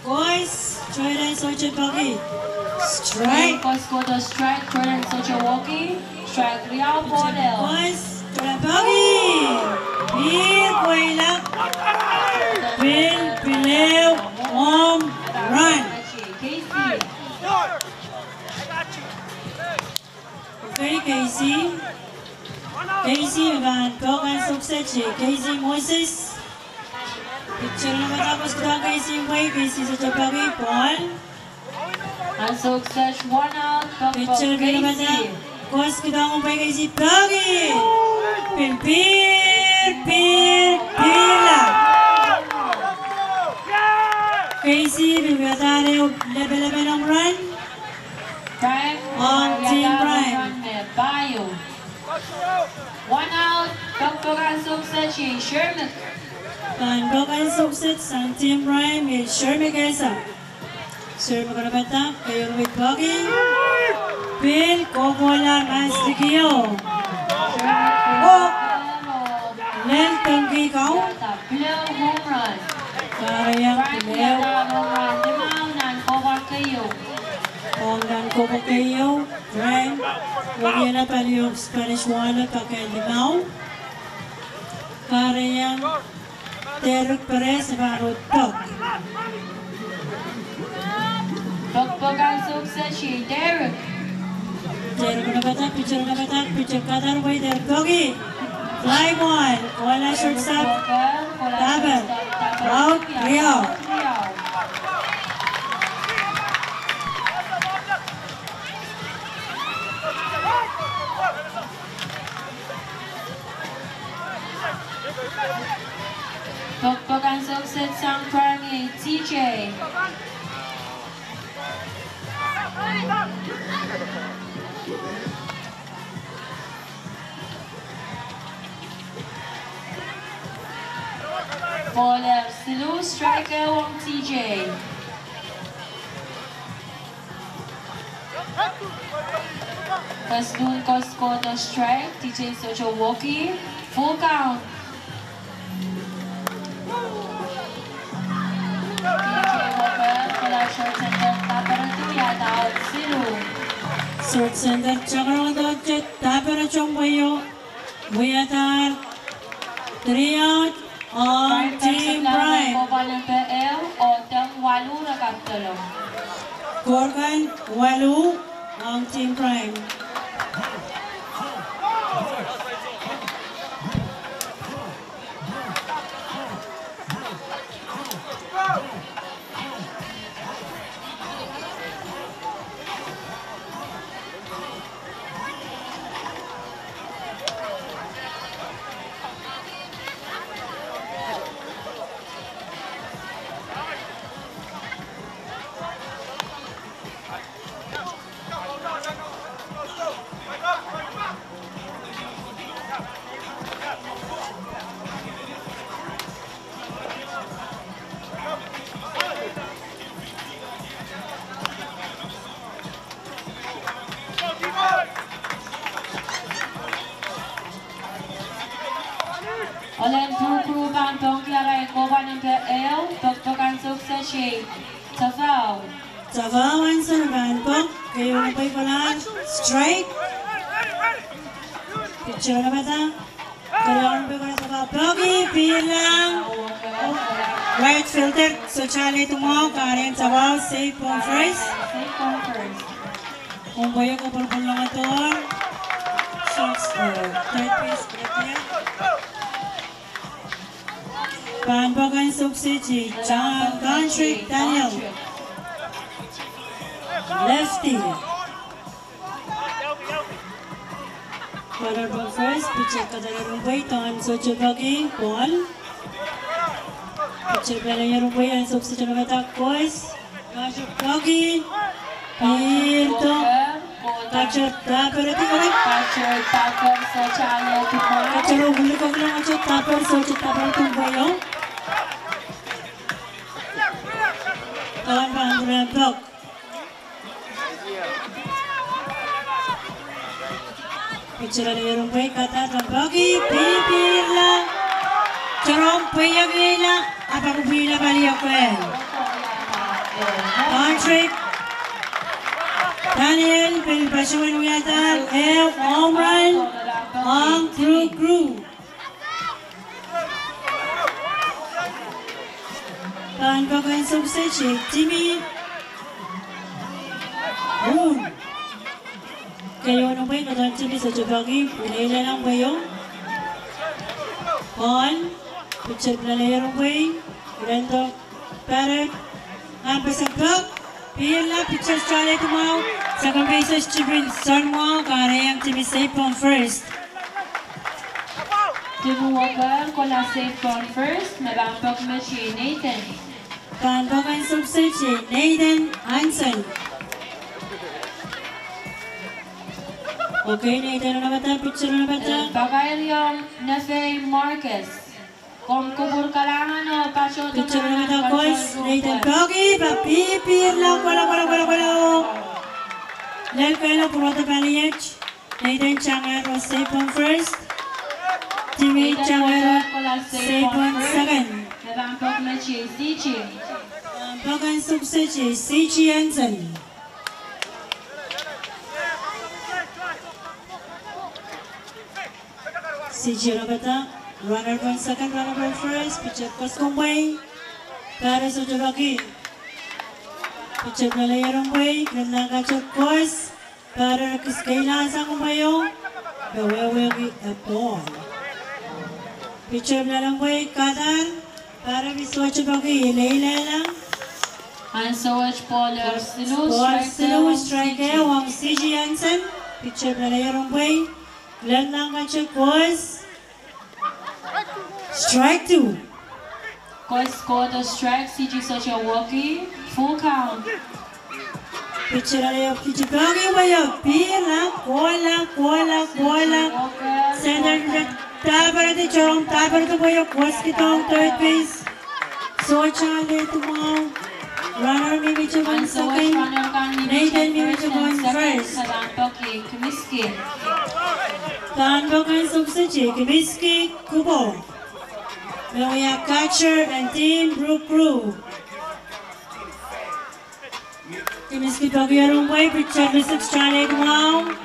Koas, tohlen sohte peki. Strike. Koaskoaros strike, tohlen sohte peki. Strike riau, ball ehu. Koas, tohlen peki. Pihr, koila. Pil, pil ehu, home run. Casey. Okay, Casey. Casey, me pahn pok ansou kiset, Casey Moses. Pitcher number, koaskoaros Casey, pwe Casey sohte peki, ball. Ansou kiset, one out, pok, pok, Casey. Pitcher number, koaskoaros pwe Casey peki. Pil, pil, pil, pil. Casey, pil wiadahr ehu lepelepen home run. Time. Ong Team Prime. Pahieu. One out, pok pok ansou kiset, Shermik. Pahn pok ansou kiset sang Team Prime, Shermik Esa. Shermik karapadahk, keieu peki. Pil, kohkohla, mas likio. Oh. Lel tengki kau. Pil ehu home run. Kahrehiong pil ehu. Home run, limau nan kohkohla keieu. Ong nan kohkohla keieu, Prime. Weliala pali oh Spanish Wall, pahn limau. Kahrehiong Derek Perez, pahn rud pok. Pok pok ansou kiset, Derek. Derek karapadahk, pitcher karapadahk, pitcher kadarodo, Derek peki. Fly ball, kohla shortstop Taber. Out, riau. Pok pok ansou kiset sang Prime, T J. Ball siluh, strike ong T J. Koaskoaros, koaskoaros strike, T J sohte peki, full count. T J Walker, kohla short center, Taber, wiadahr out siluh. Short center, Taber, wiadahr three out ong Team Prime. Kohkohla waluh, rekapitolo. Kohkohla waluh ong Team Prime. Olen Pukru pahn pwongki arail kohkohla nempe ehu, pok pok ansou kiset, Tafao. Tafao ansou pahn pok, keieu nempe kalahr, strike. Pitcher karapadahk. Kalahr pwe kalahr pwongki, pihrla. Right fielder, sohte ale duwau, kahrehiong Tafao safe on first. Safe on first. Umpire kapwulopwul longodohr. Short, eh, third base, third base. Pahn pok ansou kiset, John Country Daniel. Lefty. Kalahr pwe first, pitcher kadarodo, Don sohte peki, ball. Pitcher pahn ire pwe ansou kiset, kadarodo koaros. Pahn peki. Pihrdo. Catcher Taber, edi, edi. Catcher Taber sohte ale duwau. Catcher oh wiliakapwala, catcher Taber sohte, Taber duwau. Don pahn pwurehng pok. Pitcher ale ire pwe kadarodo, peki, pipihrla. Jerome pwe iang ila, apakupihla pali oke. Patrick Daniel pil patohwan wiahda ehu home run ong Brooke Crew. Pahn pokon sukseche Timmy Moon. Keieun pwei, kodohn Timmy sohte peki, ileilelong pweio. Paul, picture lalehier pwei, Rendo Parrot, anpeseng pek, pihrla, picture tale tumau, second base tipil soanmwahu, kahrehiong Timmy Seipong first. Timmy Walker kohla Seipong first, me pahn peki met iei Nathan. Pahn pokon sukseche Nathan Hansen. Okay, Nathan onopata, picture onopata. Pakairiong Nefei Marcus. Komw kupwur kalahngan oh patohdo. Picture onopata, kos, Nathan peki, pahn pihpihrla, kohla, kohla, kohla, kohla. Lel kehlo pwurodo paliet. Nathan Changero Seipong first. Timmy Changero Seipong second. Pahn pokon sukseche C G Hansen. C G onopata, runner pahn second, runner pahn first, picture kos komw pwei. Parrot sohte peki. Picture lalehier pwei, Greenland kato kos. Parrot kis keila sang pweio, pwe wehwehki e ball. Picture lalehier pwei, kadar, Parrot pil sohte peki, ileilelong. Ansou wet ball siluh, strike ehu ong C G Hansen. Picture lalehier pwei, Greenland kato kos. Strike two. Kos kohdo strike, C G sohte wehwehki, full count. Picture lalehier pwei, kiti peki pweio, pihrla, kohla, kohla, kohla. Center, dahperet, Jerome, dahperet pweio, koasoakoasoia third base. Sohte ale tumau. Runner mihmihte pohn second. Nathan mihmihte pohn first. Pahn pokon sukseche Kimiski Kubo, me wia catcher en Team Brooke Crew. Kimiski peki ehu pwei, pitcher pisik, strike mwahu.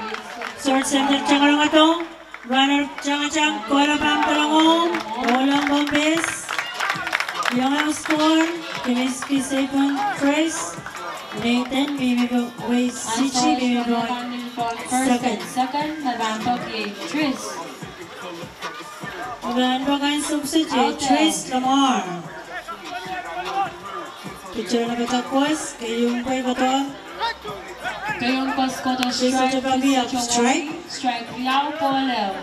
Short center tangatangato. Runner tangatang, kohla pahn kolongohng, kolong pohn base. Iang ehu score, Kimiski Seipon first, Nathan mihmi pohn, wei, C G mihmi pohn second. Second, me pahn peki Tris. Pahn pokon sukseche Tris Lamar. Pitcher nambwa koasoakoasoia, keieun pwei kohdo. Keieun koasoakoasoia strike. Strike riau, ball ehu.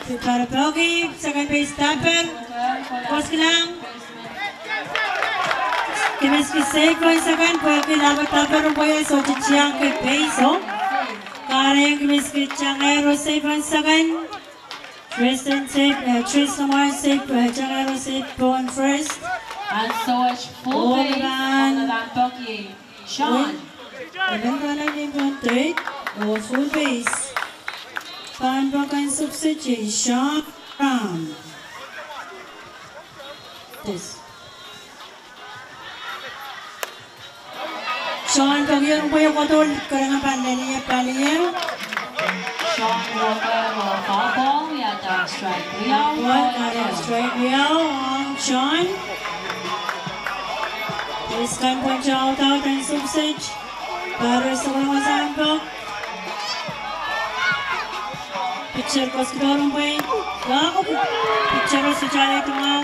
Pitcher peki, second base dahper. Koasoakilang. Kimiski Seipon second, pwehki lapa dahper pwei sohte tiahk base o. Kahrehiong Kimiski Tangehro Seipon second. Tristan Seip, eh, Tris Lamar Seip, eh, Tangehro Seipon first. Ansou wet full base, pahn peki Sean. Elen pahn nim pohn third, oh full base. Pahn pokon sukseche Sean Ram. Yes. Sean peki ehu pwei kohdo, kerenieng pahn lel ie pali ehu. Sean Walker, oh, foul ball, ia da strike riau. Ball, ia da strike riau, ong Sean. Tris kan pwehn audaud en sukseche. Batter sohte pahn pok. Pitcher koasoakoasoia pwei. Pitcher sohte ale tumau.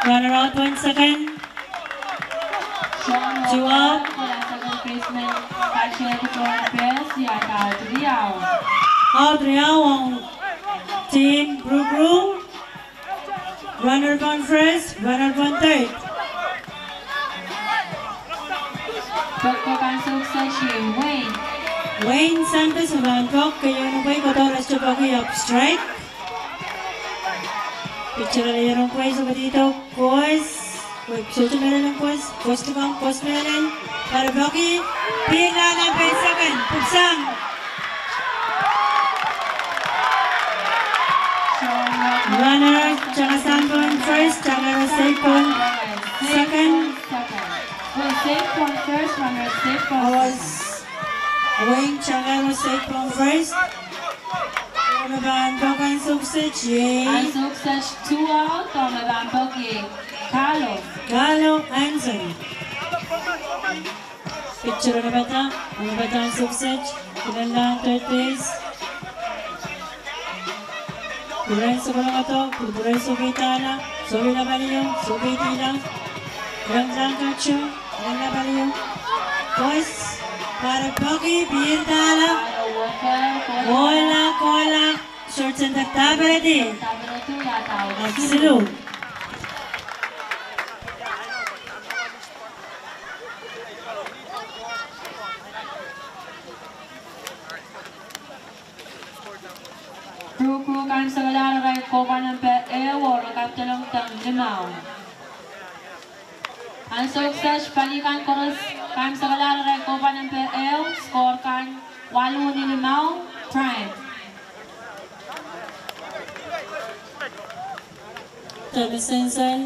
Runner out pohn second. Two out. Out riau ong Team Brooke Crew. Runner pohn first, runner pohn third. Pokpok en sukseche Wayne. Wayne Santos, me pahn pok, keieun pwei kohdo, rasto peki, ahpw strike. Pitcher ale ehu pwei, sohte pahn kohdo, koasoakoasoia, wei, sohte mehlel koasoakoasoia, koasoakoasoia mehlel. Batter peki, pihrla nan base second, pwupwusang. Runner, Tangasang pohn first, Tangehro Seipon second. State Conference, runners State Conference. Wing Changaro State Conference. Me pahn pek ansou kiset iei. Ansou kiset two out, oh me pahn pek iei Carlo. Carlo Anson. Picture rongepada, rongepada ansou kiset, kilanglang third base. Pwurehng sokolongodo, pwurehng sohpeidahla, sohpeila palio, sohpeidihla. Kilanglang catcher, kilanglang palio. Boys, pahre peki, pirdahla. Kohla, kohla, short center, daperedi. Silu. Rukru kan sekala arail kohpwa nempe ehu oh re kapwdelong deng limau. Ansou kiset pali kan koaros kan sekala arail kohpwa nempe ehu, score kan waluh ni limau, Prime. Demi sansal,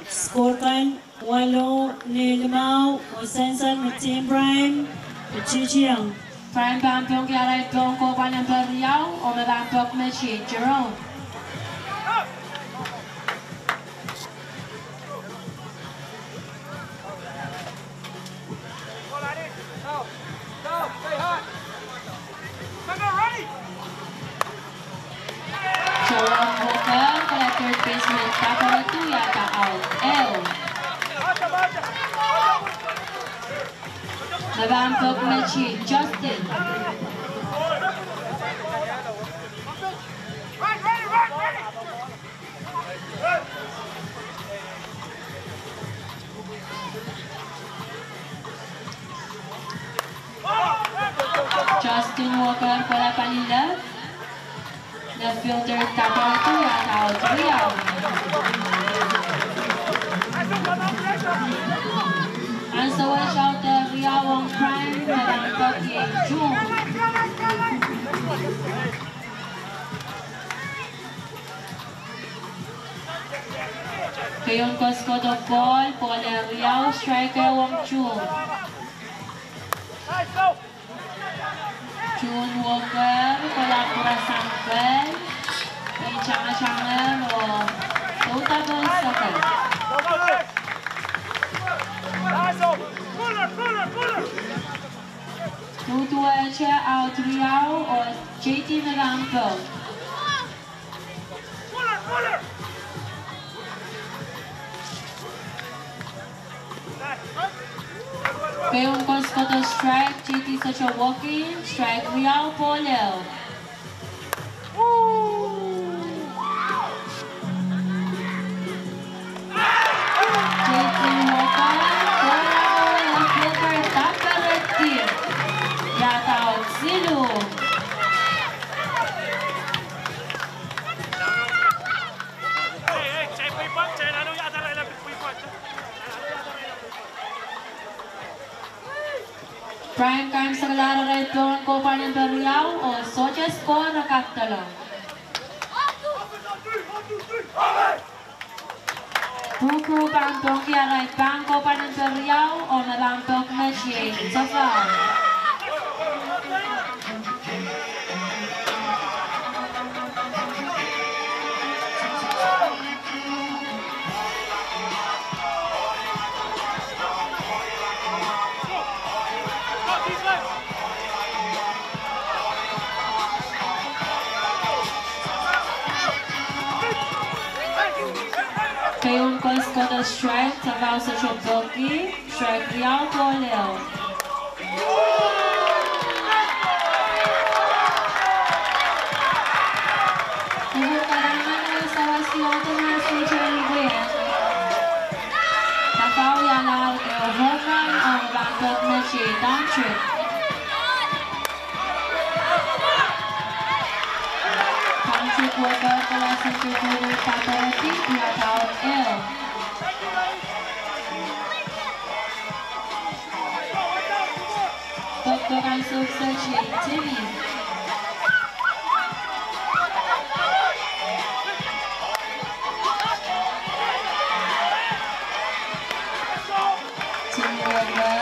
score kan waluh ni limau, oh sansal me Team Prime, me titiong. Prime pahn pwongki arail pohn kohpwa nempe riau, oh me pahn pek met iei Jerome. Jerome Walker, kohla third baseman, daperedi, iang out. Ehu. Me pahn pek met iei Justin. Justin Walker, kohla pali left. Left fielder daperedi, iang out, riau. Ansou wet out riau ong Prime, me pahn pek iei June. Keieun koasoakoasoakoahl, ball, ball riau, strike ong June. June Walker, kohla pwurasang pali, iang tangatang oh, touda pohn seke. Duduwehte out riau oh J D me pahn pek. Keieun koasoakoasoakoahl strike, J D sohte walk in, strike riau, ball ehu. J D Walker, kohla, left fielder daperedi, iang out, siluh. Prime kan sekala arail pohn kohpwa nempe riau oh sohte score, re kapwdelong. Rukru pahn pwongki arail pohn kohpwa nempe riau oh me pahn pek met iei Tafao. Keieun koasoakoasoakoahl strike, Tafao sohte peki, strike riau, ball ehu. Ih kalahngan me sawas iohte ma suhte wia. Tafao wialahr ehu home run oh pahn pek met iei Patrick. Patrick Walker, kohla center fielder daperedi, iang out, ehu. Pekpek ansou kiset iei Timmy. Timmy Walker.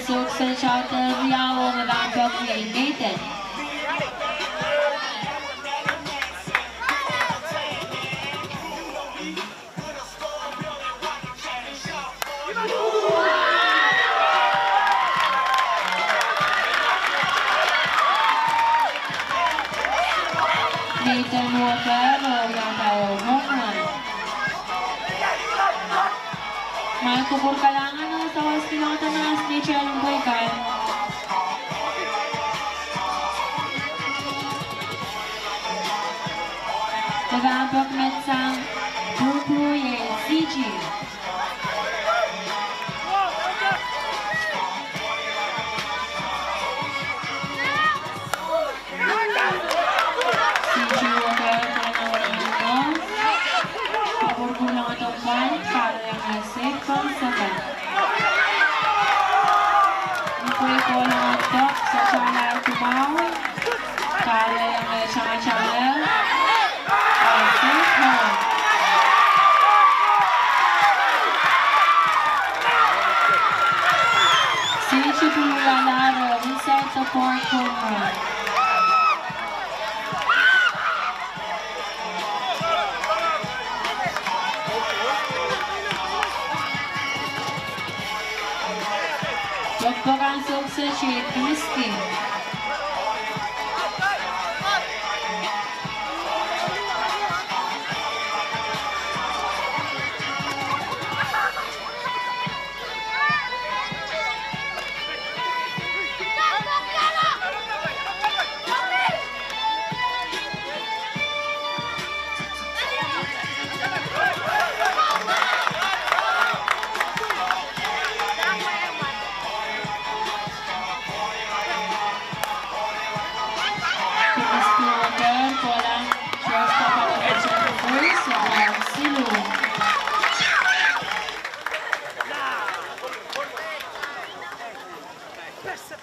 Sohte saut riau me pahn peki Nathan. Nathan Walker, oh, iang pahn home run. Mie kupwur kalahngan oh sawas kilangada nan neitail pwukat. Development sang Pukui, C G. C G Walker, kalahngan oh kupwur kulong tohn pwand, kahrehiong Saint Paul Soccer. Pukui kulong tohn Sachala Tumau, kahrehiong Sachala. C G pil wialahr oh inside the park home run. Pokpok ansou kiset iei Christine.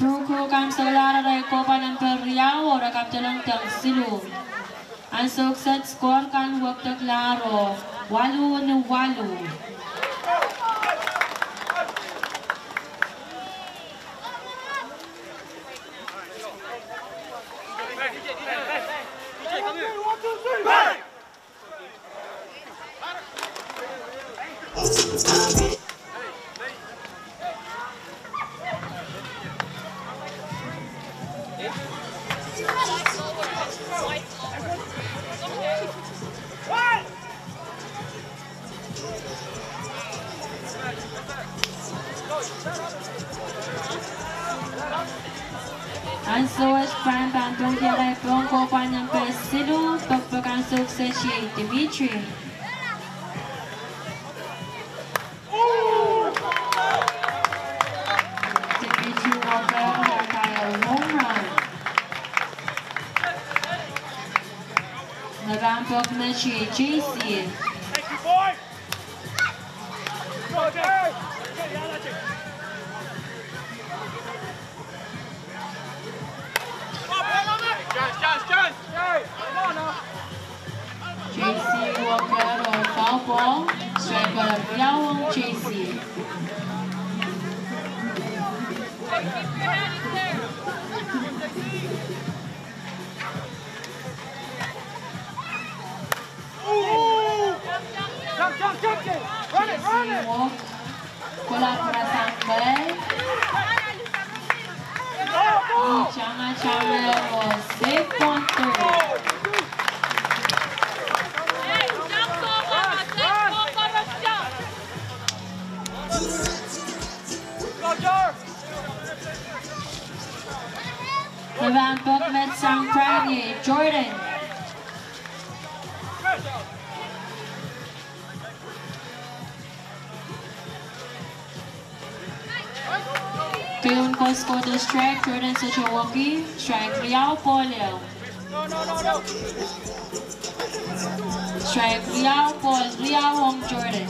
Pukui kan solahr arail kohpwa nempe riau oh re kapwdelong deng siluh. Ansou kiset score kan wekidekla waluh ni waluh. Ansou wet pahn pahn pwungki arail pwung kohpwa nempe siluh, pokpok ansou kiset iei Dimitri. Dimitri Walker, iang pahn home run. Me pahn pwung met iei J C. J C Walker oh foul ball, striker riau ong J C. Jump, jump, jump, Jay. Run it, run it. J C Walker. Kolahng rasang pei. Ni changa changa oh save pwon third. Go, Jar. Development sang Pride, Jordan. Pil koasoakoahdo strike, Jordan Sochowonki, strike riau, ball ehu. Strike riau, ball riau ong Jordan.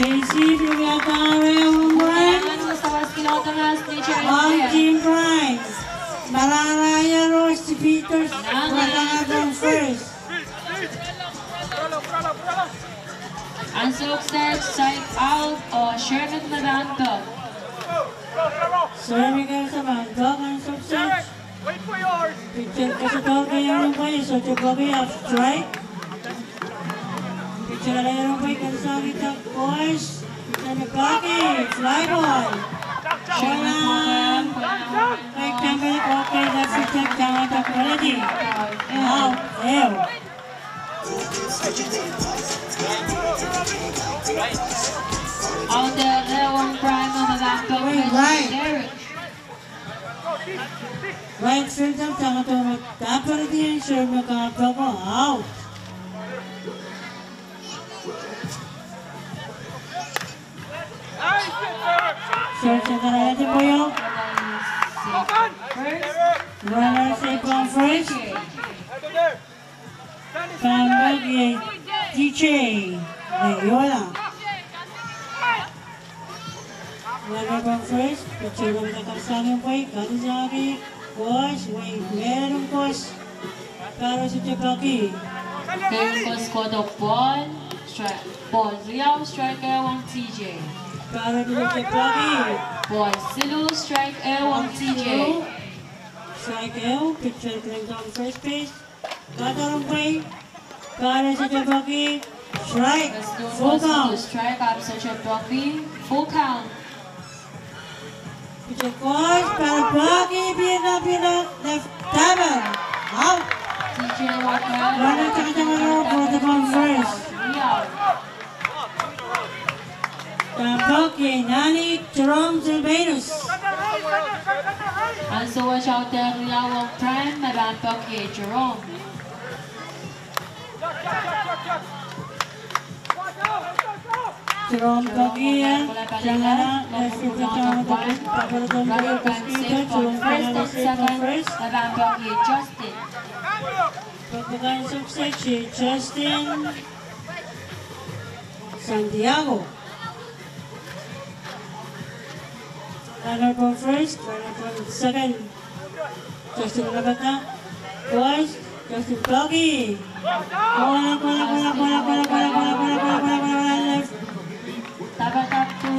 Receive, Team Prime. Mararaia Rosti Peters, Nahngalan. Nahngalan first. Ansou kiset, strike out, oh, Sherman me pahn pok. Sherman Kelsey pahn pok ansou kiset. Pitcher kesempwal kei ong umpire, sohte poki, ahpw strike. Pitcher kei ong umpire, kensang ita koas, pitcher me poki, fly ball. Sherman, kei tempe, okay, that's it, take down the quality. Out, ehu. Out there, there one Prime on the back of Wait, right. Derek. Right fielder, tangatohng, taperdi en Sherman me kak poko, out. Short center, Adi Boyo. Runner safe on first. Pahn pok iei D J Leyola. Runner pahn first, pitcher me kensang ong umpire, kalisang ki, koas, wei, mehlel koas. Batter sohte poki. Mehlel koas kohdo ball, stri-, ball riau, strike ehu ong D J. Batter sohte poki. Ball siluh, strike ehu ong D J. Strike ehu, pitcher kensang first base. Batter umpire, batter sohte poki, strike, full count. Strike, ahpw sohte poki, full count. Pitcher koas, batter poki, pihda, pihda, left, taper, out. D J Walker. Runner tangtang, runner, batter pahn first. Pahn pok iei Nani Jerome Silvanus. Ansou wet author riau ong Prime me pahn pok iei Jerome. Jerome poki, eh, Jerome, eh, Jerome, first and second, me pahn pok iei Justin. Pok pahn sukseshi Justin Santiago. Runner pahn first, runner pahn second. Justin Lapata. Koas, Justin poki. Kola, kola, kola, left.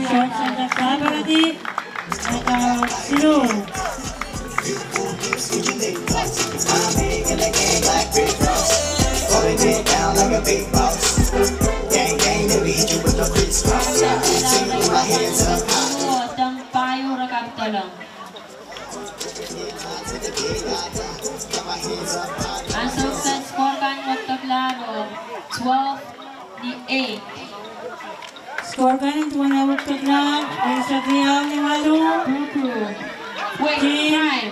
Short center, taperdi. Strike siluh. Ansou kiset score kan wekdek lahng oh twelve ni eight. Score kan en duwen wekdek lahng, eisek riau ni waluh. Kukru. Wait, Team Prime.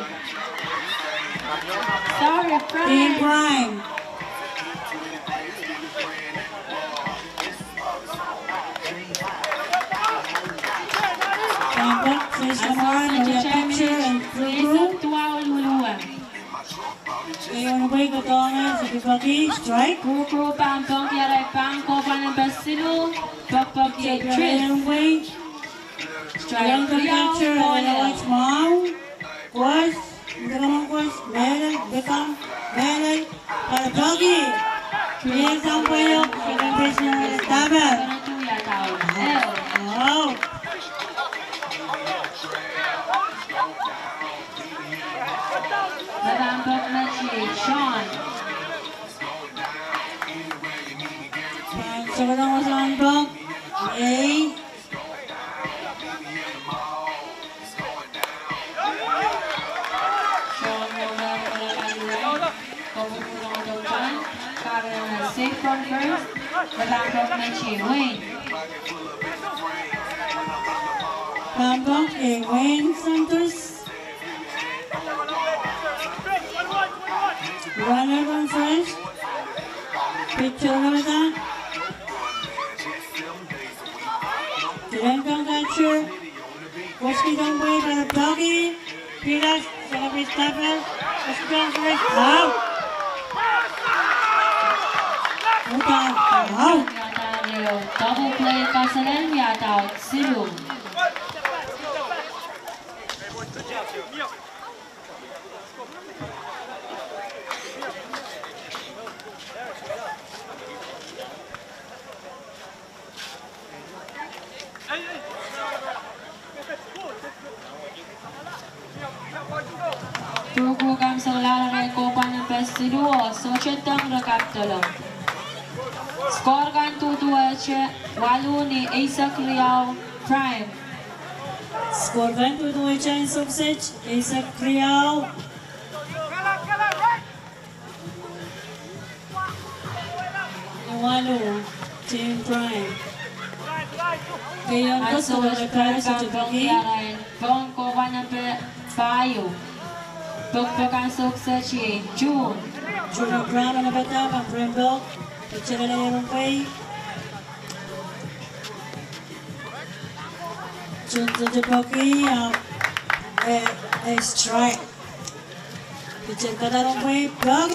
Sorry, Prime. Team Prime. Pahn pok, first, Maria Picture and Kukru. Ehu en umpire kohdohng, sohte poki, strike. Kukru pahn pok, iei pahn kohwei nempe siluh, pok pok iei Tris. Strike. Strike. Catcher, Ella White Mao. Koas, ndekamwan koas, mehlel, bekam, mehlel, batter poki. Iei sang pweiok, second baseman, taper. Oh. Me pahn pok met iei Sean. Pahn sohte kohdo sang pok. Iei. Sean Moore, Moore, Moore, Moore. Safe from first. Me pahn pok met iei Wayne. Pahn pok iei Wayne Santos. Runner on first. Pitcher on the. Diren kong catcher. Koski dong bwe, batter poki. Pilas, second base taper. Koski dong first. Out. Out. Out. Double play kaselel wiahda siluh. Pwurokurohng kamwomwala rehn kohpwa nempe siluh oh sohte doang re kak dolong. Score kan duduwehte waluh ni eisek riau Prime. Score kan duduwehte ansou kiset eisek riau ni waluh, Team Prime. Keieu ansou kiset pahn peki. Pokon kohpwa nempe pahieu. Pokpok ansou kiset iei June. June Brown, a lepida pahn Prime pok. Pitsel lel ehu pwei. June sohte peki, a, e, e strike. Pitsel kadarohng pwei, pok,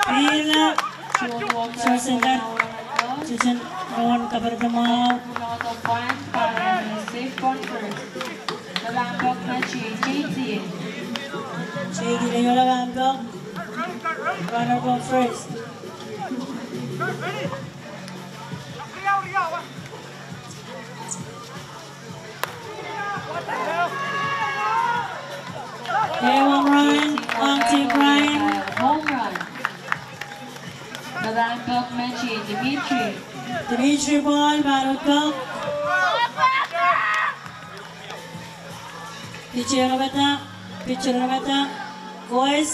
pihrla. Sohte senda, sohte nohn kapereperen mwahu. J D Leola pahn pok. Runner pahn first. Ehu home run ong Team Prime. Home run. Pahn pok me Dimitri. Dimitri Paul pahn pok. Pitsel lepida, pitsel lepida, koes,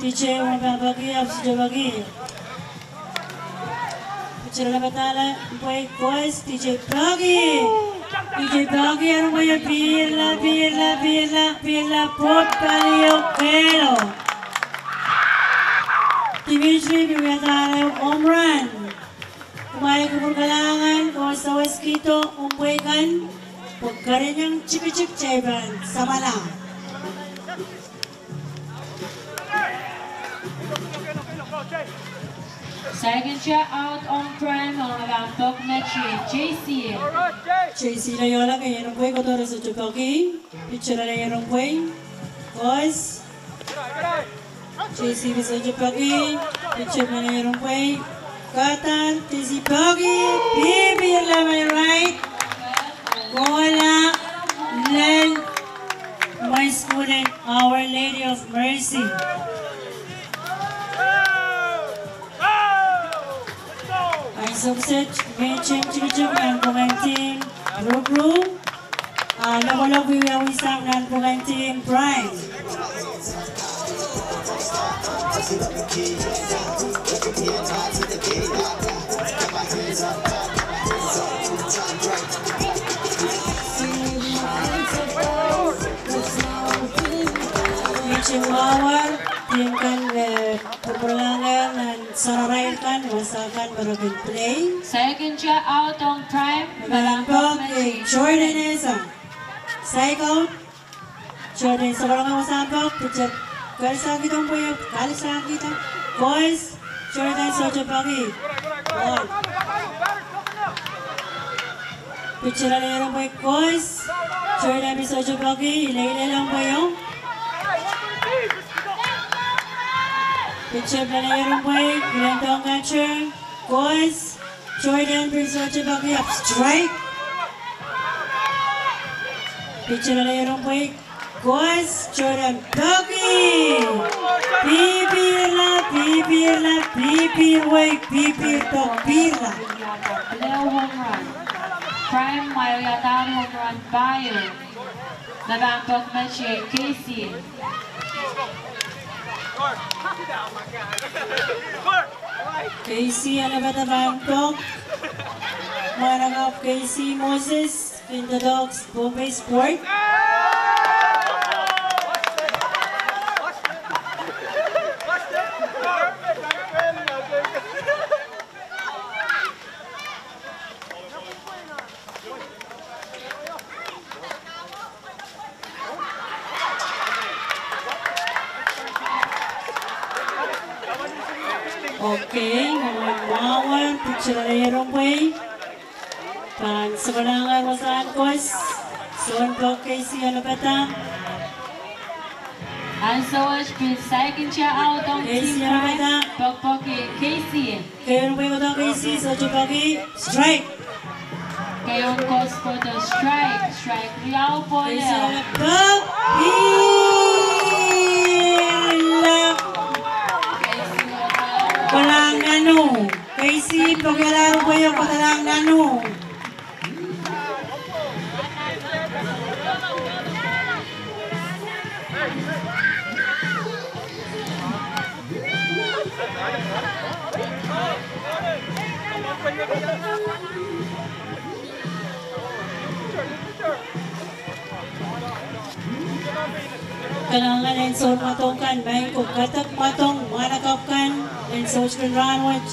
D J won pahn peki, ahpw sohte peki. Pitsel lepida lel pwei, koes, D J peki. D J peki, ehu pwei, pihrla, pihrla, pihrla, pihrla, pwoud paliu kehlo. Dimitri pil wiahda ehu home run. Kumwail kupwur kalahngan oh seweskihdo omw pwei kan, pwe kerenieng tikitik kitail pahn samwala. Saikinte out ong Prime, ong pahn pok me J C. J C Leola, keieu pwei, kodohte sohte peki, pitsel lel ehu pwei, koes. J C pil sohte peki, pitsel lel ehu pwei, kadar, J C peki, pipihrla, my right. Kohla lel mwehi sukuhl en Our Lady of Mercy. Ansou kiset mehn tikitik nan pwuken Team Pwurokurohng. A lokolok wiewia sang nan pwuken Team Prime. Mihting wawar, team kan, eh, pwurpwuralahng nan sararail kan, wasa kan me re kin play. Saikinte out ong Prime, me pahn pok me Jordan Esa. Saik out. Jordan, sokolong wasa pahn pok, pitsel kalisang kihda pwe, kalisang kihda. Koes, Jordan sohte peki. Ball. Pitsel lel ehu pwei, koes. Jordan pil sohte peki, ileile ehu pwei o. Pitsel lel ehu pwei, kilendong kache. Koes, Jordan pil sohte peki, ahpw strike. Pitsel lel ehu pwei, koes, Jordan peki. Pipihrla, pipihrla, pipihr wei, pipihr pok, pihrla. Prime wiahda home run pahieu. Me pahn pok me K C. K C a lepida pahn pok. Mwahnakapw K C Moses, Kinderdogs, Pohnpei Sport. Okay, mwohn mwahu, pitsel lel ehu pwei. Kalahngan wasahn koaros, sounpwong Casey Anapada. Ansou wet pil saikinte audohng Casey Anapada. Pokpoki Casey. Keieun pwukat Casey, sohte peki, strike. Keieun koaros kohdo strike, strike riau, ball. Casey Anapada. Pil. Kalahngan. Casey, pokpoki Anapada, pwukat Anapada. Kalahngan en soun mwadong kan, maing ko kadek mwadong, mwahnakapw kan, en sohte kin rahnwet,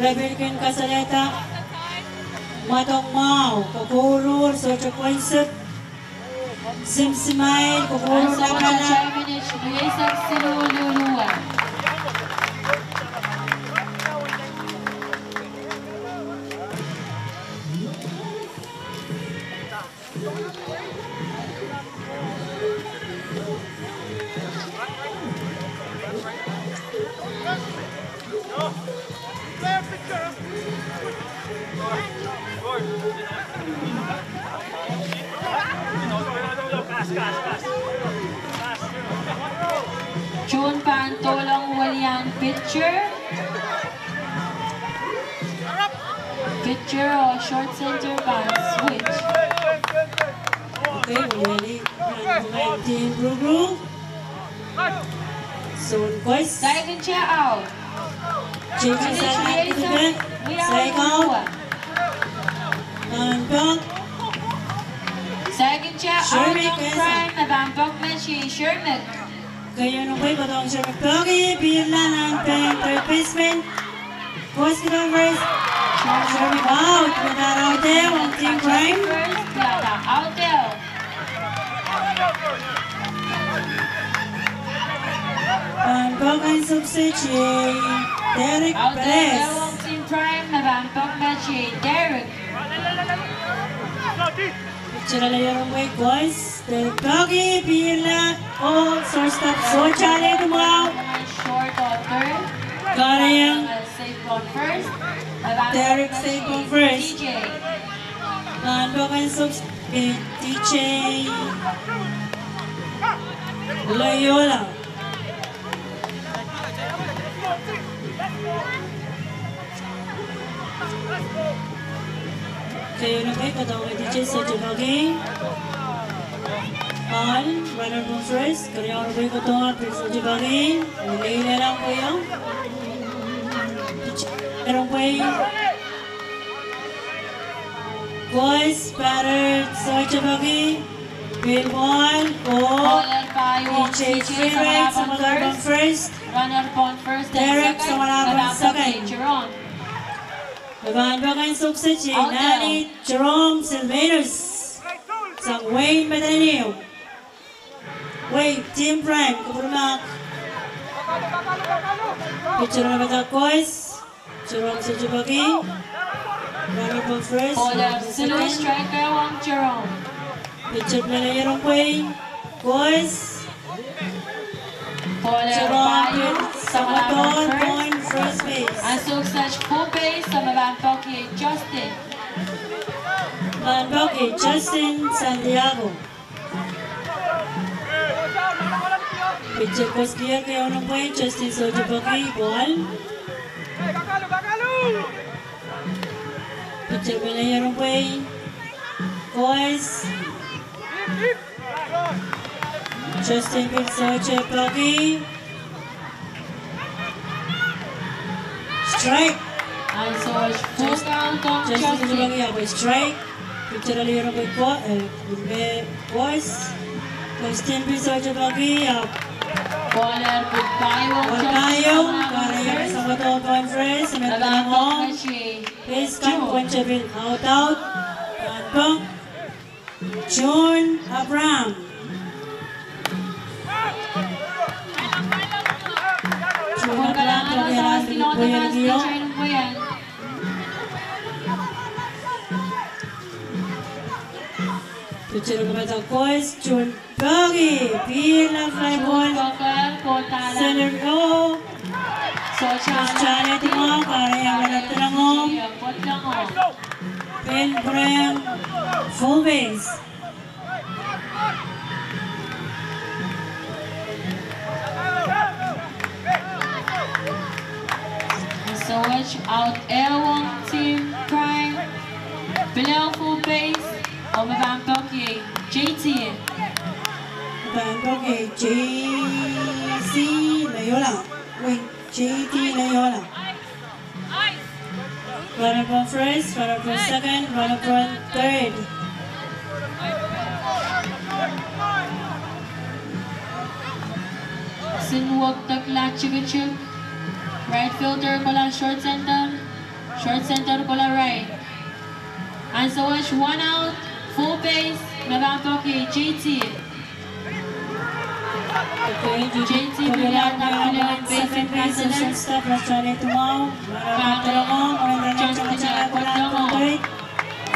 re pil kin kasalehda mwadong mwahu, kokourur, sohte konsep, simsimail, kokourur lapalap. Tohn pahn doulong welian pitcher. Pitcher oh short center pahn switch. Okay, welian team Ruru. Soun koaros. Saikinte out. James Saikinte, strike out. Pahn pok. Saikinte out. Shermick, oh, Prime, me pahn pok met iei Shermick. Keieun pwukat, Shermick, peki, pil nan pahn third baseman. Koaros kihdo first. Shermick out, me pahn out ehu ong team Prime. Out ehu. Pahn pok ansou kiset iei Derek Perez. Out ehu ong team Prime, me pahn pok met iei Derek. Pitcher ale ieren pwei, koaros. Derek peki, pil nan, oh, shortstop, sohte alehdi mwahu. Short oh third. Kariong. Safe on first. Derek safe on first. D J. Pahn pok ansou kiset, eh, D J Loyola. Keieun pwukat, D J, sohte peki. Ball, runner pahn first, kariaun pwukat, pil sohte peki. Leilehla pwukat. Pitcher pwukat. Koaros, batter, sohte peki. Pil ball, oh. D J Free Ride, samwalahro pahn first. Runner pahn first. Derek, samwalahro pahn second. Jerome. Me pahn pok ansou kiset iei Nani Jerome Sylvanus. Sang wehin Madolenihmw. Wehi, team Prime, kupwurmahk. Pitcher anapada koaros. Jerome sohte peki. Runner pahn first. Ball ehu, siluh, strike ehu ong Jerome. Pitcher pil ale ieren pwei, koaros. Ball ehu, Jerome pahieu, samwalahro pahn first base. Ansou kiset full base, me pahn pok iei Justin. Pahn pok iei Justin Santiago. Pitcher koaros kihong keieun pwei, Justin sohte peki, ball. Pitcher pil ale ieren pwei, koaros. Justin pil sohte peki. Strike. Ansou wet full count ong Justin. Justin pil peki, ahpw strike. Pitcher ale ieren pwei, ko-, eh, pil peki, koaros. Justin pil sohte peki, ahpw ball ehu, pahieu, ball pahieu, kariong samwalahro pahn first, me pahn pok. Base kan pwente pil out, out, pahn pok. John Abraham. John Abraham, pokpoke nan pweiel kio. Pweiel kio. Pitcher kapahda koaros, tohn peki, pihrla fly ball. Center row. Sohte alehdi mwahu, kahrehiong Radar Tulongum. Pil pwurehng full base. Ansou wet out ehu ong Team Prime. Pil ehu full base, oh me pahn peki J T. Pahn peki J C Leyola. Wait, J T Leyola. Runner pohn first, runner pohn second, runner pohn third. Sin wok dok la tikitik. Right fielder kohla short center. Short center kohla right. Ansou wet one out, full base, me pahn peki J T. J T pil ehu, pil ehu, second base, shortstop, Radar Tulongum.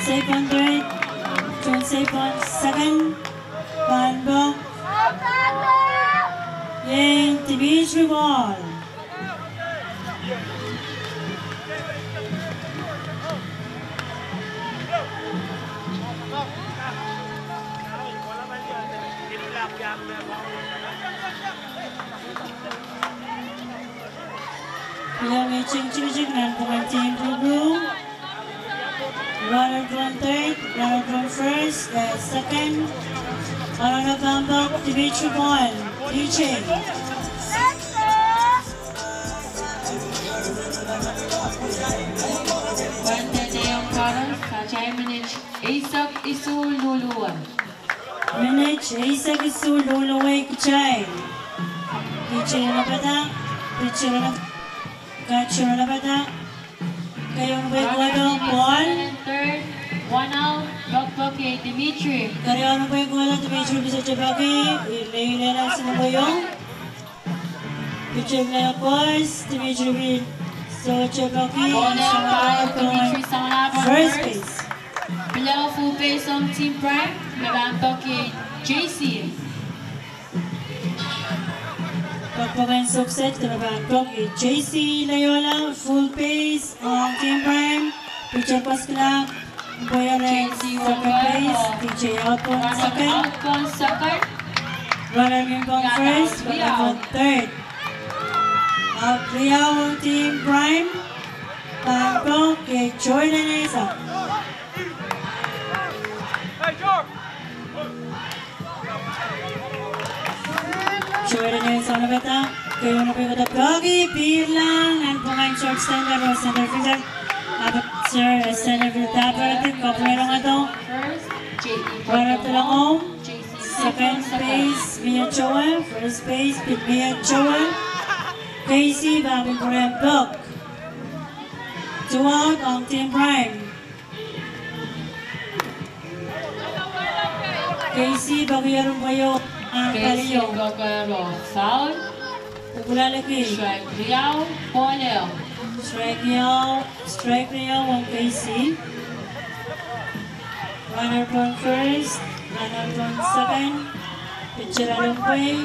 Safe on third. Tohn safe on second. Pahn peki. Iei Dimitri ball. Pil ehu mihting tikitik nanpwungen Team Purpur. Runner pohn third, runner pohn first, eh, second. Runner pahn peki, Dimitri ball, D J. Pwehn dehr iang koaros, atail minit eisek isuh luhluh wet. Minit eisek isuh luhluh wet kitail. Pitcher lapalap, pitcher lapalap, catcher lapalap. Keieu pwehn kohdo ball. Third, one out, pokpok iei Dimitri. Keieu pwehn kohdo Dimitri, pil sohte peki, ileilehla sounpwong. Pitcher pil koaros, Dimitri pil sohte peki, ball ehu, Dimitri sanglahng first base. Pil ehu full base ong Team Prime, me pahn peki J C. Pokpok en sohpw set, me pahn peki J C Leyola, full base ong Team Prime. Pitcher koaros kila, pwehki second base, D J out pohn second. Runner mih pohn first, runner pohn third. Out riau ong Team Prime. Pahn peki Jordan Esa. Jordan Esa lapalap, keieu pwehn kohdo peki, pihrla nanpwungen short center oh center fielder. Ahpw sir, eh, center fielder, ahpw kapwurehng rongedo. Runner pil ong home. Second base mie towe, first base pil mie towe. K C pahn pil pwurehng peki. Two out ong Team Prime. K C peki ehu pwehio, ah, K C peki ehu pwehio foul. Pwukulaliki. Strike riau, ball ehu. Strike riau, strike riau ong K C. Runner pohn first, runner pohn second. Pitcher along pwehio.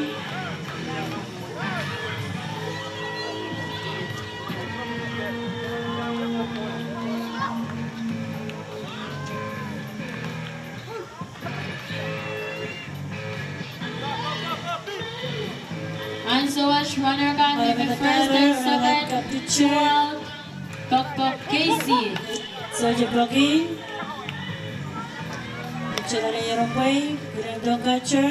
Ansou wet runner kan mihmi first and second, two out, pokpok K C. Sohte peki. Pitcher along pwehio, pwurehng dohng catcher.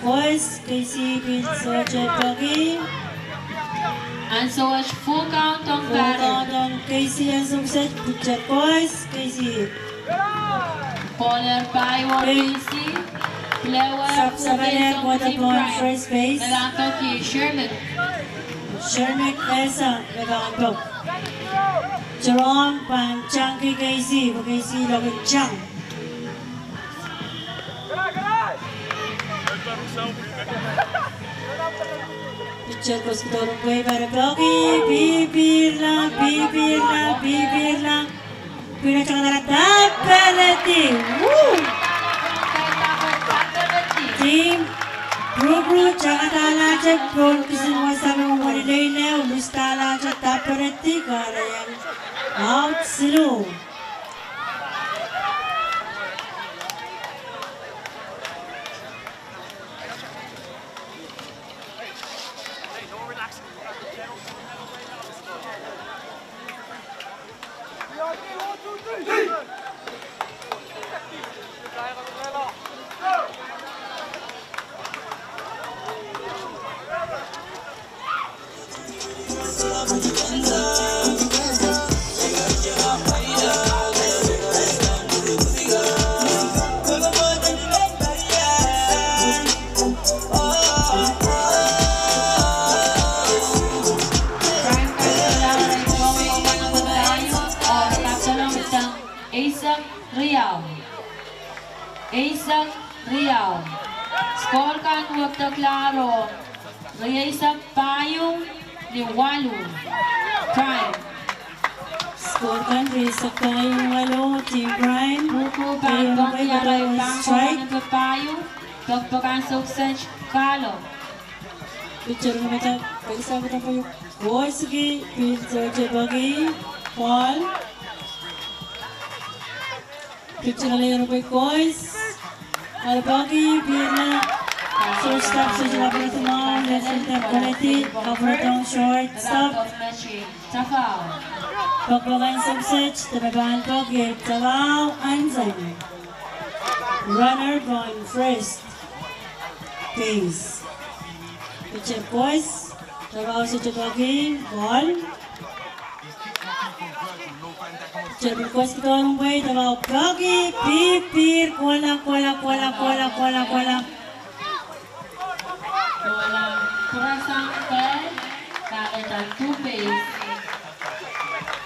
Koaros, K C pil sohte peki. Ansou wet full count ong batter. Full count ong K C ansou wet, pitcher koaros, K C. Bowler pai ong K C. Player sapsapaler kohdo pohn first base. Me pahn peki Sherman. Sherman Esa me pahn peki. Jerome pahn tangki K C, pwe K C lokin tang. Pitcher koaros kohdo pwehio, pahn peki, pipihrla, pipihrla, pipihrla. Pil tangadahr, daperedi. Woo! Pwon kisin wasa me mwomwen ileile, lusdahlahte daperedi, kahrehiong out siluh. Eisek riau. Eisek riau. Score kan wekdekla ong rieisek pahieu ni waluh. Prime. Score kan rieisek pahieu ni waluh, Team Prime. Pwuhk pahn peki, ire pahn strike. Pahieu, pokpok en sokset, kalo. Pitcher number, pitcher number, koasoiki, pitcher sohte peki, ball. Pitcher ale ire pwe koas, ale peki, pihrla. Shortstop, shortstop, left fielder, koledi, kapwurodo, shortstop. Pokpok en sokset, depe pahn peki, Tavao Anson. Runner on first base. Pitcher koas, Tavao sohte peki, ball. Pitcher koas kihdohng pwe, Tavao peki, pihpihr, kohla, kohla, kohla. Kohla, pwurasang third, pahn peki third base.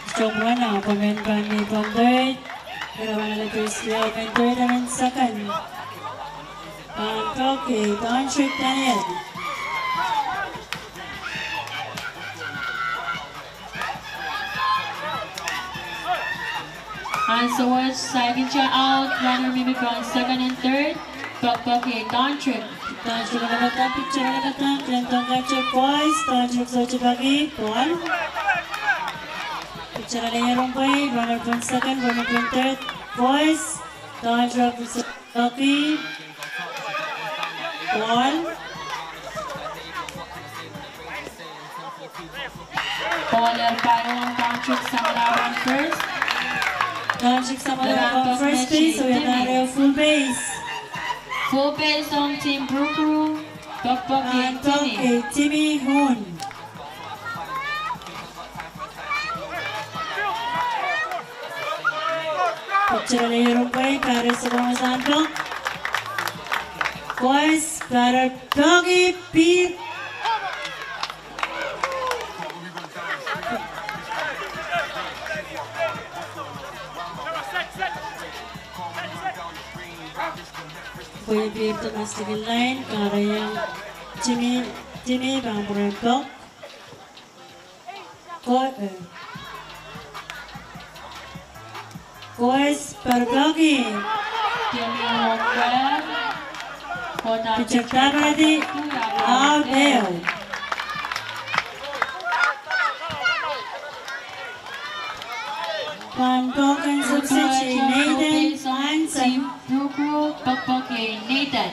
Strike one, opponent pahn mih pohn third. Ire pahn ale base leo mehn third, mehn second. Pahn peki, Dontrick Daniel. Ansou wet, saikinte out, runner mihmi pohn second and third, pokpok iei Dontrick. Dontrick ale peki, pitcher ale peki, Glenn Dontrick koas, Dontrick sohte peki, ball. Pitcher ale ire pwe, runner pohn second, runner pohn third, koas, Dontrick sohte peki, ball. Ball ire pahieu, Dontrick samwalahro pohn first. Dontrick samwalahro pohn first base, oh, ire full base. Full base ong Team Pwurokoro, pokpok iei Timmy. Pokpok iei Timmy Hun. Pitcher ale ire pwe, pahre sohte peki. Koas, pahre peki, pihr. Pwe pihr domestic line, kahrehiong Timmy, Timmy pahn pwurehng pok. Ko-, eh. Koas, pahre peki. Pitcher daperedi, out ehu. Pahn pok en sokset iei Nathan Hansen. Pwurokoro, pokpok iei Nathan.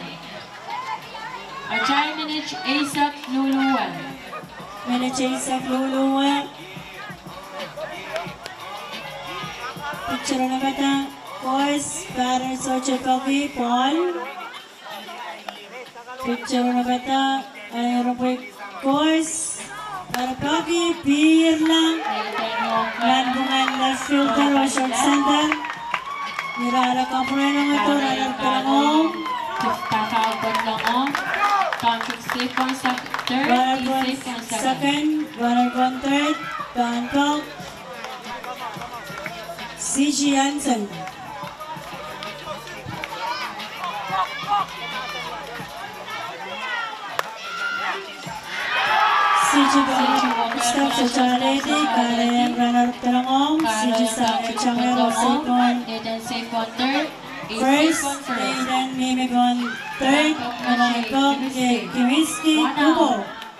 Atail minit eisek luhluwe. Minit eisek luhluwe. Pitcher ale peki, koas, pahre sohte peki, ball. Pitcher ale peki, ale ire pwe koas, pahre peki, pihrla. Nanpwungen left fielder oh short center. Ira ale kapwurehng ong ehu, runner pahn long ong. Dontrick safe pohn sec-, third, runner pohn second, runner pohn third, pahn pok. C G Hansen. C G Walker, stop, sohte alehdi, kahrehiong runner pahn long ong, C G sang, sang, safe pohn. Nathan safe pohn third. First, Nathan mihmi pohn third, pahn pok, Kimiski Kubo.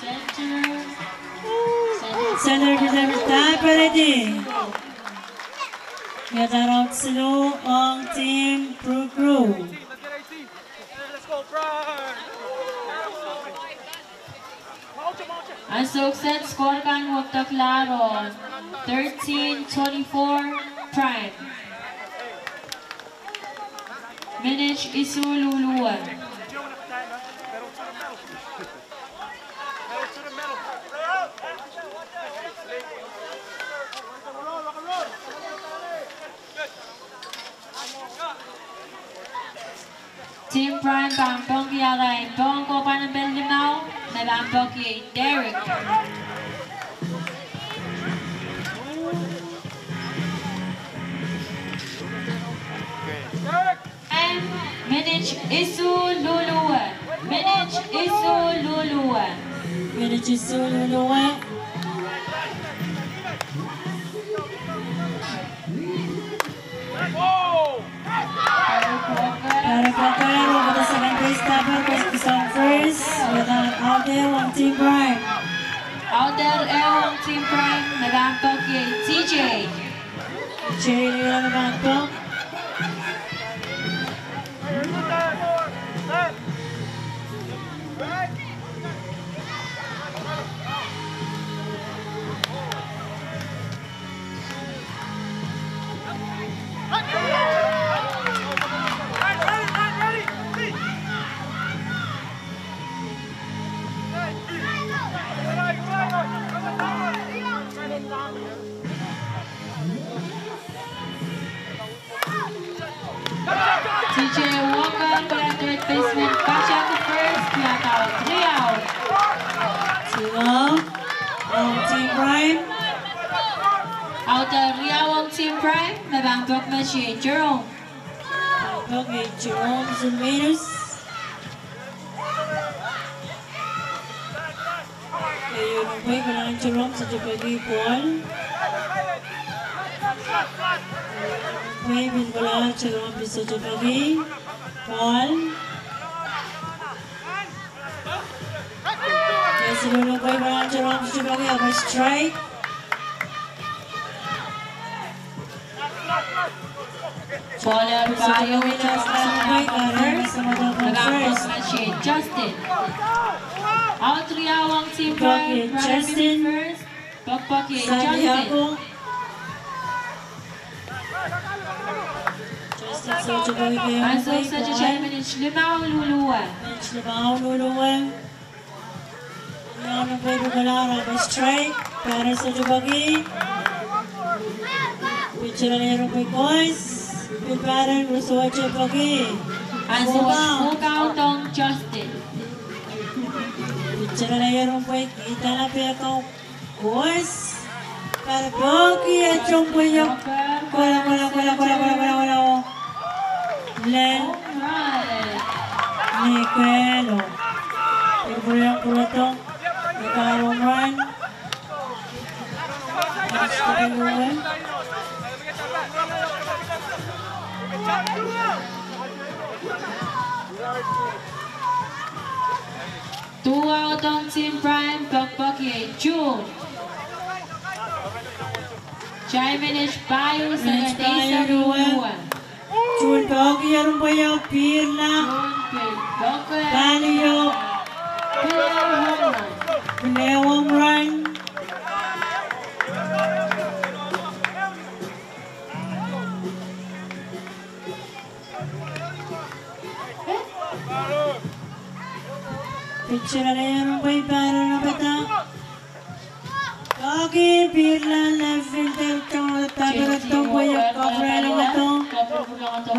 Center. Center fielder, Taperedi. Ia, out siluh ong team Brugru. Ansou kiset score kan wekidekla rong thirteen twenty-four Prime. Minit isuh luluwe. Team Prime pahn pwongki arail pwong ko pahn nempel limau, me pahn pwongki Derek. Minit isuh luluwe. Minit isuh luluwe. Minit isuh luluwe. Para pokere, oh, pata second base tapir, pwosonki first, me pahn audehr ong Team Prime. Audehr ehu ong Team Prime, me pahn pwongki T J. T J, me pahn pwongki. T J Walker, third baseman, katakiong first, pil out, riau. Riau ong Team Prime. Audehr riau ong Team Prime, me pahn pwongki Jerome. Pwongki Jerome Zulminus. Keieu pwong kalahngan Jerome sohte peki ball. Pwong pil kalahngan Jerome pil sohte peki ball. Keieu pwong kalahngan Jerome sohte peki, ahpw strike. Ball ehu, Justin. Out riau ong Team Prime, Justin. First. Pwekpweki Justin. Justin sohte peki. Ansou kiset minit limau luluwe. Minit limau luluwe. Riau ong pwekpweki, ahpw strike. Batter sohte peki. Pitcher ale rong pwekpweki. Pil batter sohte peki. Ansou kiset mwo kaun ong Justin. Pitcher ale rong pwekpweki, dala peko. Koaros. Batter pwekpweki, e tong pwehio. Kola, kola, kola. Lel. Ni kelo. Pil pwurehng pwurodo. Ni kar home run. Minit lime luluwe. Duwau ong Team Prime, pokpok iei June. Time minit pahieu, minit sekend pahieu eisek duwe. Duwe. June pokihong pweio pihrla. June pil pokihong. Paliyo. Pil home run. Pil home run. Pitcher ale ong pweio, batter ong pweio. Poki pihrla, left fielder tong, tapere tong, pweio cover ong tong.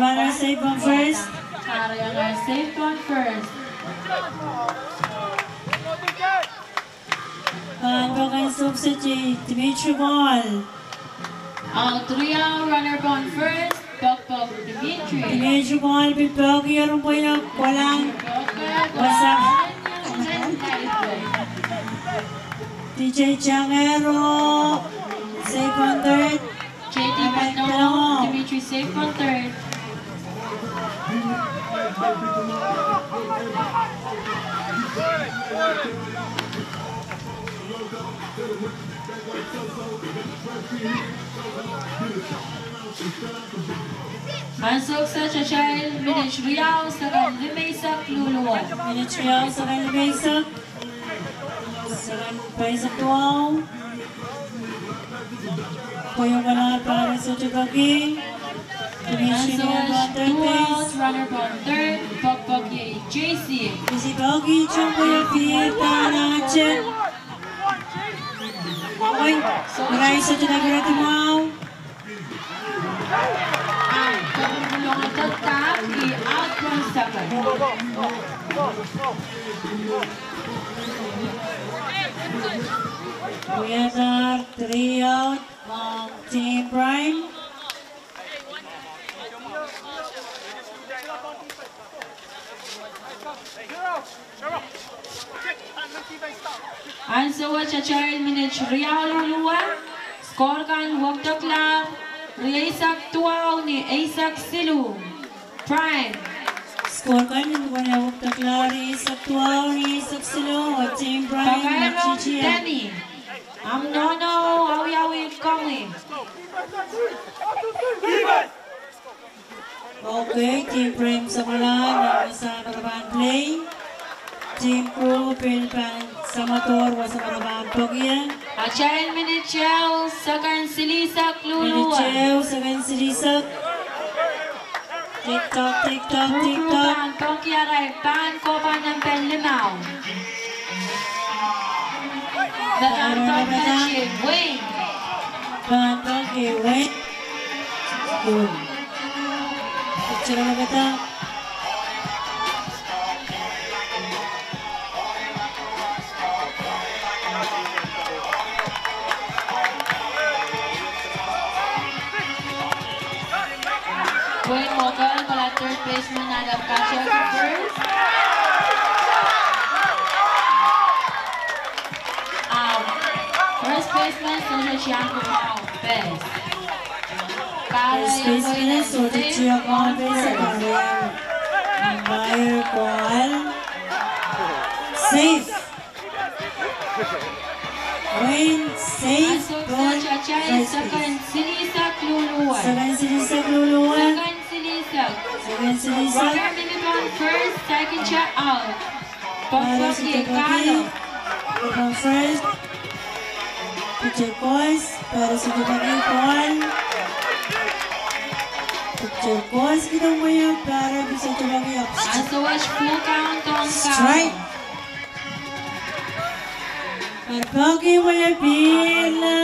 Runner safe on first. Runner safe on first. Pahn pokon soksechi Dimitri Paul. Out riau, runner pahn first, pokpok Dimitri. Dimitri Paul pil pokihong pweio kolang. Wasa. D J Changero, safe on third. J D Panomo, Dimitri safe on third. Ansou kiset atail minit riau sekend limeisek luluwo. Minit riau sekend limeisek. Sekend pahisek duwau. Pweio kolang, batter sohte poki. Ansou wet, two out, runner pahn third, pokpok iei J C. J C poki, June pweio pihrla, nahte. Oi, rai sohte tapere duwau. Wiadahr three out, ong Team Prime. Ansou wet atail minit riau luluwo, score kan wekdekla, rieisek duwau ni eisek siluh. Prime. Score kan ni wekdekla, rieisek duwau ni eisek siluh, oh Team Prime. Pakairong Teni. Ahmw nohno, awiawi komwi. Okay, Team Prime samwalahn, wasa me re pahn play. Team Crew pil pahn samwalahn wasa me re pahn pokiong. Atail minit ehu sekend silihsek luluwo. Minit ehu sekend silihsek. Tick tock, tick tock, tick tock. Pahn poki arail pahn kohpahn nempe limau. Pahn poki Wayne. Pahn poki Wayne. Good. Picture me pata. Wayne Walker, kala third baseman, ahpw Kasia first. Ahpw first baseman, Sosha Chiang Kumau, base. First baseman, Sosha Chiang Kumau, base. Umpire call. Safe. Wayne safe. Ansou wet, atail sekend silihsek luluwo. Sekend silihsek luluwo. Sekend silihsek. Sekend silihsek. Runner mihmi pahn first, saikinte out. Pokpok iei Kalo. Pahn first. Pitcher koaros, batter sohte poki, ball. Pitcher koaros kihdo mweio, batter pil sohte poki, ahpw ansou wet full count ong Kalo. Strike. Pahn poki mweio pihrla.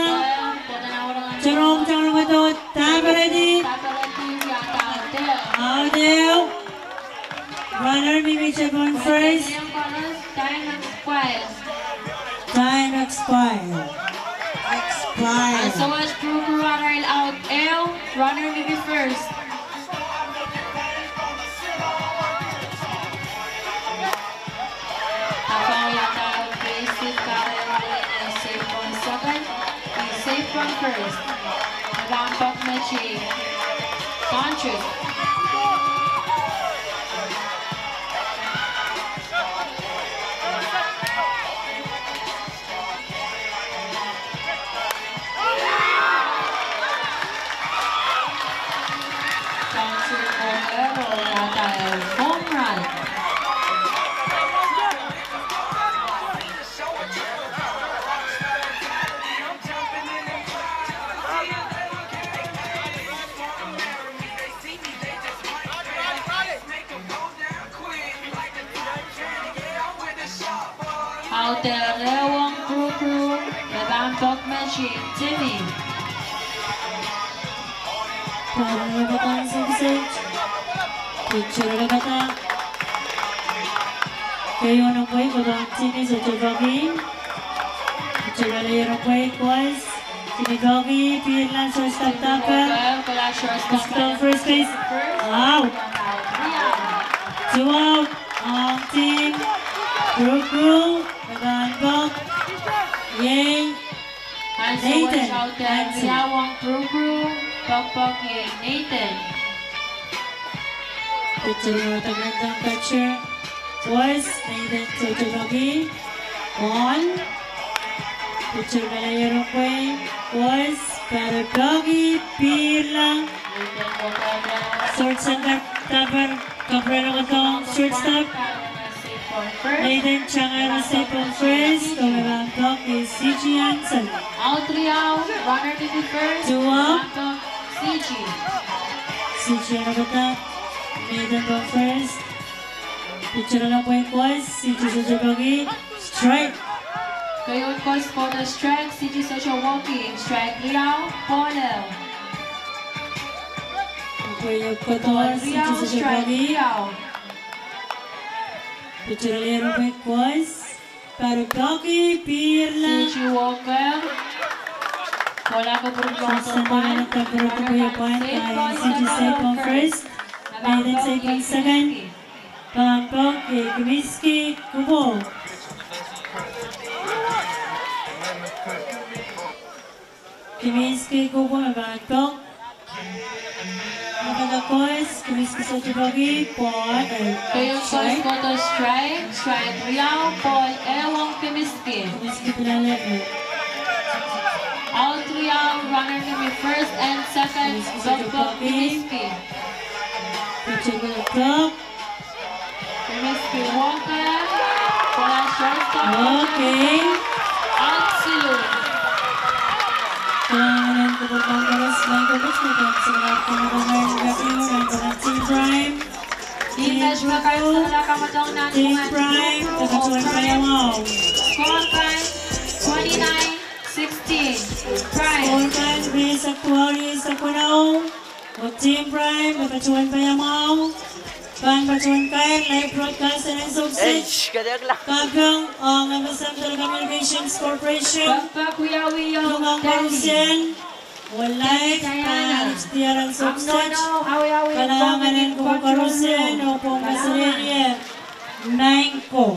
Jerome Tangato, taperedi. Out ehu. Runner mihmi tepon first. Time expired. Time expired. Expired. Ansou wet Crew Crew arail out ehu, runner mihmi first. Ahpw wiahda base hit, kahrehda Wayne safe on second, safe on first. Rampok Mechi. Country. Audehr ong Krukru, me pahn pokmetih Timi. Pahn pahn sukset. Picture kata. Keieun pwukat Timi sohte poaki. Picture kata, keieun pwukat. Timi poaki, pihrla shortstop dahpa. First base. Out. Two out. Ong Team Krukru, me pahn pok. Iei Nathan Hansen. Ong Krukru, pokpok iei Nathan. Picture me pahn pahn pitcher. Wes, Nathan sohte poaki. One. Picture me keieun pwukat. Wes, pahn poaki, pihrla. Shortstop dahpa, kapwurehng ong shortstop. Nathan Changa receiving first, oh, me pahn pok iei C G Hansen. Out riau, runner to the first. Two out. C G. C G anahne pahn pok. Nathan pahn first. Picture me pwukat, C G sohte poaki. Strike. Keieun koaros kohdo strike, C G sohte poaki. Strike riau, ball ehu. Pwukat kohdo, C G sohte poaki. Picture me pwukat. Pahn poaki, pihrla. C G Walker. Kola kapwurehng. First and third, kapwurehng pwukat, C G safe on first. Nathan safe on second. Pahn pok iei Kimiski Kubo. Kimiski Kubo me pahn pok. Mepata koaros, Kimiski sohte poaki, ball, eh, keieun koaros kohdo strike, strike riau, ball ehu ong Kimiski. Kimiski pilale, eh. Out riau, runner to the first and second, pokpok Kimiski. Picture me pok. Kimiski Walker, kola shortstop. Okay. Out siluh. Kalahngan en kupwur koaros, maing ko pil me pahn solahr kamwadong nan Team Prime. Team Prime, Team Prime, patohwan paiamwahu. Score kan twenty-nine sixteen. Prime. Score kan rieisek duwau rieisek weneu. Oh Team Prime, me patohwan paiamwahu. Pahn patohwan kair live broadcast en South State. Kaping ong M S M Telecommunications Corporation. Pahn pahn wiawi ong Delhi. Koaruhsie, oh live, Delhi, Diana. Pahn diar en South State. Kalahngan en kupwur koaruhsie, oh pwong kaselehlie. Maing ko.